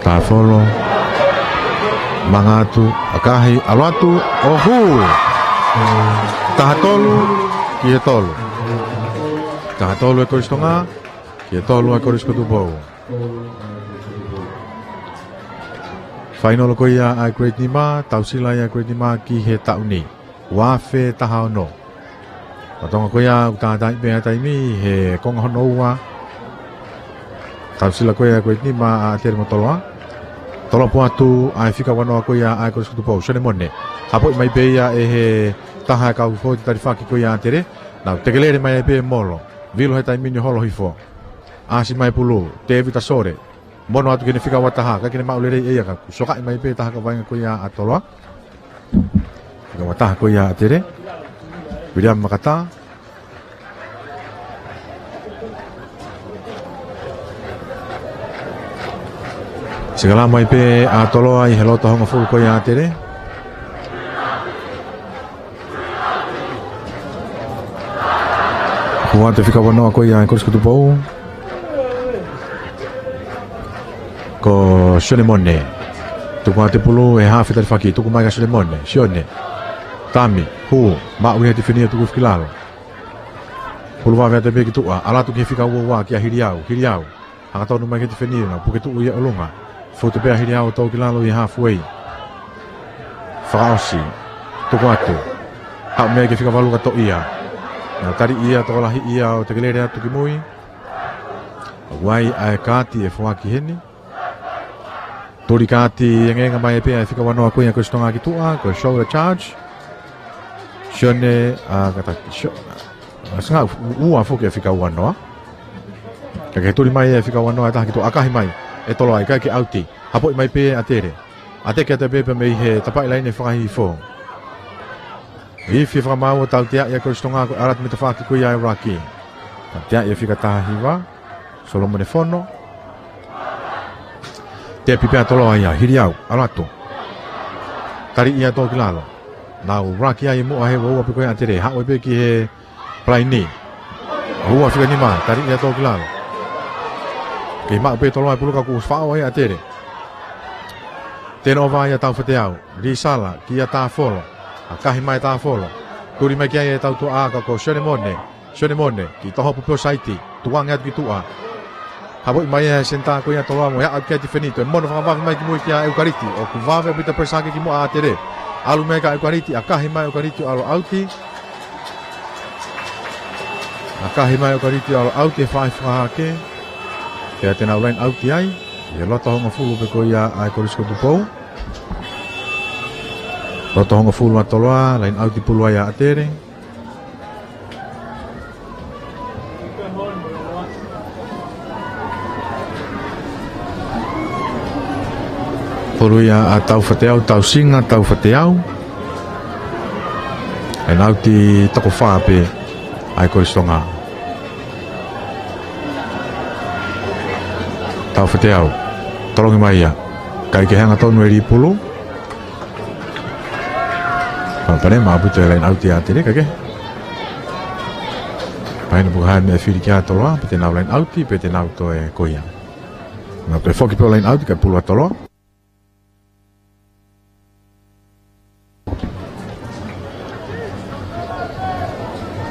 Tafolo. Manga atu, ʻakahi, ʻalu atu, ʻo hū. Taha tolu ki he tolu. Taha tolu ʻa e Kolisi Tonga ki he tolu ʻa e Kolisi ko Tupou. Fainolo ko ia ʻa e grade nima, tausila ia ʻa e grade nima ki he taʻu ni. Ua afe taha ono. Lolotonga ko ia ʻoku tātaaʻi pē ʻa e taimi he konga hono ua. Tausila ko ia ʻa e grade nima ʻa ʻAtele mo Toloa. Tolopu atu ʻa e fika ua noa ko ia ʻa e Kolisi ko Tupou. Sione Mone. Hapoʻi mai pē ia ʻe he taha ʻa e kau fōueti talifaki ko ia ʻa ʻAtele. Nau tekelele mai ai pē Molo. Vilo he taimi ni holo hifo. ʻAsi mai pulu, Tēvita Sole. Mono atu ki heʻene fika ua taha, ʻikai ke ne maʻu lelei ʻe ia ka ʻoku sokaʻi mai pē taha kaveinga ko ia ʻa Toloa. Fika ua taha ko ia ʻa ʻAtele. Viliami Makatā. Sikala mai pē ʻa Toloa ʻi he loto hongofulu ko ia ʻa ʻAtele. Hū atu e fika ua noa ko ia ʻa e Kolisi ko Tupou. Ko Sione Mone. Tuku atu e pulu ʻe he hafe talifaki, tuku mai kia Sione Mone. Sione. Tami, hū, maʻu ia he tifeni ʻo tuku hifo ki lalo. Pulu vave atu pē ki tuʻa, ʻalu atu ki he fika ua ua kia Hiliau, Hiliau. Haka tonu mai ki he tifeni, nau puke tuʻu ia ʻi ʻolunga. Fute pē ʻa Hiliau ʻo tō ki lalo ʻi he halfway. Fakaʻosi. Tuku atu. Haʻu mei ai ki he fika valu ka toʻo ia. Nau taliʻi ia, tokolahi ia ʻo tekelele atu ki mui. ʻOku ʻi ai ʻa e kaati ʻe fā ki heni. Tuli kaati, engenga mai pē ʻa e fika ua noa ko ia ʻa e Kolisi Tonga ki tuʻa, ko e shoulder charge. Sione, ʻa, kata, sio, ʻa, sanga, ua foki ʻa e fika ua noa. Ka ke tuli mai ʻa e fika ua noa ʻe taha ki tuʻa, ʻakahi mai ʻe Toloa, ʻikai ke ʻauti. Hapoʻi mai pē ʻa ʻAtele. ʻAteki atu pē pea mei he tapaʻi laine fakahihifo. Ifi fakamaau ʻo tauteaʻi ʻa e Kolisi Tonga ko e ʻalu atu mita fā ki ko ia ʻa e ruck. Tauteaʻi ʻe he fika taha hiva. Solomone Fono. Tepi pē ʻa Toloa ia, Hiliau, ʻalu atu. Taliʻi ia ʻo tō ki lalo. Nau ruck ia ʻi muʻa he ua ua pē ko ia ʻa ʻAtele. Haʻu ai pē ki he palaini. Ua fika nima, taliʻi ia ʻo tō ki lalo. Kei maʻu pē ʻe Toloa e pulu ka kuo faʻo ai ʻa ʻAtele. Turnover ia Taufateau. Lisala, kia Tafolo. ʻAkahi mai Tafolo. Tuli mai ki ai e tautuʻa ʻaka ko Sione Mone. Sione Mone, kiʻi toho pupe ʻo saiti. Tukuange atu ki tuʻa. Hapoʻi mai ʻe he senitā ko ia ʻa Toloa mo e aʻu ki ai e tifeni. Toe mono fakavave mai ki mui kia ʻEukaliti. ʻOku vave ʻaupito e pressure hake ki muʻa ʻa ʻAtele. ʻAlu mai kia ʻEukaliti, ʻakahi mai ʻEukaliti ʻo ʻalu ʻauti. ʻAkahi mai ʻEukaliti ʻo ʻalu ʻauti he faʻahi fakahahake. Pea te nau line out ai. ʻI he loto hongofulu pē ko ia ʻa e Kolisi ko Tupou. Loto hongofulu ʻa Toloa, line out e pulu ai ʻa ʻAtele. Pulu ia ʻa Taufateau, Tausinga Taufateau. Line out e toko fā pē ʻa e Kolisi Tonga. Taufateau. Tolongi mai ia. ʻIkai ke hanga tonu e lī pulu. Palopalema ʻaupito e laine ʻauti ʻa ʻAtele, kae kehe. Pea ʻi he pukahai meʻa fili kia Toloa, pe te nau laine ʻauti, pe te nau toe ko ia. Nau toe foki pē ʻo laine ʻauti, kae pulu ʻa Toloa.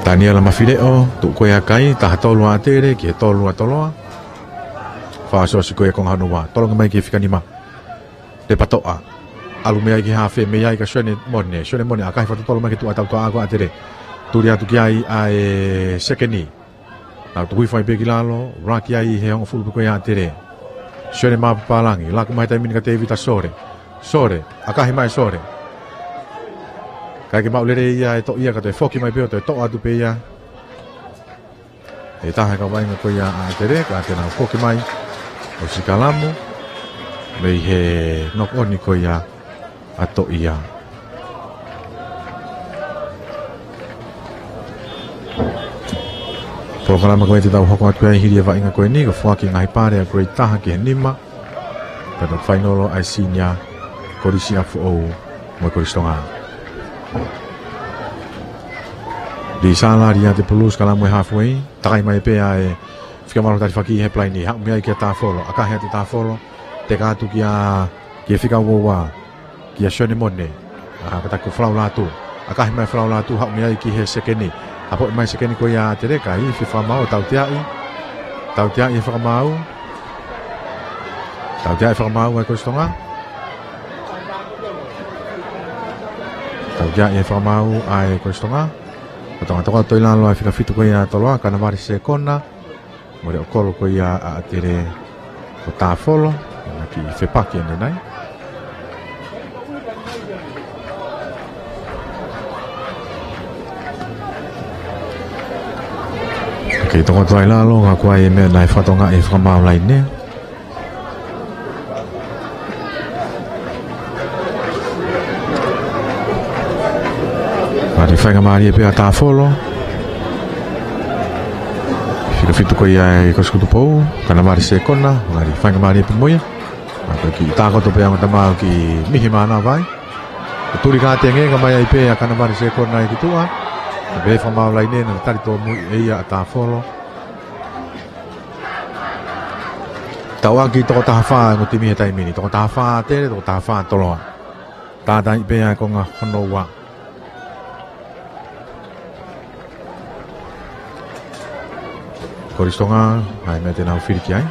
Taniela Mafileʻo, tuʻu ko ia kai, taha tolu ʻa ʻAtele, ki he tolu ʻa Toloa. Fakaʻosiʻosi ko ia konga hono ua, tolongi mai ki he fika nima. Lepatoʻa. ʻAlu mei ai ki he hafe, mei ai kia Sione Mone, Sione Mone, ʻakahi fakatotolo mai ki he tuʻa tautoʻa ko ʻAtele. Tuli atu ki ai ʻa e sekeni. Nau tuku hifo ai pē ki lalo, laki ai ʻe he hongofulu pē ko ia ʻAtele. Sione Mapapalagi, laku mai taimi ni kia Tevita Sole. Sole, ʻakahi mai Sole. ʻIkai ke maʻu lelei ia ʻe Toʻia kae toe foki mai pē ʻo toe toʻo atu pē ia ʻe he taha e kau vaʻinga ko ia ʻa ʻAtele, ka te nau foki mai ʻo sikalamu mei he knock on ko ia ʻa Toʻia. Polokalama ko ia te tau hoko atu ai hili e vaʻinga ko eni, ko e foaki e ngaahi pale ʻa e grade taha ki he nima. Pea toki fainolo ʻa e senior, Kolisi ʻApifoʻou mo e Kolisi Tonga. Lisala, Liate Pulu, sikalamu e halfway, takai mai pē ʻa e fika valu talifaki he palaini, haʻu mei ai kia Tafolo, ʻakahi atu Tafolo, teka atu kia, kia fika ua ua, kia Sione Mone, ʻa, kātaki ko Falaulatu, ʻakahi mai Falaulatu, haʻu mei ai ki he sekeni, hapoʻi mai sekeni ko ia ʻa ʻAtele, ka ifi e fakamaau, tauteaʻi, tauteaʻi e fakamaau, tauteaʻi e fakamaau ʻa e Kolisi Tonga, tauteaʻi e fakamaau ʻa e Kolisi Tonga, ko e tokoto ʻi lalo ʻa e fika fitu ko ia ʻa Toloa, Kanavale Sekona, mo e leʻo kolo ko ia ʻa ʻAtele ko Tafolo, ʻa ia ʻoku fepaki ʻanenai. Kei tokoto ʻi lalo, ka ko e meʻa naʻe fakatokangaʻi e fakamaau laine. Ngali faingamālie pē ʻa Tafolo. Fika fitu ko ia ʻa e Kolisi Kutupou, Kanavale Sekona, ngali faingamālie pē mo ia. Ka ko e kiʻi takoto pē ʻa e ongo tama ʻoku kiʻi mihi mānava ai. Ko e tuli ka tenge ka mai ai pē ʻa Kanavale Sekona ʻi ki tuʻa. Pea fakamaau laine naʻe tali tōmui ʻe ia ʻa Tafolo. Tauʻaki toko taha fā e ongo timi he taimi ni. Toko taha fā ʻAtele, toko taha fā Toloa. Tātaaʻi pē ʻa e konga hono ua. Kolisi Tonga, ʻa e meʻa te nau fili ki ai.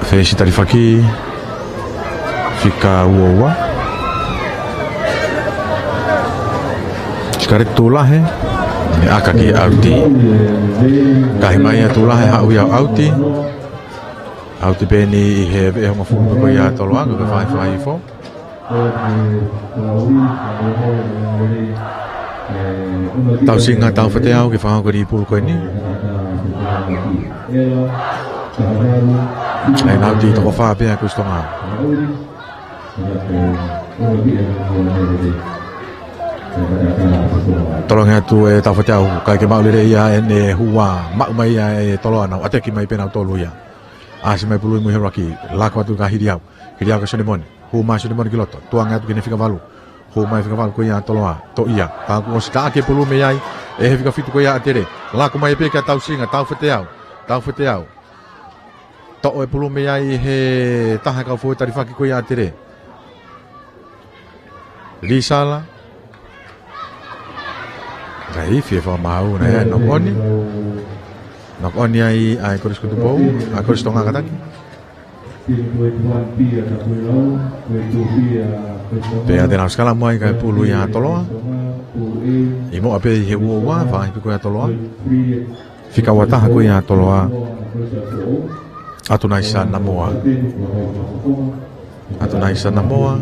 Fesi talifaki, fika ua ua. Sikaleti Tulahe, ne ʻaka ki he ʻauti. Kahi mai ʻa Tulahe, haʻu ia ʻo ʻauti. ʻAuti pē eni ʻi he veʻe hongofulu ko ia ʻa Toloa, ko e fai fai fo. Tausinga Taufateau ke fakahoko e lī pulu ko eni. ʻA ia ʻoku ʻauti toko fā pē ʻa Kolisi Tonga. Tolongi atu ʻe Taufateau, ʻikai ke maʻu lelei ia ʻene hua, maʻu mai ia ʻe Toloa, nau ʻateki mai pē nautolu ia. ʻAsi mai pulu ʻi mui he ʻuluaki, laku atu kia Hiliau. Hiliau kia Sione Mone. Hū mai Sione Mone ki loto. Tuʻunga atu ki heʻene fika valu. Hū mai fika valu ko ia ʻa Toloa. Toʻia. Ka kuo ʻosi taʻaki e pulu mei ai ʻe he fika fitu ko ia ʻa ʻAtele. Laku mai pē kia Tausinga, Taufateau. Taufateau. Toʻo e pulu mei ai ʻe he taha e kau foʻi talifaki ko ia ʻa ʻAtele. Lisala. Ka ifi e fakamaau, naʻe ʻai e knock on. Knock on ai ʻa e Kolisi Kutupou, ʻa e Kolisi Tonga kātaki. Pea te nau sikalamu ai kae pulu ia ʻa Toloa. ʻI muʻa pē ʻi he ua ua, fakahipi ko ia ʻa Toloa. Fika ua taha ko ia ʻa Toloa. ʻAtunaisa Namoa. ʻAtunaisa Namoa.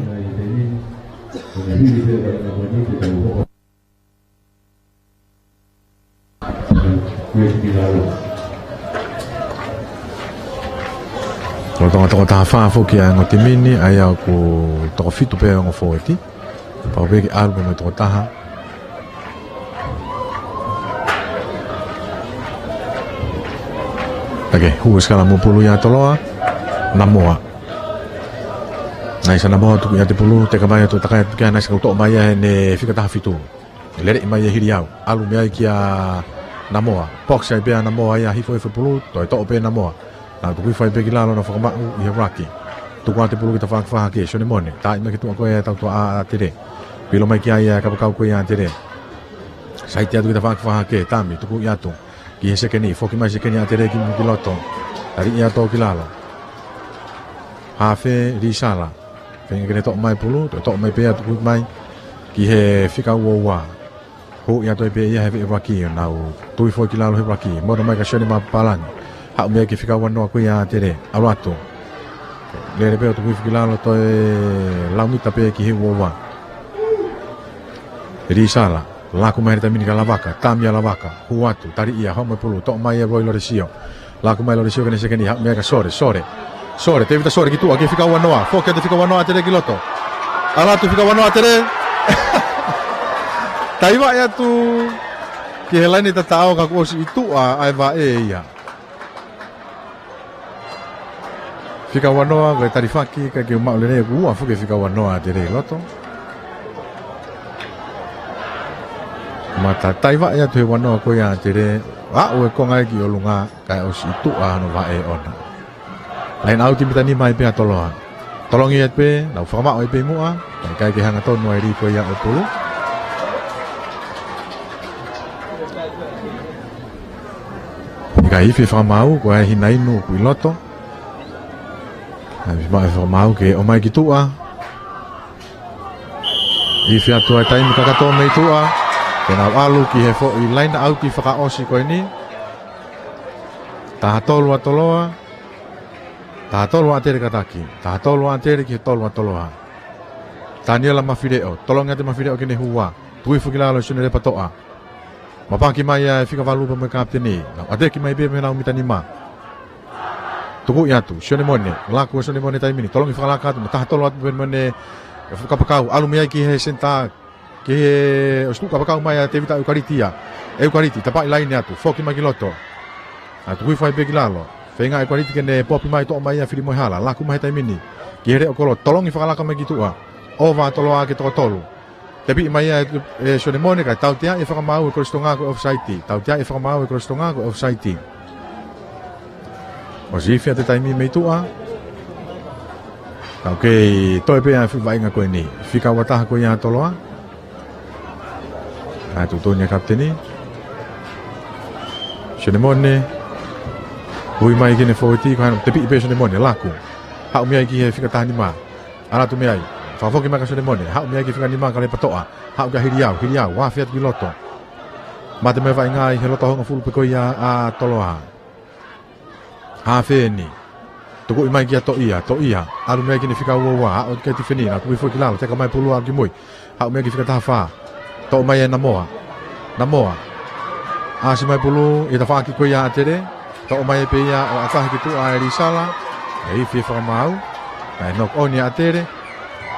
Lolotonga toko taha fā foki ʻa e ongo timi ni, ʻa ia ʻoku toko fitu pē ongo fōueti. Pau pē ke ʻalu pē mo e toko taha. Take, hū e sikalamu pulu ia ʻa Toloa. Namoa. Naʻe ʻi ai Namoa, tuku ia ʻa e pulu, teka mai atu, takai atu ki ai, naʻe ʻosi kau toʻo mai ia ʻe he fika taha fitu. Lele mai ia ʻe Hiliau. ʻAlu mei ai kia Namoa. Box ai pē ʻa Namoa ia, hifo hifo e pulu, toe toʻo pē ʻe Namoa. Naʻe tuku hifo ai pē ki lalo, naʻe fakamaʻu ʻe he ruck. Tuku atu e pulu ki tafaʻaki fakahake, Sione Mone. Taaʻi mai ki tuʻa ko ē ʻa e tautuʻa ʻa ʻAtele. Pilo mai ki ai ʻa e kapakau ko ia ʻa ʻAtele. Saiti atu ki tafaʻaki fakahake, Tami, tuku ia atu. Ki he sekeni, foki mai sekeni ʻa ʻAtele ki muʻa ki loto. Tali ia ʻo tō ki lalo. Hafe, Lisala. Feinga ke ne toʻo mai pulu, toe toʻo mai pē ʻo tuku mai ki he fika ua ua. Hū ia toe pē ia he veʻe ruck ʻo nau tui foʻi ki lalo he ruck. Mono mai kia Sione Mapalangi. Haʻu mei ai ki he fika ua noa ko ia ʻa ʻAtele. ʻAlu atu. Lele pē ʻo tuku hifo ki lalo, toe lau mita pē ki he ua ua. Lisala. Laku mai he taimi ni kia Lavaka, Tami ʻa Lavaka, hū atu, tali ia, homo e pulu, toʻo mai ʻe Roy Lolesio. Laku mai Lolesio ki he sekeni, haʻu mei ai kia Sole, Sole. Sole, Tevita Sole ki tuʻa, ki he fika ua noa, foki atu e fika ua noa ʻa ʻAtele ki loto. ʻAlu atu e fika ua noa ʻa ʻAtele. Taivaʻe atu ki he laine tataʻo ka kuo ʻosi ʻi tuʻa ʻa e vaʻe ia. Fika ua noa, ko e talifaki, ka ke maʻu lelei, kuo ua foki e fika ua noa ʻa ʻAtele ʻi loto. Mata taivaʻe atu he ua noa ko ia ʻa ʻAtele, aʻu e konga ia ki ʻolunga, kae ʻosi ʻi tuʻa hono vaʻe ʻoʻona. Laine ʻauti mita nima ai pē ʻa Toloa. Tolongi ai pē, nau fakamaʻu ai pē muʻa, kae ʻikai ke hanga tonu ai lī ko ia ʻo e pulu. ʻIkai ifi e fakamaau, ko e hina inu ʻoku ʻi loto. ʻIkai ifi maʻu e fakamaau ke ʻomai ki tuʻa. Ifi atu ai taimi kakato mei tuʻa. Ke nau ʻalu ki he foʻi laine ʻauti fakaʻosi ko eni. Taha tolu ʻa Toloa. Taha tolu ʻa ʻAtele kataki. Taha tolu ʻa ʻAtele ki he tolu ʻa Toloa. Taniela Mafileʻo. Tolongi atu ʻe Mafileʻo ke ne hū ua. Tuku hifo ki lalo ʻe Sione Lepatoʻa. Mapaki mai ʻa e fika valu pea mo e kapiteni. Nau ʻateki mai pē mei honau mita nima. Tuku ia atu, Sione Mone, laku ʻe Sione Mone taimi ni, tolongi fakalaka atu, mo taha tolu atu pē Mone, ʻe fuʻu kapakau, ʻalu mei ai ki he senitā, ki he ʻosi tuʻu kapakau mai ʻa Tevita ʻEukaliti ia. ʻEukaliti, tapaʻi laine atu, foki mai ki loto. Naʻe tuku hifo ai pē ki lalo. Feinga ʻEukaliti ke ne popi mai toʻo mai ʻa Filimoe Hala, laku mai he taimi ni. Ki he leʻo kolo, tolongi fakalaka mai ki tuʻa. ʻOva ʻa Toloa ke toko tolu. Tepiʻi mai ia ʻe, ʻe Sione Mone, kae tautea e fakamaau ʻe Kolisi Tonga ko e offside. Tautea e fakamaau ʻe Kolisi Tonga ko e offside. ʻOsi ifi atu e taimi mei tuʻa. Ka ʻoku kei toe pē ʻa e fuʻu vaʻinga ko eni. Fika ua taha ko ia ʻa Toloa. Kae tuʻutuʻuni ʻe he kapiteni. Sione Mone. Ui mai ki he fōueti, ko hono tepiʻi pē Sione Mone, laku. Haʻu mei ai ki he fika taha nima. ʻAlu atu mei ai. Fakafoki mai kia Sione Mone. Haʻu mei ai ki he fika nima kia Lepatoʻa. Haʻu kia Hiliau. Hiliau. Afe atu ki loto. Mate mai e vaʻinga ʻi he loto hongofulu pē ko ia ʻa Toloa. Hafe eni. Tukuʻi mai kia Toʻia. Toʻia. ʻAlu mei ai ki he fika ua ua. Aʻu kia Tifeni. Naʻe tuku hifo ki lalo. Teka mai pulu ʻo aʻu ki mui. Haʻu mei ai ki he fika taha fā. Toʻo mai ʻe Namoa. Namoa. ʻAsi mai pulu ʻi he tafaʻaki ko ia ʻa ʻAtele. Toʻo mai pē ia ʻo ʻatahi ki tuʻa ʻe Lisala. ʻE ifi e fakamaau. Naʻe knock on ia ʻa ʻAtele.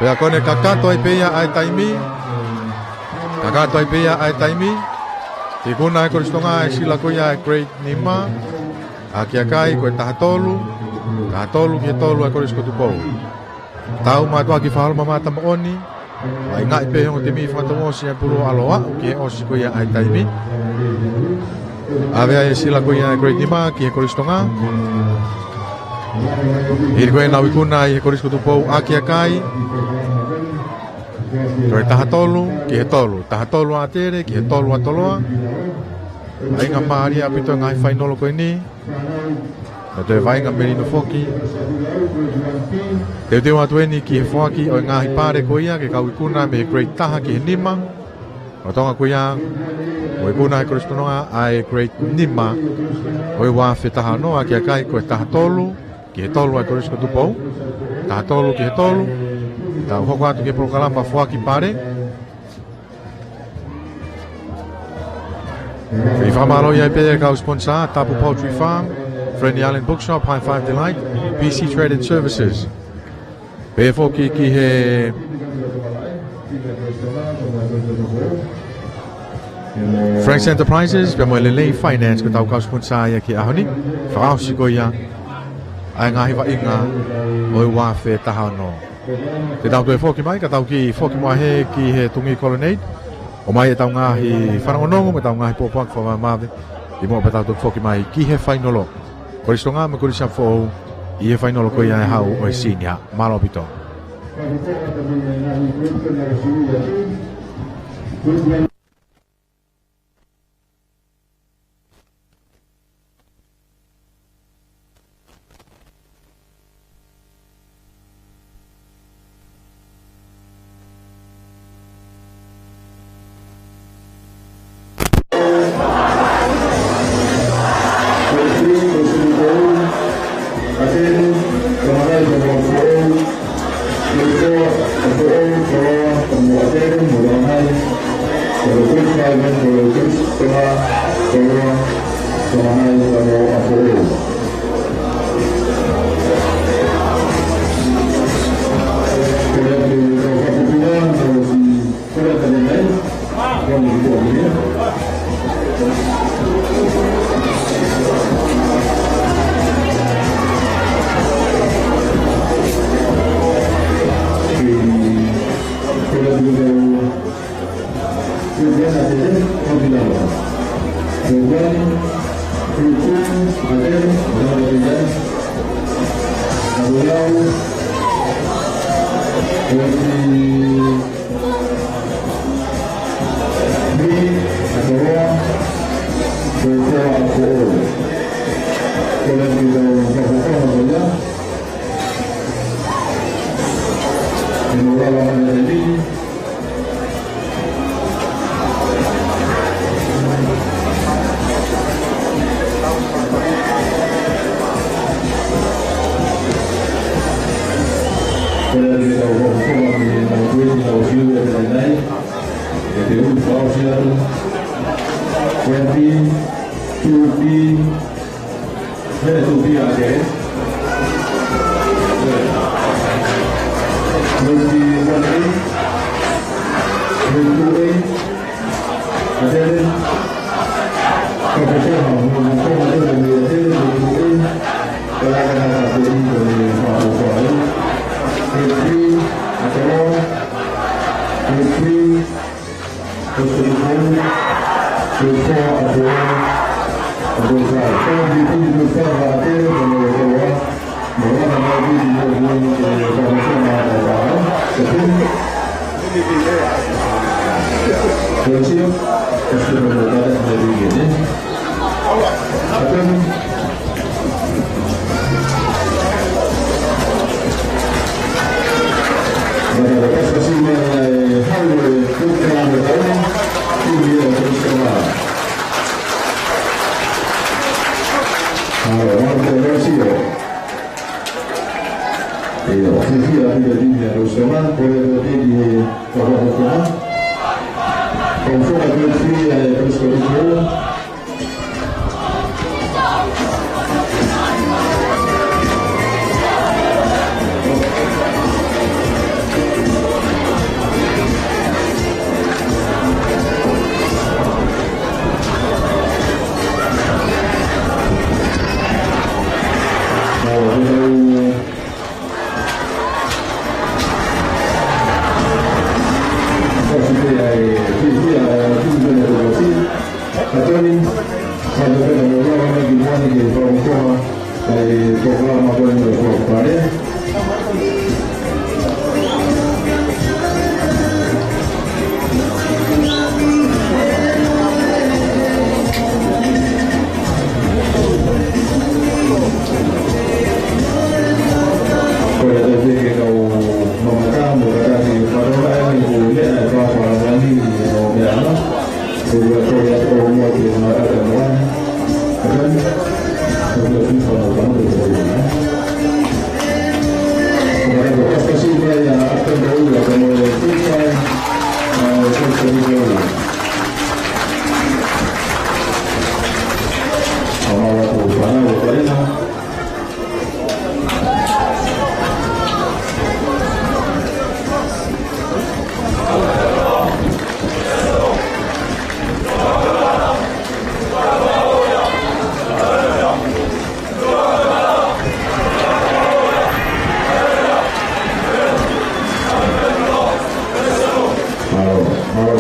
Pea ko ʻene kakato ai pē ia ʻa e taimi. Kakato ai pē ia ʻa e taimi. Ikuna ʻe Kolisi Tonga e sila ko ia ʻa e grade nima. ʻAki ʻa kai ko e taha tolu. Taha tolu ki he tolu ʻa e Kolisi ko Tupou. Tau mātuʻaki fakaholomamata moʻoni. Vaʻingaʻi pē he ongo timi fakatou ʻosi ʻa e pulu ʻo ʻalu ʻo aʻu ki he ʻosi ko ia ʻa e taimi. ʻAve ai e sila ko ia ʻa e grade nima ki he Kolisi Tonga. Hili ko ē ʻenau ikuna ʻi he Kolisi ko Tupou ʻaki ʻa kai. Ko e taha tolu ki he tolu. Taha tolu ʻa ʻAtele ki he tolu ʻa Toloa. Vaʻinga mālie ʻaupito e ngaahi fainolo ko eni. Naʻe toe vaʻinga melino foki. Teuteu atu eni ki he foaki ʻo e ngaahi pale ko ia ke kau ikuna mei he grade taha ki he nima. ʻO Tonga ko ia, ʻo ikuna ʻe Kolisi Tonga ʻa e grade nima. ʻO e ua afe taha ono, ʻaki ʻa kai ko e taha tolu ki he tolu ʻa e Kolisi ko Tupou. Taha tolu ki he tolu. Tau hoko atu ki he polokalama foaki pale. Fai fakamālō ai pē ki he kau sponsor, Tapu Poultry Farm, Friendly Island Bookshop, High Five Delight, B C Trade and Services. Pehē foki ki he Frank's Enterprises, pea mo e Lelei Finance, ko ʻetau kau siponisā ia ki he ʻaho ni. Fakaʻosi ko ia ʻa e ngaahi vaʻinga ʻo e ua afe taha ono. Te tau toe foki mai, ka tau kiʻi foki mai heni ki he Tungi Colonnade. ʻOmai ʻetau ngaahi fanongonongo, mo ʻetau ngaahi pōpoaki fakavavevave. ʻI muʻa pea tau toe foki mai ki he fainolo. Kolisi Tonga mo e Kolisi ʻApifoʻou, ʻi he fainolo ko ia ʻo e hau ʻo e senior. Mālō ʻaupito.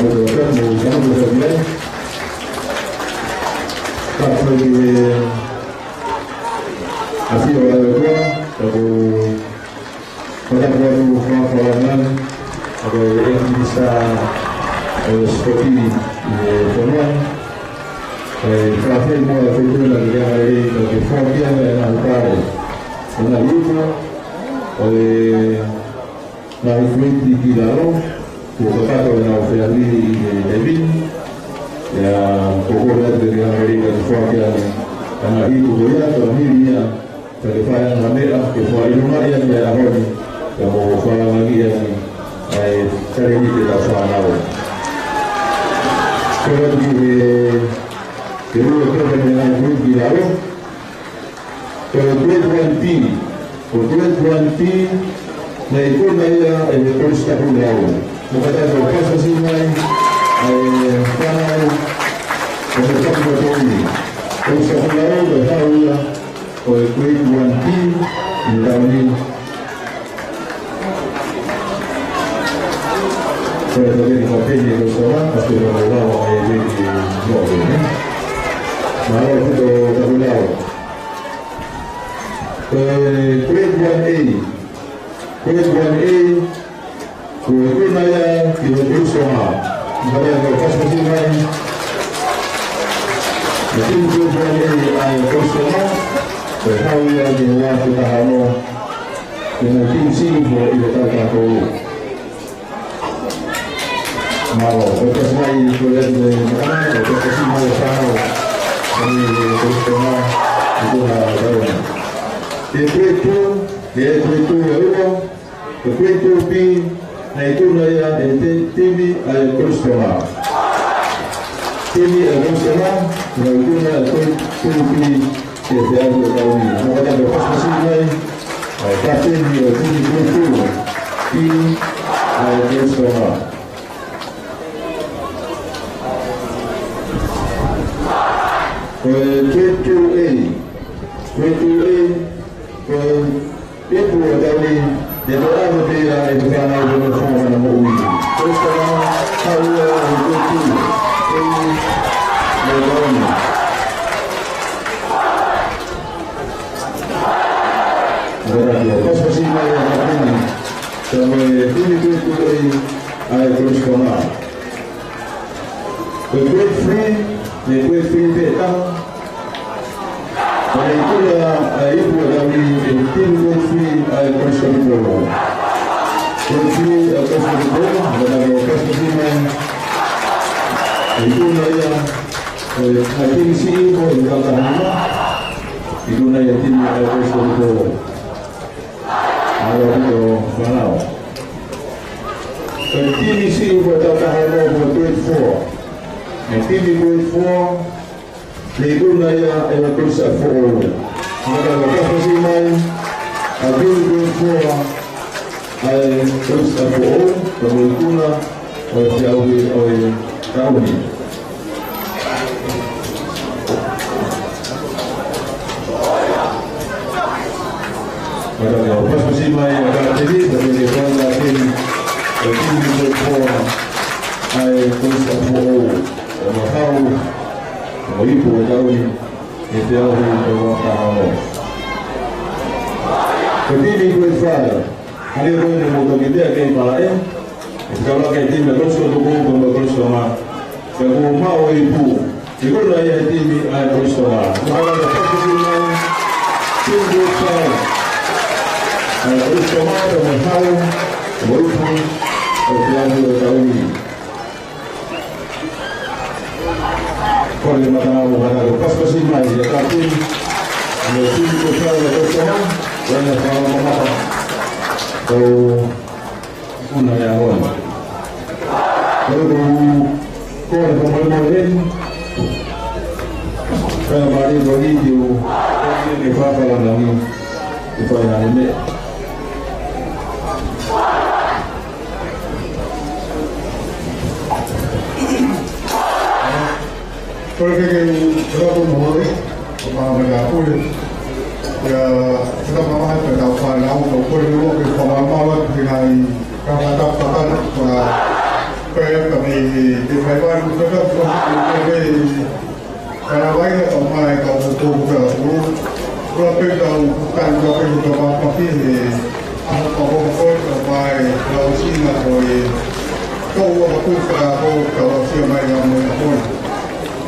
Mo e kapu mo e kapu mo e kapu mai. Kapu mai ki he ʻafio ʻa e ʻOtua, kapu Fakatapu atu fakafakalanga, ʻa e ʻEiki Minisitā ʻo e Sipoti ʻi he fonua. ʻE fakaafeʻi muʻa e Foʻi Tuʻi na ke ke ʻamanaki ke foaki ange ʻa e ngaahi pale, ʻa e ngaahi ipu, ʻo e ngaahi fleiti ki lalo, kuo kakato ʻenau feʻauhi ʻi he taimi ni. ʻIo, ko e kole atu ke ke ʻamanaki ke foaki ange ʻa e ngaahi ipu ko ia, ko e ngaahi ia, Ka ke fai ange ha meʻa ke fakaʻilongaʻi ange ʻa e ʻaho ni, pea mo fakalangilangiʻi ange ʻa e talēniti ʻetau fānau. Ko e atu ki he, ke lue ko e meʻa ʻi he ki lalo. Ko e grade one B, ko e grade one B, naʻe ikuna ia ʻe he Kolisi Tahuʻilau. Mo ka tau pasipasi mai, ʻa e fānau, ʻo e Kolisi Tahuʻilau, ko e hau ia, ko e grade one B ʻi he taʻu ni. Ko e tokeni ko Peni ko Sora, ka te lau lau ʻa e veki no e ne. Mālō ʻaupito Tahuʻilau. Ko e grade one A, grade one A, Ko e ikuna ia ki he Kolisi Tonga. Mo ka tau pasipasi mai. Naʻe timi ko e grade one A ʻa e Kolisi Tonga. Ko e hau ia ki he ua afe taha ono. Ko e timi siʻi foʻou ʻi he taʻu taha tolu. Mālō, ko e pasipasi mai ko e atu e makana, ko e pasipasi mai e fānau. Ko e Kolisi Tonga, ikuna ʻa e taʻu ni. Ko e grade two, ko e grade two ʻe ua, Ko e grade two B, naʻe ikuna ia ʻe he timi ʻa e Kolisi Tonga. Timi ʻa e Kolisi Tonga, naʻe ikuna ʻa e grade two B ʻi he feʻauhi ʻo e taʻu ni. Mo ka tau pasipasi mai, ʻa e kapiteni ʻo e timi grade two B ʻa e Kolisi Tonga. Ko e grade two A, grade two A, ko e ipu ʻo e taʻu ni, ʻe toʻo atu pē ia ʻe he fānau ʻo e fonua moʻui. Kolisi Tonga, hau ia ʻo e grade two A ʻo e taʻu ni. Ko e atu, pasipasi mai ʻa e kapiteni, pea mo e timi grade two A ʻa e Kolisi Tonga. Ko e grade three, ko e grade three pē ʻe taha. Ko e ikuna ʻa e ipu ʻo e taʻu ni ʻe he timi grade three ʻa e Kolisi Tonga. Grade three ʻa e Kolisi Tonga, mo ka tau pasipasi mai. Ko e ikuna ia, ko e timi siʻi foʻou ʻi he taʻu taha nima. Ikuna ia timi ʻa e Kolisi Tonga. Mālō ʻaupito fānau. Ko e timi siʻi foʻou taʻu taha ono, ko e grade four. Ko e timi grade four, naʻe ikuna ia ʻe he Kolisi ʻApifoʻou. Mo ka tau pasipasi mai, ʻa e timi grade four, ʻa e Kolisi ʻApifoʻou, ko e ikuna, ʻo e feʻauhi ʻo e taʻu ni. Mo ka tau pasipasi mai, ʻa e kapiteni, kapiteni ko e kapiteni, ʻo e timi grade four, ʻa e Kolisi ʻApifoʻou, ʻo e hau, ʻo e ipu ʻo e taʻu ni, ʻi he feʻauhi ʻo e ua afe taha ono. Ko e timi grade five, hangē ko eni mo toki meʻa ke malaʻe, ʻe fekauʻaki e timi ʻa e Kolisi Tonga mo e Kolisi Tonga. Pea kuo maʻu e ipu. Ikuna ia ʻe he timi ʻa e Kolisi Tonga. Mo ka tau pasipasi mai. Timi grade five ʻa e Kolisi Tonga, pea mo e hau, mo e ipu, ʻo e feʻauhi ʻo e taʻu ni. Kole matangi mo ka tau pasipasi mai ʻa e kapiteni. Mo e timi grade five ʻa e Kolisi Tonga. Ko ena fānau mamata. Ko Una ia hona. Ko e ko, ko e ko mai mai heni. Ka mari ko ni tiu. Ko ni ke fakalangi. Ke fai hane me. Kole ke ke ʻalu mo hore, ʻo maʻu mai ʻa e pule. ʻIo, ʻe ka maʻu mai pē ʻetau fānau, ʻo kole mo ke fakamālō atu ki he ngaahi kau fakatapu, kau fakatapu, ʻa, pea ka mei he Ko e pāpaki he ʻaho pāpoko ko e ka mai lau sina ko e tau ua ka puka ko ka lau sia mai ʻa mai ʻa kona.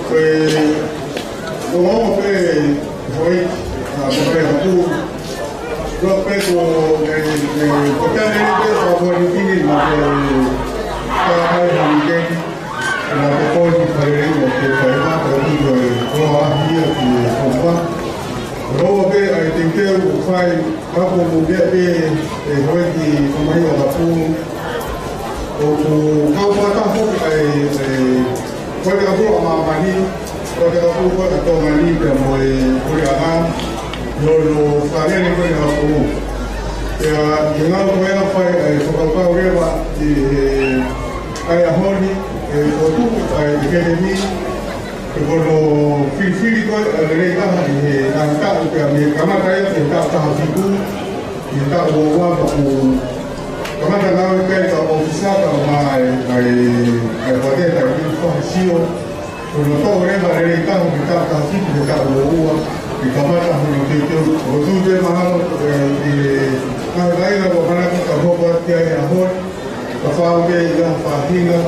Ko e ʻoʻo pē hoi a ko pē ka pū. Ko pē ko e ko tane ni pē ka ko e kini ma ko e ka mai ha mi keni. Ko e ko e fai ʻo ke fai ma ko e ko e ko a hia ki e ko ma. Roa pē ai te te u fai Ka ko mo pia pē e hoi ki ko mai o ka pū. ʻOku kau fakataha foki ai e ko e ka pū ʻa māmani, ko e ka pū ko e ka Tonga ni pea mo e ko e anga. Yo lo fare ni ko e ka pū. Pea ke ngau ko e a fai ai fakapau leva i e ai a honi e ko tu ai e kele ni. Ko hono filifili ko e ʻa e lelei taha ʻi he ngaahi taʻu pea mei he kamata ia ki he taʻu taha fitu, ki he taʻu ua ua pea kuo kamata ngāue ki ai ka ʻōfisa ka ʻomai ʻa e, ʻa e, ʻa e pate ka ki fahasio. Ko hono toʻo leva lelei taha ki he taʻu taha fitu ki he taʻu ua ua, ʻi kamata hono teuteu. ʻOku ou tui pē mahalo, ʻe, ʻi he ngaahi vaʻinga ko e manako ka hoko atu ki ai he ʻaho ni. Ka fau pē ia faʻahinga,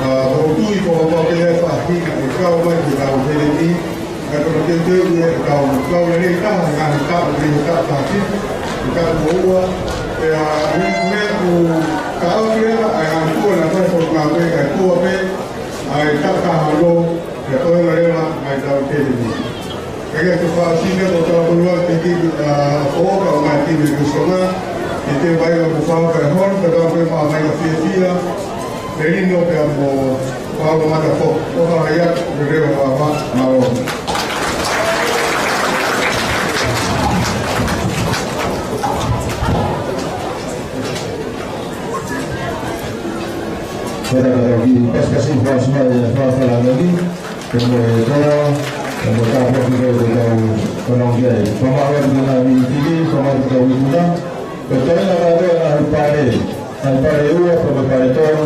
ʻa, ʻoku ou tui ko e fau pē ia faʻahinga, ʻe kau mai ki he kau hele ni, ʻa, ko e teuteu ia ʻe kau, kau lelei taha, ngaahi taʻu, mei he taʻu taha fitu, ki he taʻu ua ua, ʻe, ʻa, mei, mei ku, ka au ki leva, ʻa, ʻa, kua na fai fau ngā pē, ka kua pē, ʻa, ʻe taʻu taha ono, ʻe toenga leva, ʻa, ʻa e kau hele ni. Ke ke fāsine ko tau kulua ke ki, ʻa, ʻo ka o mai ki me kusonga, ke te vai o kufau ka hon, ka tau ke mā mai ka fiefia, ke lino pea mo, pau ka mata ko, o ka haia, ke reo ka ma, ma o. Kata kata ki, pas kasi fāsina, e fāsina lagi. Ko e toa, ko e tāpuaki ko e tau fanongo ki ai. Fakamālō atu ki he ngaahi tiki, fakamālō atu ki he kau ikuna. Ko e toenga kātoa e ngaahi pale, ngaahi pale ua, ko e pale tolu,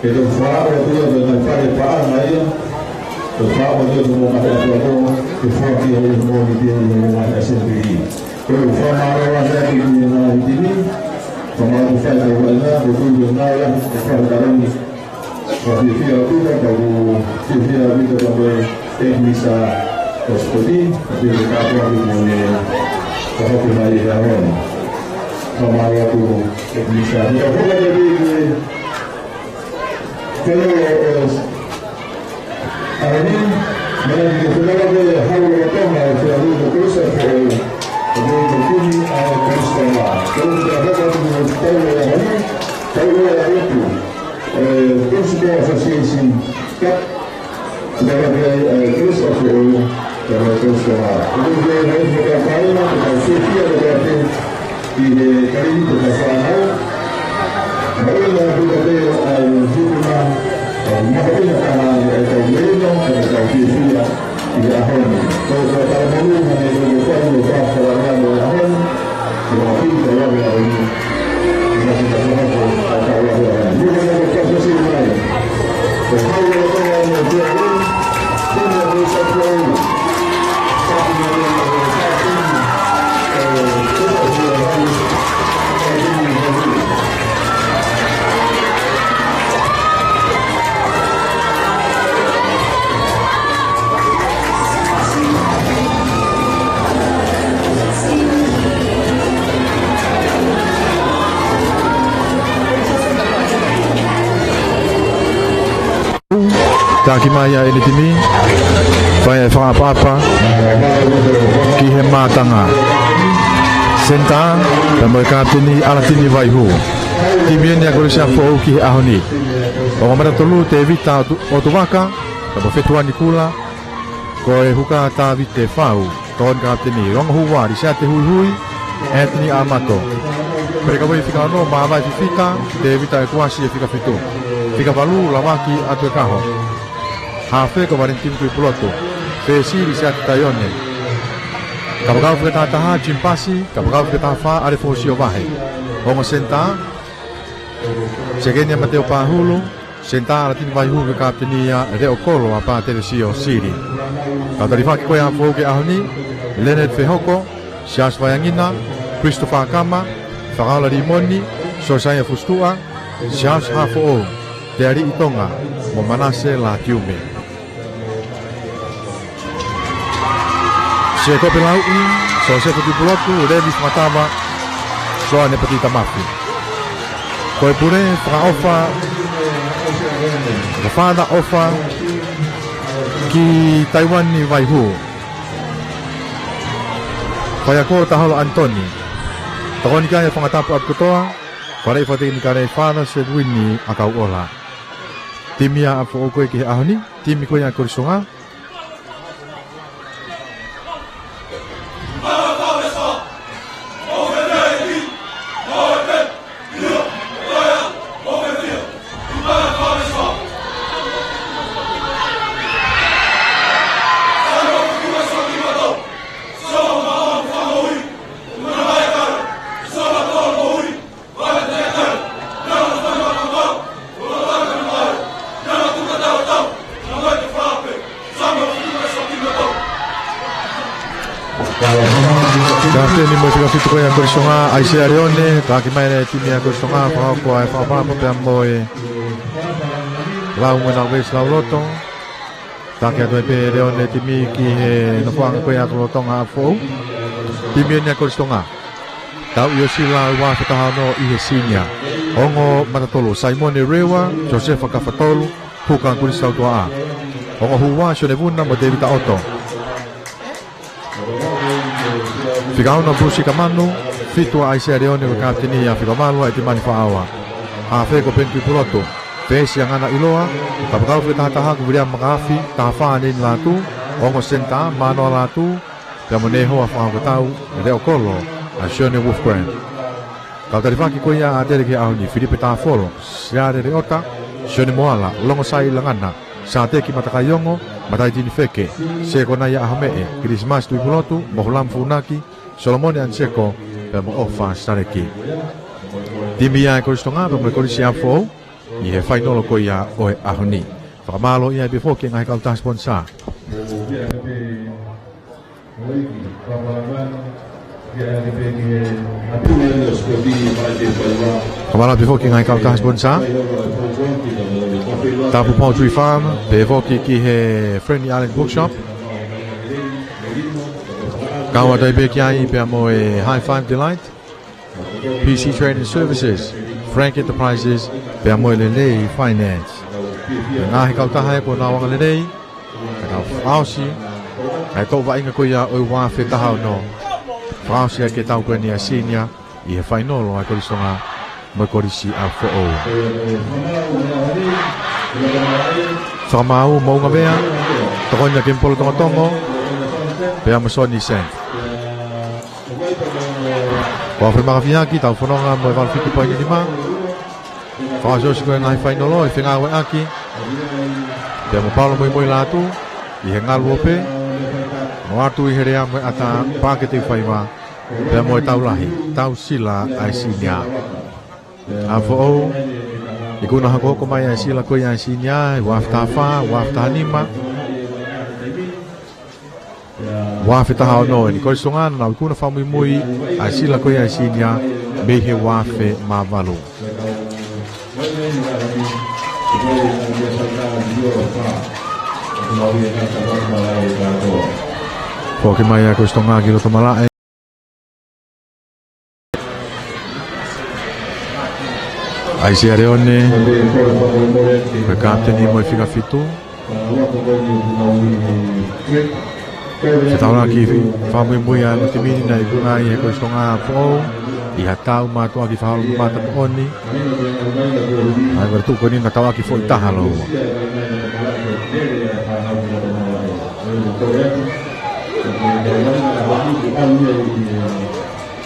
ke tau faʻa atu ia ko e ngaahi pale paʻanga ia. Ko e faʻa atu ia ko e ngaahi atu ako, ke foaki ia mo ni pia mo e ngaahi asembili. Ko e fakamālō atu ki he ngaahi tiki, fakamālō atu fai kau vaʻinga, ko e tui ko e ngaahi atu, ko e fai kau ni. Ka fiefia ʻaupito, ka u fiefia ʻaupito ka mo e ʻEkinisa ʻo Sipoti, ka fiefia ka ko atu mo e ka hoko mai he ʻaho ni. Ka mālō atu ʻEkinisa. Ka hoko mai e Tele ʻo ʻAhoni, mena ki he fenala ko e hau ʻo Tonga ʻe fea ui ko Chris ʻa ko e ʻo ko e kini ʻa e Chris Tonga. Ko e ʻo te ʻa hoko atu ko e tau ʻo ʻAhoni, tau ʻo ʻAhoni. E, Principal Association Cup, Tala ke, e, Chris ʻa ko e, tala Chris Tonga. Ko e ʻo te ʻa hoko atu ko e tau ʻo ʻAhoni, ko e tau ʻo ʻAhoni, ki he kalihi ko e tau fānau. Mahuʻinga ʻaupito pē ʻa e hikuna, ʻa e mahuʻinga taha ʻa e tau melino, ʻa e tau fiefia ʻi he ʻaho ni. Ko e tau talamonu, hangē ko e tau fānau ʻi he ʻaho ni. Ko e tau pita ia ʻi he ʻaho ni. Ko e tau fānau ʻi he ʻaho ni. Ko e tau fānau ʻi he ʻaho ni. Taki mai ʻa ʻene timi, fai e fakaʻapaʻapa ki he mātanga. Senitā, pea mo e kapiteni ʻAlatini Vaihū. Timi eni ʻa Kolisi ʻa Foʻou ki he ʻaho ni. Ongo mata tolu Tevita ʻOtu-, ʻOtuvaka, pea mo Fetuani Kula, ko e huka Tavite Fau. Ko e kapiteni, ongo ua, Lisiate Huihui, Anthony Amato. Pelekavoi fika ono, Māvae Fifita, Tevita ʻEkuasi ʻe fika fitu. Fika valu, Lavaki ʻAtuekaho. Hafe ko Valentine Tuʻipulotu. Fesi, Lisiate Taione. Kapakau fika taha taha, Jim Pasi, kapakau fika taha fā, ʻAlefosio Vahe. Ongo senitā, Sekeni ʻa Mateo Pahulu, senitā ʻAlatini Vaihū, kapiteni ʻa Leʻo Kolo ʻa Pātelesio Sili. Kau talifaki ko ia ʻa Foʻou ki he ʻaho ni, Leonard Fehoko, Siaosi Vaiangina, Christopher Kama, Fakaola Limoni, Sosaia Fusutuʻa, Charles Hafoʻou, Tealiʻi Tonga, mo Manase Lātiume. Sēkope Lauʻi, Sosefa Tuʻipulotu, Levi Fakatava, Soane Patita Mafi. Ko e pule fakaʻofa, fakaʻofa ki Taiwani Vaihū. Faiako Taholo Anitoni. Tokoni ki ai e fanga tapu ʻapi kotoa, faleʻi fakatekinikale Father Sedwini ʻAkauʻola. Timi ia ʻa Foʻou ko ē ki he ʻaho ni, timi ko ia ʻa Kolisi Tonga. Kapiteni mo e fika fitu ko ia ʻa Kolisi Tonga, ʻAisea Leone, taki mai e timi ʻa Kolisi Tonga, fakahoko ʻa e fakaʻofoʻofa pea mo e lau mo e nau veesi lauloto. Taki atu ai pē ʻe Leone e timi ki he nofoʻanga ko ia ʻa Kolisi Tonga ʻa Foʻou. Timi eni ʻa Kolisi Tonga. Tauʻi ʻo sila ʻi he ua afe taha ono ʻi he senior. Ongo matatolu, Saimone Rewa, Josefa Kafatolu, Huka Kulisi Tautuaʻa. Ongo hū ua, Sione Vuna mo Tēvita ʻOto. Fika ono, Bruce Kamanu, fitu ʻa ʻAisea Leone ko e kapiteni ia, fika valu ʻa ʻEtimani Faʻaoa. Hafe ko Peni Tuʻipulotu, veesi ʻa Ngana ʻIloa, kapakau fika taha taha ko Viliami Makaafi, taha fā Neini Lātū, ongo senitā, Manoa Lātū, pea mo e hoa fakakotau, Leʻo Kolo, ʻa Sione Wolfgram. Kau talifaki ko ia ʻa ʻAtele ki he ʻaho ni, Filipe Tāfolo, Siale Leota, Sione Moala, Longosai Langana, Sāteki Matakaiongo, Mataitini Feke, Sekonaia ʻAhomeʻe, Kilisimasi Tuʻipulotu, Mohulam Funaki, Solomone Anseko, pea mo ʻOfa Saleki. Timi ia ʻa Kolisi Tonga pea mo e Kolisi ʻa Foʻou ʻi he fainolo ko ia ʻo e ʻaho ni. Fakamālō ia pē foki e ngaahi kautaha siponisā. Fakamālō pē foki e ngaahi kautaha siponisā. Tapu Poultry Farm, pehē foki ki he Friendly Island Bookshop. Kau atu ai pē ki ai pea mo e High Five Delight, P C Training Services, Frank Enterprises, pea mo e Lelei Finance. Ngaahi kautaha ē kuo nau angalelei, ka tau fakaʻosi ʻa e toʻu vaʻinga ko ia ʻo e ua afe taha ono. Fakaʻosi ʻa e kau tau ko eni ʻa e senior ʻi he fainolo ʻa Kolisi Tonga mo e Kolisi ʻa Foʻou. Fakamaau Moʻungavea, tokoni ʻa Kemipolo Tongotongo, pea mo Soni Sen. Ko Alfred Makafiaki, tau fononga mo e valu fitu poini nima. Fakaʻosiʻosi ko ē ngaahi fainolo ʻi he fengāueʻaki, pea mo Paolo Moimoi Lātū ʻi he ngalu ope, mo ʻAtu ʻi he lea mo e ʻata, Paake Teufaiva, pea mo e Taulahi, Tausila ʻa e senior. ʻA Foʻou, ikuna hokohoko mai ʻa e sila ko ia ʻa e senior, ua afe taha fā, ua afe taha nima, ua afe taha ono. Eni Kolisi Tonga naʻa nau ikuna fakamuimui ʻa e sila ko ia ʻa e senior mei he ua afe mā valu. Foki mai ʻa Kolisi Tonga ki loto malaʻe. ʻAisea Leone, ko e kapiteni mo e fika fitu. Fetaulaki fakamuimui ʻa e timi ni naʻe ikuna ʻe Kolisi Tonga ʻa Foʻou ʻi ha tau mātuʻaki fakaholomui mata moʻoni. ʻA e kau tau ko eni naʻa tauʻaki foʻi taha lōua.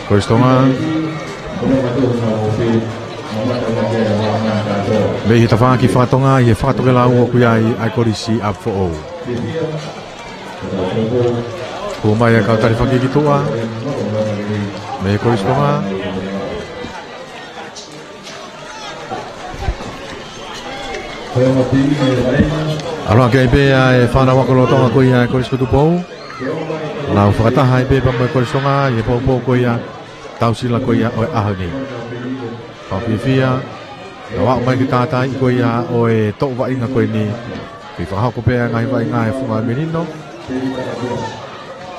Kolisi Tonga. Mei he tafaʻaki faka-Tonga ʻi he fakatokelau ʻoku ʻi ai ʻa e Kolisi ʻa Foʻou. Hū mai ʻa e kau talifaki ki tuʻa mei he Kolisi Tonga. ʻAlu hake ai pē ʻa e fānau ako lolotonga ko ia ʻa e Kolisi ko Tupou. Nau fakataha ai pē pea mo e Kolisi Tonga ʻi he poupou ko ia Tausila ko ia ʻo e ʻaho ni. Fakafiefia, ʻo aʻu mai ki he tātaaʻi ko ia ʻo e toʻu vaʻinga ko eni. Ke fakahoko pē ʻa e ngaahi vaʻinga ʻa e funga melino.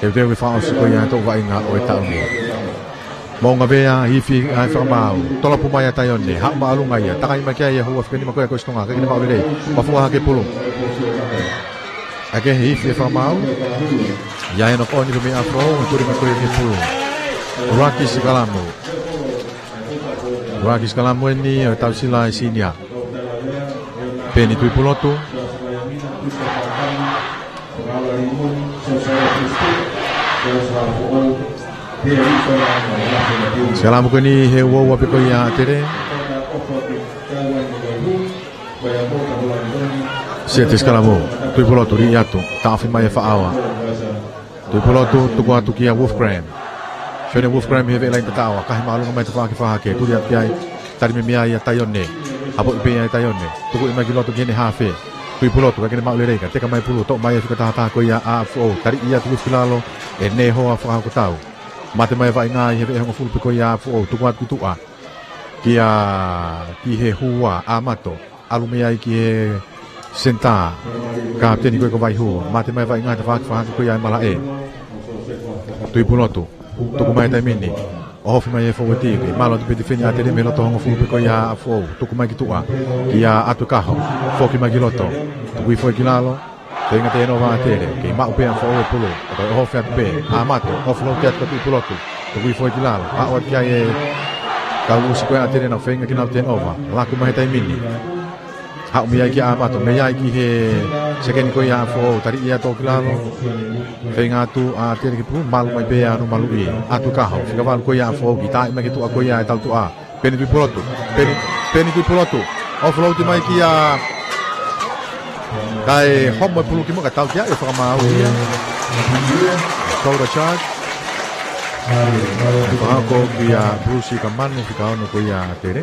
Ke teu ke fakaʻosi ko ia ʻa e toʻu vaʻinga ʻo e taʻu ni. Moʻunga Vea, ifi ʻa e fakamaau. Tolopu mai ʻa Taione, haʻu māʻolunga ia. Takai mai ki ai ʻa e hua fika nima ko ia ʻa Kolisi Tonga. Kae kei maʻu lelei. Mafua hake pulu. ʻAke he ifi ʻa e fakamaau. ʻIa ʻi ai hono kooni pē mei ʻApifoʻou, tuli mai ko ia ki he pulu. Ruaki Sikalamu. Ruaki Sikalamu eni ʻo e Tausila ʻa e senior. Peni Tuipulotu. Sikalamu ko eni he uaua pē ko ia ʻa ʻAtele. Seti Sikalamu, Tuipulotu, liʻi atu, taʻofi mai ʻe Faʻaoa. Tuipulotu, tuku atu kia Wolfgram. Sione Wolfgram he veʻe laine tataʻo, ʻakahi māʻolunga mai tafaʻaki fā hake, tuli atu ki ai, tali mei ai ʻa Taione. Hapoʻi pē ʻa Taione, tuku mai ki loto ki heʻene hafe. Tuipulotu, kae kei maʻu lelei ka, teka mai pulu, toʻo mai ʻa e fika tahataha ko ia ʻa ʻApifoʻou, taliʻi atu ki lalo, ʻe Nehoa Fakahokotau. Mate mai vaʻinga ʻi he veʻe hongofulu pē ko ia ʻa ʻApifoʻou, tuku atu ki tuʻa. Kia, ki he hua, ʻAmato. ʻAlu mei ai ki he senitā. Kapiteni ko ia ko Vaihū. Mate mai vaʻinga tafaʻaki fā hake ko ia ʻa e malaʻe. Tuipulotu. Tuku mai taimi ni. ʻOhofi mai ʻe he fōueti. Kei malu atu pē tifeni ʻa ʻAtele mei loto hongofulu pē ko ia ʻa ʻApifoʻou. Tuku mai ki tuʻa. Kia Atukaho. Foki mai ki loto. Tuku hifo ki lalo. Feinga turnover ʻa ʻAtele, kei maʻu pē ʻe ʻApifoʻou e pulu, ʻo toe ʻohofi atu pē, ʻAmato, offload atu kia Tuipulotu, tuku hifo ki lalo, aʻu atu ki ai e kau ʻusi ko ia ʻa ʻAtele naʻa nau feinga ke nau turnover, laku mai he taimi ni. Haʻu mei ai kia ʻAmato, mei ai ki he sekeni ko ia ʻa ʻApifoʻou, taliʻi atu ki lalo, feinga atu ʻa ʻAtele ki he pulu, malu mai pē ʻa Numaluʻi, Atukaho, fika valu ko ia ʻa ʻApifoʻou, kei taaʻi mai ki tuʻa ko ia ʻa e tautuʻa, Peni Tuipulotu. Peni, Peni Tuipulotu. Offload mai kia, kae homo e pulu ki muʻa ka tau kia e fakamaau ia. Shoulder charge. Fakahoko kia Bruce Kamanu fika ono ko ia ʻa ʻAtele.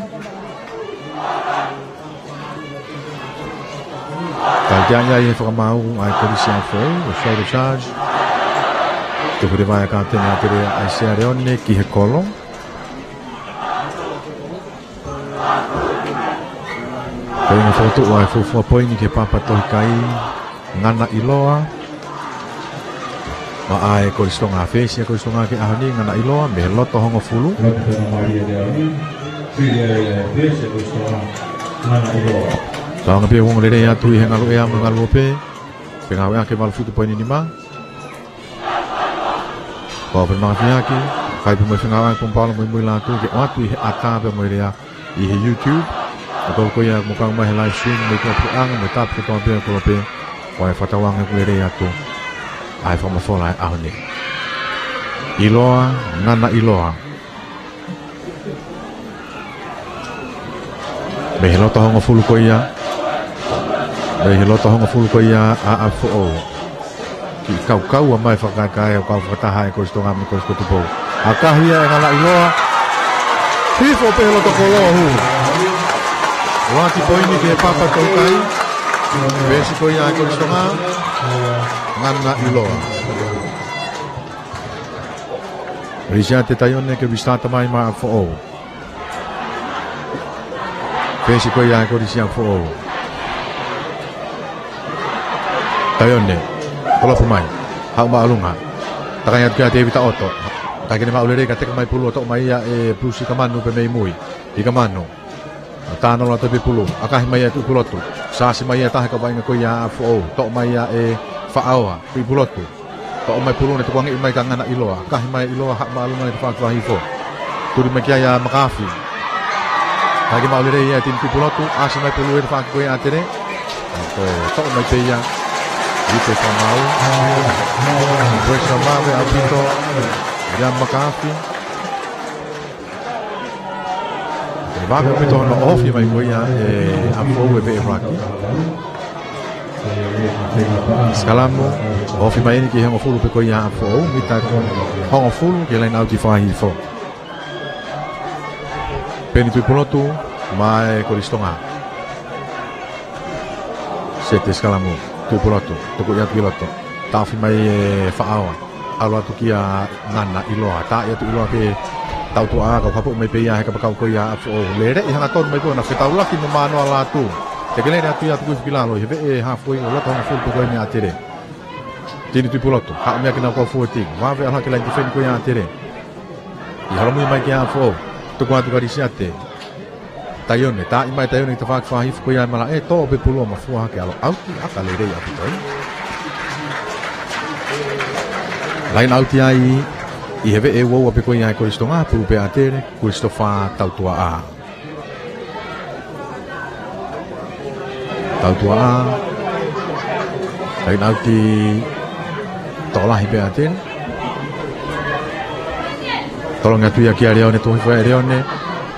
Tau kia ia ʻi he fakamaau ʻa e Kolisi ʻApifoʻou, shoulder charge. Tuku leva ʻe he kapiteni ʻa ʻAtele ʻAisea Leone ki he kolo. Ko e ngaahi fokotuʻu ʻa e fuofua poini ki he Papatohikai, Ngana ʻIloa. Maʻa e Kolisi Tonga, fesi ʻa e Kolisi Tonga ki he ʻaho ni, Ngana ʻIloa, mei he loto hongofulu. Lāunga pē ʻo ongo lelei atu ʻi he ngalu ʻea mo e ngalu ope. Pea ngāue ʻaki e valu fitu poini nima. Ko e pē manga fiaki, fai pē mo e fengāueʻaki pumipalo mo e muimui lātū ke ʻoatu ʻi he ʻata pea mo e lea ʻi he YouTube. ʻA e kolo ko ia mo kau mai he live stream mo e kau puleʻanga mo e tāpuaki kotoa pē ʻa e kolo pē. Ko e fakatauange ʻoku lelei atu ʻa e fakamafola ʻa e ʻaho ni. ʻIloa, Ngana ʻIloa. Mei he loto hongofulu ko ia. Mei he loto hongofulu ko ia ʻa ʻApifoʻou. Kiʻi kaukau ʻa mai fakakae ʻo kau fakataha e Kolisi Tonga mo e Kolisi ko Tupou. ʻAkahi ia ʻe Ngana ʻIloa. Hifo pē he loto kolo ʻo hū. Ua ki poini ki he Papatohikai. Fesi ko ia e Kolisi Tonga. Ngana ʻIloa. Risiate Taione ke restart mai maʻa ʻApifoʻou. Fesi ko ia e Kolisi ʻApifoʻou. Taione, kolopu mai. Haʻu māʻolunga. Takai atu kia Tevita ʻOto. Kae kei maʻu lelei ka teka mai pulu ʻo toʻo mai ia ʻe Pusi Kamanu pē mei mui. ʻI Kamanu. Tānolo atu pē pulu. ʻAkahi mai ia ʻe Tuʻipulotu. Sasi mai ia taha ka vaʻinga ko ia ʻApifoʻou. Toʻo mai ia ʻe Faʻaoa. Tuʻipulotu. Toʻo mai pulu ne tukuange mai kia Ngana ʻIloa. ʻAkahi mai ʻIloa haʻu māʻolunga ne tafaki vahi fo. Tuli mai kia ia Makafi. Kae kei maʻu lelei ia e timi Tuʻipulotu. ʻAsi mai pulu ʻe tafaki ko ia ʻAtele. Ko e toʻo mai pē ia. Ipe ka mau. Pressure mave ʻaupito. Ia Makafi. Vave ʻaupito hono ʻohofi mai ko ia ʻe ʻApifoʻou e veʻe ruaki. Sikalamu, ʻohofi mai eni ki he hongofulu pē ko ia ʻApifoʻou, mita hongofulu ki he laine ʻauti fakahi fo. Peni Tuʻipulotu, maʻa e Kolisi Tonga. Seti sikalamu, Tuʻipulotu, tuku ia ki loto. Taʻofi mai ʻe Faʻaoa. ʻAlu atu kia Ngana ʻIloa. Taʻi atu ʻIloa ke Tautuʻa, ka ʻoku hapoʻi mai pē ia ʻe he kapakau ko ia ʻa ʻApifoʻou. Lele ʻi hanga tonu mai pē ʻo na fetaulaki mo Mānoa Lātū. Teke lele atu ia tuku hifo ki lalo, ʻi he veʻe haafe ko ia ʻo e loto hongofulu pē ko eni ʻa Tele. Tini Tuʻipulotu, haʻu mei ai ke nau kau forward. Vave ʻalu hake laine tifeni ko ia ʻa Tele. ʻI he holomui mai kia ʻApifoʻou, tuku atu kia Lisiate Taione, taaʻi mai Taione ki he tafaʻaki fakahihifo ko ia ʻa e malaʻe, tō pē pulu ʻo mafua hake ʻalu ʻauti, ʻaka lelei ʻaupito ia. Laine ʻauti ai ʻi he veʻe ua ua pē ko ia ʻa e Kolisi Tonga, pulu pē ʻa Tele, Christopher Tautuʻa. Tautuʻa. Laine ʻauti tokolahi pē ʻa Tele. Tolongi atu ia kia Leone, tuku hifo ʻe Leone.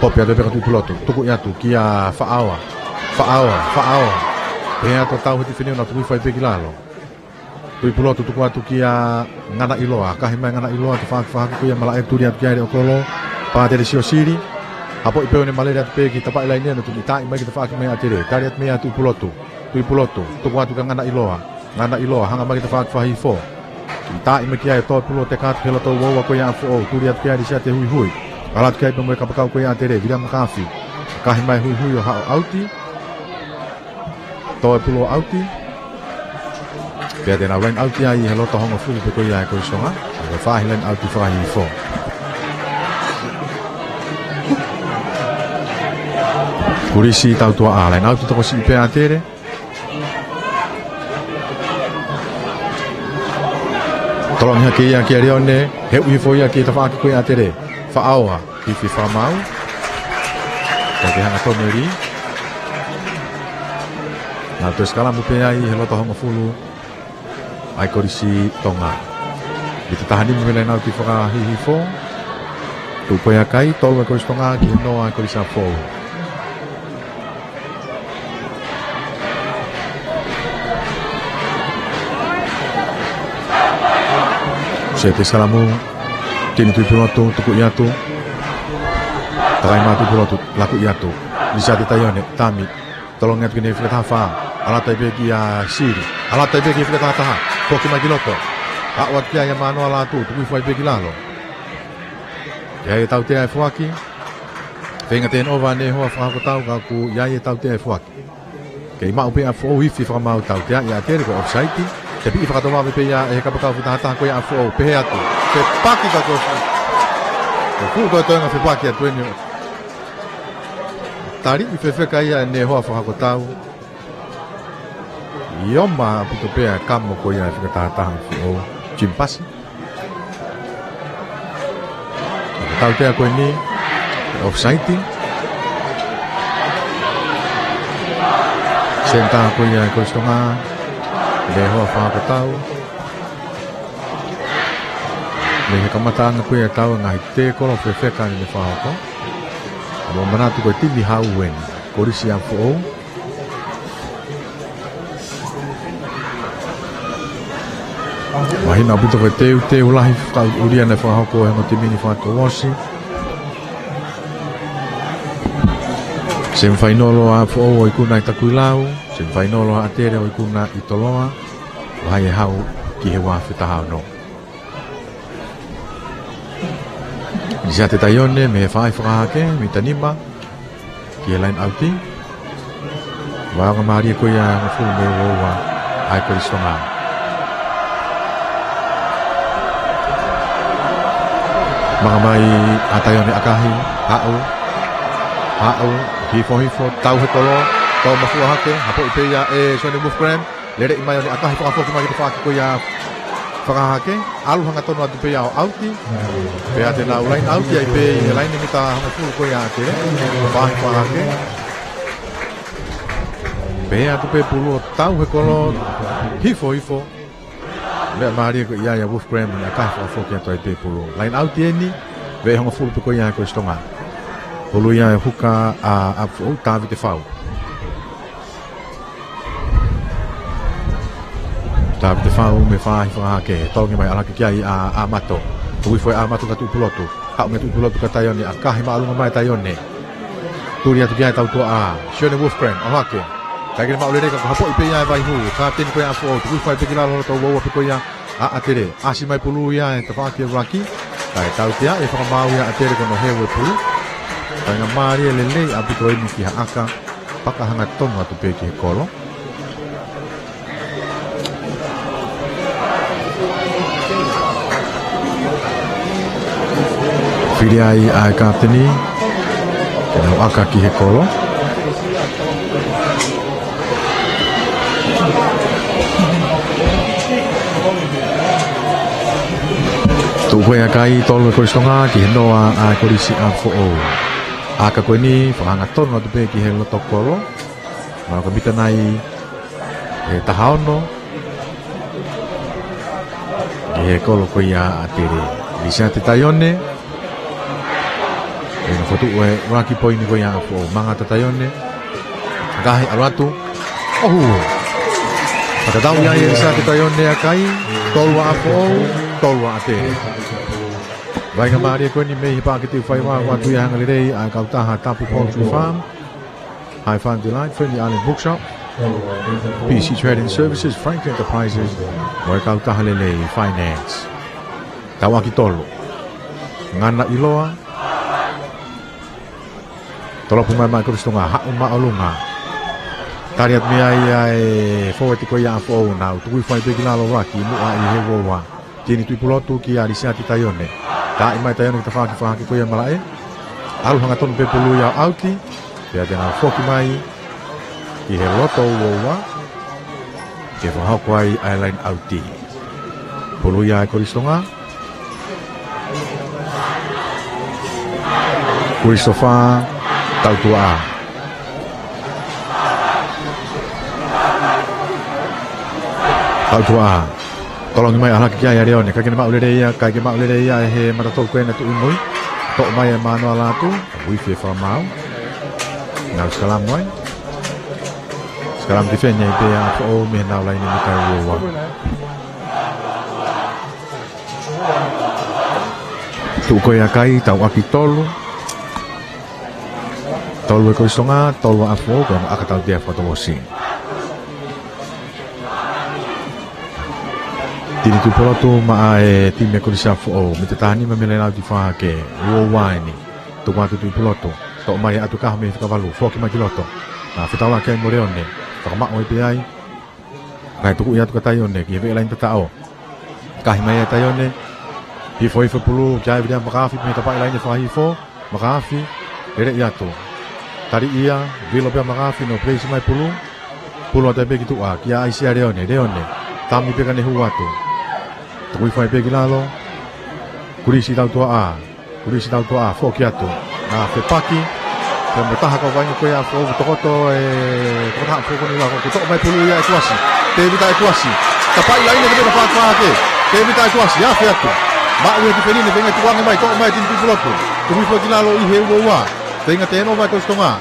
Popi atu pē kia Tuʻipulotu. Tukuʻi atu kia Faʻaoa. Faʻaoa, Faʻaoa. Pehē atu ʻo tau he tifeni ʻo na tuku hifo ai pē ki lalo. Tuʻipulotu, tuku atu kia Ngana ʻIloa. Kahi mai Ngana ʻIloa, tafaʻaki fakahake ko ia malaʻe, tuli atu kia Leʻokolo. Pātele Siosili. Hapoʻi pē ʻo ne malele atu pē ki he tapaʻi laine ʻo na tuku, taaʻi mai ki he tafaʻaki mai ʻa Tele. Tali atu mei ai ʻa Tuʻipulotu. Tuʻipulotu, tuku atu kia Ngana ʻIloa. Ngana ʻIloa, hanga mai ki he tafaʻaki fakahihifo. Taaʻi mai ki ai, tō pulu ʻo teka atu he loto ua ua ko ia ʻa ʻApifoʻou, tuli atu kia Lisiate Huihui. ʻAlu atu ki ai pē mo e kapakau ko ia ʻa Tele, Viliami Makafi. Kahi mai Huihui ʻo haʻu ʻauti. Tō e pulu ʻo ʻauti. Pea te nau laine ʻauti ai ʻi he loto hongofulu pē ko ia ʻa e Kolisi Tonga. Ko e faʻahi laine ʻauti fakahihifo. Kolisi Tautuʻa, laine ʻauti tokosiʻi pē ʻa Tele. Tolongi hake ia kia Leone, heuʻi hifo ia ki he tafaʻaki ko ia ʻa Tele. Faʻaoa, hifo fakamaau. Ka ke hanga tonu ʻe Lī. Nau toe sikalamu pē ai he loto hongofulu ʻa e Kolisi Tonga. Mita taha nima mei he laine ʻauti fakahihifo. Tuʻu pē ʻa e kai, tolu ʻa e Kolisi Tonga ki he noa ʻa e Kolisi ʻApifoʻou. Seti salamu, Tini Tuʻipulotu, tukuʻi atu. Takai mai Tuʻipulotu, lakuʻi atu. Lisiate Taione, tami. Tolongi atu ki he fika taha fā. ʻAlu atu ai pē kia Sili. ʻAlu atu ai pē ki he fika taha taha. Foki mai ki loto. Aʻu atu ki ai ʻa Mānoa Lātū, tuku hifo ai pē ki lalo. ʻI ai e tautea ʻa e foaki. Feinga turnover ʻa Nehoa Fakahokotau ka ʻoku ʻi ai e tautea ʻa e foaki. Kei maʻu pē ʻa ʻApifoʻou, ifi fakamaau, tautea ia ʻa Tele ko e offside. Tepiʻi fakatovave pē ia ʻe he kapakau fika taha taha ko ia ʻa ʻApifoʻou. Pehē atu. Fepaki ka ko e fuʻu. Ko e fuʻu toetoenga fepaki atu eni ʻo taliʻi fefeka ia ʻe Nehoa Fakahokotau. ʻIo, maʻa ʻaupito pē ʻa e kamo ko ia ʻa e fika taha taha ʻa ʻApifoʻou. Jim Pasi. Tautea ko eni, offside. Senitā ko ia ʻa e Kolisi Tonga, Nehoa Fakahokotau. Mei he kamataʻanga ko ia ʻo e tau, ngaahi tēkolo fefeka naʻe fakahoko. Mou manatu ko e timi hau eni, Kolisi ʻApifoʻou. Mahino ʻaupito ko e teuteu lahi fakaʻuliʻulia naʻe fakahoko ʻe he ongo timi ni fakatouʻosi. Semifainolo ʻa ʻApifoʻou ʻo ikuna ʻi Takuilau, semifainolo ʻa ʻAtele ʻo ikuna ʻi Toloa, vahe ʻe hau ki he ua afe taha ono. Lisiate Taione mei he faʻahi fakahake, mita nima, ki he laine ʻauti. Vaonga mālie ko ia hongofulu mei he ua ua ʻa e Kolisi Tonga. Maka mai ʻa Taione ʻakahi, haʻu, haʻu, hifo hifo, tau he kolo, tau mafua hake, hapoʻi pē ia ʻe Sione Wolfgram. Lele mai ʻo ne ʻakahi fakafoki mai ki he tafaʻaki ko ia fakahake. ʻAlu hangatonu atu pē ia ʻo ʻauti. Pea te nau laine ʻauti ai pē ʻi he laine mita hongofulu ko ia ʻa ʻAtele. Faʻahi fakahake. Pea ʻatu pē pulu ʻo tau he kolo. Hifo hifo. Meʻa mālie ko ia ʻa Wolfgram ʻo ne ʻakahi fakafoki atu ai pē pulu. Laine ʻauti eni. Veʻe hongofulu pē ko ia ʻa e Kolisi Tonga. Pulu ia ʻe huka ʻa ʻApifoʻou, Tavite Fau. Tavite Fau mei he faʻahi fakahake, tolongi mai ʻalu hake ki ai ʻa ʻAmato. Tuku hifo ʻe ʻAmato kia Tuʻipulotu. Haʻu mei Tuʻipulotu kia Taione, ʻakahi māʻolunga mai ʻa Taione. Tuli atu ki ai Tautuʻa, Sione Wolfgram, ʻalu hake. ʻIkai ke ne maʻu lelei ka ko e hapoʻi pē ia ʻe Vaihū, kapiteni ko ia ʻa ʻApifoʻou, tuku hifo ai pē ki lalo loto ua ua pē ko ia ʻa ʻAtele. ʻAsi mai pulu ia ʻi he tafaʻaki ʻuluaki. Kae tautea e fakamaau ia ʻa ʻAtele ko hono heu e pulu. Faingamālie lelei ʻaupito eni ki ha ʻaka, paka hangatonu atu pē ki he kolo. Fili ai ʻa e kapiteni ke nau ʻaka ki he kolo. Tuʻu ko ia ʻa e kai, tolu e Kolisi Tonga ki he noa ʻa e Kolisi ʻApifoʻou. ʻAka ko eni, fakahangatonu atu pē ki he loto kolo. Maʻu ka mita nai ʻe taha ono. Ki he kolo ko ia ʻa ʻAtele. Lisiate Taione. ʻE na fotu e raki poini ko ia ʻApifoʻou. Mangata Taione. ʻAkahi, ʻalu atu. ʻOhu. Fakatatau ia ʻe Lisiate Taione ʻa e kai. Tolu ʻa ʻApifoʻou, tolu ʻa ʻAtele. Faingamālie ko eni mei he Pāketi ʻUfaiva, ʻoatu ia ʻa e hangalelei ʻa e kautaha Tapu Poultry Farm, High Farm Delight, Friendly Island Bookshop, P C Trading Services, Frank Enterprises, mo e kautaha lelei Finance. Tauʻaki tolu. Ngana ʻiloa. Tolopu mai mai Kolisi Tonga, haʻu māʻolunga. Tali atu mei ai ʻa e fōueti ko ia ʻApifoʻou, nau tuku hifo ai pē ki lalo, raki muʻa ʻi he uaua. Tini Tuʻipulotu kia Lisiate Taione. Taaʻi mai Taione ki tafaʻaki fakahake ko ia malaʻe. ʻAlu hangatonu pē pulu ia ʻo ʻauti. Pea te nau foki mai ki he loto uaua ke fakahoko ai ʻa e laine ʻauti. Pulu ia ʻa e Kolisi Tonga. Christopher Tautuʻa. Tautuʻa. Tolongi mai ʻalu hake ki ai ʻa Leone. ʻIkai ke ne maʻu lelei ia, ʻikai ke maʻu lelei ia ʻe he mata tolu ko ena Tuʻi Mui. Toʻo mai ʻe Manoa Latu. Uifi e fakamaau. Nau sikalamu ai. Sikalamu tifeni ai pē ʻApifoʻou mei he nau laine mita uaua. Tuʻu ko ia ʻa e kai, tauʻaki tolu. Tolu e Kolisi Tonga, tolu ʻa ʻApifoʻou, ko e ʻaka tautea fakatouʻosi. Tini Tuʻipulotu maʻa e timi Kolisi ʻApifoʻou, mita taha nima mei he laine ʻauti fakahake, uaua eni. Tuku atu Tuʻipulotu, toʻo mai atu kaho mei he fakavalu, foki mai ki loto. Na fetaulaki ai mo Leone, fakamaʻu ai pē ai. Kae tuku ia atu kia Taione, ki he veʻe laine tataʻo. Kahi mai ʻa Taione. Hifo hifo pulu, kia Viliami Makafi, mei he tapaʻi laine fakahifo. Makafi, lele ia atu. Tali ia, vilo pea Makafi, no place mai pulu. Pulu atu pē ki tuʻa, kia ʻAisia Leone, Leone. Tami pē ka ne hū atu. Tuku hifo ai pē ki lalo. Kulisi Tautuʻa. Kulisi Tautuʻa, foki atu. Na fepaki. Pea mo taha kau vainga ko ia ʻApifoʻou, tokoto e, tokotaha ʻApifoʻou ko eni ʻa ko, ke toʻo mai pulu ia ʻe Tuasi. Tēvita ʻe Tuasi. Tapaʻi laine ke peta fakahake. Tēvita ʻe Tuasi, afe atu. Maʻu ia tifeni ne feinga tukuange mai, toʻo mai Tini Tuʻipulotu. Tuku hifo ki lalo ʻi he uaua. Feinga turnover ʻa Kolisi Tonga.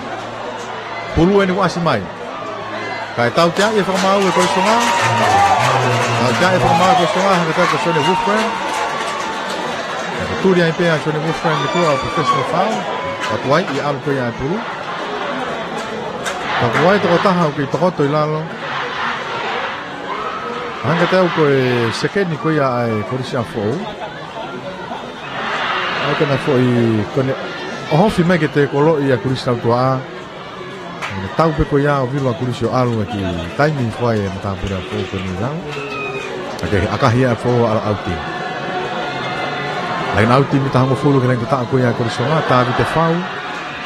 Pulu eni kuo ʻasi mai. Kae tauteaʻi e fakamaau ʻa Kolisi Tonga. Tauteaʻi e fakamaau ʻa Kolisi Tonga, hanga atu kia Sione Wolfram. Kae tuli ai pē ʻa Sione Wolfram ni kuo professional foul. Ka kuo ʻi ai ʻalu ko ia e pulu. Ka kuo ʻi ai tokotaha ʻoku kei tokoto ʻi lalo. Hanga atu ko e sekeni ko ia ʻa e Kolisi ʻApifoʻou. ʻAi ke na foʻi ko eni ʻohofi mai ke tēkoloʻi ʻa Kolisi Tautuʻa. Mo e tau pē ko ia ʻo vilo ʻa Kolisi ʻo ʻalu ʻi he taimi ko ia ʻa e matāpule ʻApifoʻou ko eni lau. ʻAkahi, ʻakahi ʻApifoʻou ʻalu ʻauti. Laine ʻauti mita hongofulu ki he laine tataʻo ko ia ʻa Kolisi Tonga, Tavite Fau.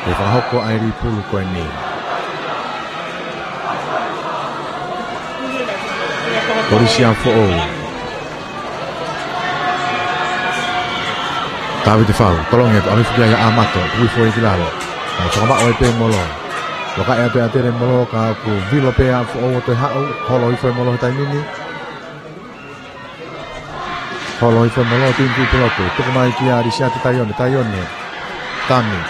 Ke fakahoko ai e lī pulu ko eni. Kolisi ʻApifoʻou. Tavite Fau, tolongi atu, ʻalu hifo ki ai ʻa Amato, tuku hifo ki lalo. Fakamaʻu ai pē molo. Loka ʻe ʻAtele molo, ka kuo vilo pē ʻApifoʻou ʻo toe haʻu, holo hifo e molo he taimi ni. Holo hifo e molo, Tini Tuʻipulotu, tuku mai kia Lisiate Taione, Taione. Tami.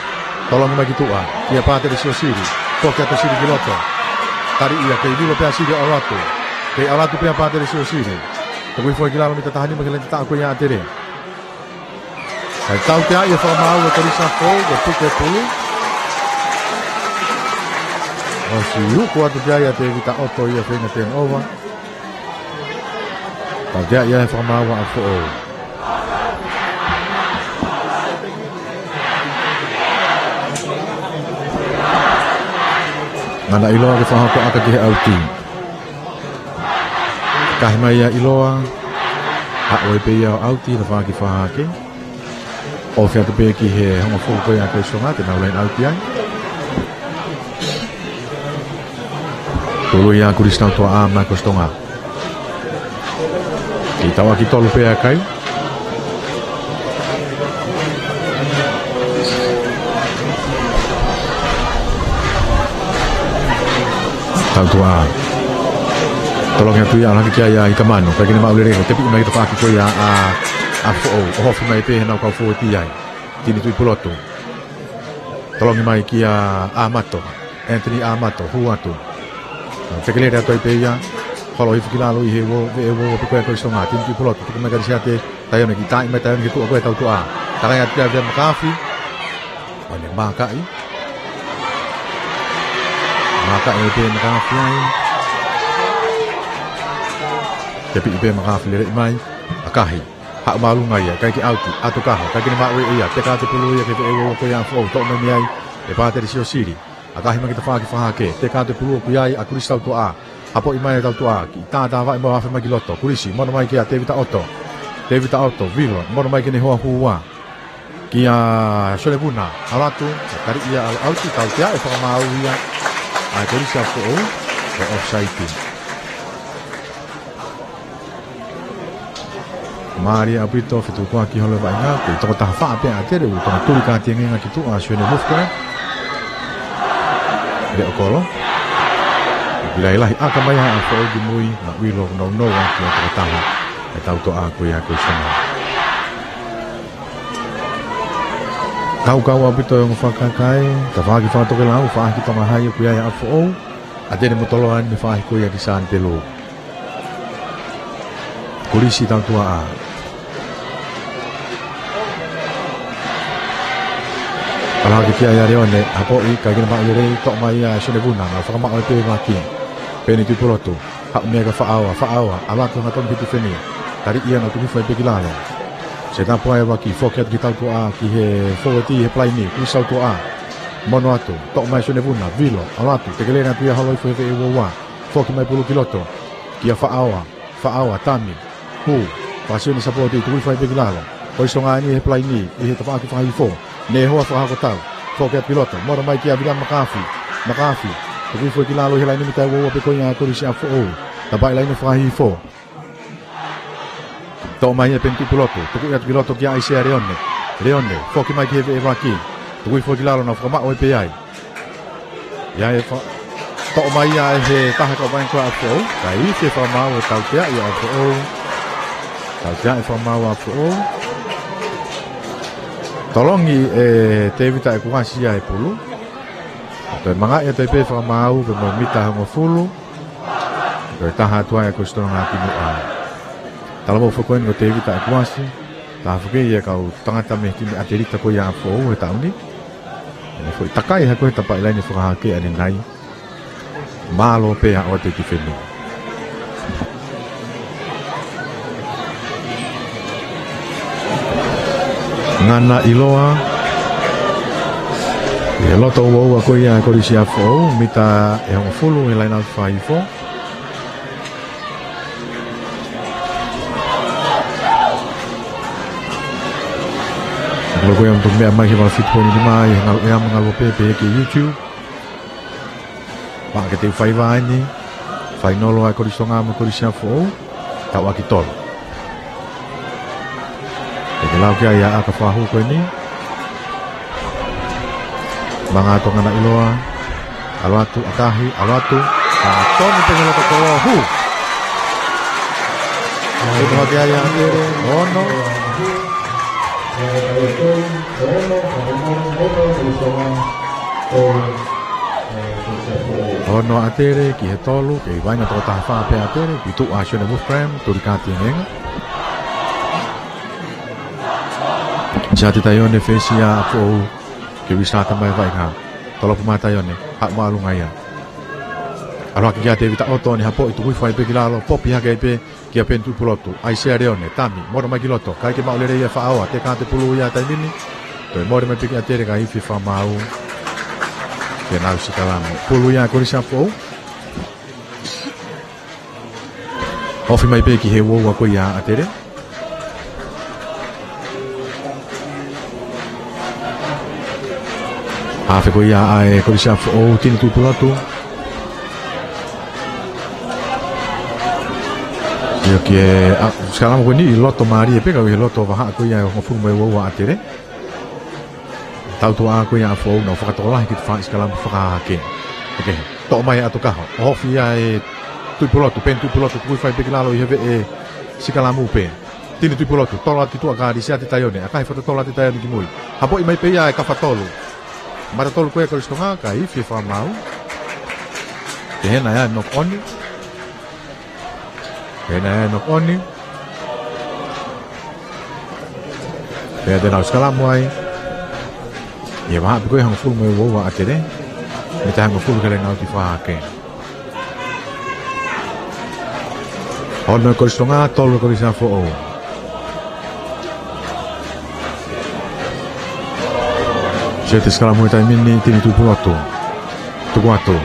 Tolongi mai ki tuʻa, kia Pātele Siosili. Foki atu Sili ki loto. Tali ia, kei vilo pē ʻa Sili ʻo ʻalu atu. Kei ʻalu atu pē ʻa Pātele Siosili. Tuku hifo ki lalo mita taha nima ki he laine tataʻo ko ia ʻa ʻAtele. Kae tauteaʻi e fakamaau ʻa Kolisi ʻApifoʻou, ko e puke pulu. ʻOsi uku atu ki ai ʻa Tēvita ʻOto ia feinga turnover. Tauteaʻi e fakamaau ʻa ʻApifoʻou. Ngana ʻIloa ke fakahoko ʻaka ki he ʻauti. Kahi mai ʻa ʻIloa. Haʻu ai pē ia ʻo ʻauti, tafaʻaki fakahake. ʻOfi atu pē ki he hongofulu ko ia ʻa Kolisi Tonga, te nau laine ʻauti ai. Tolu ia Kolisi Tautuʻa, maʻa Kolisi Tonga. Kiʻi tauʻaki tolu pē ʻa e kai. Tautuʻa. Tolongi atu ia, ʻalu hake ki ai ʻa Hikamanu. Kae kei maʻu lelei, ko e tepi mai ki he tafaʻaki ko ia ʻa, ʻa Foʻou. ʻOhofi mai pē heʻenau kau fōueti ai. Tini Tuʻipulotu. Tolongi mai kia ʻAmato. Anthony ʻAmato, hū atu. Tekelele atu ai pē ia. Holo hifo ki lalo ʻi he uo, veʻe uo, pē ko ia Kolisi Tonga. Tini Tuʻipulotu, tuku mai kia Lisiate. Taione, kiʻi taaʻi mai Taione ki tuʻa ko ia Tautuʻa. Takai atu kia Vea Makafi. ʻO ne mākaʻi. Mākaʻi ai pē Makafi ai. Tepi pē Makafi lelei mai. ʻAkahi. Haʻu māʻolunga ia, ʻikai ke ʻauti, ʻatu kaho, ʻikai ke ne maʻu ʻe ia, teka atu e pulu ia ki he veʻe uo ko ia ʻa Foʻou, toʻo mai mei ai ʻe Pātele Siosili. ʻAkahi mai ki he tafaʻaki fakahake, teka atu e pulu ʻoku ʻi ai ʻa Kolisi Tautuʻa. Hapoʻi mai ʻe Tautuʻa, kiʻi tātāvaʻi mo e afe mai ki loto, Kolisi, mono mai kia Tēvita ʻOto. Tēvita ʻOto, Vilo, mono mai ki heʻene hoa hū ua. Kia Sione Vuna, ʻalu atu, tali ia ʻalu ʻauti, tautea e fakamaau ia ʻa e Kolisi ʻa Foʻou, ko e offside. Mālie ʻaupito fetukuaki holo e vaʻinga, ko e toko taha fā pē ʻa ʻAtele, ʻoku tonu tuli ka tiengenga ki tuʻa ʻa Sione Wolfgang. Leʻo kolo. Pea lahi ʻaka mai ʻa Foʻou ki mui, naʻe ʻilo nounou ʻa e toko taha ʻa e Tautuʻa ko ia Kolisi Tonga. Kaukau ʻaupito e ongo fakakakai, tafaʻaki fakatokelau, faʻahi ki Tonga Hai ʻoku ʻi ai ʻa Foʻou, ʻAtele mo Toloa ni mei he faʻahi ko ia ki Sāni Pelū. Kolisi Tautuʻa. ʻAlu hake ki ai ʻa Leone, hapoʻi, ʻikai ke ne maʻu lelei, toʻo mai ia ʻe Sione Vuna, nau fakamaʻu ai pē ʻe Vaki. Peni Tuʻipulotu, haʻu mei ai kia Faʻaoa, Faʻaoa, ʻalu atu hangatonu ki he tifeni. Tali ia nau tuku hifo ai pē ki lalo. Set up ai ʻa Vaki, foki atu ki Tautuʻa, ki he fōueti he palaini, Kolisi Tautuʻa. Mono atu, toʻo mai ʻe Sione Vuna, Vilo, ʻalu atu, tekelele atu ia holo hifo he veʻe uo ua. Foki mai pulu ki loto. Kia Faʻaoa, Faʻaoa, Tami. Hū, fakasione sapoti, tuku hifo ai pē ki lalo. Kolisi Tonga ni he palaini, ʻi he tafaʻaki fakahihifo. Ne hoa fakahakotau. Foki atu ki loto, mono mai kia Viliami Makafi. Makafi, tuku hifo ki lalo ʻi he laine mita uo ua pē ko ia Kolisi ʻa Foʻou. Tapaʻi laine fakahihifo. Toʻo mai ʻe Peni Tuʻipulotu, tuku ia atu ki loto kia ʻAisea Leone. Leone, foki mai ki he veʻe Vaki. Tuku hifo ki lalo, nau fakamaʻu ai pē ai. ʻI ai e fa-, toʻo mai ia ʻe he taha kau vaʻinga ko ia ʻa Foʻou. Kae ifi e fakamaau, ʻo tautea ia ʻa Foʻou. Tautea e fakamaau ʻa Foʻou. Tolongi ʻe Tēvita ʻEkuasi ia e pulu. Toe mangaʻi atu ai pē fakamaau, pea mo e mita hongofulu. Toe taha atu ai ʻa Kolisi Tonga ki muʻa. Talavou foki ko eni ko Tēvita ʻEkuasi. Taha foki ia e kau tangata mei he timi ʻatelita ko ia ʻa Foʻou he taʻu ni. ʻEne foʻi takai hake he tapaʻi laine fakahake ʻanenai. Mālō pē ʻa ʻoua te ki fenu. Ngana ʻIloa. ʻI he loto uaua ko ia Kolisi ʻa Foʻou, mita ʻe hongofulu he laine fakahihifo. Loko ia mo e meʻa mai he valu fitu poini nima ʻi he ngalu ʻea mo e ngalu pē pē ki he YouTube. Pea ke te u faiva ai ni, fainolo ʻa e Kolisi Tonga mo Kolisi ʻa Foʻou, tauʻaki tolo. Te ke lau ki ai ʻa e ʻaka fakahū ko eni. Manga atu ngana ʻIloa, ʻalu atu, ʻakahi, ʻalu atu, ʻa tonu pē he loto kolo hū. Hū hake ai ʻa ʻAtele, ono. Ono ʻAtele ki he tolu, kei vaʻinga toko taha fā pē ʻAtele, pea tuʻu ʻa Sione Wolfgram, tuli ka tiengenga. Siate Taione fesi ʻa Foʻou, ke ui sata mai vaʻinga. Tolopu mai Taione, haʻu māʻolunga ia. ʻAlu hake kia Tēvita ʻOto, ne hapoʻi tuku hifo ai pē ki lalo, popi hake ai pē, kia Peni Tuʻipulotu, ʻAisea Leone, Tami, mono mai ki loto, ʻikai ke maʻu lelei ʻe Faʻaoa, teka atu e pulu ia he taimi ni, toe mole mai pē ki ʻAtele kae ifi e fakamaau. Pea nau sikalamu. Pulu ia ʻa e Kolisi ʻApifoʻou. Ofi mai pē ki he uaua ko ia ʻa ʻAtele. Hafe ko ia ʻa e Kolisi ʻApifoʻou, Tini Tuʻipulotu. Ia ke, ʻa, sikalamu ko eni ʻi loto mālie pē, ka ʻi he loto vahaʻa ko ia ʻe hongofulu mā uaua ʻa ʻAtele. Tautuʻa ko ia ʻa ʻApifoʻou, nau fakatokolahi ki he faʻahi sikalamu fakahahake. Eke, toʻo mai ʻa Tokaho. Ofi ia ʻe Tuʻipulotu, Peni Tuʻipulotu, tuku hifo ai pē ki lalo ʻi he veʻe sikalamu pē. Tini Tuʻipulotu, tolo atu ki tuʻa kia Lisiate Taione, ʻakahi fakatotolo atu ʻe Taione ki mui. Hapoʻi mai pē ia ʻe Kafatolu. Matatolu ko ia Kolisi Tonga, kae ifi e fakamaau. Pehē nai ʻa e knock on. Pehē nai ʻa e knock on. Pea te nau sikalamu ai. ʻI he vahaʻa pē ko ia ʻe hongofulu mā uaua ʻa ʻAtele. Mita ʻe hongofulu ki he laine ʻauti fakahahake. Ono e Kolisi Tonga, tolu e Kolisi ʻApifoʻou. Siate sikalamu he taimi ni, Tini Tuʻipulotu. Tuku atu.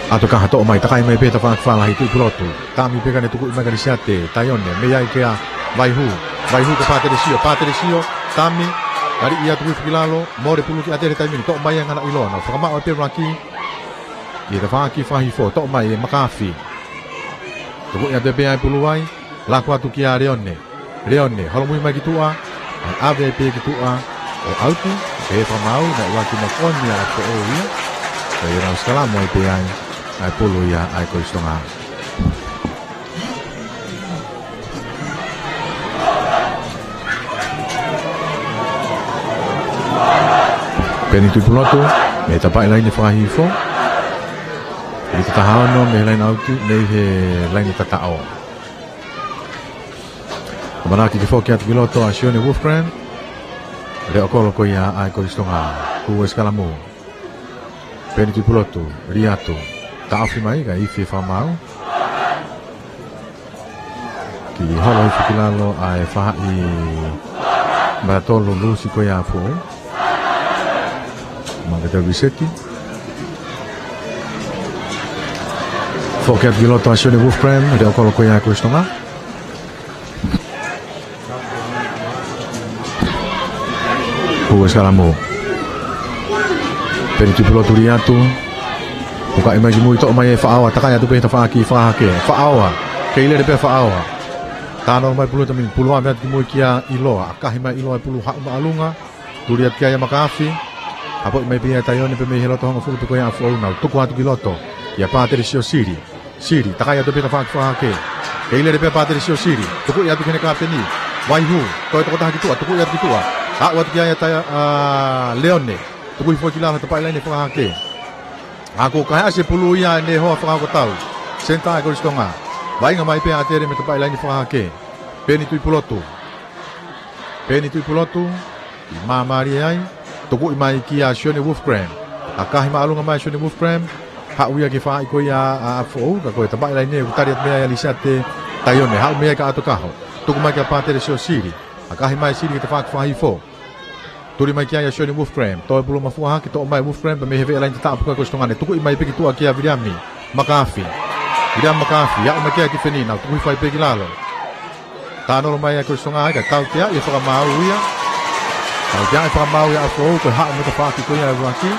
ʻA Tokaho, toʻo mai, takai mai pē tafaʻaki fālahi, Tuʻipulotu. Tami pē ka ne tukuʻi mai kia Lisiate Taione, mei ai kia Vaihū. Vaihū kia Patelisio, Patelisio, tami, kali ia tuku hifo ki lalo, mole pulu ki ʻAtele he taimi ni, toʻo mai ʻe Ngana ʻIloa, nau fakamaʻu ai pē ʻuluaki. ʻI he tafaʻaki fakahihifo, toʻo mai ʻe Makafi. Tukuʻi atu pē ʻa e pulu ai, laku atu kia Leone. Leone, holomui mai ki tuʻa, ʻave pē ki tuʻa, ʻo ʻauti, pea fakamaau, naʻe ʻuluaki knock on ia ʻa ʻApifoʻou ia. Pea nau sikalamu ai pē ai, ʻa e pulu ia ʻa e Kolisi Tonga. Peni Tuʻipulotu, mei he tafaʻaki laine fakahihifo. ʻI he taha ono, mei he laine ʻauti, mei he laine tataʻo. ʻAmanaki ke foki atu ki loto ʻa Sione Wolfgram. Leʻo kolo ko ia ʻa e Kolisi Tonga. Hū e sikalamu. Peni Tuʻipulotu, lī atu. Taʻofi mai, kae ifi e fakamaau. Kiʻi holo hifo ki lalo ʻa e faʻahi matatolu Lusi ko ia ʻa ʻApifoʻou. Manga tau viseti. Foki atu ki loto ʻa Sione Wolfgram, leʻo kolo ko ia ʻa e Kolisi Tonga. Hū e sikalamu. Peni Tuʻipulotu lī atu. Hukaʻi mai ki mui, toʻo mai ʻe Faʻaoa, takai atu pē he tafaʻaki fakahahake. Faʻaoa. Kei lele pē Faʻaoa. Tano mai pulu he taimi ni, pulu ʻave atu ki mui kia ʻIloa. ʻAkahi mai ʻIloa e pulu haʻu māʻolunga. Tuli atu ki ai ʻa Makafi. Hapoʻi mai pē ia ʻe Taione pē mei he loto hongofulu pē ko ia ʻa ʻApifoʻou, nau tuku atu ki loto. Kia Patelisio Sili. Sili, takai atu pē tafaʻaki fakahahake. Kei lele pē Patelisio Sili. Tukuʻi atu ki heʻene kapeni. Vaihū, toe tokotaha ki tuʻa, tukuʻi atu ki tuʻa. Aʻu atu ki ai ʻa Tai-, ʻa Leone. Tuku hifo ki lalo he tafaʻaki laine fakahahake. Ako kae ʻasi e pulu ia ʻe he hoa fakakotau. Senitā ʻa e Kolisi Tonga. Vaʻinga mai pē ʻa ʻAtele mei he tafaʻaki laine fakahahake. Peni Tuʻipulotu. Peni Tuʻipulotu, ʻi māmālie ai, tukuʻi mai kia Sione Wolfgram. ʻAkahi māʻolunga mai Sione Wolfgram, haʻu ia ki he faʻahi ko ia ʻa ʻApifoʻou, ka ko e tafaʻaki laine ʻoku tali atu mei ai ʻa Lisiate Taione, haʻu mei ai kia ʻAtokaho. Tuku mai kia Patelisio Sili, ʻakahi mai Sili ki he tafaʻaki fakahihifo. Tuli mai ki ai ʻa Sione Wolfgram, toe pulu mafuaʻaki, toʻo mai Wolfgram, pea mei he veʻe laine tataʻo pē ko ia ʻa e Kolisi Tonga, ne tukuʻi mai pē ki tuʻa kia Viliami Makafi. Viliami Makafi, aʻu mai ki ai ʻa Tifeni, nau tuku hifo ai pē ki lalo. Tano mai ʻa e Kolisi Tonga ai, kae tauteaʻi e fakamaau ia. Tauteaʻi e fakamaau ia ʻa ʻApifoʻou, ko e haʻu mei he tafaʻaki ko ia ʻe ʻuluaki.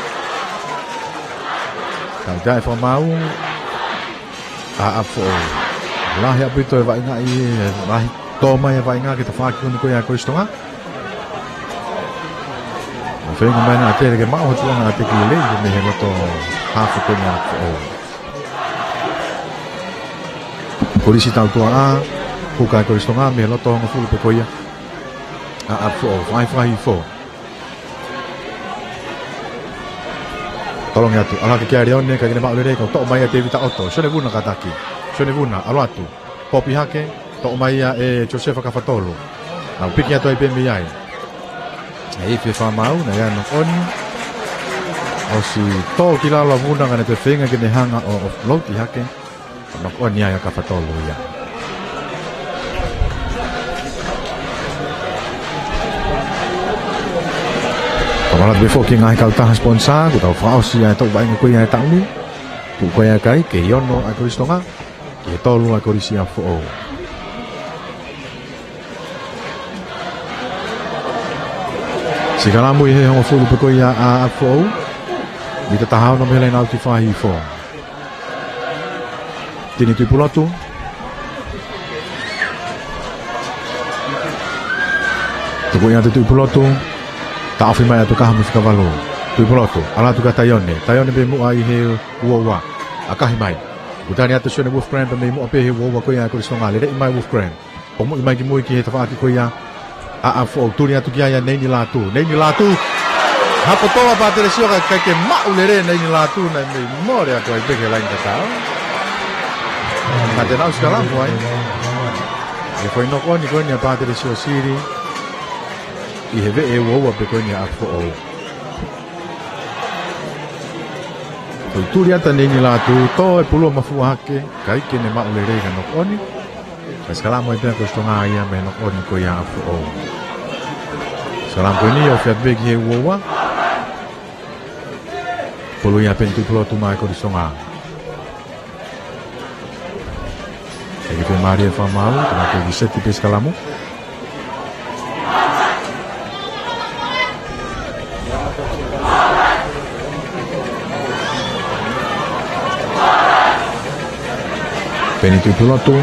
Tauteaʻi e fakamaau ʻa ʻApifoʻou. Lahi ʻaupito e vaʻinga ʻi, lahi tō mai e vaʻinga ki he tafaʻaki ko eni ko ia ʻa e Kolisi Tonga. ʻO feinga mai ʻa ʻAtele ke maʻu ha tuʻunga ʻa e teki lelei mei he loto hafe ko eni ʻa ʻApifoʻou. Kolisi tautuaʻa, huka e Kolisi Tonga mei he loto hongofulu pē ko ia ʻa ʻApifoʻou, faʻahi fakahihifo. Tolongi atu, ʻalu hake kia Leone, ʻikai ke ne maʻu lelei, kae toʻo mai ʻe Tevita ʻOto, Sione Vuna kātaki. Sione Vuna, ʻalu atu. Popi hake, toʻo mai ia ʻe Siosefa Kafatolu. Nau piki atu ai pē mei ai. ʻE ifi e fakamaau, naʻe ʻi ai e knock on. ʻOsi tō ki lalo ʻa Vuna ka ne toe feinga ke ne hanga ʻo offload ʻi hake. Knock on ia ʻa Kafatolu ia. Ko Ua la te foki ngaahi kautaha sponsor, kuo tau fakaʻosi ʻa e toʻu vaʻinga ko ia ʻo e taʻu ni. Tuʻu ko ia ʻa e kai, kei ono ʻa e Kolisi Tonga, ki he tolu ʻa e Kolisi ʻApifoʻou. Sikalamu ʻi he hongofulu pē ko ia ʻa ʻApifoʻou. Mita taha ono mei he laine ʻauti fā hifo. Tini Tuʻipulotu. Tuku ia atu Tuʻipulotu. Taʻofi mai atu kaha mo e fika valu. Tuʻipulotu. ʻAlu atu kia Taione. Taione pē muʻa ʻi he uaua. ʻAkahi mai. Kuo tali atu Sione Wolfgram pē mei muʻa pē he uaua ko ia ʻa e Kolisi Tonga. Lele mai Wolfgram. Pomuʻi mai ki mui ki he tafaʻaki ko ia ʻa ʻApifoʻou, tuli atu ki ai ʻa Neini Lātū. Neini Lātū. Hapo toa Pātelesio ka ʻikai ke maʻu lelei Neini Lātū, naʻe mei mole atu ai pē ki he laini tataʻo. Ka te nau sikalamu ai. ʻI he foʻi knock on ko eni ʻa Pātelesio Sili. ʻI he veʻe uaua pē ko eni ʻa ʻApifoʻou. Ko e tuli atu ʻa Neini Lātū, tō e pulu ʻo Mafuahake, ʻikai ke ne maʻu lelei ka knock on. Ka sikalamu ai pē ʻa e Kolisi Tonga ia mei he knock on ko ia ʻa ʻApifoʻou. Sikalamu ko eni ʻoku ofi atu pē ki he uaua. Pulu ia ʻa Peni Tuʻipulotu maʻa e Kolisi Tonga. ʻIkai ke fiemālie e fakamaau, ka ko e seti pē sikalamu. Peni Tuʻipulotu.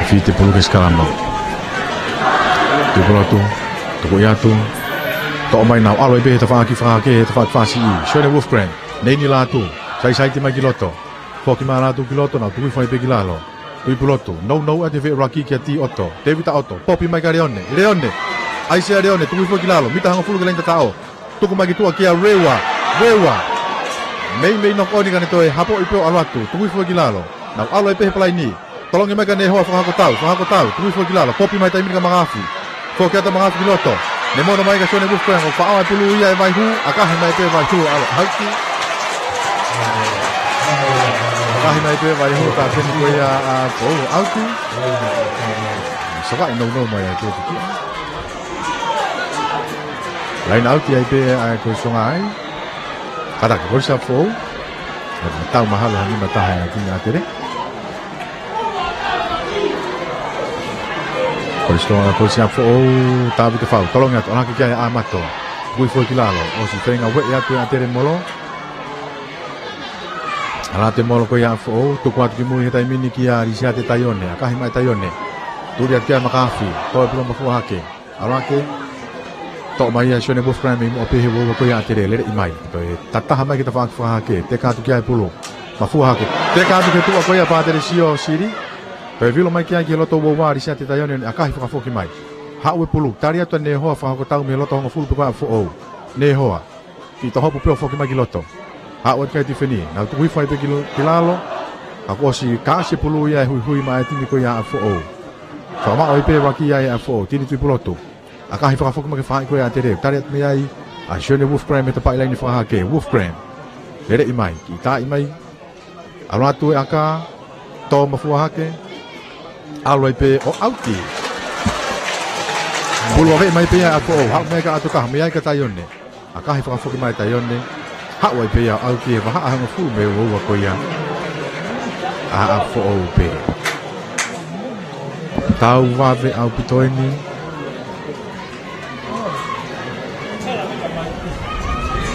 Fite pulu ke sikalamu. Tuʻipulotu. Tuku ia atu. Toʻo mai nau ʻalu ai pē he tafaʻaki fakahake, he tafaʻaki fāsiʻi. Sione Wolfgram. Neini Lātū. Saisaiti mai ki loto. Foki mai Lātū ki loto, nau tuku hifo ai pē ki lalo. Tuʻipulotu, nounou atu he veʻe ʻuluaki kia Tioto. Tevita Oto, popi mai kia Leone. Leone. ʻAisea Leone, tuku hifo ki lalo. Mita hongofulu ki he laini tataʻo. Tuku mai ki tuʻa kia Rewa. Rewa. Meimei knock on ka ne toe hapoʻi pē ʻo ʻalu atu. Tuku hifo ki lalo. Nau ʻalu ai pē he palaini. Tolongi mai kia Nehoa Fakahakotau, Fakahakotau, tuku hifo ki lalo, popi mai taimi ni kia Makafi. Foki atu Makafi ki loto. Ne mono mai kia Sione Wolfgram, ʻo faʻao e pulu ia ʻe Vaihū, ʻakahi mai pē Vaihū, ʻalu ʻauti. ʻAkahi mai pē Vaihū, ka peni ko ia ʻa ʻApifoʻou, ʻauti. Saka e nounou mai ʻa e tō tiki. Laini ʻauti ai pē ʻa e Kolisi Tonga ai. Kātaki, Kolisi ʻApifoʻou. Tau mahalo ha nima taha ʻa e timi ʻa ʻAtele. Kolisi Tonga, Kolisi ʻApifoʻou, Tavita Fau, tolongi atu, ʻalu hake ki ai ʻa ʻAmato. Tuku hifo ki lalo, ʻosi feinga ueʻi atu ʻe ʻAtele Molo. ʻAlu atu e molo ko ia ʻa ʻApifoʻou, tuku atu ki mui he taimi ni kia Lisiate Taione, ʻakahi mai Taione. Tuli atu kia Makafi, tō e pulu ʻo Mafuahake. ʻAlu hake, toʻo mai ia Sione Wolfgram mei muʻa pē he uaua ko ia ʻa ʻAtele, leleʻi mai. Toe tataha mai ki he tafaʻaki fakahake, teka atu ki ai e pulu. Mafuahake, teka atu ki he tuʻa ko ia ʻa Pātelesio Sili. Toe vilo mai ki ai ki he loto uaua ʻa Lisiate Taione, ʻakahi fakafoki mai. Haʻu e pulu, tali atu ʻa Nehoa Fakahakotau mei he loto hongofulu pē ko ia ʻa ʻApifoʻou. Nehoa. Kiʻi tohopu pē ʻo foki mai ki loto. Haʻu atu kia Tifeni, nau tuku hifo ai pē ki lo-, ki lalo. Ka kuo ʻosi kāsi e pulu ia ʻe Huihui maʻa e timi ko ia ʻa ʻApifoʻou. Fakamaʻu ai pē ʻuluaki ia ʻe ʻApifoʻou, Tini Tuʻipulotu. ʻAkahi fakafoki mai ki he faʻahi ko ia ʻa ʻAtele. Tali atu mei ai ʻa Sione Wolfgram he tafaʻaki laini fakahake, Wolfgram. Leleʻi mai, kiʻi taaʻi mai. ʻAlu atu e ʻaka, tō Mafuahake. ʻAlu ai pē ʻo ʻauti. Pulu ʻave mai pē ia ʻe ʻApifoʻou, haʻu mei ai kia ʻAtokaha, mei ai kia Taione. ʻAkahi fakafoki mai Taione. Haʻu ai pē ia ʻo ʻauti he vahaʻa hongofulu mei he uaua ko ia ʻa ʻApifoʻou pē. Tau vave ʻaupito eni.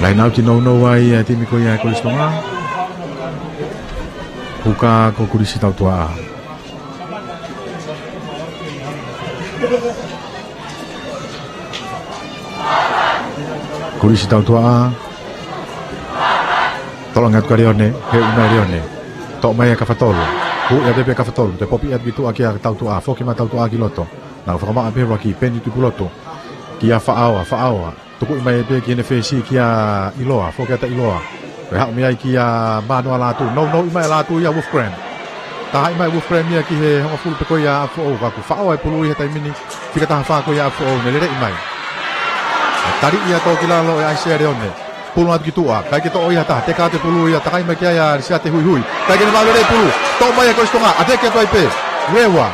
Laini ʻauti nounou ai ʻa e timi ko ia ʻa e Kolisi Tonga. Puka ko Kulisi Tautuaʻa. Kulisi Tautuaʻa. Tolongi atu kia Leone, he ʻumai Leone. Toʻo mai ʻe Kafatolu. Huʻi atu pē Kafatolu, toe popi atu ki tuʻa kia Tautuaʻa, foki mai Tautuaʻa ki loto. Nau fakamaʻa pē ʻuluaki, Peni Tuʻipulotu. Kia Faʻaoa, Faʻaoa. Tukuʻi mai pē ki heʻene fesi kia ʻIloa, foki atu ʻa ʻIloa. Toe haʻu mei ai kia Mānoa Lātū, nounou mai Lātū ia Wolfgram. Tahaʻi mai Wolfgram ia ki he hongofulu pē ko ia ʻa ʻApifoʻou, ka kuo faʻao e pulu ia he taimi ni, fika taha fā ko ia ʻa ʻApifoʻou, ne leleʻi mai. Tali ia tō ki lalo ʻe ʻAisea Leone. Pulu atu ki tuʻa, ʻikai ke toʻo ia ha taha, teka atu e pulu ia, takai mai ki ai ʻa Lisiate Huihui. ʻIkai ke ne maʻu lelei e pulu, toʻo mai ʻe Kolisi Tonga, ʻateke atu ai pē. Rewa.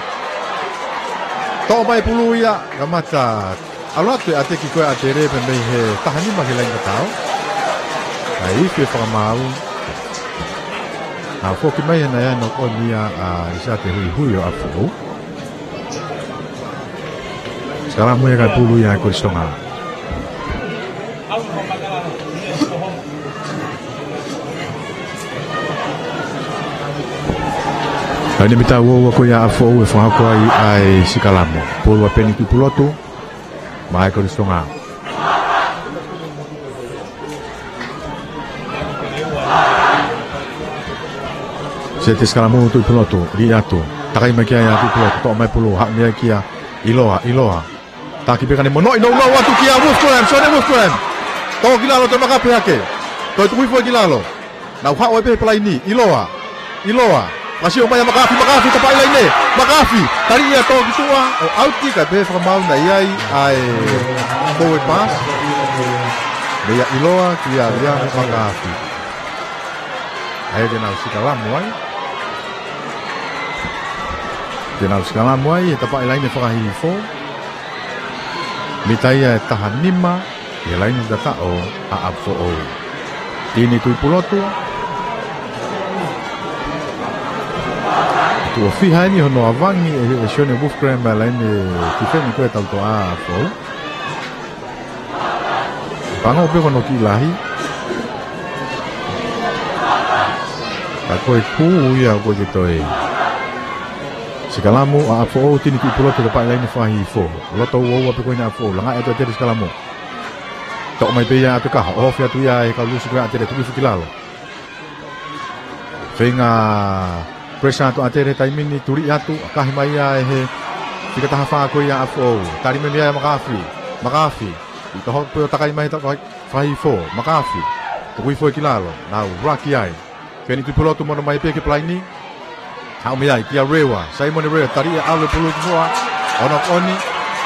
Toʻo mai e pulu ia, kamata ʻAlu atu e ʻateki ko ē ʻa ʻAtele pē mei he taha nima ki he laine tatau. ʻA e ifi e fakamaau. ʻA foki mai ʻa e nai ʻa e noko ni ʻa Lisiate Huihui ʻo ʻApifoʻou. Sikalamu ia kae pulu ia ʻe Kolisi Tonga. Laine mita uoua ko ia ʻa ʻApifoʻou ʻe fakahoko ai ʻa e sikalamu. Pulu ʻa Peni Tuʻipulotu, maʻa e Kolisi Tonga. Seti sikalamu Tuʻipulotu, liʻaki atu. Takai mai ki ai ʻa Tuʻipulotu, toʻo mai pulu, haʻu mei ai kia ʻIloa, ʻIloa. Taki pē ka ne monoʻi nounou atu kia Wolfgram, Sione Wolfgram. Toki lalo, toe makape hake. Toe tuku hifo ki lalo. Nau haʻu ai pē he palaini, ʻIloa. ʻIloa. Masio mai ʻa Makafi, Makafi, tapaʻi laine. Makafi, tali ia toki tuʻa, ʻo ʻauti kae pehē fakamaau naʻe ʻi ai ʻa e forward pass. Meia ʻIloa kia Liame Makafi. ʻA ia te nau sikalamu ai. Te nau sikalamu ai, he tapaʻi laine fakahihifo. Mita ia ʻe taha nima, ʻi he laine tataʻo ʻa ʻApifoʻou. Tini Tuʻipulotu. Tuʻo fiha eni hono avangi ʻe, ʻe Sione Wolfgram ʻa e laine tifeni ko ē tautoʻa ʻa ʻApifoʻou. Pango pē ko hono kiʻi lahi. Ka ko e kū ia ko e ke toe. Sikalamu ʻa ʻApifoʻou, Tini Tuʻipulotu, tapaʻi laine fakahihifo. Loto uoua pē ko ena ʻa ʻApifoʻou, langaʻi atu ʻa ʻAtele sikalamu. Toʻo mai pē ia ʻa Tukaha, ʻohofi atu ia ʻe he kau lusi ko ē ʻa ʻAtele, tuku hifo ki lalo. Feinga pressure atu ʻa ʻAtele he taimi ni, tuliʻi atu, ʻakahi mai ia ʻe he fika taha fā ko ia ʻa ʻApifoʻou. Tali mai mei ai ʻa Makafi, Makafi. ʻI toho pē ʻo takai mai he tafaʻaki fakahihifo, Makafi. Tuku hifo ki lalo, nau ruck ai. Peni Tuʻipulotu, mono mai pē ki he palaini. Haʻu mei ai kia Rewa, Saimone Rewa, tali ia ʻalu e pulu ki muʻa. ʻO knock on,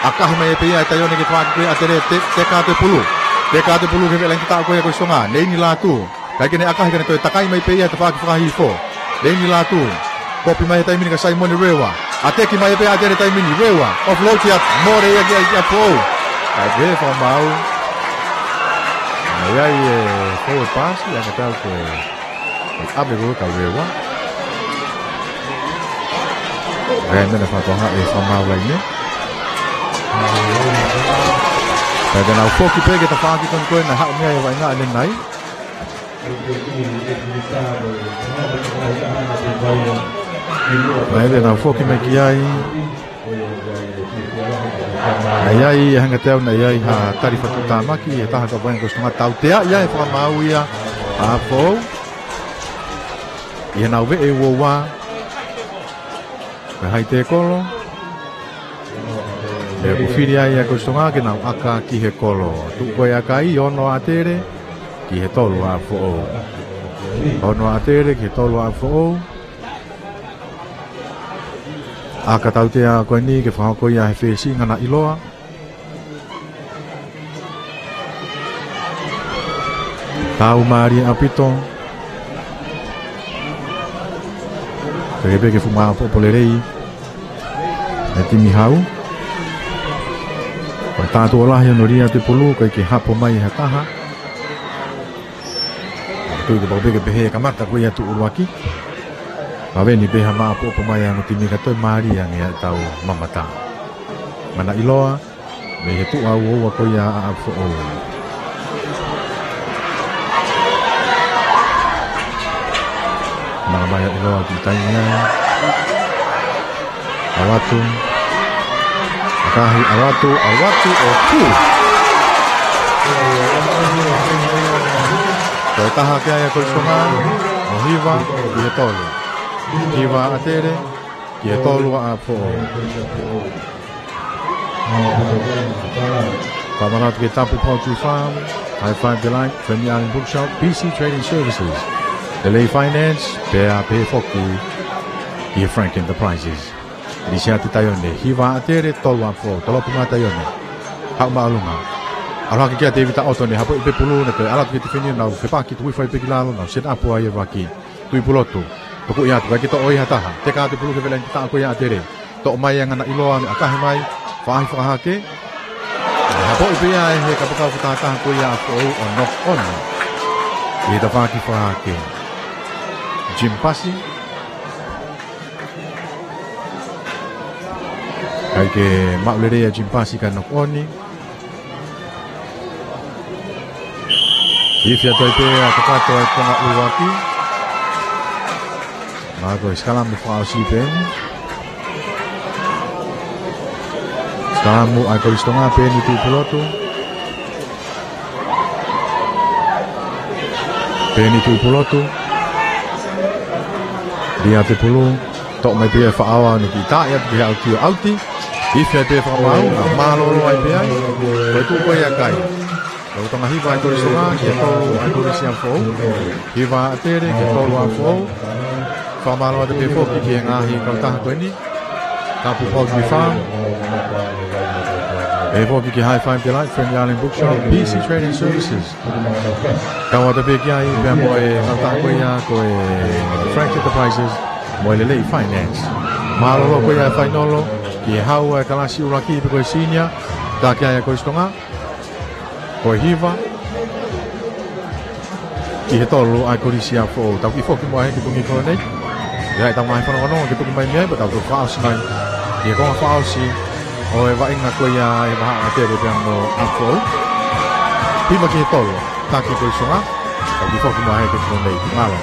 ʻakahi mai pē ia ʻe Taione ki he tafaʻaki ko ia ʻa ʻAtele, te, teka atu e pulu. Teka atu e pulu ki he laine tataʻo ko ia ʻa Kolisi Tonga, Neini Lātū. ʻIkai ke ne ʻakahi ka ne toe takai mai pē ia he tafaʻaki fakahihifo. Neini Lātū. Kopi mai he taimi ni kia Saimone Rewa. ʻAteki mai pē ʻa ʻAtele he taimi ni, Rewa. Offload ia, mole ia kia, kia Foʻou. ʻA e pehē fakamaau. ʻA ia ʻi he forward pass, ʻi he anga tau ko e ʻave ko ē kia Rewa. ʻA ia meʻa naʻe fakatokangaʻi ʻe he fakamaau laine. Pea te nau foki pē ki he tafaʻaki ko eni ko ē naʻe haʻu mei ai ʻa e vaʻinga ʻanenai. Naʻe ʻi ai ʻenau foki mai ki ai. Naʻe ʻi ai e hanga teau, naʻe ʻi ai ha tali fakatuʻutāmaki ʻe he taha kau vaʻinga Kolisi Tonga, tautea ia ʻe he fakamaau ia ʻa ʻApifoʻou. ʻI heʻenau veʻe uoua. Pea hai tēkolo. Pea kuo fili ai ʻa Kolisi Tonga ke nau ʻaka ki he kolo. Tuʻu ko ē ʻakai, ono ʻa ʻAtele ki he tolu ʻa ʻApifoʻou. Ono ʻa ʻAtele ki he tolu ʻa ʻApifoʻou. ʻAka tautea ko eni ke fakahoko ia he fēsinga ʻa ʻIloa. Tau mālie ʻaupito. Peke peke fuʻu maʻopoʻopo lelei ʻa e timi Hau. Ko e tātuʻo lahi hono lī atu e pulu, ʻikai ke hapo mai ha taha. Tuʻu ke pau pē ke pehē kamata ko ia tuʻu ʻuluaki. Pea veni pē ha maʻopoʻopo mai ʻa e ongo timi ka toe mālie ange ʻa e tau mamata. Ngana ʻIloa, mei he tuʻa uoua ko ia ʻa ʻApifoʻou. Naka mai ʻa ʻIloa ki taimi ai. ʻAlu atu. ʻAkahi, ʻalu atu, ʻalu atu, ʻo tū. Toe taha ki ai ʻa Kolisi Tonga, ʻo hiva ki he tolu. Hiva ʻa ʻAtele, ki he tolu ʻa ʻApifoʻou. Fakamanatu ki he Tapu Poultry Farm, High Five Delight, Friendly Island Bookshop, B C Trading Services, Lelei Finance, pea pehē foki ki he Frank Enterprises. Lisiate Taione, hiva ʻa ʻAtele, tolu ʻa ʻApifoʻou, tolopu mai ʻa Taione. Haʻu māʻolunga. ʻAlu hake kia Tēvita ʻOto, ne hapoʻi pē pulu, ne toe ʻalu atu ki he tifeni, nau fepaki tuku hifo ai pē ki lalo, nau set up ai e vaki. Tuʻipulotu. Tuku ia atu, ʻikai ke toʻo ia ʻe ha taha. Teka atu e pulu ki he laine tataʻo ko ia ʻa ʻAtele. Toʻo mai ange ʻa ʻIloa, ʻakahi mai. Faʻahi fakahake. Hapoʻi pē ia ʻe he kapakau fakataha ko ia ʻa Foʻou ʻo knock on. ʻI he tafaʻaki fakahake. Jim Pasi. ʻIkai ke maʻu lelei ʻa Jim Pasi ka knock on. Ifi atu ai pē ʻa e kakato ʻa e konga ʻuluaki. Ka ko e sikalamu fakaʻosi pē eni. Sikalamu ʻa e Kolisi Tonga, Peni Tuʻipulotu. Peni Tuʻipulotu. Lia Tepulu. Toʻo mai pē ʻe Faʻaoa ʻo ne kiʻi taaʻi atu ki he ʻauti ʻo ʻauti. Ifi ai pē fakamaau, mālōlō ai pē ai. Ko e tuʻu ko ia kai. Lolotonga hiva ʻa e Kolisi Tonga, ki he tolu ʻa e Kolisi ʻa Foʻou. Hiva ʻa ʻAtele, ki he tolu ʻa Foʻou. Fakamālō atu pē foki ki he ngaahi kautaha ko eni. Kapu Paul Griffin. Pehē foki ki he High Five Delight, Friendly Island Bookshop, P C Trading Services. Kau atu pē ki ai, pea mo e kautaha ko ia ko e Frank Enterprises, mo e Lelei Finance. Mālōlō ko ia e fainolo, ki he hau ʻa e kalasi ʻuluaki pe ko e senior, ka ki ai ʻa e Kolisi Tonga. Ko e hiva ki he tolu ʻa e Kolisi ʻa Foʻou. Tau kiʻi foki muʻa heni ki he pongipongi ko eni. ʻIo, ʻetau ngaahi fanongonongo ke tuku mai mei ai, pea tau toe fakaʻosi mai. ʻI he konga fakaʻosi ʻo e vaʻinga ko ia ʻa e vahaʻa ʻAtele pea mo ʻa Foʻou. Hiva ki he tolu, taki Kolisi Tonga. Tau kiʻi foki muʻa heni ki he pongipongi ko eni. Mālō.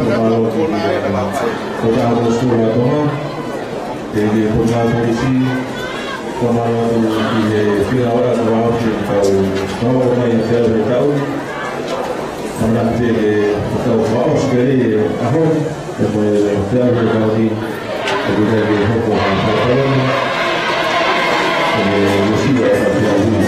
Fakamālō ki he Potungāue Sukulu ʻa Tonga, ki he Potungāue Polisi, fakamālō ki he Fili ʻo e Vāofi ʻoku tau maʻu mai he taʻu ni. Manatu ki he tau fakaʻosi pē ʻi he ʻaho, ʻe mo e taʻu ni, ʻoku ʻikai ke hoko ha palopalema, ʻe mo e sila ʻa e taʻu ni.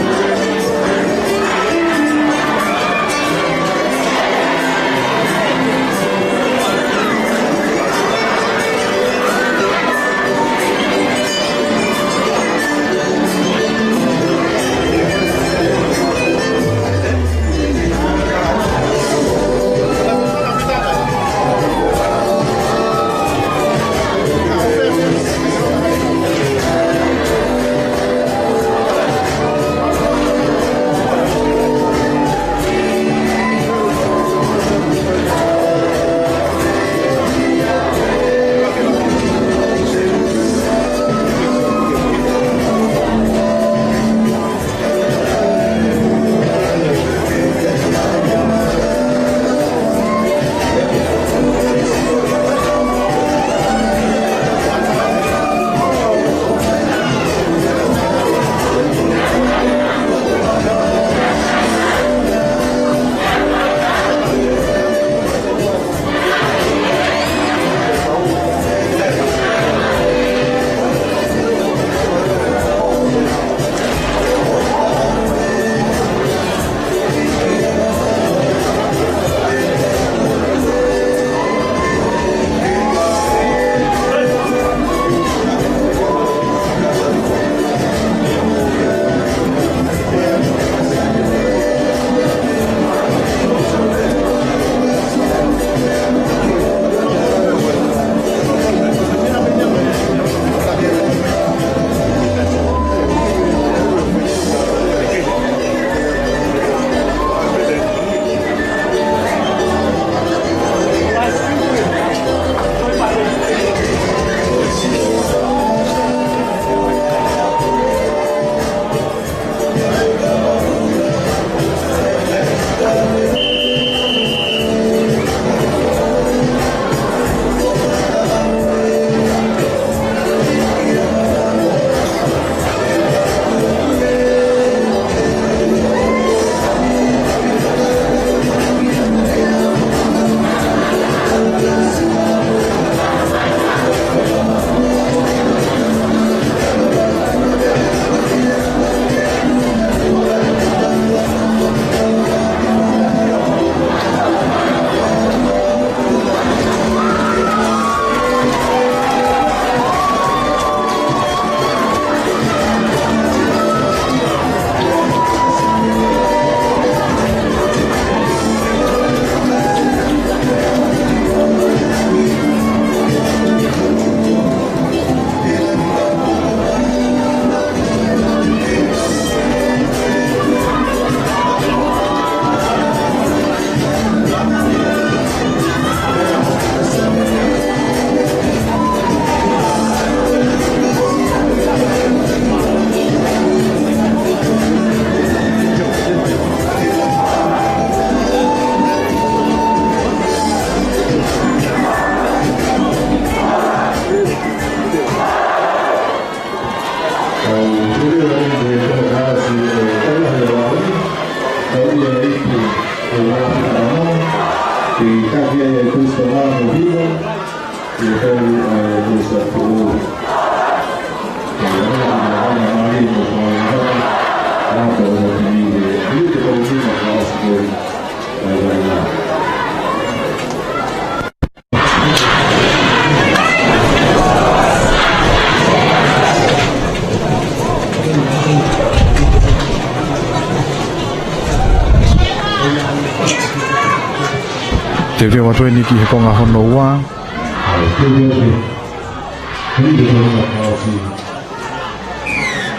Teuteu atu eni ki he konga hono ua.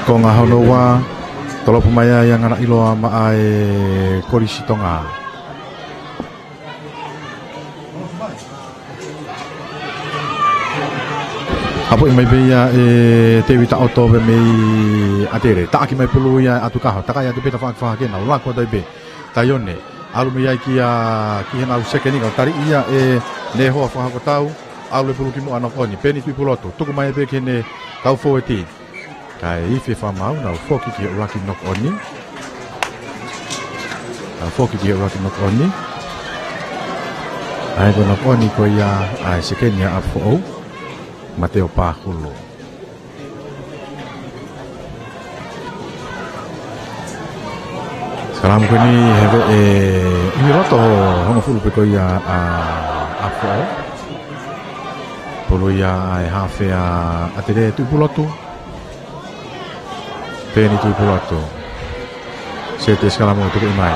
Konga hono ua, tolopu mai ai ʻa e Ngata ʻIloa maʻa e Kolisi Tonga. ʻApoʻi mai pē ia ʻe Tēvita ʻOto pē mei ʻAtele. Taʻaki mai pulu ia ʻa Tukaho. Takai atu pē tafaʻaki fahake na. ʻUluaki ʻo tai pē. Taione. ʻAlu mei ai ki he, ki heʻenau sekeni, ka tali ia ʻe Nehoa Fakahokotau. ʻAlu e pulu ki muʻa, knock on. Peni Tuʻipulotu, tuku mai pē ki heʻene kau fōueti. Kae ifi e fakamaau, nau foki ki he ʻuluaki knock on. Nau foki ki he ʻuluaki knock on. ʻA ia ko e knock on ko ia ʻa e sekeni ʻa ʻApifoʻou, Mateo Pahulu. Sikalamu ko eni he veʻe ʻi loto hongofulu pē ko ia ʻa ʻApifoʻou. Pulu ia ʻa e hafe ʻa ʻAtele, Tuʻipulotu. Peni Tuʻipulotu. Seti e sikalamu, tuku mai.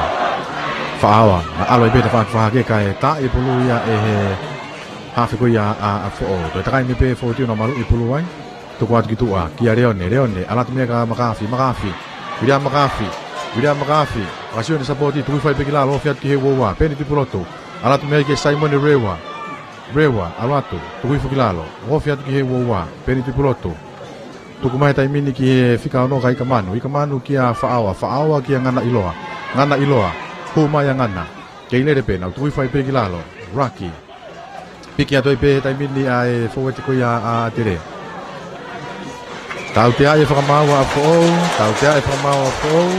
Faʻaoa, naʻa ʻalu ai pē tafaʻaki fakahake kae taaʻi e pulu ia ʻe he hafe ko ia ʻa ʻApifoʻou. Toe takai mai pē fōueti ʻo nau maluʻi e pulu ai. Tuku atu ki tuʻa, kia Leone, Leone, ʻalu atu mei ai kia Makafi, Makafi, Viliami Makafi, Viliami Makafi, ʻa Sione Sapoti, tuku hifo ai pē ki lalo, ofi atu ki he uaua, Peni Tuʻipulotu, ʻalu atu mei ai kia Saimone Rewa, Rewa, ʻalu atu, tuku hifo ki lalo, ofi atu ki he uaua, Peni Tuʻipulotu, tuku mai he taimi ni ki he fika ono kia Ikamanu, Ikamanu kia Faʻaoa, Faʻaoa kia Ngana ʻIloa, Ngana ʻIloa, hū mai ʻa Ngana, kei lele pē, nau tuku hifo ai pē ki lalo, Raki. Piki atu ai pē he taimi ni ʻa e fōueti ko ia ʻa ʻAtele. Tauteaʻi e fakamaau ʻa ʻApifoʻou, tauteaʻi e fakamaau ʻa ʻApifoʻou.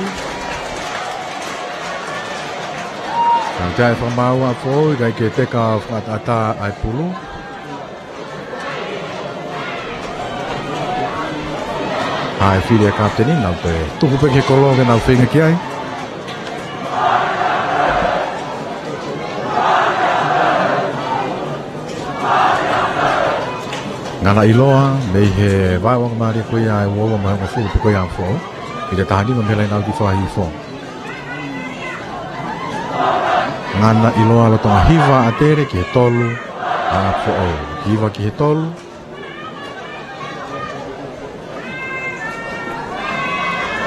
Tauteaʻi e fakamaau ʻa ʻApifoʻou, ʻikai ke teka ʻo fakaʻataʻatā ʻa e pulu. ʻA e fili ʻa e kapiteni, nau toe tuku pē ki he kolo ke nau feinga ki ai. Ngana ʻIloa, mei he vaeuangamālie ko ia ʻa e uaua mo e hongofulu pē ko ia ʻa ʻApifoʻou. ʻI he taha nima mei he laine ʻauti fakahihifo. Ngana ʻIloa, lolotonga hiva ʻa ʻAtele ki he tolu ʻa ʻApifoʻou. Hiva ki he tolu.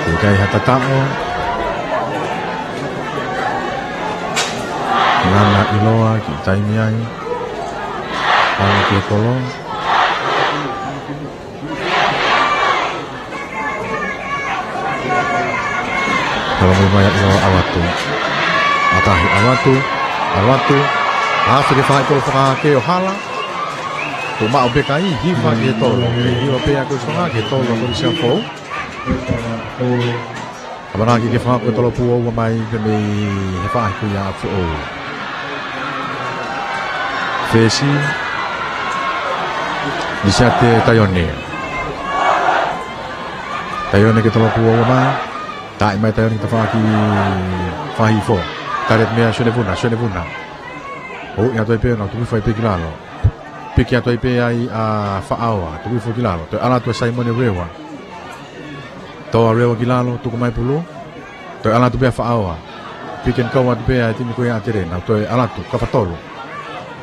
ʻIkai ha tataʻo. Ngana ʻIloa, kiʻi taimi ai. Hanga ki he kolo. Palomui mai ʻa ʻIloa, ʻalu atu. ʻAtahi, ʻalu atu. ʻAlu atu. Hafe ke fai e kolo fakahake ʻo hala. Tuʻu maʻu pē kai, hiva ki he tolu. Hiva pē ʻa Kolisi Tonga ki he tolu ʻa Kolisi ʻApifoʻou. ʻAmanaki ke fakahoko e tolo pū ʻo ua mai pē mei he faʻahi ko ia ʻa ʻApifoʻou. Fesi. Lisiate Taione. Taione ki he tolo pū ʻo ua mai. Taaʻi mai Taione ki he tafaʻaki fakahihifo. Tali atu mei ai Sione Vuna, Sione Vuna. ʻOi, ʻalu atu ai pē, nau tuku hifo ai pē ki lalo. Piki atu ai pē ai ʻa Faʻaoa, tuku hifo ki lalo. Toe ʻalu atu ʻa Saimone Rewa. Toa Rewa ki lalo, tuku mai pulu. Toe ʻalu atu pē ʻa Faʻaoa. Pick and go atu pē ʻa e timi ko ia ʻa ʻAtele, nau toe ʻalu atu, kafa tolu.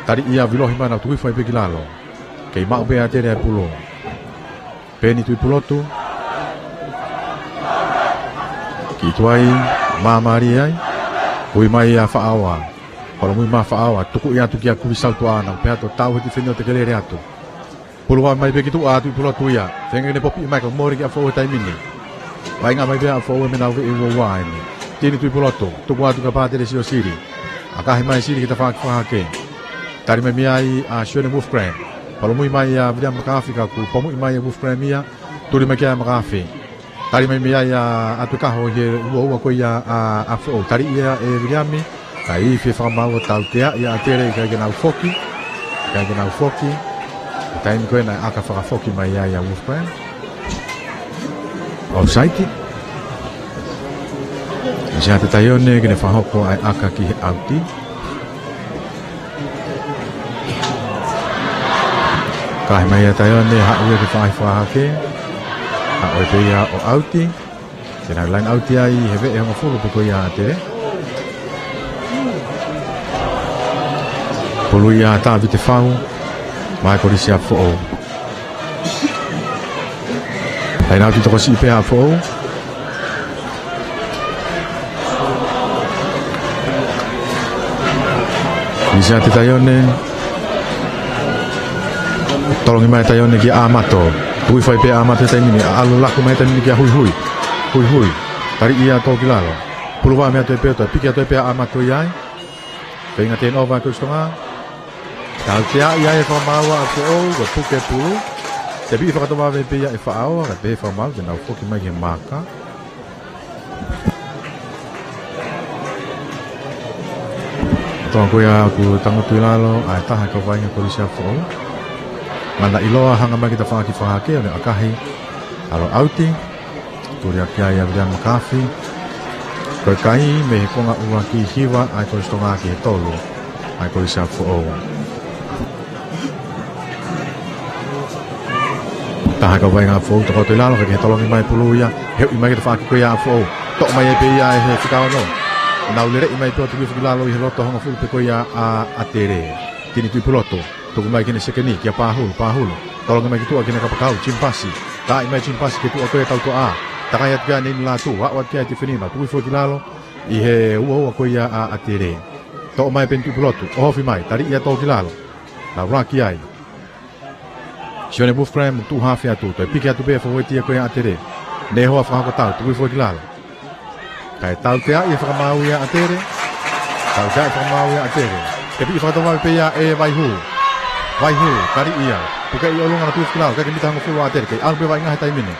Tali ia, vilohi mai, nau tuku hifo ai pē ki lalo. Kei maʻu pē ʻa ʻAtele ʻa e pulu. Peni Tuʻipulotu. Kiʻi tuai, māmālie ai. Hui mai ʻa Faʻaoa. Palomui mai ʻa Faʻaoa, tuku ia atu kia Kuvi Sautuʻa, nau pehē atu ʻo tau he tifeni ʻo tekelele atu. Pulu ʻa mai pē ki tuʻa ʻa Tuʻipulotu ia. Feinga ke ne popi mai ka mole kia ʻApifoʻou he taimi ni. Vaʻinga mai pē ʻa ʻApifoʻou mei heʻenau veʻe ua ua eni. Tini Tuʻipulotu, tuku atu kia Pātele Siosili. ʻAkahi mai Sili ki he tafaʻaki fakahake. Tali mai mei ai ʻa Sione Wolfgram. Palomui mai ʻa Viliami Makafi ka kuo pomuʻi mai ʻe Wolfgram ia. Tuli mai kia Makafi. Tali mai mei ai ʻa ʻAtuekaho ʻi he ua ua ko ia ʻa ʻApifoʻou. Tali ia ʻe Viliami. Kae ifi e fakamaau ʻo tauteaʻi ʻa ʻAtele, ʻikai ke nau foki. ʻIkai ke nau foki. Taimi ko ē naʻe ʻaka fakafoki mai ai ʻa Wolfgram. Offside. Lisiate Taione ke ne fakahoko ʻa e ʻaka ki he ʻauti. Kahi mai ʻa Taione, haʻu ia ki he faʻahi fakahake. Haʻu pē ia ʻo ʻauti. Ke nau laine ʻauti ai he veʻe hongofulu pē ko ia ʻa ʻAtele. Pulu ia ʻa Tavite Fau, mai Kolisi ʻApifoʻou. Laine ʻauti tokosiʻi pē ʻa ʻApifoʻou. Lisiate Taione. Tolongi mai Taione kia ʻAmato. Tuku hifo ai pē ʻa ʻAmato he taimi ni, ʻalu laku mai he taimi ni kia Huihui. Huihui. Tali ia, tō ki lalo. Pulu vaʻa mei atu e pē, toe piki atu e pē ʻa ʻAmato ai. Feinga turnover ʻa Kolisi Tonga. Tauteaʻi ai e fakamaau ʻa ʻApifoʻou, ko e puke pulu. Tepiʻi fakatovave pē ia ʻe Faʻaoa, kae pehē fakamaau, te nau foki mai ki he maaka. Toa ko ia ʻoku tangutu ʻi lalo, ʻa e taha e kau vaʻinga Kolisi ʻApifoʻou. Ngana ʻiloa hanga mai ki he tafaʻaki fakahake, ʻo ne ʻakahi, ʻalu ʻauti. Tuli ʻaki ai ʻa Viliami Makafi. Ko e kai mei he konga ʻuluaki hiva ʻa e Kolisi Tonga ki he tolu ʻa e Kolisi ʻApifoʻou. Taha e kau vaʻinga ʻApifoʻou, tokoto ʻi lalo, kae kehe tolongi mai pulu ia, heuʻi mai ki he tafaʻaki ko ia ʻApifoʻou. Toʻo mai ai pē ia ʻe he fika ono. Nau leleʻi mai pē ʻo tuku hifo ki lalo ʻi he loto hongofulu pē ko ia ʻa ʻAtele. Tini Tuʻipulotu. Tuku mai ki heʻene sekeni, kia Pahulu, Pahulu. Tolongi mai ki tuʻa ki heʻene kapakau, Jim Pasi. Taaʻi mai Jim Pasi ki tuʻa ko ia ʻa Tautoʻa. Takai atu kia Neini Lātū, aʻu atu kia Tifeni, ma tuku hifo ki lalo ʻi he uaua ko ia ʻa ʻAtele. Toʻo mai Peni Tuʻipulotu, ʻohofi mai, taliʻi atu ki lalo. Nau laki ai. Sione Wolfgram, tuʻu hafe atu, toe piki atu pē fōueti ia ko ia ʻa ʻAtele. Nehoa Fakahokotau, tuku hifo ki lalo. Kae tauteaʻi e fakamaau ia ʻa ʻAtele. Tauteaʻi e fakamaau ia ʻa ʻAtele. Tepiʻi fakatovave pē ia ʻe Vaihū. Vaihū, taliʻi ia. Puke ʻi ʻolunga, na tuʻu hifo ki lalo, ʻikai ke mita hongofulu ʻa ʻAtele, kei ʻalu pē vaʻinga he taimi ni.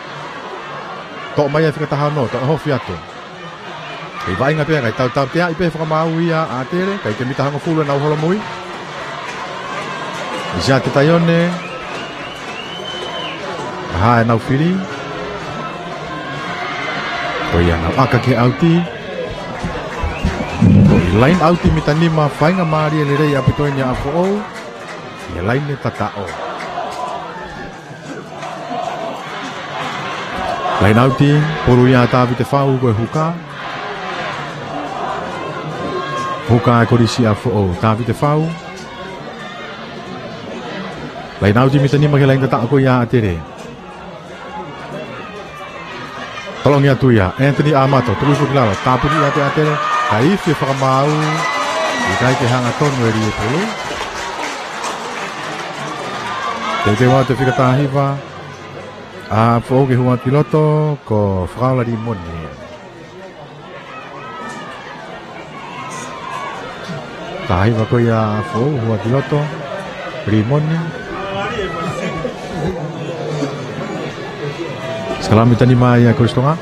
Toʻo mai e fika taha ono, toe ʻohofi atu. Kei vaʻinga pē, kae tau, tauteaʻi pē fakamaau ia ʻa ʻAtele, ʻikai ke mita hongofulu ʻenau holomui. Lisiate Taione. Hā ʻenau fili. Ko ia nau ʻaka ki he ʻauti. Ko e laine ʻauti mita nima, faingamālie lelei ʻaupito eni ʻa ʻApifoʻou. ʻI he laine tataʻo. Laine ʻauti, pulu ia ʻa Tavite Fau ko e huka. Huka ʻa e Kolisi ʻApifoʻou, Tavite Fau. Laine ʻauti mita nima ki he laine tataʻo ko ia ʻa ʻAtele. Tolongi atu ia, Anthony ʻAmato, tuku hifo ki lalo, tāpuni ia ʻe ʻAtele, kae ifi e fakamaau, ʻikai ke hangatonu e lī e pulu. Teuteu atu e fika taha hiva, ʻa ʻApifoʻou ke hū atu ki loto, ko Fakaola Limoni. Taha hiva ko ia ʻa ʻApifoʻou, hū atu ki loto, Limoni. Sikalame mita nima ia ʻa Kolisi Tonga.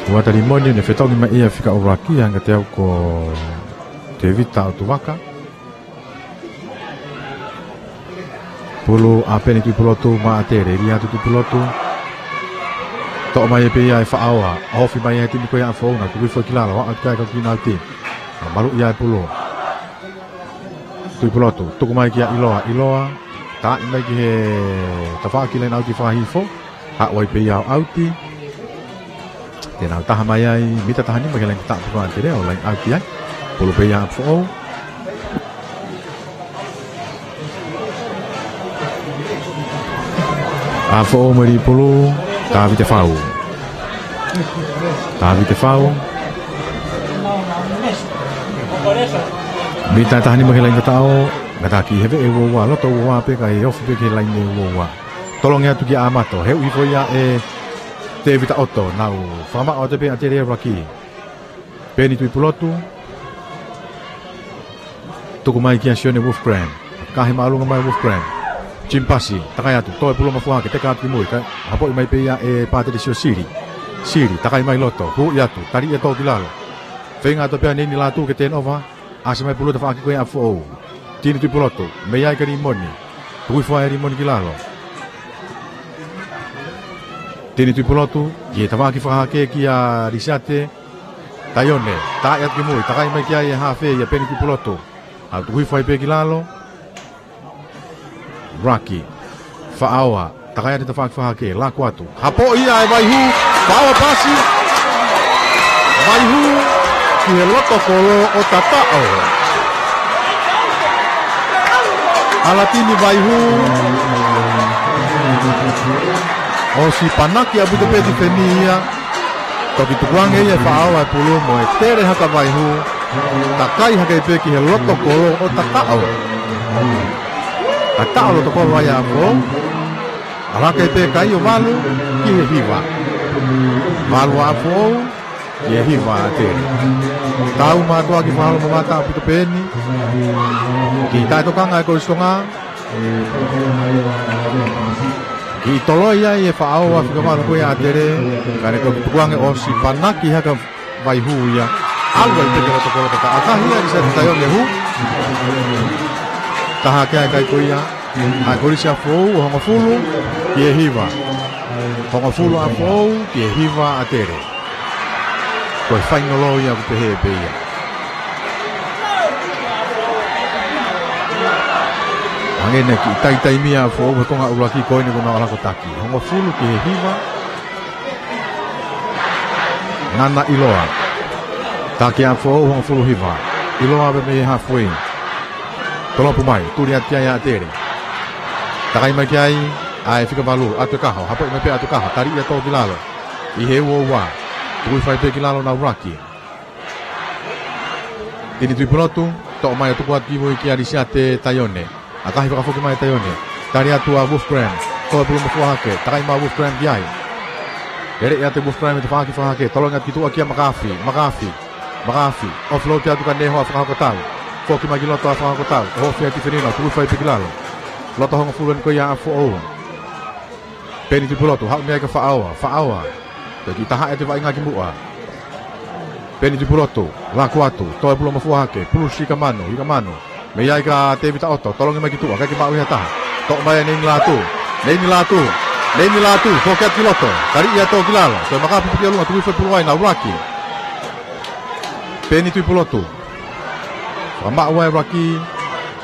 Hū atu ʻa Limoni, ne fetongi mai ia fika ʻuluaki, hanga ʻe au ko Tevita ʻOtuvaka. Pulu ʻa Peni Tuʻipulotu maʻa ʻAtele, lī atu Tuʻipulotu. Toʻo mai pē ia ʻe Faʻaoa, ʻohofi mai ʻe he timi ko ia ʻa ʻApifoʻou, na tuku hifo ki lalo, aʻu atu ki ai e kau kiʻi nau timi. Na maluʻi ia e pulu. Tuʻipulotu, tuku mai kia ʻIloa, ʻIloa. Taaʻi mai ki he tafaʻaki laine ʻauti fakahihifo. Haʻu ai pē ia ʻo ʻauti. Te nau taha mai ai, mita taha nima ki he laine tataʻo ko ʻAtele ʻo laine ʻauti ai. Pulu pē ia ʻa ʻApifoʻou. ʻApifoʻou mo e lī pulu, Tavite Fau. Tavite Fau. Mita taha nima ki he laine tataʻo, ngata ki he veʻe uaua, loto uaua pē kae ofi pē ki he laine uaua. Tolongi atu kia ʻAmato, heuʻi hifo ia ʻe Tevita ʻOto, nau fakamaʻu atu pē ʻAtele ʻuluaki. Peni Tuʻipulotu. Tuku mai kia Sione Wolfgram. Kahe māʻolunga mai Wolfgram. Jim Pasi, takai atu, toe pulu mafuaʻaki, teka atu ki mui, kae hapoʻi mai pē ia ʻe Pātelisiō Sili. Sili, takai mai loto, huʻi atu, taliʻi atu ki lalo. Feinga atu pē ʻa Neini Lātū ke turnover. ʻAsi mai pulu tafaʻaki ko ia ʻa ʻApifoʻou. Tini Tuʻipulotu, mei ai kia Limoni. Tuku hifo ʻe Limoni ki lalo. Tini Tuʻipulotu, ʻi he tafaʻaki fakahake kia Lisiate Taione. Taaʻi atu ki mui, takai mai ki ai e hafe ia Peni Tuʻipulotu. ʻA tuku hifo ai pē ki lalo. Raki. Faʻaoa. Takai atu tafaʻaki fakahake, laku atu. Hapoʻi ia ʻe Vaihū, Faʻaoa pasi. Vaihū, ki he loto kolo ʻo tataʻo. ʻAlatini Vaihū. ʻOsi panaki ʻaupito pē tifeni ia. Toki tukuange ia ʻe Faʻaoa e pulu mo e tele hake ʻa Vaihū. Takai hake pē ki he loto kolo ʻo tataʻo. Tataʻo loto kolo ai ʻa ʻApifoʻou. ʻAlu hake pē kai ʻo valu ki he hiva. Valu ʻa ʻApifoʻou. Ki he hiva ʻa ʻAtele. Tau mātuʻaki fakaholo mamata ʻaupito pē eni. Kiʻi taʻetokanga ʻa e Kolisi Tonga. Kiʻi toloi ai ʻe Faʻaoa fika valu ko ia ʻa ʻAtele. Ka ne toki tukuange ʻosi panaki haka vaihū ia. ʻAlu ai pē ki loto kolo ka ʻakahi ai Lisiate Taione hū. Taha ke ai kai ko ia. ʻA e Kolisi ʻa Foʻou ʻo hongofulu ki he hiva. Hongofulu ʻa Foʻou ki he hiva ʻa ʻAtele. Ko e fainolo ia ʻoku pehē pē ia. Hangē naʻe kiʻi taitaimi ʻa Foʻou he konga ʻuluaki ko eni kuo nau ʻalu ʻo taki. Hongofulu ki he hiva. Nana ʻiloa. Taki ʻa Foʻou hongofulu hiva. ʻIloa pē mei he halfway. Tolopu mai, tuli atu ki ai ʻa ʻAtele. Takai mai ki ai, ʻa e fika valu, ʻAtuekaho, hapoʻi mai pē ʻa ʻAtuekaho, taliʻi ʻa Tō ki lalo. ʻI he ua ua, tukui fai pē ki lalo nau ʻuluaki. Peni Tuʻipulotu, toʻo mai ʻo tuku atu ki mui kia Lisiate Taione. ʻAkahi fakafoki mai Taione. Tali atu ʻa Wolfgram, Tō e pulu mo fua hake, takai mai Wolfgram ki ai. Lele ʻa Wolfgram ʻi he tafaʻaki fakahake, tolongi atu ki tuʻa kia Makafi, Makafi. Makafi, offload atu kia Nehoa Fakahokotau. Foki mai ki loto ʻa Fakahokotau. ʻOhofi ʻa e tifenina, tukui fai pē ki lalo. Loto hongofulu eni ko ia ʻa Foʻou. Peni Tuʻipulotu, haʻu mei ai kia Faʻaoa, Faʻaoa. Toe kiʻi tahaʻi atu e vaʻinga ki muʻa. Peni Tuʻipulotu, laku atu, tō e pulu mo fua hake, pulu ʻi Kamanu, ʻi Kamanu. Mei ai kia Tēvita ʻOto, tolongi mai ki tuʻa, ʻikai ke maʻu ʻe ha taha. Toʻo mai ʻe Neini Lātū. Neini Lātū. Neini Lātū, foki atu ki loto. Taliʻi ʻa Tō ki lalo. Toe maka pipi ki ʻolunga, tukui fai pulu ai, nau ʻuluaki. Peni Tuʻipulotu. Fakamaʻu ai e ʻuluaki.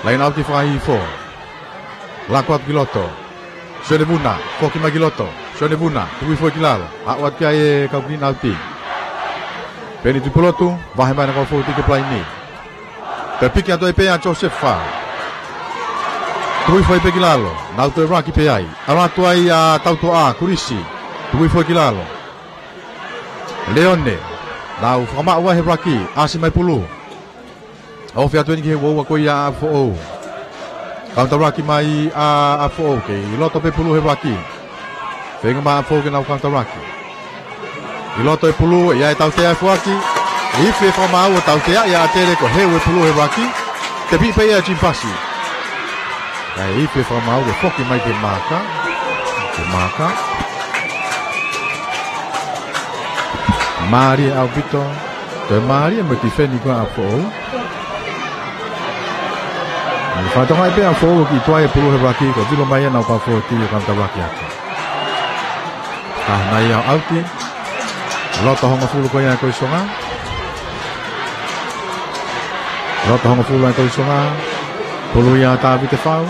Laine ʻauti fakahihifo. Laku atu ki loto. Sione Vuna, foki mai ki loto. Sione Vuna, tukui foʻi ki lalo. Aʻu atu ki ai e kau clean ʻauti. Peni Tuʻipulotu, vahe mai ʻena kau fōuti ki he palaini. Toe piki atu ai pē ʻa Josefa. Tukui foʻi pē ki lalo, nau toe ʻuluaki pē ai. ʻAlu atu ai ʻa Tautoʻa, Kulisi. Tukui foʻi ki lalo. Leone, nau fakamaʻu ai he ʻuluaki, ʻasi mai pulu. ʻOhofi atu eni ki he ua ua ko ia ʻa Foʻou. Kaunitaulaki mai ʻa, ʻa Foʻou kei loto pē pulu he ʻuluaki. Feinga mai ʻa Foʻou ke nau kaunitaulaki. ʻI loto e pulu, ʻe ʻi ai e tautea ʻa e foaki. ʻE ifi e fakamaau ʻo tauteaʻi ʻa ʻAtele ko e heu e pulu he ʻuluaki. Tepi pē ia Jim Pasi. Kae ifi e fakamaau ke foki mai ki he maaka. Ki he maaka. Mālie ʻaupito. Toe mālie mo e tifeni ko ia ʻa Foʻou. Fakatokangaʻi pē ʻa Foʻou ʻoku ʻi tuai e pulu he ʻuluaki, ko e vilo mai ʻenau kau fōuti ʻo kaunitaulaki atu. Ka nai au ʻauti. Loto hongofulu ko ia ʻa e Kolisi Tonga. Loto hongofulu ʻa e Kolisi Tonga. Pulu ia ʻa Tavite Fau.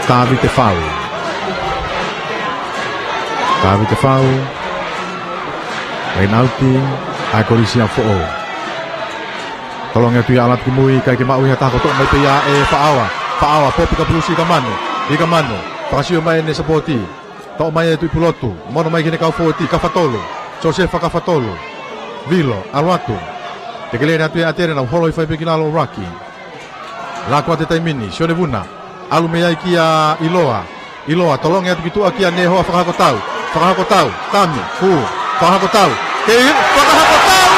Tavite Fau. Tavite Fau. Laine ʻauti ʻa e Kolisi ʻa Foʻou. Tolongi atu ia ʻalu atu ki mui, ʻikai ke maʻu ʻe ha taha, ko e toʻo mai pē ia ʻe Faʻaoa. Faʻaoa, popi ka pulu ʻi Kamanu. ʻI Kamanu. Fakasio mai ʻene sapoti. Toʻo mai ʻe Tuʻipulotu. Mono mai ki heʻene kau fōuti, Kafatolu. Josefa Kafatolu. Vilo, ʻalu atu. Tekelele atu ʻe ʻAtele, nau holo ʻi fai pē ki lalo ʻuluaki. Laku atu e taimi ni, Sione Vuna. ʻAlu mei ai kia ʻIloa. ʻIloa, tolongi atu ki tuʻa kia Nehoa Fakahokotau. Fakahokotau, kami, hū. Fakahokotau. Kei, Fakahokotau!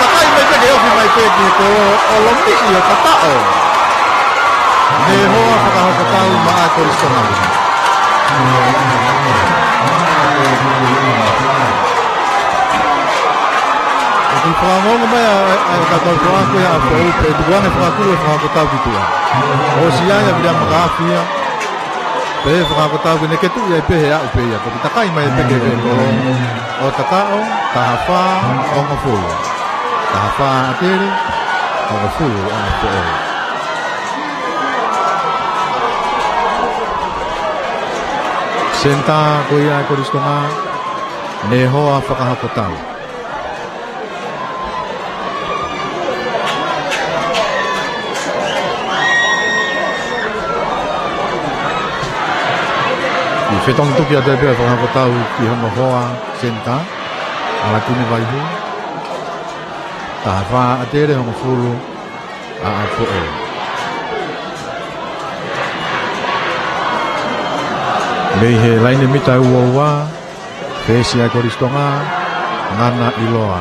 Takai mai pē ke ofi mai pē ki he kolo ʻo lomisi ʻo tataʻo. Nehoa Fakahokotau maʻa e Kolisi Tonga. ʻOku fakangongo mai ʻa, ʻa, ʻa e kau tau toa ko ia ʻa Foʻou pē tukuange fakakū e Fakahokotau ki tuʻa. ʻOsi ia ia vila maka afi ia. Pehē Fakahokotau ke ne ketuʻi ai pē he aʻu pē ia. Toki takai mai pē ki he kolo ʻo tataʻo, taha fā, hongofulu. Taha fā ʻAtele, hongofulu ʻa Foʻou. Senitā ko ia e Kolisi Tonga, Nehoa Fakahokotau. ʻI fetongi tuki atu pē ʻa Fakahokotau ki hono hoa senitā, ʻAlatini Vaihū. Taha fā ʻAtele, hongofulu ʻa Foʻou. Mei he laine mita ua ua, Peesi ʻa e Kolisi Tonga, ngana ʻiloa.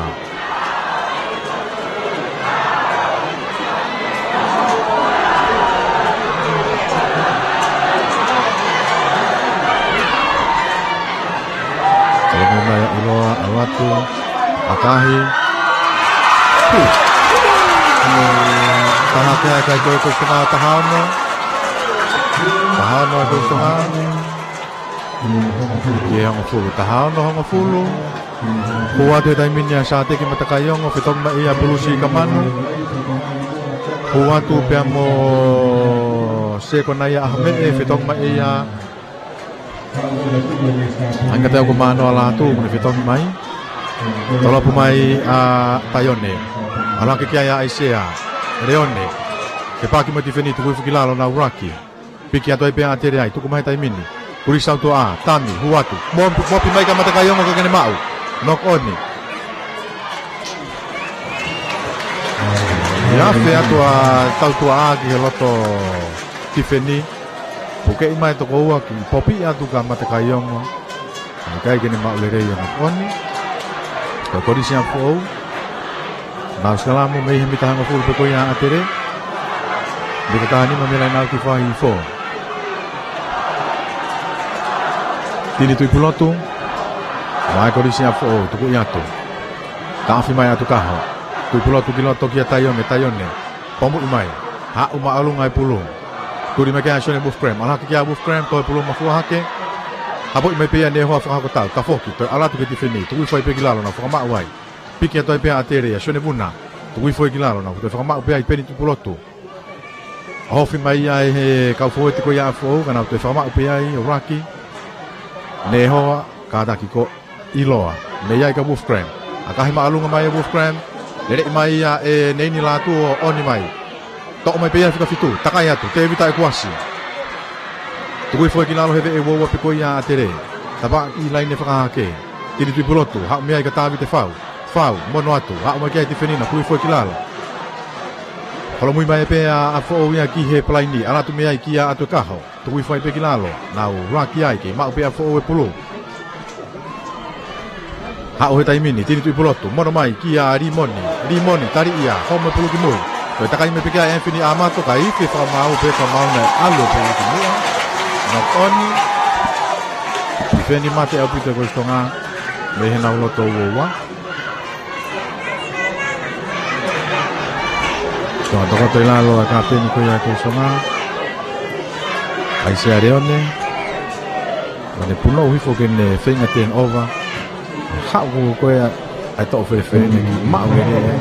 Tolonga mai ʻa ʻiloa, ʻalu atu, ʻakahi. Taha pē ʻa e kai ko e Kolisi Tonga, taha ono. Taha ono ʻa e Kolisi Tonga. Ki he hongofulu, taha ono hongofulu. Hū atu he taimi ni ʻa Sateki Matakaiongo, fetongi mai ʻia Pulusi Kamanu. Hū atu pea mo Sekona ia ʻAhomeʻe, fetongi mai ʻia Angateu ko Manoa Lātū, mo ne fetongi mai. Tolopu mai ʻa Taione. ʻAlu hake ki ai ʻa ʻAisea Leone. Ke paki mo e tifeni, tuku hifo ki lalo, nau ʻuluaki. Piki atu ai pē ʻa ʻAtele ai, tuku mai he taimi ni. Kulisi Sautuʻa, Tami, hū atu. Mo-, mopi mai kia Matakaiongo ka ke ne maʻu. Knock on. ʻIo, afe atu ʻa Sautuʻa ki he loto tifeni. Pukeʻi mai toko ua ki popi atu kia Matakaiongo. ʻIkai ke ne maʻu lelei ʻa e knock on. Ko e Kolisi ʻa Foʻou. Nau sikalamu mei he mita hongofulu pē ko ia ʻa ʻAtele. Mita taha nima mei he laine ʻa e kiʻi fakaʻaho. Tini Tuʻipulotu. Mai Kolisi ʻa Foʻou, tuku atu. Taʻofi mai ʻa ʻAtukaho. Tuʻipulotu ki loto kia Taione, Taione. Pomuʻi mai. Haʻu māʻolunga e pulu. Tuli mai kia Sione Wolfgram. ʻAlu hake kia Wolfgram, toe pulu mafua hake. Hapoʻi mai pē ia ʻe Nehoa Fakahokotau. Tafoki, toe ʻalu atu ki he tifeni. Tuku hifo ai pē ki lalo, nau fakamaʻu ai. Piki atu ai pē ʻa ʻAtele ia, Sione Vuna. Tuku hifo ai ki lalo, nau toe fakamaʻu pē ai Peni Tuʻipulotu. ʻOhofi mai ia ʻe he kau fōueti ko ia ʻa Foʻou, ka nau toe fakamaʻu pē ai ʻo ʻuluaki. Nehoa, kātaki ko ʻIloa. Mei ai kia Wolfgram. ʻAkahi māʻolunga mai ʻe Wolfgram. Leleʻi mai ia ʻe Neini Lātū ʻo ʻoni mai. Toʻo mai pē ia he fika fitu, takai atu, Tēvita ʻEkuasi. Tuku hifo ai ki lalo he veʻe uaua pē ko ia ʻa ʻAtele. Tapa ʻi laine fakahahake. Tini Tuʻipulotu, haʻu mei ai kia Tavite Fau. Fau, mono atu, haʻu mai ki ai tifeni na, tuku hifo ai ki lalo. Holomui mai pē ʻa, ʻa Foʻou ia ki he palaini, ʻalu atu mei ai kia ʻAtukaho. Tuku hifo ai pē ki lalo, nau ʻuluaki ai, kei maʻu pē ʻa Foʻou e pulu. Haʻu he taimi ni, Tini Tuʻipulotu, mono mai kia Limoni, Limoni, tali ia, homo e pulu ki mui. Toe takai mai pē kia Anthony ʻAmato, ka ifi fakamaau pē ka mauna e ʻalu e pulu ki muʻa. Knock on. Tifeni mate ʻaupito e Kolisi Tonga, mei he nau loto uaua. Tokoto ʻi lalo ʻa e kapiteni ko ia ʻa e Kolisi Tonga. ʻAisea Leone. ʻO ne punou hifo ke ne feinga turnover. Haʻu ko ia ʻa e toʻo felefele ne ki maʻu e lele.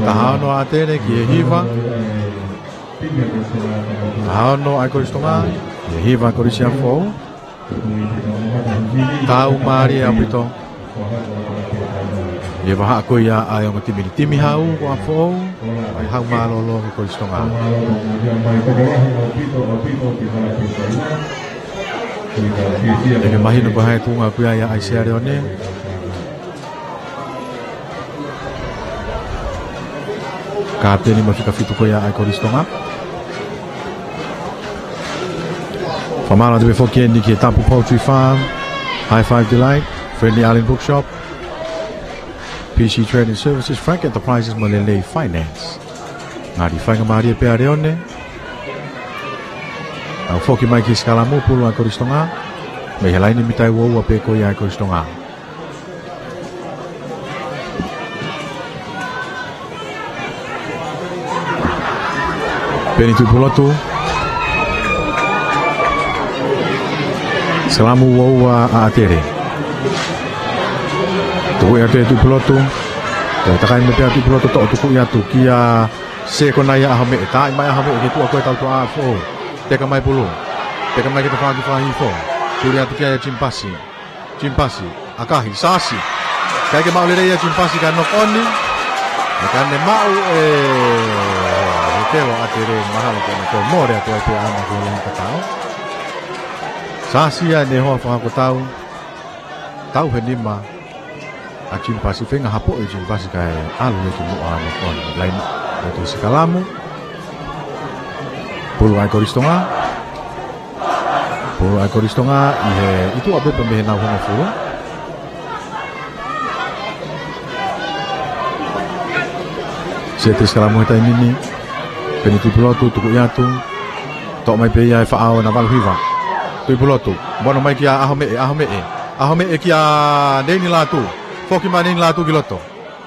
Taha ono ʻa ʻAtele ki he hiva. Taha ono ʻa e Kolisi Tonga, ʻe hiva Kolisi ʻa Foʻou. Tau mālie ʻaupito. ʻI he vahaʻa ko ia ʻa e ongo timi ni, timi hau ko ʻa Foʻou, ʻa e hau mālōlō ko Kolisi Tonga. ʻE ke mahino ko hai e tuʻunga ko ia ʻa ʻAisea Leone. Kapiteni mo e fika fitu ko ia ʻa e Kolisi Tonga. Fakamālō atu pē foki eni ki he Tapu Poultry Farm, High Five Delight, Friendly Island Bookshop, P C Trading Services, Frank Enterprises mo Lelei Finance. Ngali faingamālie pē ʻa Leone. ʻAlu foki mai ki he sikalamu pulu ʻa e Kolisi Tonga. Mei he laine mita uaua pē ko ia ʻa e Kolisi Tonga. Peni Tuʻipulotu. Sikalamu uaua ʻa ʻAtele. Tuku atu ʻe Tuʻipulotu. Toe takai mai pē ʻa Tuʻipulotu, toʻo tukuʻi atu kia Sekona ia ʻAhomeʻe. Taaʻi mai ʻAhomeʻe ki tuʻa ko e tautua ʻa Foʻou. Teka mai pulu. Teka mai ki he tafaʻaki fakahihifo. Tuli atu kia Jim Pasi. Jim Pasi, ʻakahi, Sasi. ʻIkai ke maʻu lelei ʻa Jim Pasi ka knock on. ʻE ka ne maʻu ʻe he telo ʻa ʻAtele, mahalo ko ʻene toe mole atu ai pē ʻa ʻAna ko e laine tatau. Sasi ʻa Nehoa Fakahokotau. Tau he nima. ʻa Jim Pasifenga, hapoʻi ʻe Jim Pasi kae ʻalu ia ki muʻa ʻa Nokoni. Laine ʻo e sikalamu. Pulu ʻa e Kolisi Tonga. Pulu ʻa e Kolisi Tonga ʻi he ʻi tuʻa pē pea mei heʻenau hongofulu. Siʻi sikalamu he taimi ni. Peni Tuʻipulotu, tukuʻi atu. Toʻo mai pē ia ʻe Faʻao ʻa Navalu Hiva. Tuʻipulotu, mono mai kia ʻAhomeʻe, ʻAhomeʻe. ʻAhomeʻe kia Neini Lātū. Foki mai Neini Lātū ki loto.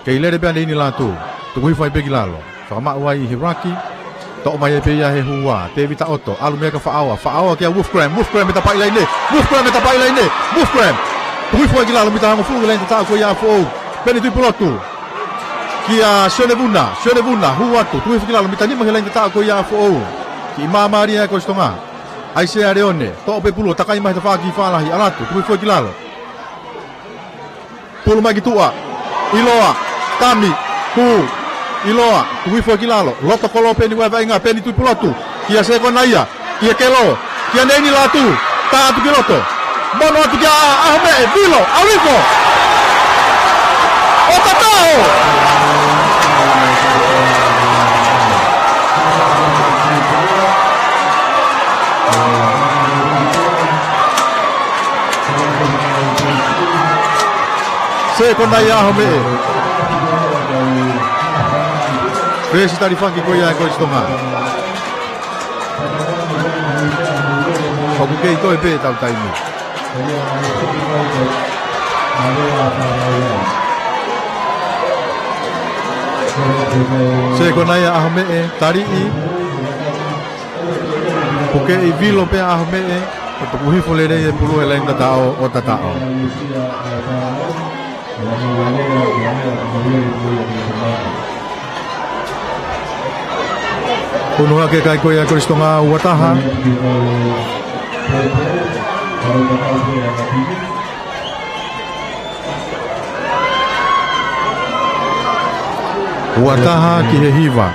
Kei lele pē ʻa Neini Lātū. Tuku hifo ai pē ki lalo. Fakamaʻu ai ʻi he ruaki. Toʻo mai ai pē ia ʻe Hua. Tēvita ʻOto. ʻAlu mai kia Faʻao. Faʻao kia Wolfgram. Wolfgram mei tapaʻi laine. Wolfgram mei tapaʻi laine. Wolfgram. Tuku hifo ai ki lalo, mita hongofulu ki he laine tataʻo ko ia ʻa Foʻou. Peni Tuʻipulotu. Kia Sione Vuna. Sione Vuna. Hū atu. Tuku hifo ki lalo, mita nima ki he laine tataʻo ko ia ʻa Foʻou. Kiʻi māmālie ʻa e Kolisi Tonga. ʻAisea Leone. Toʻo pē pulu, takai mai he tafaʻaki fālahi. ʻAlu atu. Tuku hifo ki lalo. Pulu mai ki tuʻa. ʻIloa. Tami. Hū. ʻIloa. Tuku hifo ki lalo. Loto kolo pē eni ʻa e vaʻinga, Peni Tuʻipulotu. Kia Sekonaia. Kia Kelo. Kia Neini Lātū. Tā atu ki loto. Mono atu kia ʻAhomeʻe. Vilo. ʻAuliko. ʻO tataʻo. Sekonaia ʻAhomeʻe. Pesi talifaki ko ia ʻa e Kolisi Tonga. ʻOku kei toe pē ʻetau taimi. Sekonaia ʻAhomeʻe, taliʻi. Pukeʻi, vilo pē ʻa ʻAhomeʻe, ʻo tuku hifo lelei e pulu he laine tataʻo ʻo tataʻo. Unu hake kai ko ia Kolisi Tonga, ua taha. Ua taha ki he hiva.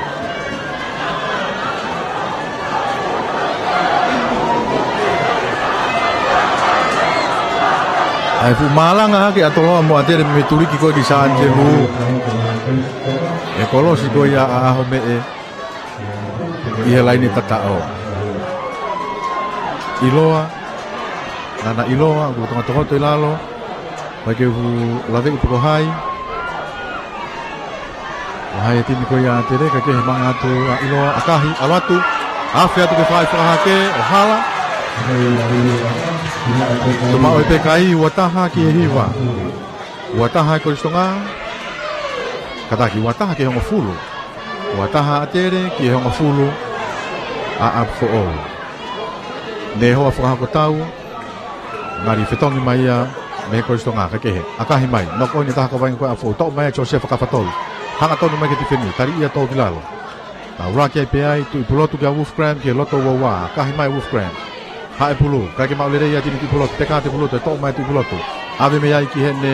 ʻA e fuʻu mālanga hake ʻa Toloa mo ʻAtele mei tuliki ko ē ki Sānitelū. ʻE kolosi ko ia ʻa ʻAhomeʻe ʻi he laine tataʻo. ʻIloa, nana ʻIloa, ʻoku tokotokoto ʻi lalo. Mai ke u laveʻi pe ko hai. ʻO hai e timi ko ia ʻAtele, kae kehe, manga atu ʻa ʻIloa, ʻakahi, ʻalu atu, afe atu ke fai fakahake, ʻo hala. Tuʻu maʻu ai pē kai, ua taha ki he hiva. Ua taha e Kolisi Tonga. Kātaki, ua taha ki he hongofulu. Ua taha ʻAtele ki he hongofulu ʻa ʻApifoʻou. Nehoa fakahako tau. Ngali fetongi mai ia mei he Kolisi Tonga, kae kehe. ʻAkahi mai, knock on e taha kaveinga ko ē ʻa ʻApifoʻou. Toʻo mai ʻe Siosefa Kafatolu. Hangatonu mai ki he tifeni, taliʻi ia tō ki lalo. Naʻe ʻuluaki ai pē ai, Tuʻipulotu kia Wolfgram, ki he loto ua ua. ʻAkahi mai Wolfgram. Haʻu e pulu, kae kei maʻu lelei ʻa e timi Tuʻipulotu, teka atu e pulu, toe toʻo mai Tuʻipulotu. ʻAve mei ai ki heʻene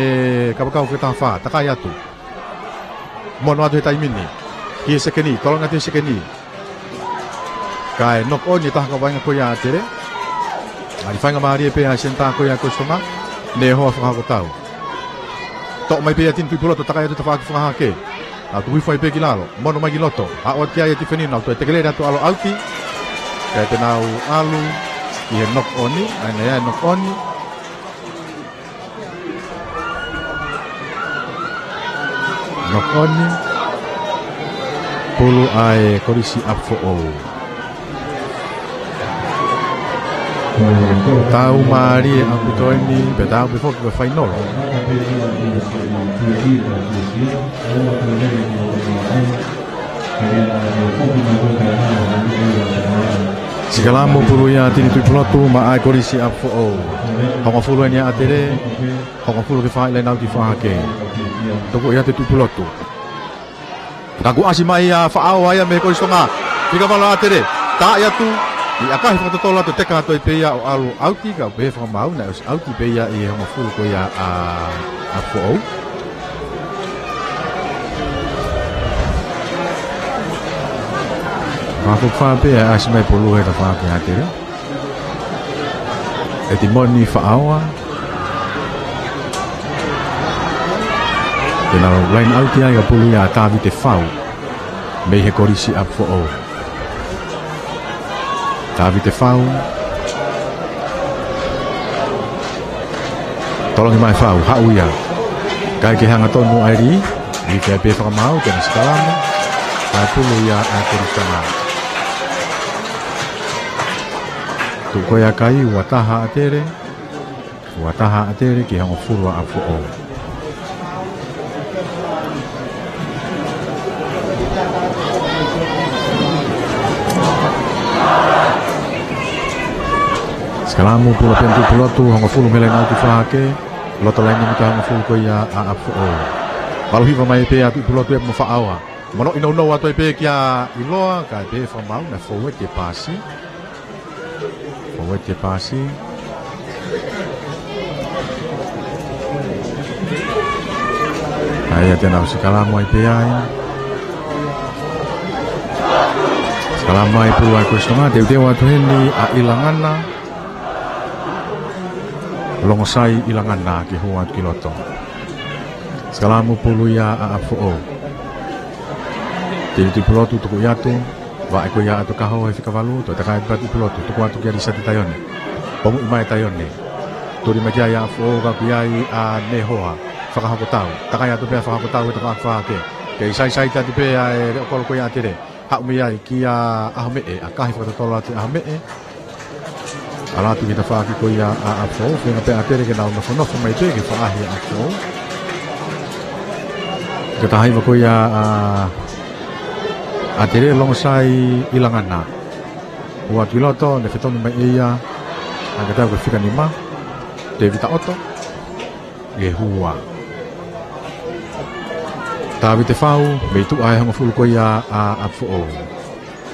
kapakau ki he taha fā, takai atu. Mono atu he taimi ni. Ki he sekeni, tolonga atu he sekeni. Kae knock on e taha kaveinga ko ia ʻAtele. Ngali faingamālie pē ʻa e senitā ko ia Kolisi Tonga. Nehoa fakahako tau. Toʻo mai pē ʻa e timi Tuʻipulotu, takai atu tafaʻaki fakahake. Nau tuku hifo ai pē ki lalo. Mono mai ki loto. Aʻu atu ki ai e tifeni, nau toe teke lele atu ʻalu ʻauti. Kae pē nau ʻalu ki he knock on, ʻa ia naʻe ʻi ai e knock on. Knock on. Pulu ʻa e Kolisi ʻApifoʻou. Tau mālie ʻaupito eni, pea tau pē foki ki he fainolo. Sikalamu, pulu ia ʻa e timi Tuʻipulotu maʻa e Kolisi ʻApifoʻou. Hongofulu eni ʻa ʻAtele, hongofulu ki he fā ʻi he laine ʻauti fakahake. Tukuʻi atu e Tuʻipulotu. Ka kuo ʻasi mai ʻa Faʻao ia mei he Kolisi Tonga. Fika vala ʻa ʻAtele. Taaʻi atu. ʻI ʻakahi fakatotolo atu, teka atu ai pē ia ʻo ʻalu ʻauti, ka ʻoku pehē fakamaau naʻe ʻosi ʻauti pē ia ʻi he hongofulu ko ia ʻa, ʻa Foʻou. Mafukifā pē ʻa e ʻasi mai pulu he tafaʻaki ʻa ʻAtele. ʻEtimoni Faʻao. Nau laine ʻauti ai ʻa e pulu ia ʻa Tavite Fau mei he Kolisi ʻApifoʻou. Tavite Fau. Tolongi mai Fau, haʻu ia. Kae ke hanga tonu ai lī, lī ke pē fakamaau, ke na sikalamu. Kae pulu ia ʻa e Kolisi Tangata. Tuʻu ko ia kai, ua taha ʻa Tele. Ua taha ʻa Tele ki he hongofulu ʻa ʻApifoʻou. Sikalamu pulu pē Tuʻipulotu, hongofulu mei he laine ʻauti fakahake, loto laine mita hongofulu ko ia ʻa ʻApifoʻou. Malu hiva mai pē ʻa Tuʻipulotu ʻe mo Faʻaoa. Mono ʻinounou atu ai pē kia ʻIloa, kae pē fakamaau naʻe fou ʻa e paasi. Fou ʻa e paasi. ʻA ia te nau sikalamu ai pē ai. Sikalamu ai pulu ʻa e Kolisi Tonga, teuteu atu heni ʻa ʻIlangana. Longosai ʻIlangana ke hū atu ki loto. Sikalamu pulu ia ʻa ʻApifoʻou. Tini Tuʻipulotu tuku atu. Vaʻe ko ia ʻa ʻAtokaho he fika valu, toe takai atu pē ʻa Tuʻipulotu, tuku atu kia Lisiate Taione. Pongiʻi mai Taione. Tuli mai ki ai ʻa ʻApifoʻou ka ʻoku ʻi ai ʻa Nehoa. Fakahoko tau. Takai atu pē ʻa e fakahoko tau he tafaʻaki fakahake. Kei saisai atu pē ʻa e leʻo kolo ko ia ʻa Tele. Haʻu mei ai kia ʻAhomeʻe, ʻakahi fakatotolo atu ʻe ʻAhomeʻe. ʻAlu atu ki he tafaʻaki ko ia ʻa ʻApifoʻou, feinga pē ʻa Tele ke nau nofonofo mai pē ke faʻahi ʻa ʻApifoʻou. Ki he taha hiva ko ia ʻa, ʻa Tele Longosai ʻIlangana. Hū atu ki loto, ne fetonu mai ʻe ia, ʻa ka tau ko e fika nima, Tevita ʻOto. ʻE hua. Tavite Fau, mei tuʻa ʻa e hongofulu ko ia ʻa, ʻa ʻApifoʻou.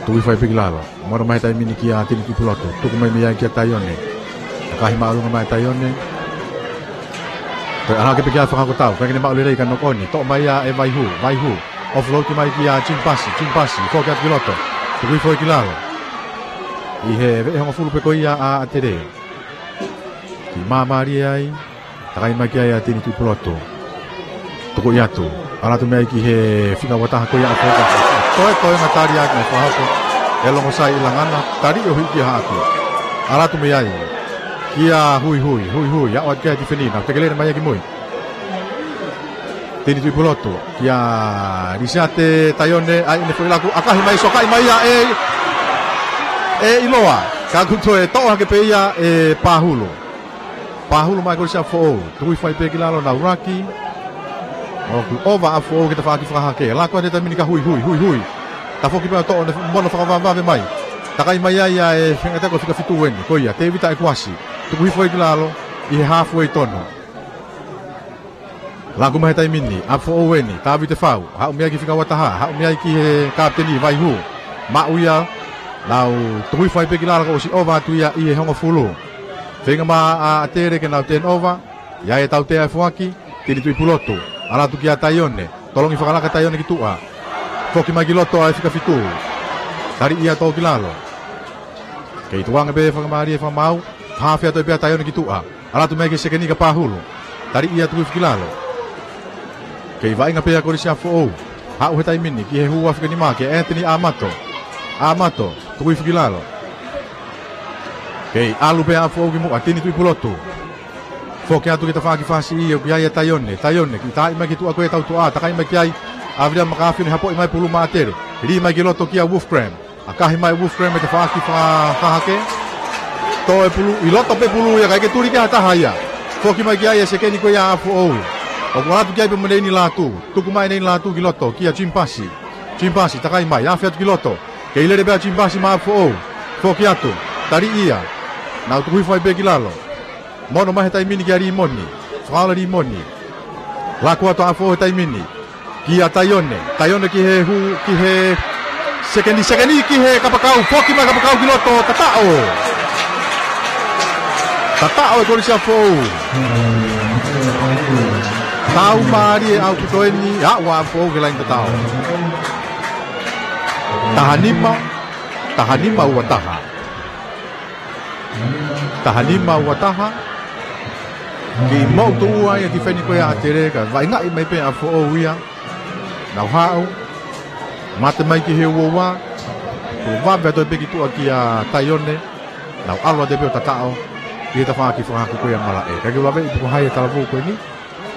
Tuku hifo ai pē ki lalo. Mono mai he taimi ni kia Tini Tuʻipulotu. Tuku mai mei ai kia Taione. ʻAkahi māʻolunga mai Taione. Toe ʻalu hake pē ki ai fakahoko tau. Kae ke ne maʻu lelei ka nokoni. Toʻo mai ia ʻe Vaihū. Vaihū. Offload mai kia Timu Pasi. Timu Pasi. Foki atu ki loto. Tuku hifo ai ki lalo. ʻI he veʻe hongofulu pē ko ia ʻa, ʻa Tele. Kiʻi māmālie ai. Takai mai ki ai ʻa Tini Tuʻipulotu. Tuku atu. ʻAlu atu mei ai ki he fika ua taha ko ia ʻa ʻApifoʻou. Toe, toe ngata lia ki he fakahoko. ʻE Longosai ʻIlangana. Tali ʻo hiki haʻaku. ʻAlu atu mei ai. Kia Huihui, Huihui. Aʻu atu kia Tifeni. Nau tekelele mai ia ki mui. Tini Tuʻipulotu. Kia Lisiate Taione. ʻAi ʻene foʻi laku. ʻAkahi mai, sokaʻi mai ia ʻe, ʻe ʻIloa. Ka kuo toe toʻo hake pē ia ʻe Pahulu. Pahulu mai Kolisi ʻApifoʻou. Tuku hifo ai pē ki lalo naʻa ʻuluaki. ʻOku ʻova ʻApifoʻou ki he tafaʻaki fakahake. Laku atu he taimi ni kia Huihui, Huihui. Tafoki pē ʻo toʻo ʻene mono fakavavevave mai. Takai mai ai ʻa e feinga taha ko e fika fitu eni. Ko ia, Tevita ʻEkuasi. Tuku hifo ai ki lalo. ʻI he halfway tonu. Laku mai he taimi ni, ʻApifoʻou eni, Tavite Fau, haʻu mei ai ki he fika ua taha, haʻu mei ai ki he kapiteni Vaihū. Maʻu ia, nau tuku hifo ai pē ki lalo ka ʻosi ʻova atu ia ʻi he hongofulu. Feinga mai ʻa, ʻa Tele ke nau turn over, ʻi ai e tautea ʻa e foaki, Tini Tuʻipulotu, ʻalu atu kia Taione, tolongi fakalaka Taione ki tuʻa. Foki mai ki loto ʻa e fika fitu. Tali ia toʻo ki lalo. Kei tuʻunga pē fakamālie fakamaau, hafe atu ai pē ʻa Taione ki tuʻa. ʻAlu atu mei ai ki he sekeni kia Pahulu. Tali ia tuku hifo ki lalo. Kei vaʻinga pē ʻa Kolisi ʻApifoʻou. Haʻu he taimi ni ki he hua fika nima kia Anthony ʻAmato. ʻAmato, tuku hifo ki lalo. Kei ʻalu pē ʻa ʻApifoʻou ki muʻa, Tini Tuʻipulotu. Foki atu ki he tafaʻaki fasi ʻoku ʻi ai ʻa Taione. Taione, kiʻi taaʻi mai ki tuʻa ko e tautoʻa, takai mai ki ai. ʻAviliami Makafi ne hapoʻi mai pulu maʻa Tele. Lī mai ki loto kia Wolfgram. ʻAkahi mai Wolfgram he tafaʻaki fa-, fakahake. Tō e pulu, ʻi loto pē pulu ia, ʻikai ke tuli ki ha taha ia. Foki mai ki ai e sekeni ko ia ʻa ʻApifoʻou. ʻOku ʻalu atu ki ai pē mo Neini Lātū. Tuku mai Neini Lātū ki loto, kia Timu Pasi. Timu Pasi, takai mai, afe atu ki loto. Kei lele pē ʻa Timu Pasi maʻa ʻApifoʻou. Foki atu. Tali ia. Nau tuku hifo ai pē ki lalo. Mono mai he taimi ni kia Limoni. Fakaola Limoni. Laku atu ʻa ʻApifoʻou he taimi ni. Kia Taione. Taione ki he hū, ki he sekeni, sekeni ki he kapakau. Foki mai kapakau ki loto. Tataʻo. Tataʻo e Kolisi ʻApifoʻou. Tau mālie ʻaupito eni. Aʻu ʻa ʻApifoʻou ki he laine tataʻo. Taha nima. Taha nima ua taha. Taha nima ua taha. Kiʻi moʻutuʻua ia e tifeni ko ia ʻa ʻAtele, kae vaʻingaʻi mai pē ʻa Foʻou ia. Nau haʻu. Mate mai ki he uaua. Kuo vave atu pē ki tuʻa kia Taione. Nau ʻalu atu pē ʻo tataʻo ʻi he tafaʻaki fakahako ko ia ʻa Malaʻe. Kae ʻikai ke u laveʻi pe ko hai e talavou ko eni.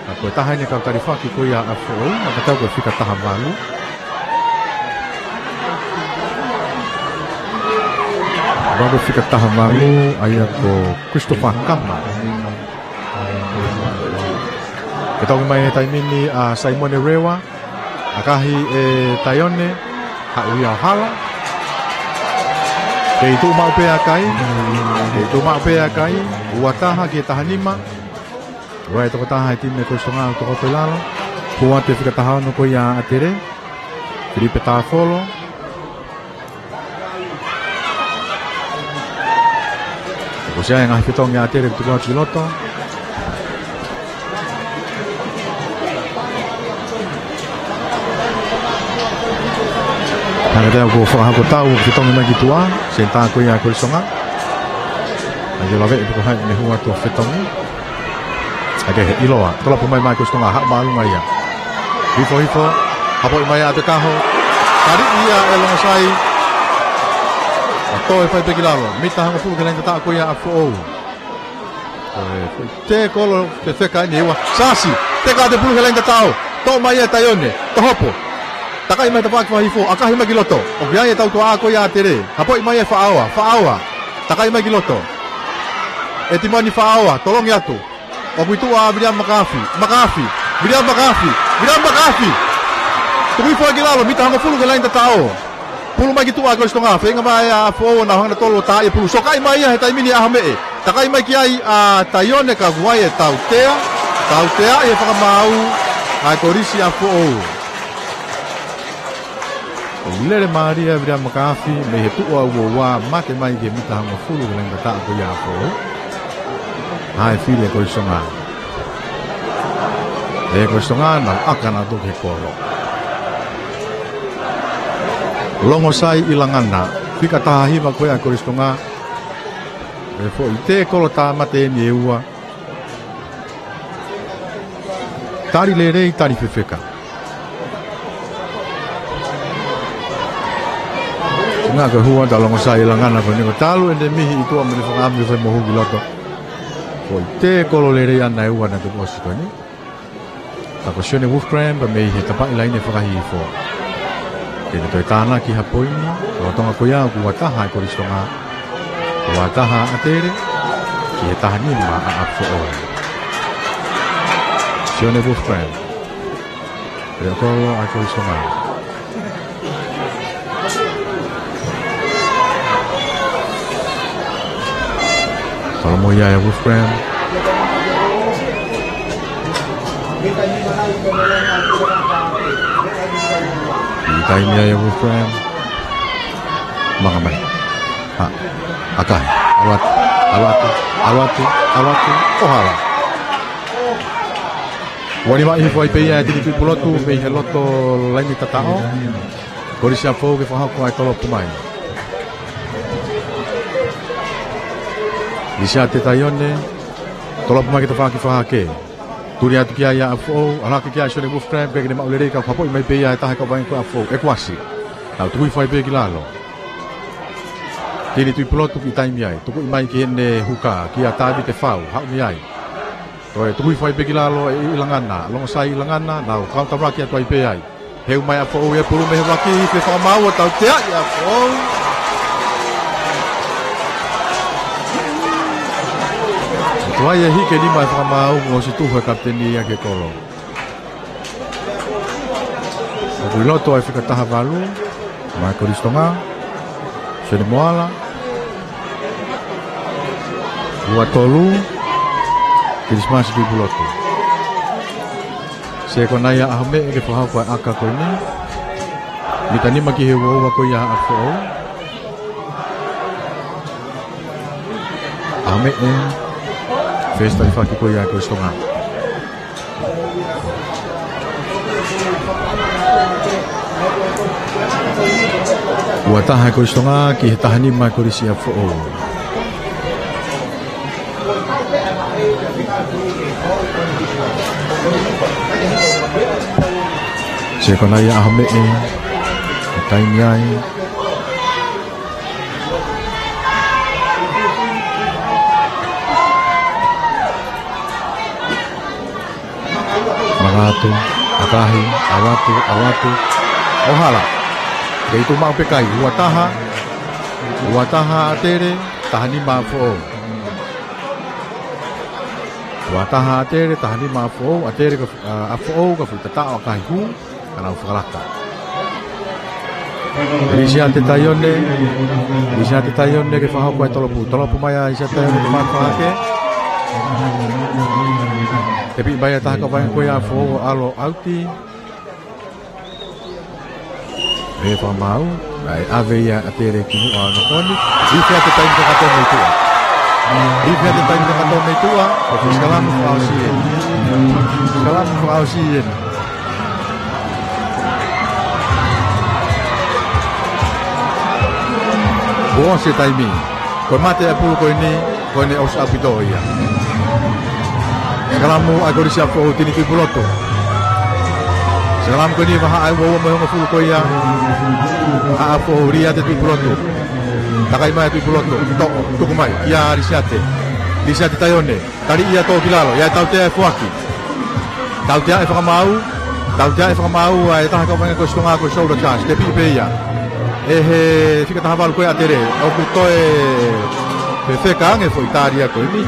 Ka ko e taha eni e kau talifaki ko ia ʻa Foʻou, ʻa ia ʻoku tau ko e fika taha valu. Tau ko e fika taha valu, ʻa ia ko Christopher Kama. Ke toki mai he taimi ni ʻa Saimone Rewa, ʻakahi ʻe Taione, haʻu ia ʻo hala. Kei tuʻu maʻu pē ʻa kai, kei tuʻu maʻu pē ʻa kai, ua taha ki he taha nima. Ua e tokotaha e timi ko Sitonga ʻoku toko atu ʻi lalo. Hū atu e fika taha ono ko ia ʻa ʻAtele. Filipe Tāfolo. Ko e sia e ngaahi fetongi ʻa ʻAtele ʻoku tuku atu ki loto. Hanga te au ko fakahako tau, fetongi mai ki tuʻa, senitā ko ia ko Sitonga. ʻIkai ke u laveʻi pe ko hai ʻene hū atu ʻo fetongi. ʻIkai ke ʻiloa, tolopu mai mai ko Sitonga, haʻu māʻolunga ia. Hifo, hifo, hapoʻi mai ʻa Tekaho. Tali ia ʻe Longosai. ʻO toe fai pē ki lalo, mita hongofulu ki he laine tataʻo ko ia ʻa Foʻou. Ko e foʻi tēkolo fefeka eni ʻe ua. Sasi, teka ʻa Tepulu he laine tataʻo. Toʻo mai ʻe Taione, tohopo. Takai mai tafaʻaki fakahihifo, ʻakahi mai ki loto. ʻOku ʻi ai e tautuaʻa ko ia ʻa ʻAtele. Hapoʻi mai ʻe Faʻaoa, Faʻaoa. Takai mai ki loto. ʻEtimani Faʻaoa, tolongi atu. ʻOku ʻi tuʻa ʻa Viliami Makaafi, Makaafi, Viliami Makaafi, Viliami Makaafi. Tuku hifo ki lalo, mita hongofulu ki he laine tataʻo. Pulu mai ki tuʻa ko Sitonga, feinga mai ʻa Foʻou ʻo nau hanga ʻo tolo ʻo tā ia pulu. Sokaʻi mai ia he taimi ni ʻa ʻAhomeʻe. Takai mai ki ai ʻa Taione ka ʻoku ʻi ai e tautea. Tautea ʻi he fakamaau ʻa e kolisi ʻa Foʻou. ʻOku lele mālie ʻa Viliami Makaafi, mei he tuʻu ʻa uaua, mate mai ki he mita hongofulu ki he laine tataʻo ko ia ʻa Foʻou. Hae fili ʻe ko Sitonga. ʻE ko Sitonga, nau ʻaka nautolu ki he kolo. Longosai ʻi Langana, fika taha hiva ko ia ko Sitonga. E foʻi tēkolo tāmate eni ʻe ua. Tali lelei, tali fefeka. Ngā ko e hū atu ʻa Longosai ʻi Langana ko eni ko e talu ʻene mihi ʻi tuʻa mo ʻene fakaʻamu ʻo fai mo hū ki loto. Foʻi tēkolo lelei ʻana ʻe ua naʻe tuku ʻosi ko eni. Ka ko Sione Wolfgram pea mei he tapaʻi laine fakahihifo. Ke ne toe tānaki ha poini, lolotonga ko ia ʻoku ua taha ʻa e kolisi Tonga, ua taha ʻa ʻAtele, ki he taha nima ʻa ʻApifoʻou. Sione Wolfgram. Pea ko e kolo ʻa e kolisi Tonga. Tala mo ia ʻe Wolfgram. ʻI taimi ai ʻe Wolfgram. Manga mai. Ha, ʻakahi. ʻAlu atu, ʻalu atu, ʻalu atu, ʻalu atu. ʻO hala. Ua nima ʻi he foʻi pē ia ʻa e Tini Tuʻipulotu, mei he loto laine tataʻo. Kolisi ʻApifoʻou ke fakahoko ʻa e tolopu mai. Lisiate Taione, tolopu mai ki he tafaʻaki fakahake. Tuli atu ki ai ʻa ʻApifoʻou, ʻalu hake ki ai Sione Wolfgram, ʻikai ke ne maʻu lelei ka hapoʻi mai pē ia ʻe he taha e kau vaʻinga ko ʻApifoʻou, ʻEkuasi. Nau tuku hifo ai pē ki lalo. Tini Tuʻipulotu ʻi taimi ai, tukuʻi mai ki heʻene huka, kia Tavite Fau, haʻu mei ai. Toe tuku hifo ai pē ki lalo ʻe ʻIlangana, Longosai ʻIlangana, nau kaunitavaki atu ai pē ai. Heu mai ʻApifoʻou ʻi he pulu mei he vaki, ke fakamaau ʻo tauteaʻi ʻa ʻApifoʻou. Tuai e hiki e nima ʻo e fakamaau, mo ʻosi tuhu e kapiteni ia ki he kolo. ʻOku ʻi loto ʻa e fika taha valu, maʻa e kolisi Tonga, Sione Moala, ua tolu, Kilisimasi Tuʻipulotu. Sekona ia ʻa ʻAhomeʻe ke fakahoko ʻa e ʻaka ko eni. Mita nima ki he ua ua ko ia ʻa ʻApifoʻou. ʻAhomeʻe, first time faki ko ia ʻa e kolisi Tonga. Ua taha ʻa e kolisi Tonga ki he taha nima ʻa e kolisi ʻApifoʻou. Sekona ia ʻAhomeʻe, ʻe taimi ai. Mangata atu, ʻakahi, ʻalu atu, ʻalu atu. ʻO hala. Kei tuʻu maʻu pē kai, ua taha, ua taha ʻa Tele, taha nima ʻa Foʻou. Ua taha ʻa Tele, taha nima ʻa Foʻou, ʻa Tele ka, ʻa, ʻa Foʻou ka fuʻu tataʻo ʻakahi hū, ka nau fakalaka. Lisiate Taione, Lisiate Taione ke fakahoko e tolopu, tolopu mai ʻa Lisiate Taione ke mafake. Tepiʻi mai ʻa e taha kau vaʻinga ko ia ʻa Foʻou ʻo ʻalu ʻo ʻauti. ʻE fakamaau, naʻe ʻave ia ʻa Tele ki muʻa ʻo nofo ni. Lisiate taimi kakato mei tuʻa. Lisiate taimi kakato mei tuʻa, ko e sikalamu fakaʻosi eni. Sikalamu fakaʻosi eni. Kuo ʻosi e taimi. Ko e mate ʻa e pulu ko eni, ko ʻene ʻosi ʻaupito ia. Sikalamu ʻa e Kolisi ʻa Foʻou, tini Tuʻipulotu. Sikalamu ko eni vahaʻa ʻe uaua mo e hongofulu ko ia ʻa Foʻou, Lisiate Tuʻipulotu. Takai mai ʻa Tuʻipulotu, toʻo, tuku mai, kia Lisiate. Lisiate Taione. Tali ia tō ki lalo, ʻi ai e tautea ʻe foaki. Tautea ʻe fakamaau, tautea ʻe fakamaau ʻa e taha kau vaʻinga Kolisi Tonga ko e shoulder charge, tepiʻi pē ia. ʻE he fika taha valu ko ia ʻa Tele, ʻoku toe fefeka ange foʻi tali ia ko eni.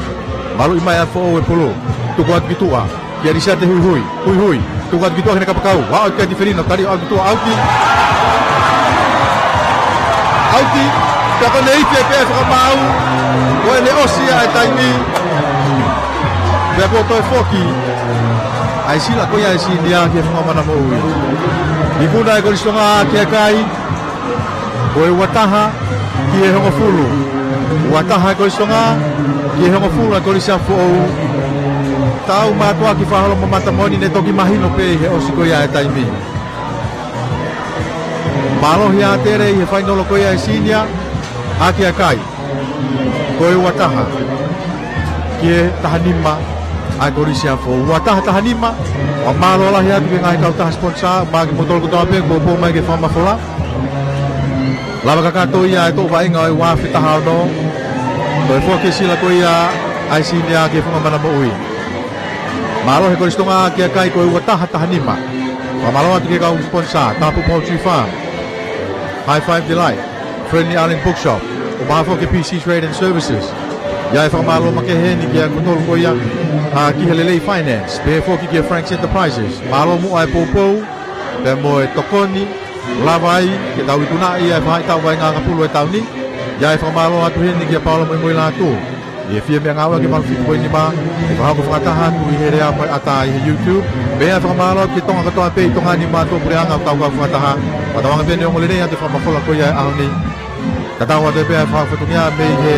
Maluʻi mai ʻa Foʻou e pulu, tuku atu ki tuʻa. Kia Lisiate, huihui, huihui. Tuku atu ki tuʻa ki heʻene kapakau. Aʻu ki ai Tifelino, tali aʻu ki tuʻa, ʻauti. ʻAuti. Pea ko ʻene ifi pē ʻa e fakamaau. Ko ʻene ʻosi ia e taimi. Pea kuo toe foki ʻa e sila ko ia ʻa e senior ki he funga manamoʻui. Ikuna ʻa e Kolisi Tonga ki he kai. Ko e ua taha ki he hongofulu. Ua taha ʻa e Kolisi Tonga ki he hongofulu ʻa e Kolisi ʻa Foʻou. Tau mātuʻaki fakaholo mamata moʻoni, ne toki mahino pē ʻi he ʻosi ko ia e taimi. Mālohi ʻa Tele ʻi he fainolo ko ia e senior, ʻaki ʻa e kai. Ko e ua taha ki he taha nima ʻa e Kolisi ʻa Foʻou. Ua taha, taha nima. ʻOku mālō lahi atu ki he ngaahi kautaha sponsor, mo kimoutolu kotoa pē kuo ō mai ke fakamafola. Lava kakato ia e toʻu vaʻinga ʻo e ua afe taha ono. Ko e foki e sila ko ia ʻa e senior ki he funga manamoʻui. Mālohi e Kolisi Tonga ki he kai, ko e ua taha, taha nima. Fakamālō atu ki he kau sponsor, Tapu Poultry Farm, High Five Delight, Friendly Island Bookshop, ʻo maha foki P C Trade and Services. ʻI ai e fakamālō makehe eni kia kimoutolu ko ia, ʻa, ki he Lelei Finance, pehē foki kia Frank's Enterprises. Mālō muʻa e poupou, pea mo e tokoni, lava ai ke tau ikunaʻi ʻa e faʻahitaʻu vaʻinga anga pulu e taʻu ni. ʻI ai e fakamālō atu heni kia Paolo Moimoilatu, ʻi he fie meʻangāue ki he malu fitu poini nima, ʻi he fakahoko fakataha atu ʻi he lea mo e ʻata ʻi he YouTube. Pea ʻi ai e fakamālō ki he Tonga kotoa pē ʻi Tonga ni mo e tuʻapuleʻanga ʻoku tau kau fakataha. Fakatauange pē ʻene ongoongolelei atu e fakamafola ko ia e ʻaho ni. Tatau atu pē ʻa e fakafatongia mei he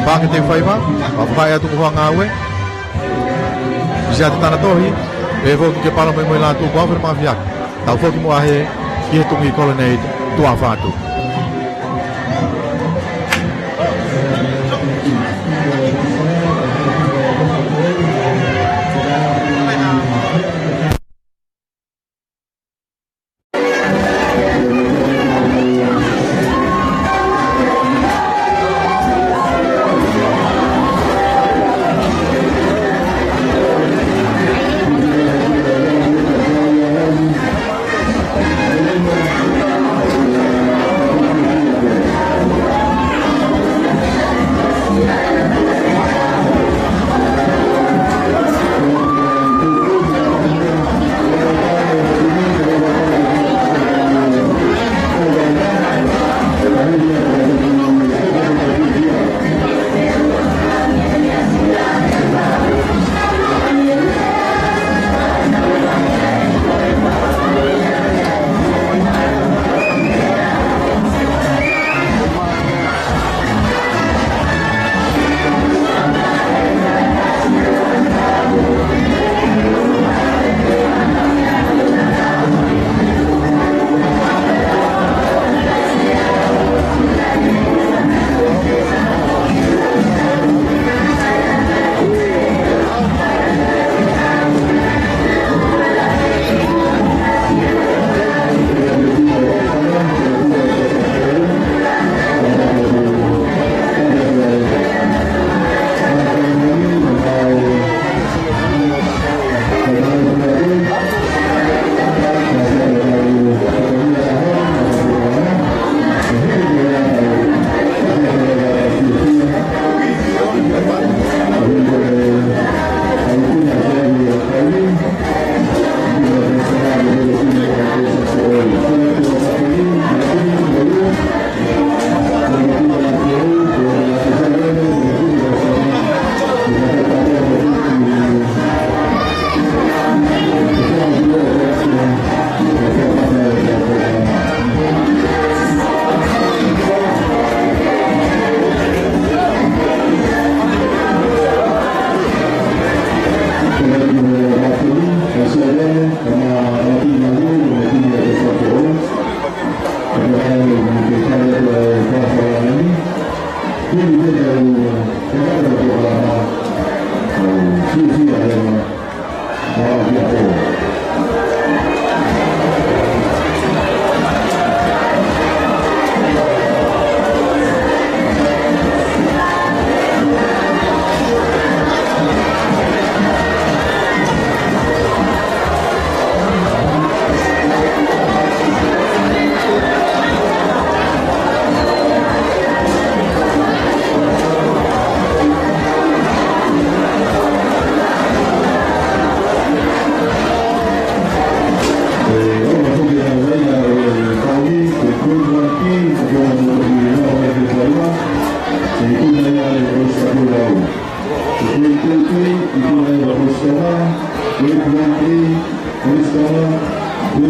Paʻanga Teu Faiva, ʻo fakaʻai atu ko e hoa ngāue. Lisiate Tanatohi, pehē foki kia Paolo Moimoilatu, ko au Fele Makafiaki. Tau foki muʻa hē ki he Tungi Colonnade, tuʻa ʻofa atu.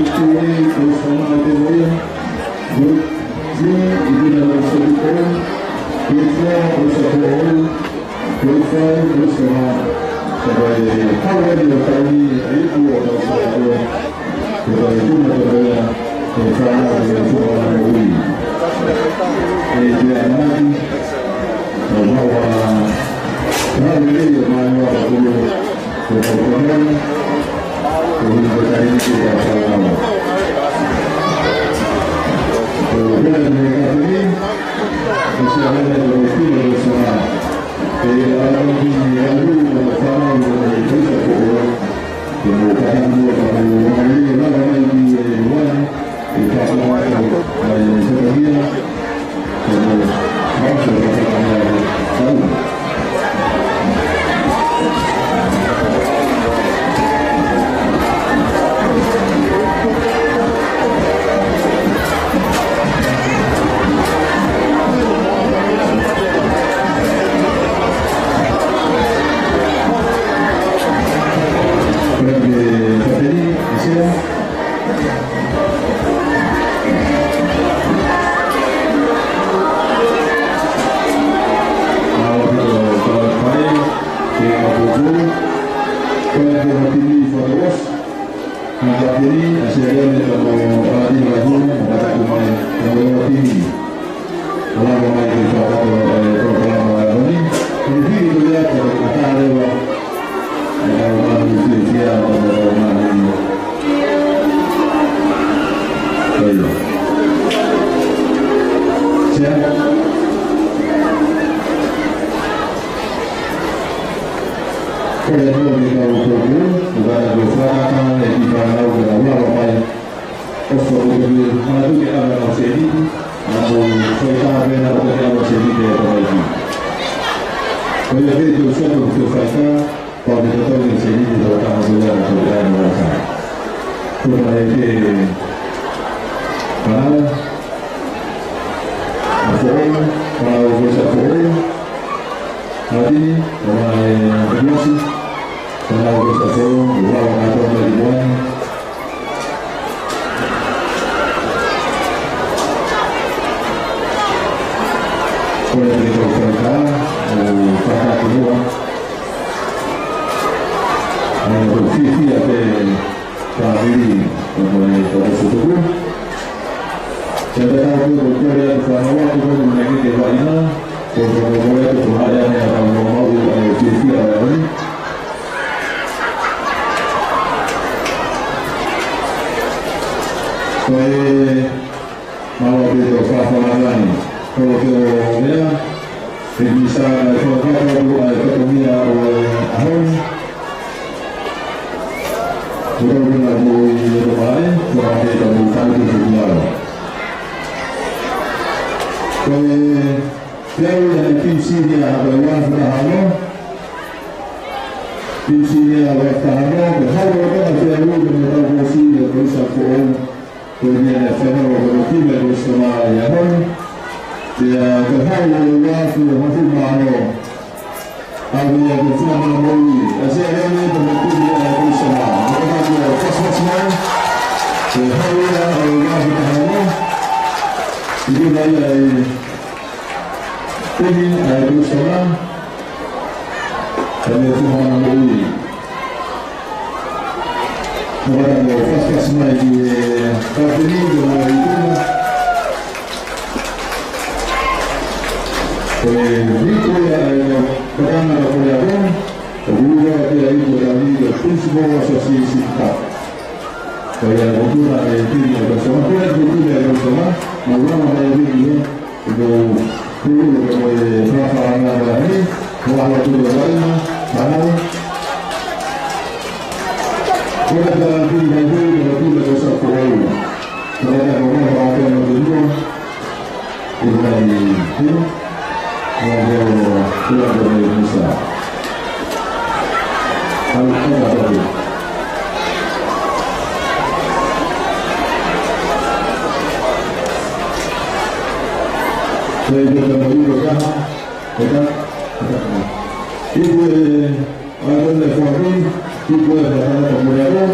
Grade three, Grade four, Grade five, Grade six. Ko e mau ʻaupito fakafanangai, ko e ke o mea, he misa na e fakafanau ʻa e katongia ʻo e ʻaho ni. Ko e tau mena mo i e tamae, ko e ake ka mo tau te te mialo. Ko e te au ia e P C ia ʻa ko e ua fakaha noa. P C ia ua fakaha noa, ko e hau ʻo e tau te au ia mo tau ko si ia ko sa ko o. Ko ia ne fenolo ko kime ko sona ia hon. Ia ko hau o ua fu o hafu mano. Au ia ko fua mano moni. A se ia ne ko kime ia ko sona. Ko ka ko fas fas mai. Ko hau ia o ua fu ka hano. Iku na ia e kime ia ko sona. Ka ne fua mano moni. Ko ka ko fas fas mai ki e kapiteni ko mai i tuna. Ko e riko ia e ka pakanga ka ko ia ko. Ko ua ko ia i ko ia ni ko Principal Association Cup. Ko ia ko tuna e tini ko sona ko ia ko tuna e ko sona. Mau lama mai e tini e. Ko pulu ko e fakafanau ni, ko ala tu ko laina, fanau. Ko e tala tini mai ko e tala tini ko sa ko au. Ko e tala ko e tala tini ko sa ko au. Ko e tala ko e tala tini ko sa. Ipu e, a, ko e fakafi, ipu e fakafi, ko e fakafi,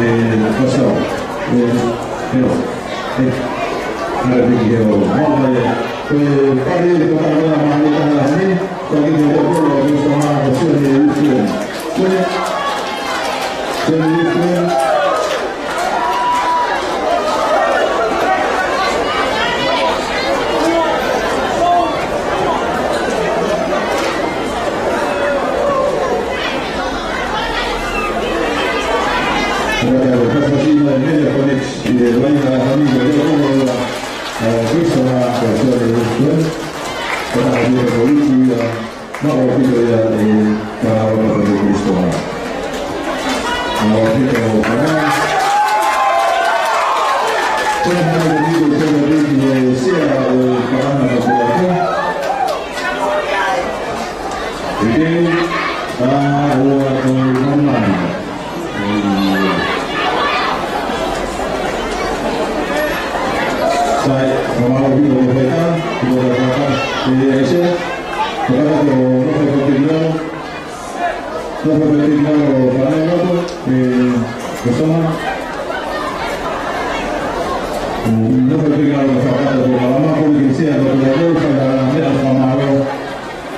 Pastor, ē, ē, ē, ʻa e piki he o, mama e, ko e pale ko e taha mā ni taha ni, ko e kiki he o, ko e taha mā ni taha ni, ko e, ko e, ko e,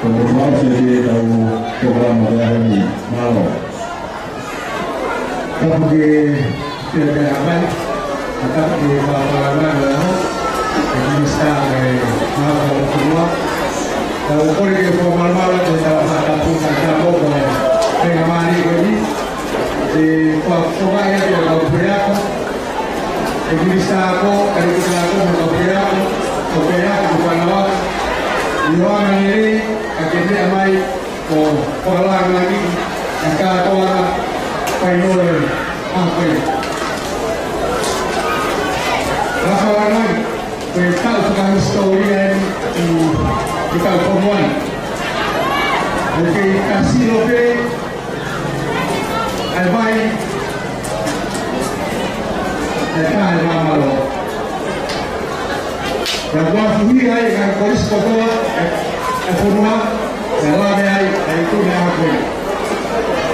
Ko e fakaʻosi ʻetau polokalama ko e ʻaho ni. Mālō. Tapu ki he, ki he meʻa mai, tapu ki he fakalāngilangi ʻo e ʻaho, ʻe Minisitā ʻo e Ngāue ʻa e Fonua. Tau kole ke fakamolemole atu ʻetau fakatapu, fakatapu ko e meʻa mai ko eni, ʻe fakafofongaʻi atu ʻe he kau puleako, ʻe Minisitā ako, ʻe Minisitā ako, mo e kau puleako, kau puleako, kau fānau ako, ʻi he ʻoange lelei, kae ke meʻa mai, ʻo fakalāngilangiʻi ʻa e kātoanga fai nole ʻa ko ē. Fakalāngilangi, ko e taʻu fakahisitōlia eni ʻi, ʻi he taʻu ko eni. ʻOku kei kasilo pē ʻa e vai, ʻa e taha ʻe māmālohi. Pea kuo fuhi ai ʻa e kolisi kotoa ʻo e, ʻo e fonua, pea lave ai ʻa e ikuna ʻa ko ē.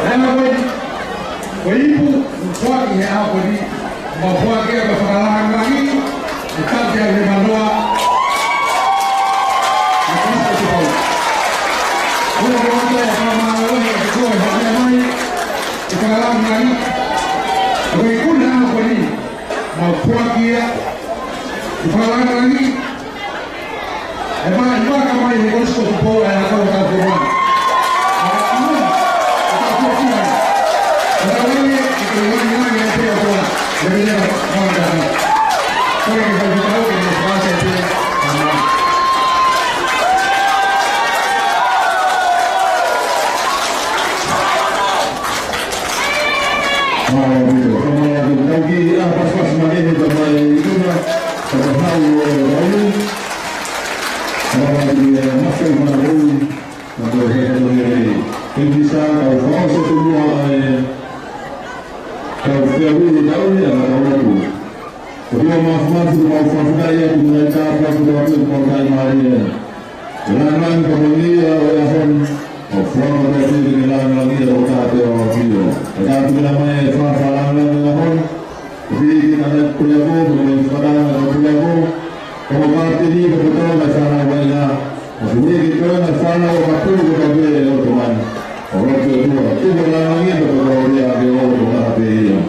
ʻA ko ē, ko e ipu, foaki he ʻaho ni, mo foaki ʻa e fakalāngilangi, ʻe tau te ʻai he manoa, ʻa e kolisi kotoa. Ko e rongo ʻe fakamālō ʻe koe, haʻu mai, ʻe fakalāngilangi, ʻa e ikuna ʻa ko ē, mo foaki ia, ʻe fakalāngilangi, ʻe mai, ʻe mai ka mai he kolisi ko Tupou ʻa e ʻakau ka ko mai. ʻA e ʻakau, ʻe ka ko tia. ʻE ka lele, ʻe ka lele, ʻe ka lele, ʻe ka lele, ʻe ka lele, ʻe ka lele, ʻe ka lele. Ko e ʻuhinga mafimafi ʻoku mau fakafetaʻi atu mo e tāpuaki ʻoku mau maʻu ʻi he mālie. Ko e lāngilangi pea mo e ʻaho ni, ʻo fua mai ʻa e lāngilangi ʻo tāpea ʻo ʻafio. ʻE tāpea mai e fakafakalāngilangi ʻo e ʻaho ni. ʻOku ʻi ai ʻa e puleako, mo e fakatātā ʻa e puleako. Ko e kapiteni, ko e kapiteni ʻo e fānau vaʻinga. ʻOku ʻi ai e kapiteni ʻo e fānau ʻo kapulu ko e kapiteni ʻo e ʻOtua. ʻO lotu ʻOtua, tuku e lāngilangi pea mo e kolōlia ke ʻoatu ʻe he ʻOtua pē ia.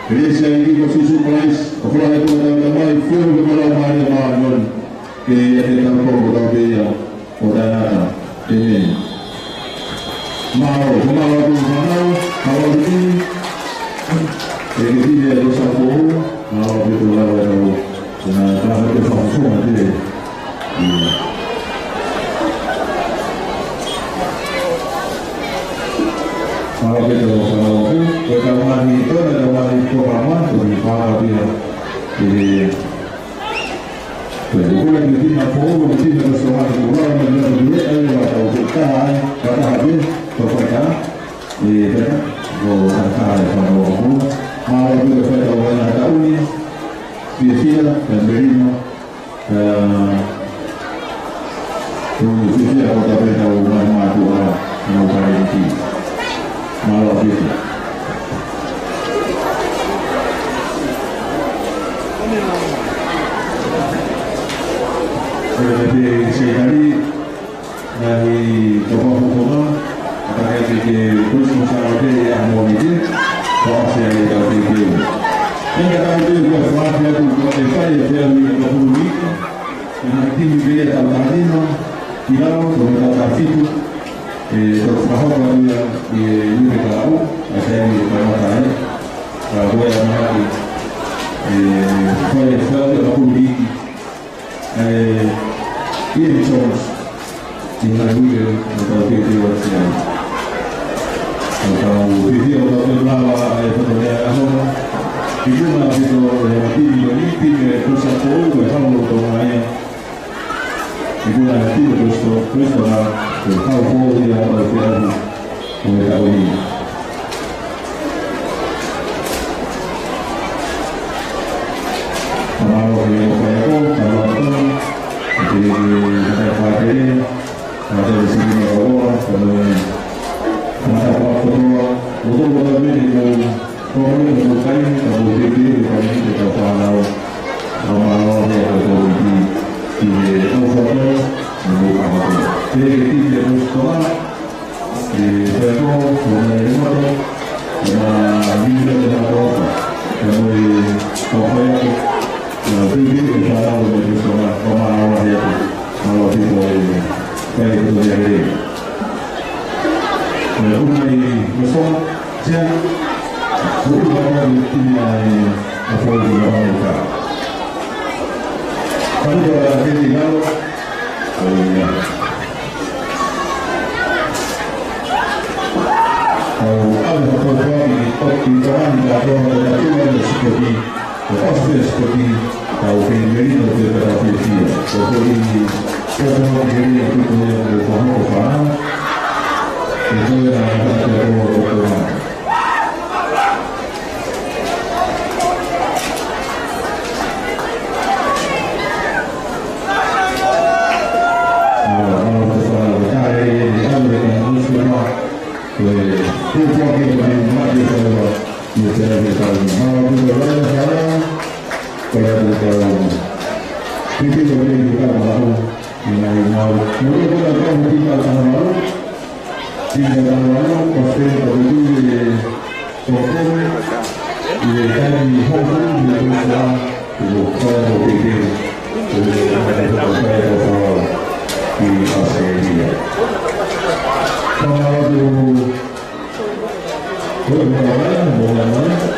Kelesi ʻa e ʻEiki ko Sīsū Kalaisi, ʻofa ʻa e ʻOtua Tamai, feohi pea mo e Laumālie Māʻoniʻoni, ke ʻiate kitautolu kotoa pē ia, ʻo taʻengata. ʻĒmeni. Mālō, mālō atu fānau, mālō atu ki. ʻE ke pili atu sa ko, mālō ʻaupito lava ʻetau, ʻena, ka te fakafofonga te. Mālō ʻaupito fānau, ko e tau mani, ko e tau mani, ko e mani, ko e pāpia. ʻE, Ko e kula ki he timi ʻa Pō, ko e timi ʻa Sōhana, ko e kula mai ki he timi ʻa Pō, ko e kula mai ki he timi ʻa Pō, ko e kula mai ki he timi ʻa Pō. Mālō ʻaupito e fai tau ʻa e taʻu ni, fiefia, pea melino, pea ʻoku fiefia ko e tau pē tau mai mātuʻa, ʻenau parenti. Mālō ʻaupito. Ko e te sekitali, ngaahi tō fakafofonga, ʻa e ke ke kusi mo sa te ia mo ni te, ko a se ai ka te ke. Tenga ka te ke fakafofonga ko e fai e fai e fai e fai e fai e Ko e timi pē ia tau taha nima, ki lalo, ko e tau taha fitu, ʻe tau fakahoko atu ia, ʻi he uike kahaʻu, ʻa e taimi ʻe kamata ai, ka ko e ʻamanaki, ʻe fai e fai e kapulu hiki, ʻe, ʻi he Jones, ʻi he ngaahi uike, ʻe tau teuteu atu ai. Ka tau fiefia ʻo tau te lava, ʻe tau te ʻaho, ʻi kuna ʻaupito, ʻe, timi ko eni, timi ʻe Kosa Pou, ʻe Haulo Tonga ia, ʻI kuna ʻa e timi Kristo, Kristo na, ko e kau ko ia ʻo e feʻauhi, ʻo e taʻu ni. Ka mālō ki he ʻofa ʻa e ako, ka mālō ki he ʻofa ʻa e pātele, ka te le sini ka loa, ka mo e. Ka mata pa kotoa, mo tō kotoa mene mo Ko e moʻoni ko e kai, ka ko e pēpē, ko e kai ni, ko e fānau. Ka mālō he ko e ko e ki, ki he ʻofa ko, mo e ʻofa ko. Pea ke tiki e Kosa Toa, ʻe pea ko, ko e moʻoni ko e moto, ko e moʻoni ko e moto, ko e moʻoni ko e ʻofa ko, ko e pēpē, ko e fānau, mo e Kosa Toa, ka mālō he ko, mālō he ko e, ko e ko e ko e Ko e ʻumaʻā ʻi he soa, tia, ko e ʻumaʻā ʻi he timi ʻa e ʻa Fōʻi ʻi Amerika. Ka ʻumaʻā ʻa Teni Lalo, ʻo ia. ʻO ʻave ha kau fāmi, ʻo ki Tonga ni ka toa ko e tula ʻo e sipoti. Ko e ʻosi pē sipoti, ka ʻoku kei melino pē ka tau fiefia. Ko e koʻi, ko e koʻi melino pē ko ia ko e fānau. Ko e koʻi na ka tau ko e koʻi na. Ā, ā, ko e fānau, ko e taha ē, ē, ē, ʻalu e ka musu ma, ko e, ko e koʻi ko e mate ko e wa. Ia te ake tau ni. Mālō ʻaupito e laina fala. Ko e ʻalu tau ni. Piti ko te ni ka mālō. Ina i mālō. Mālō ko e tau ni ka mālō. Ina ka mālō. Ko te ka te ni e ko te. Ia ka ni ho ko ni e ko sa. Ko ka ko te te. Ko te ka te ka ko ka. I Australia. Mālō. Ko e mālō. Mālō.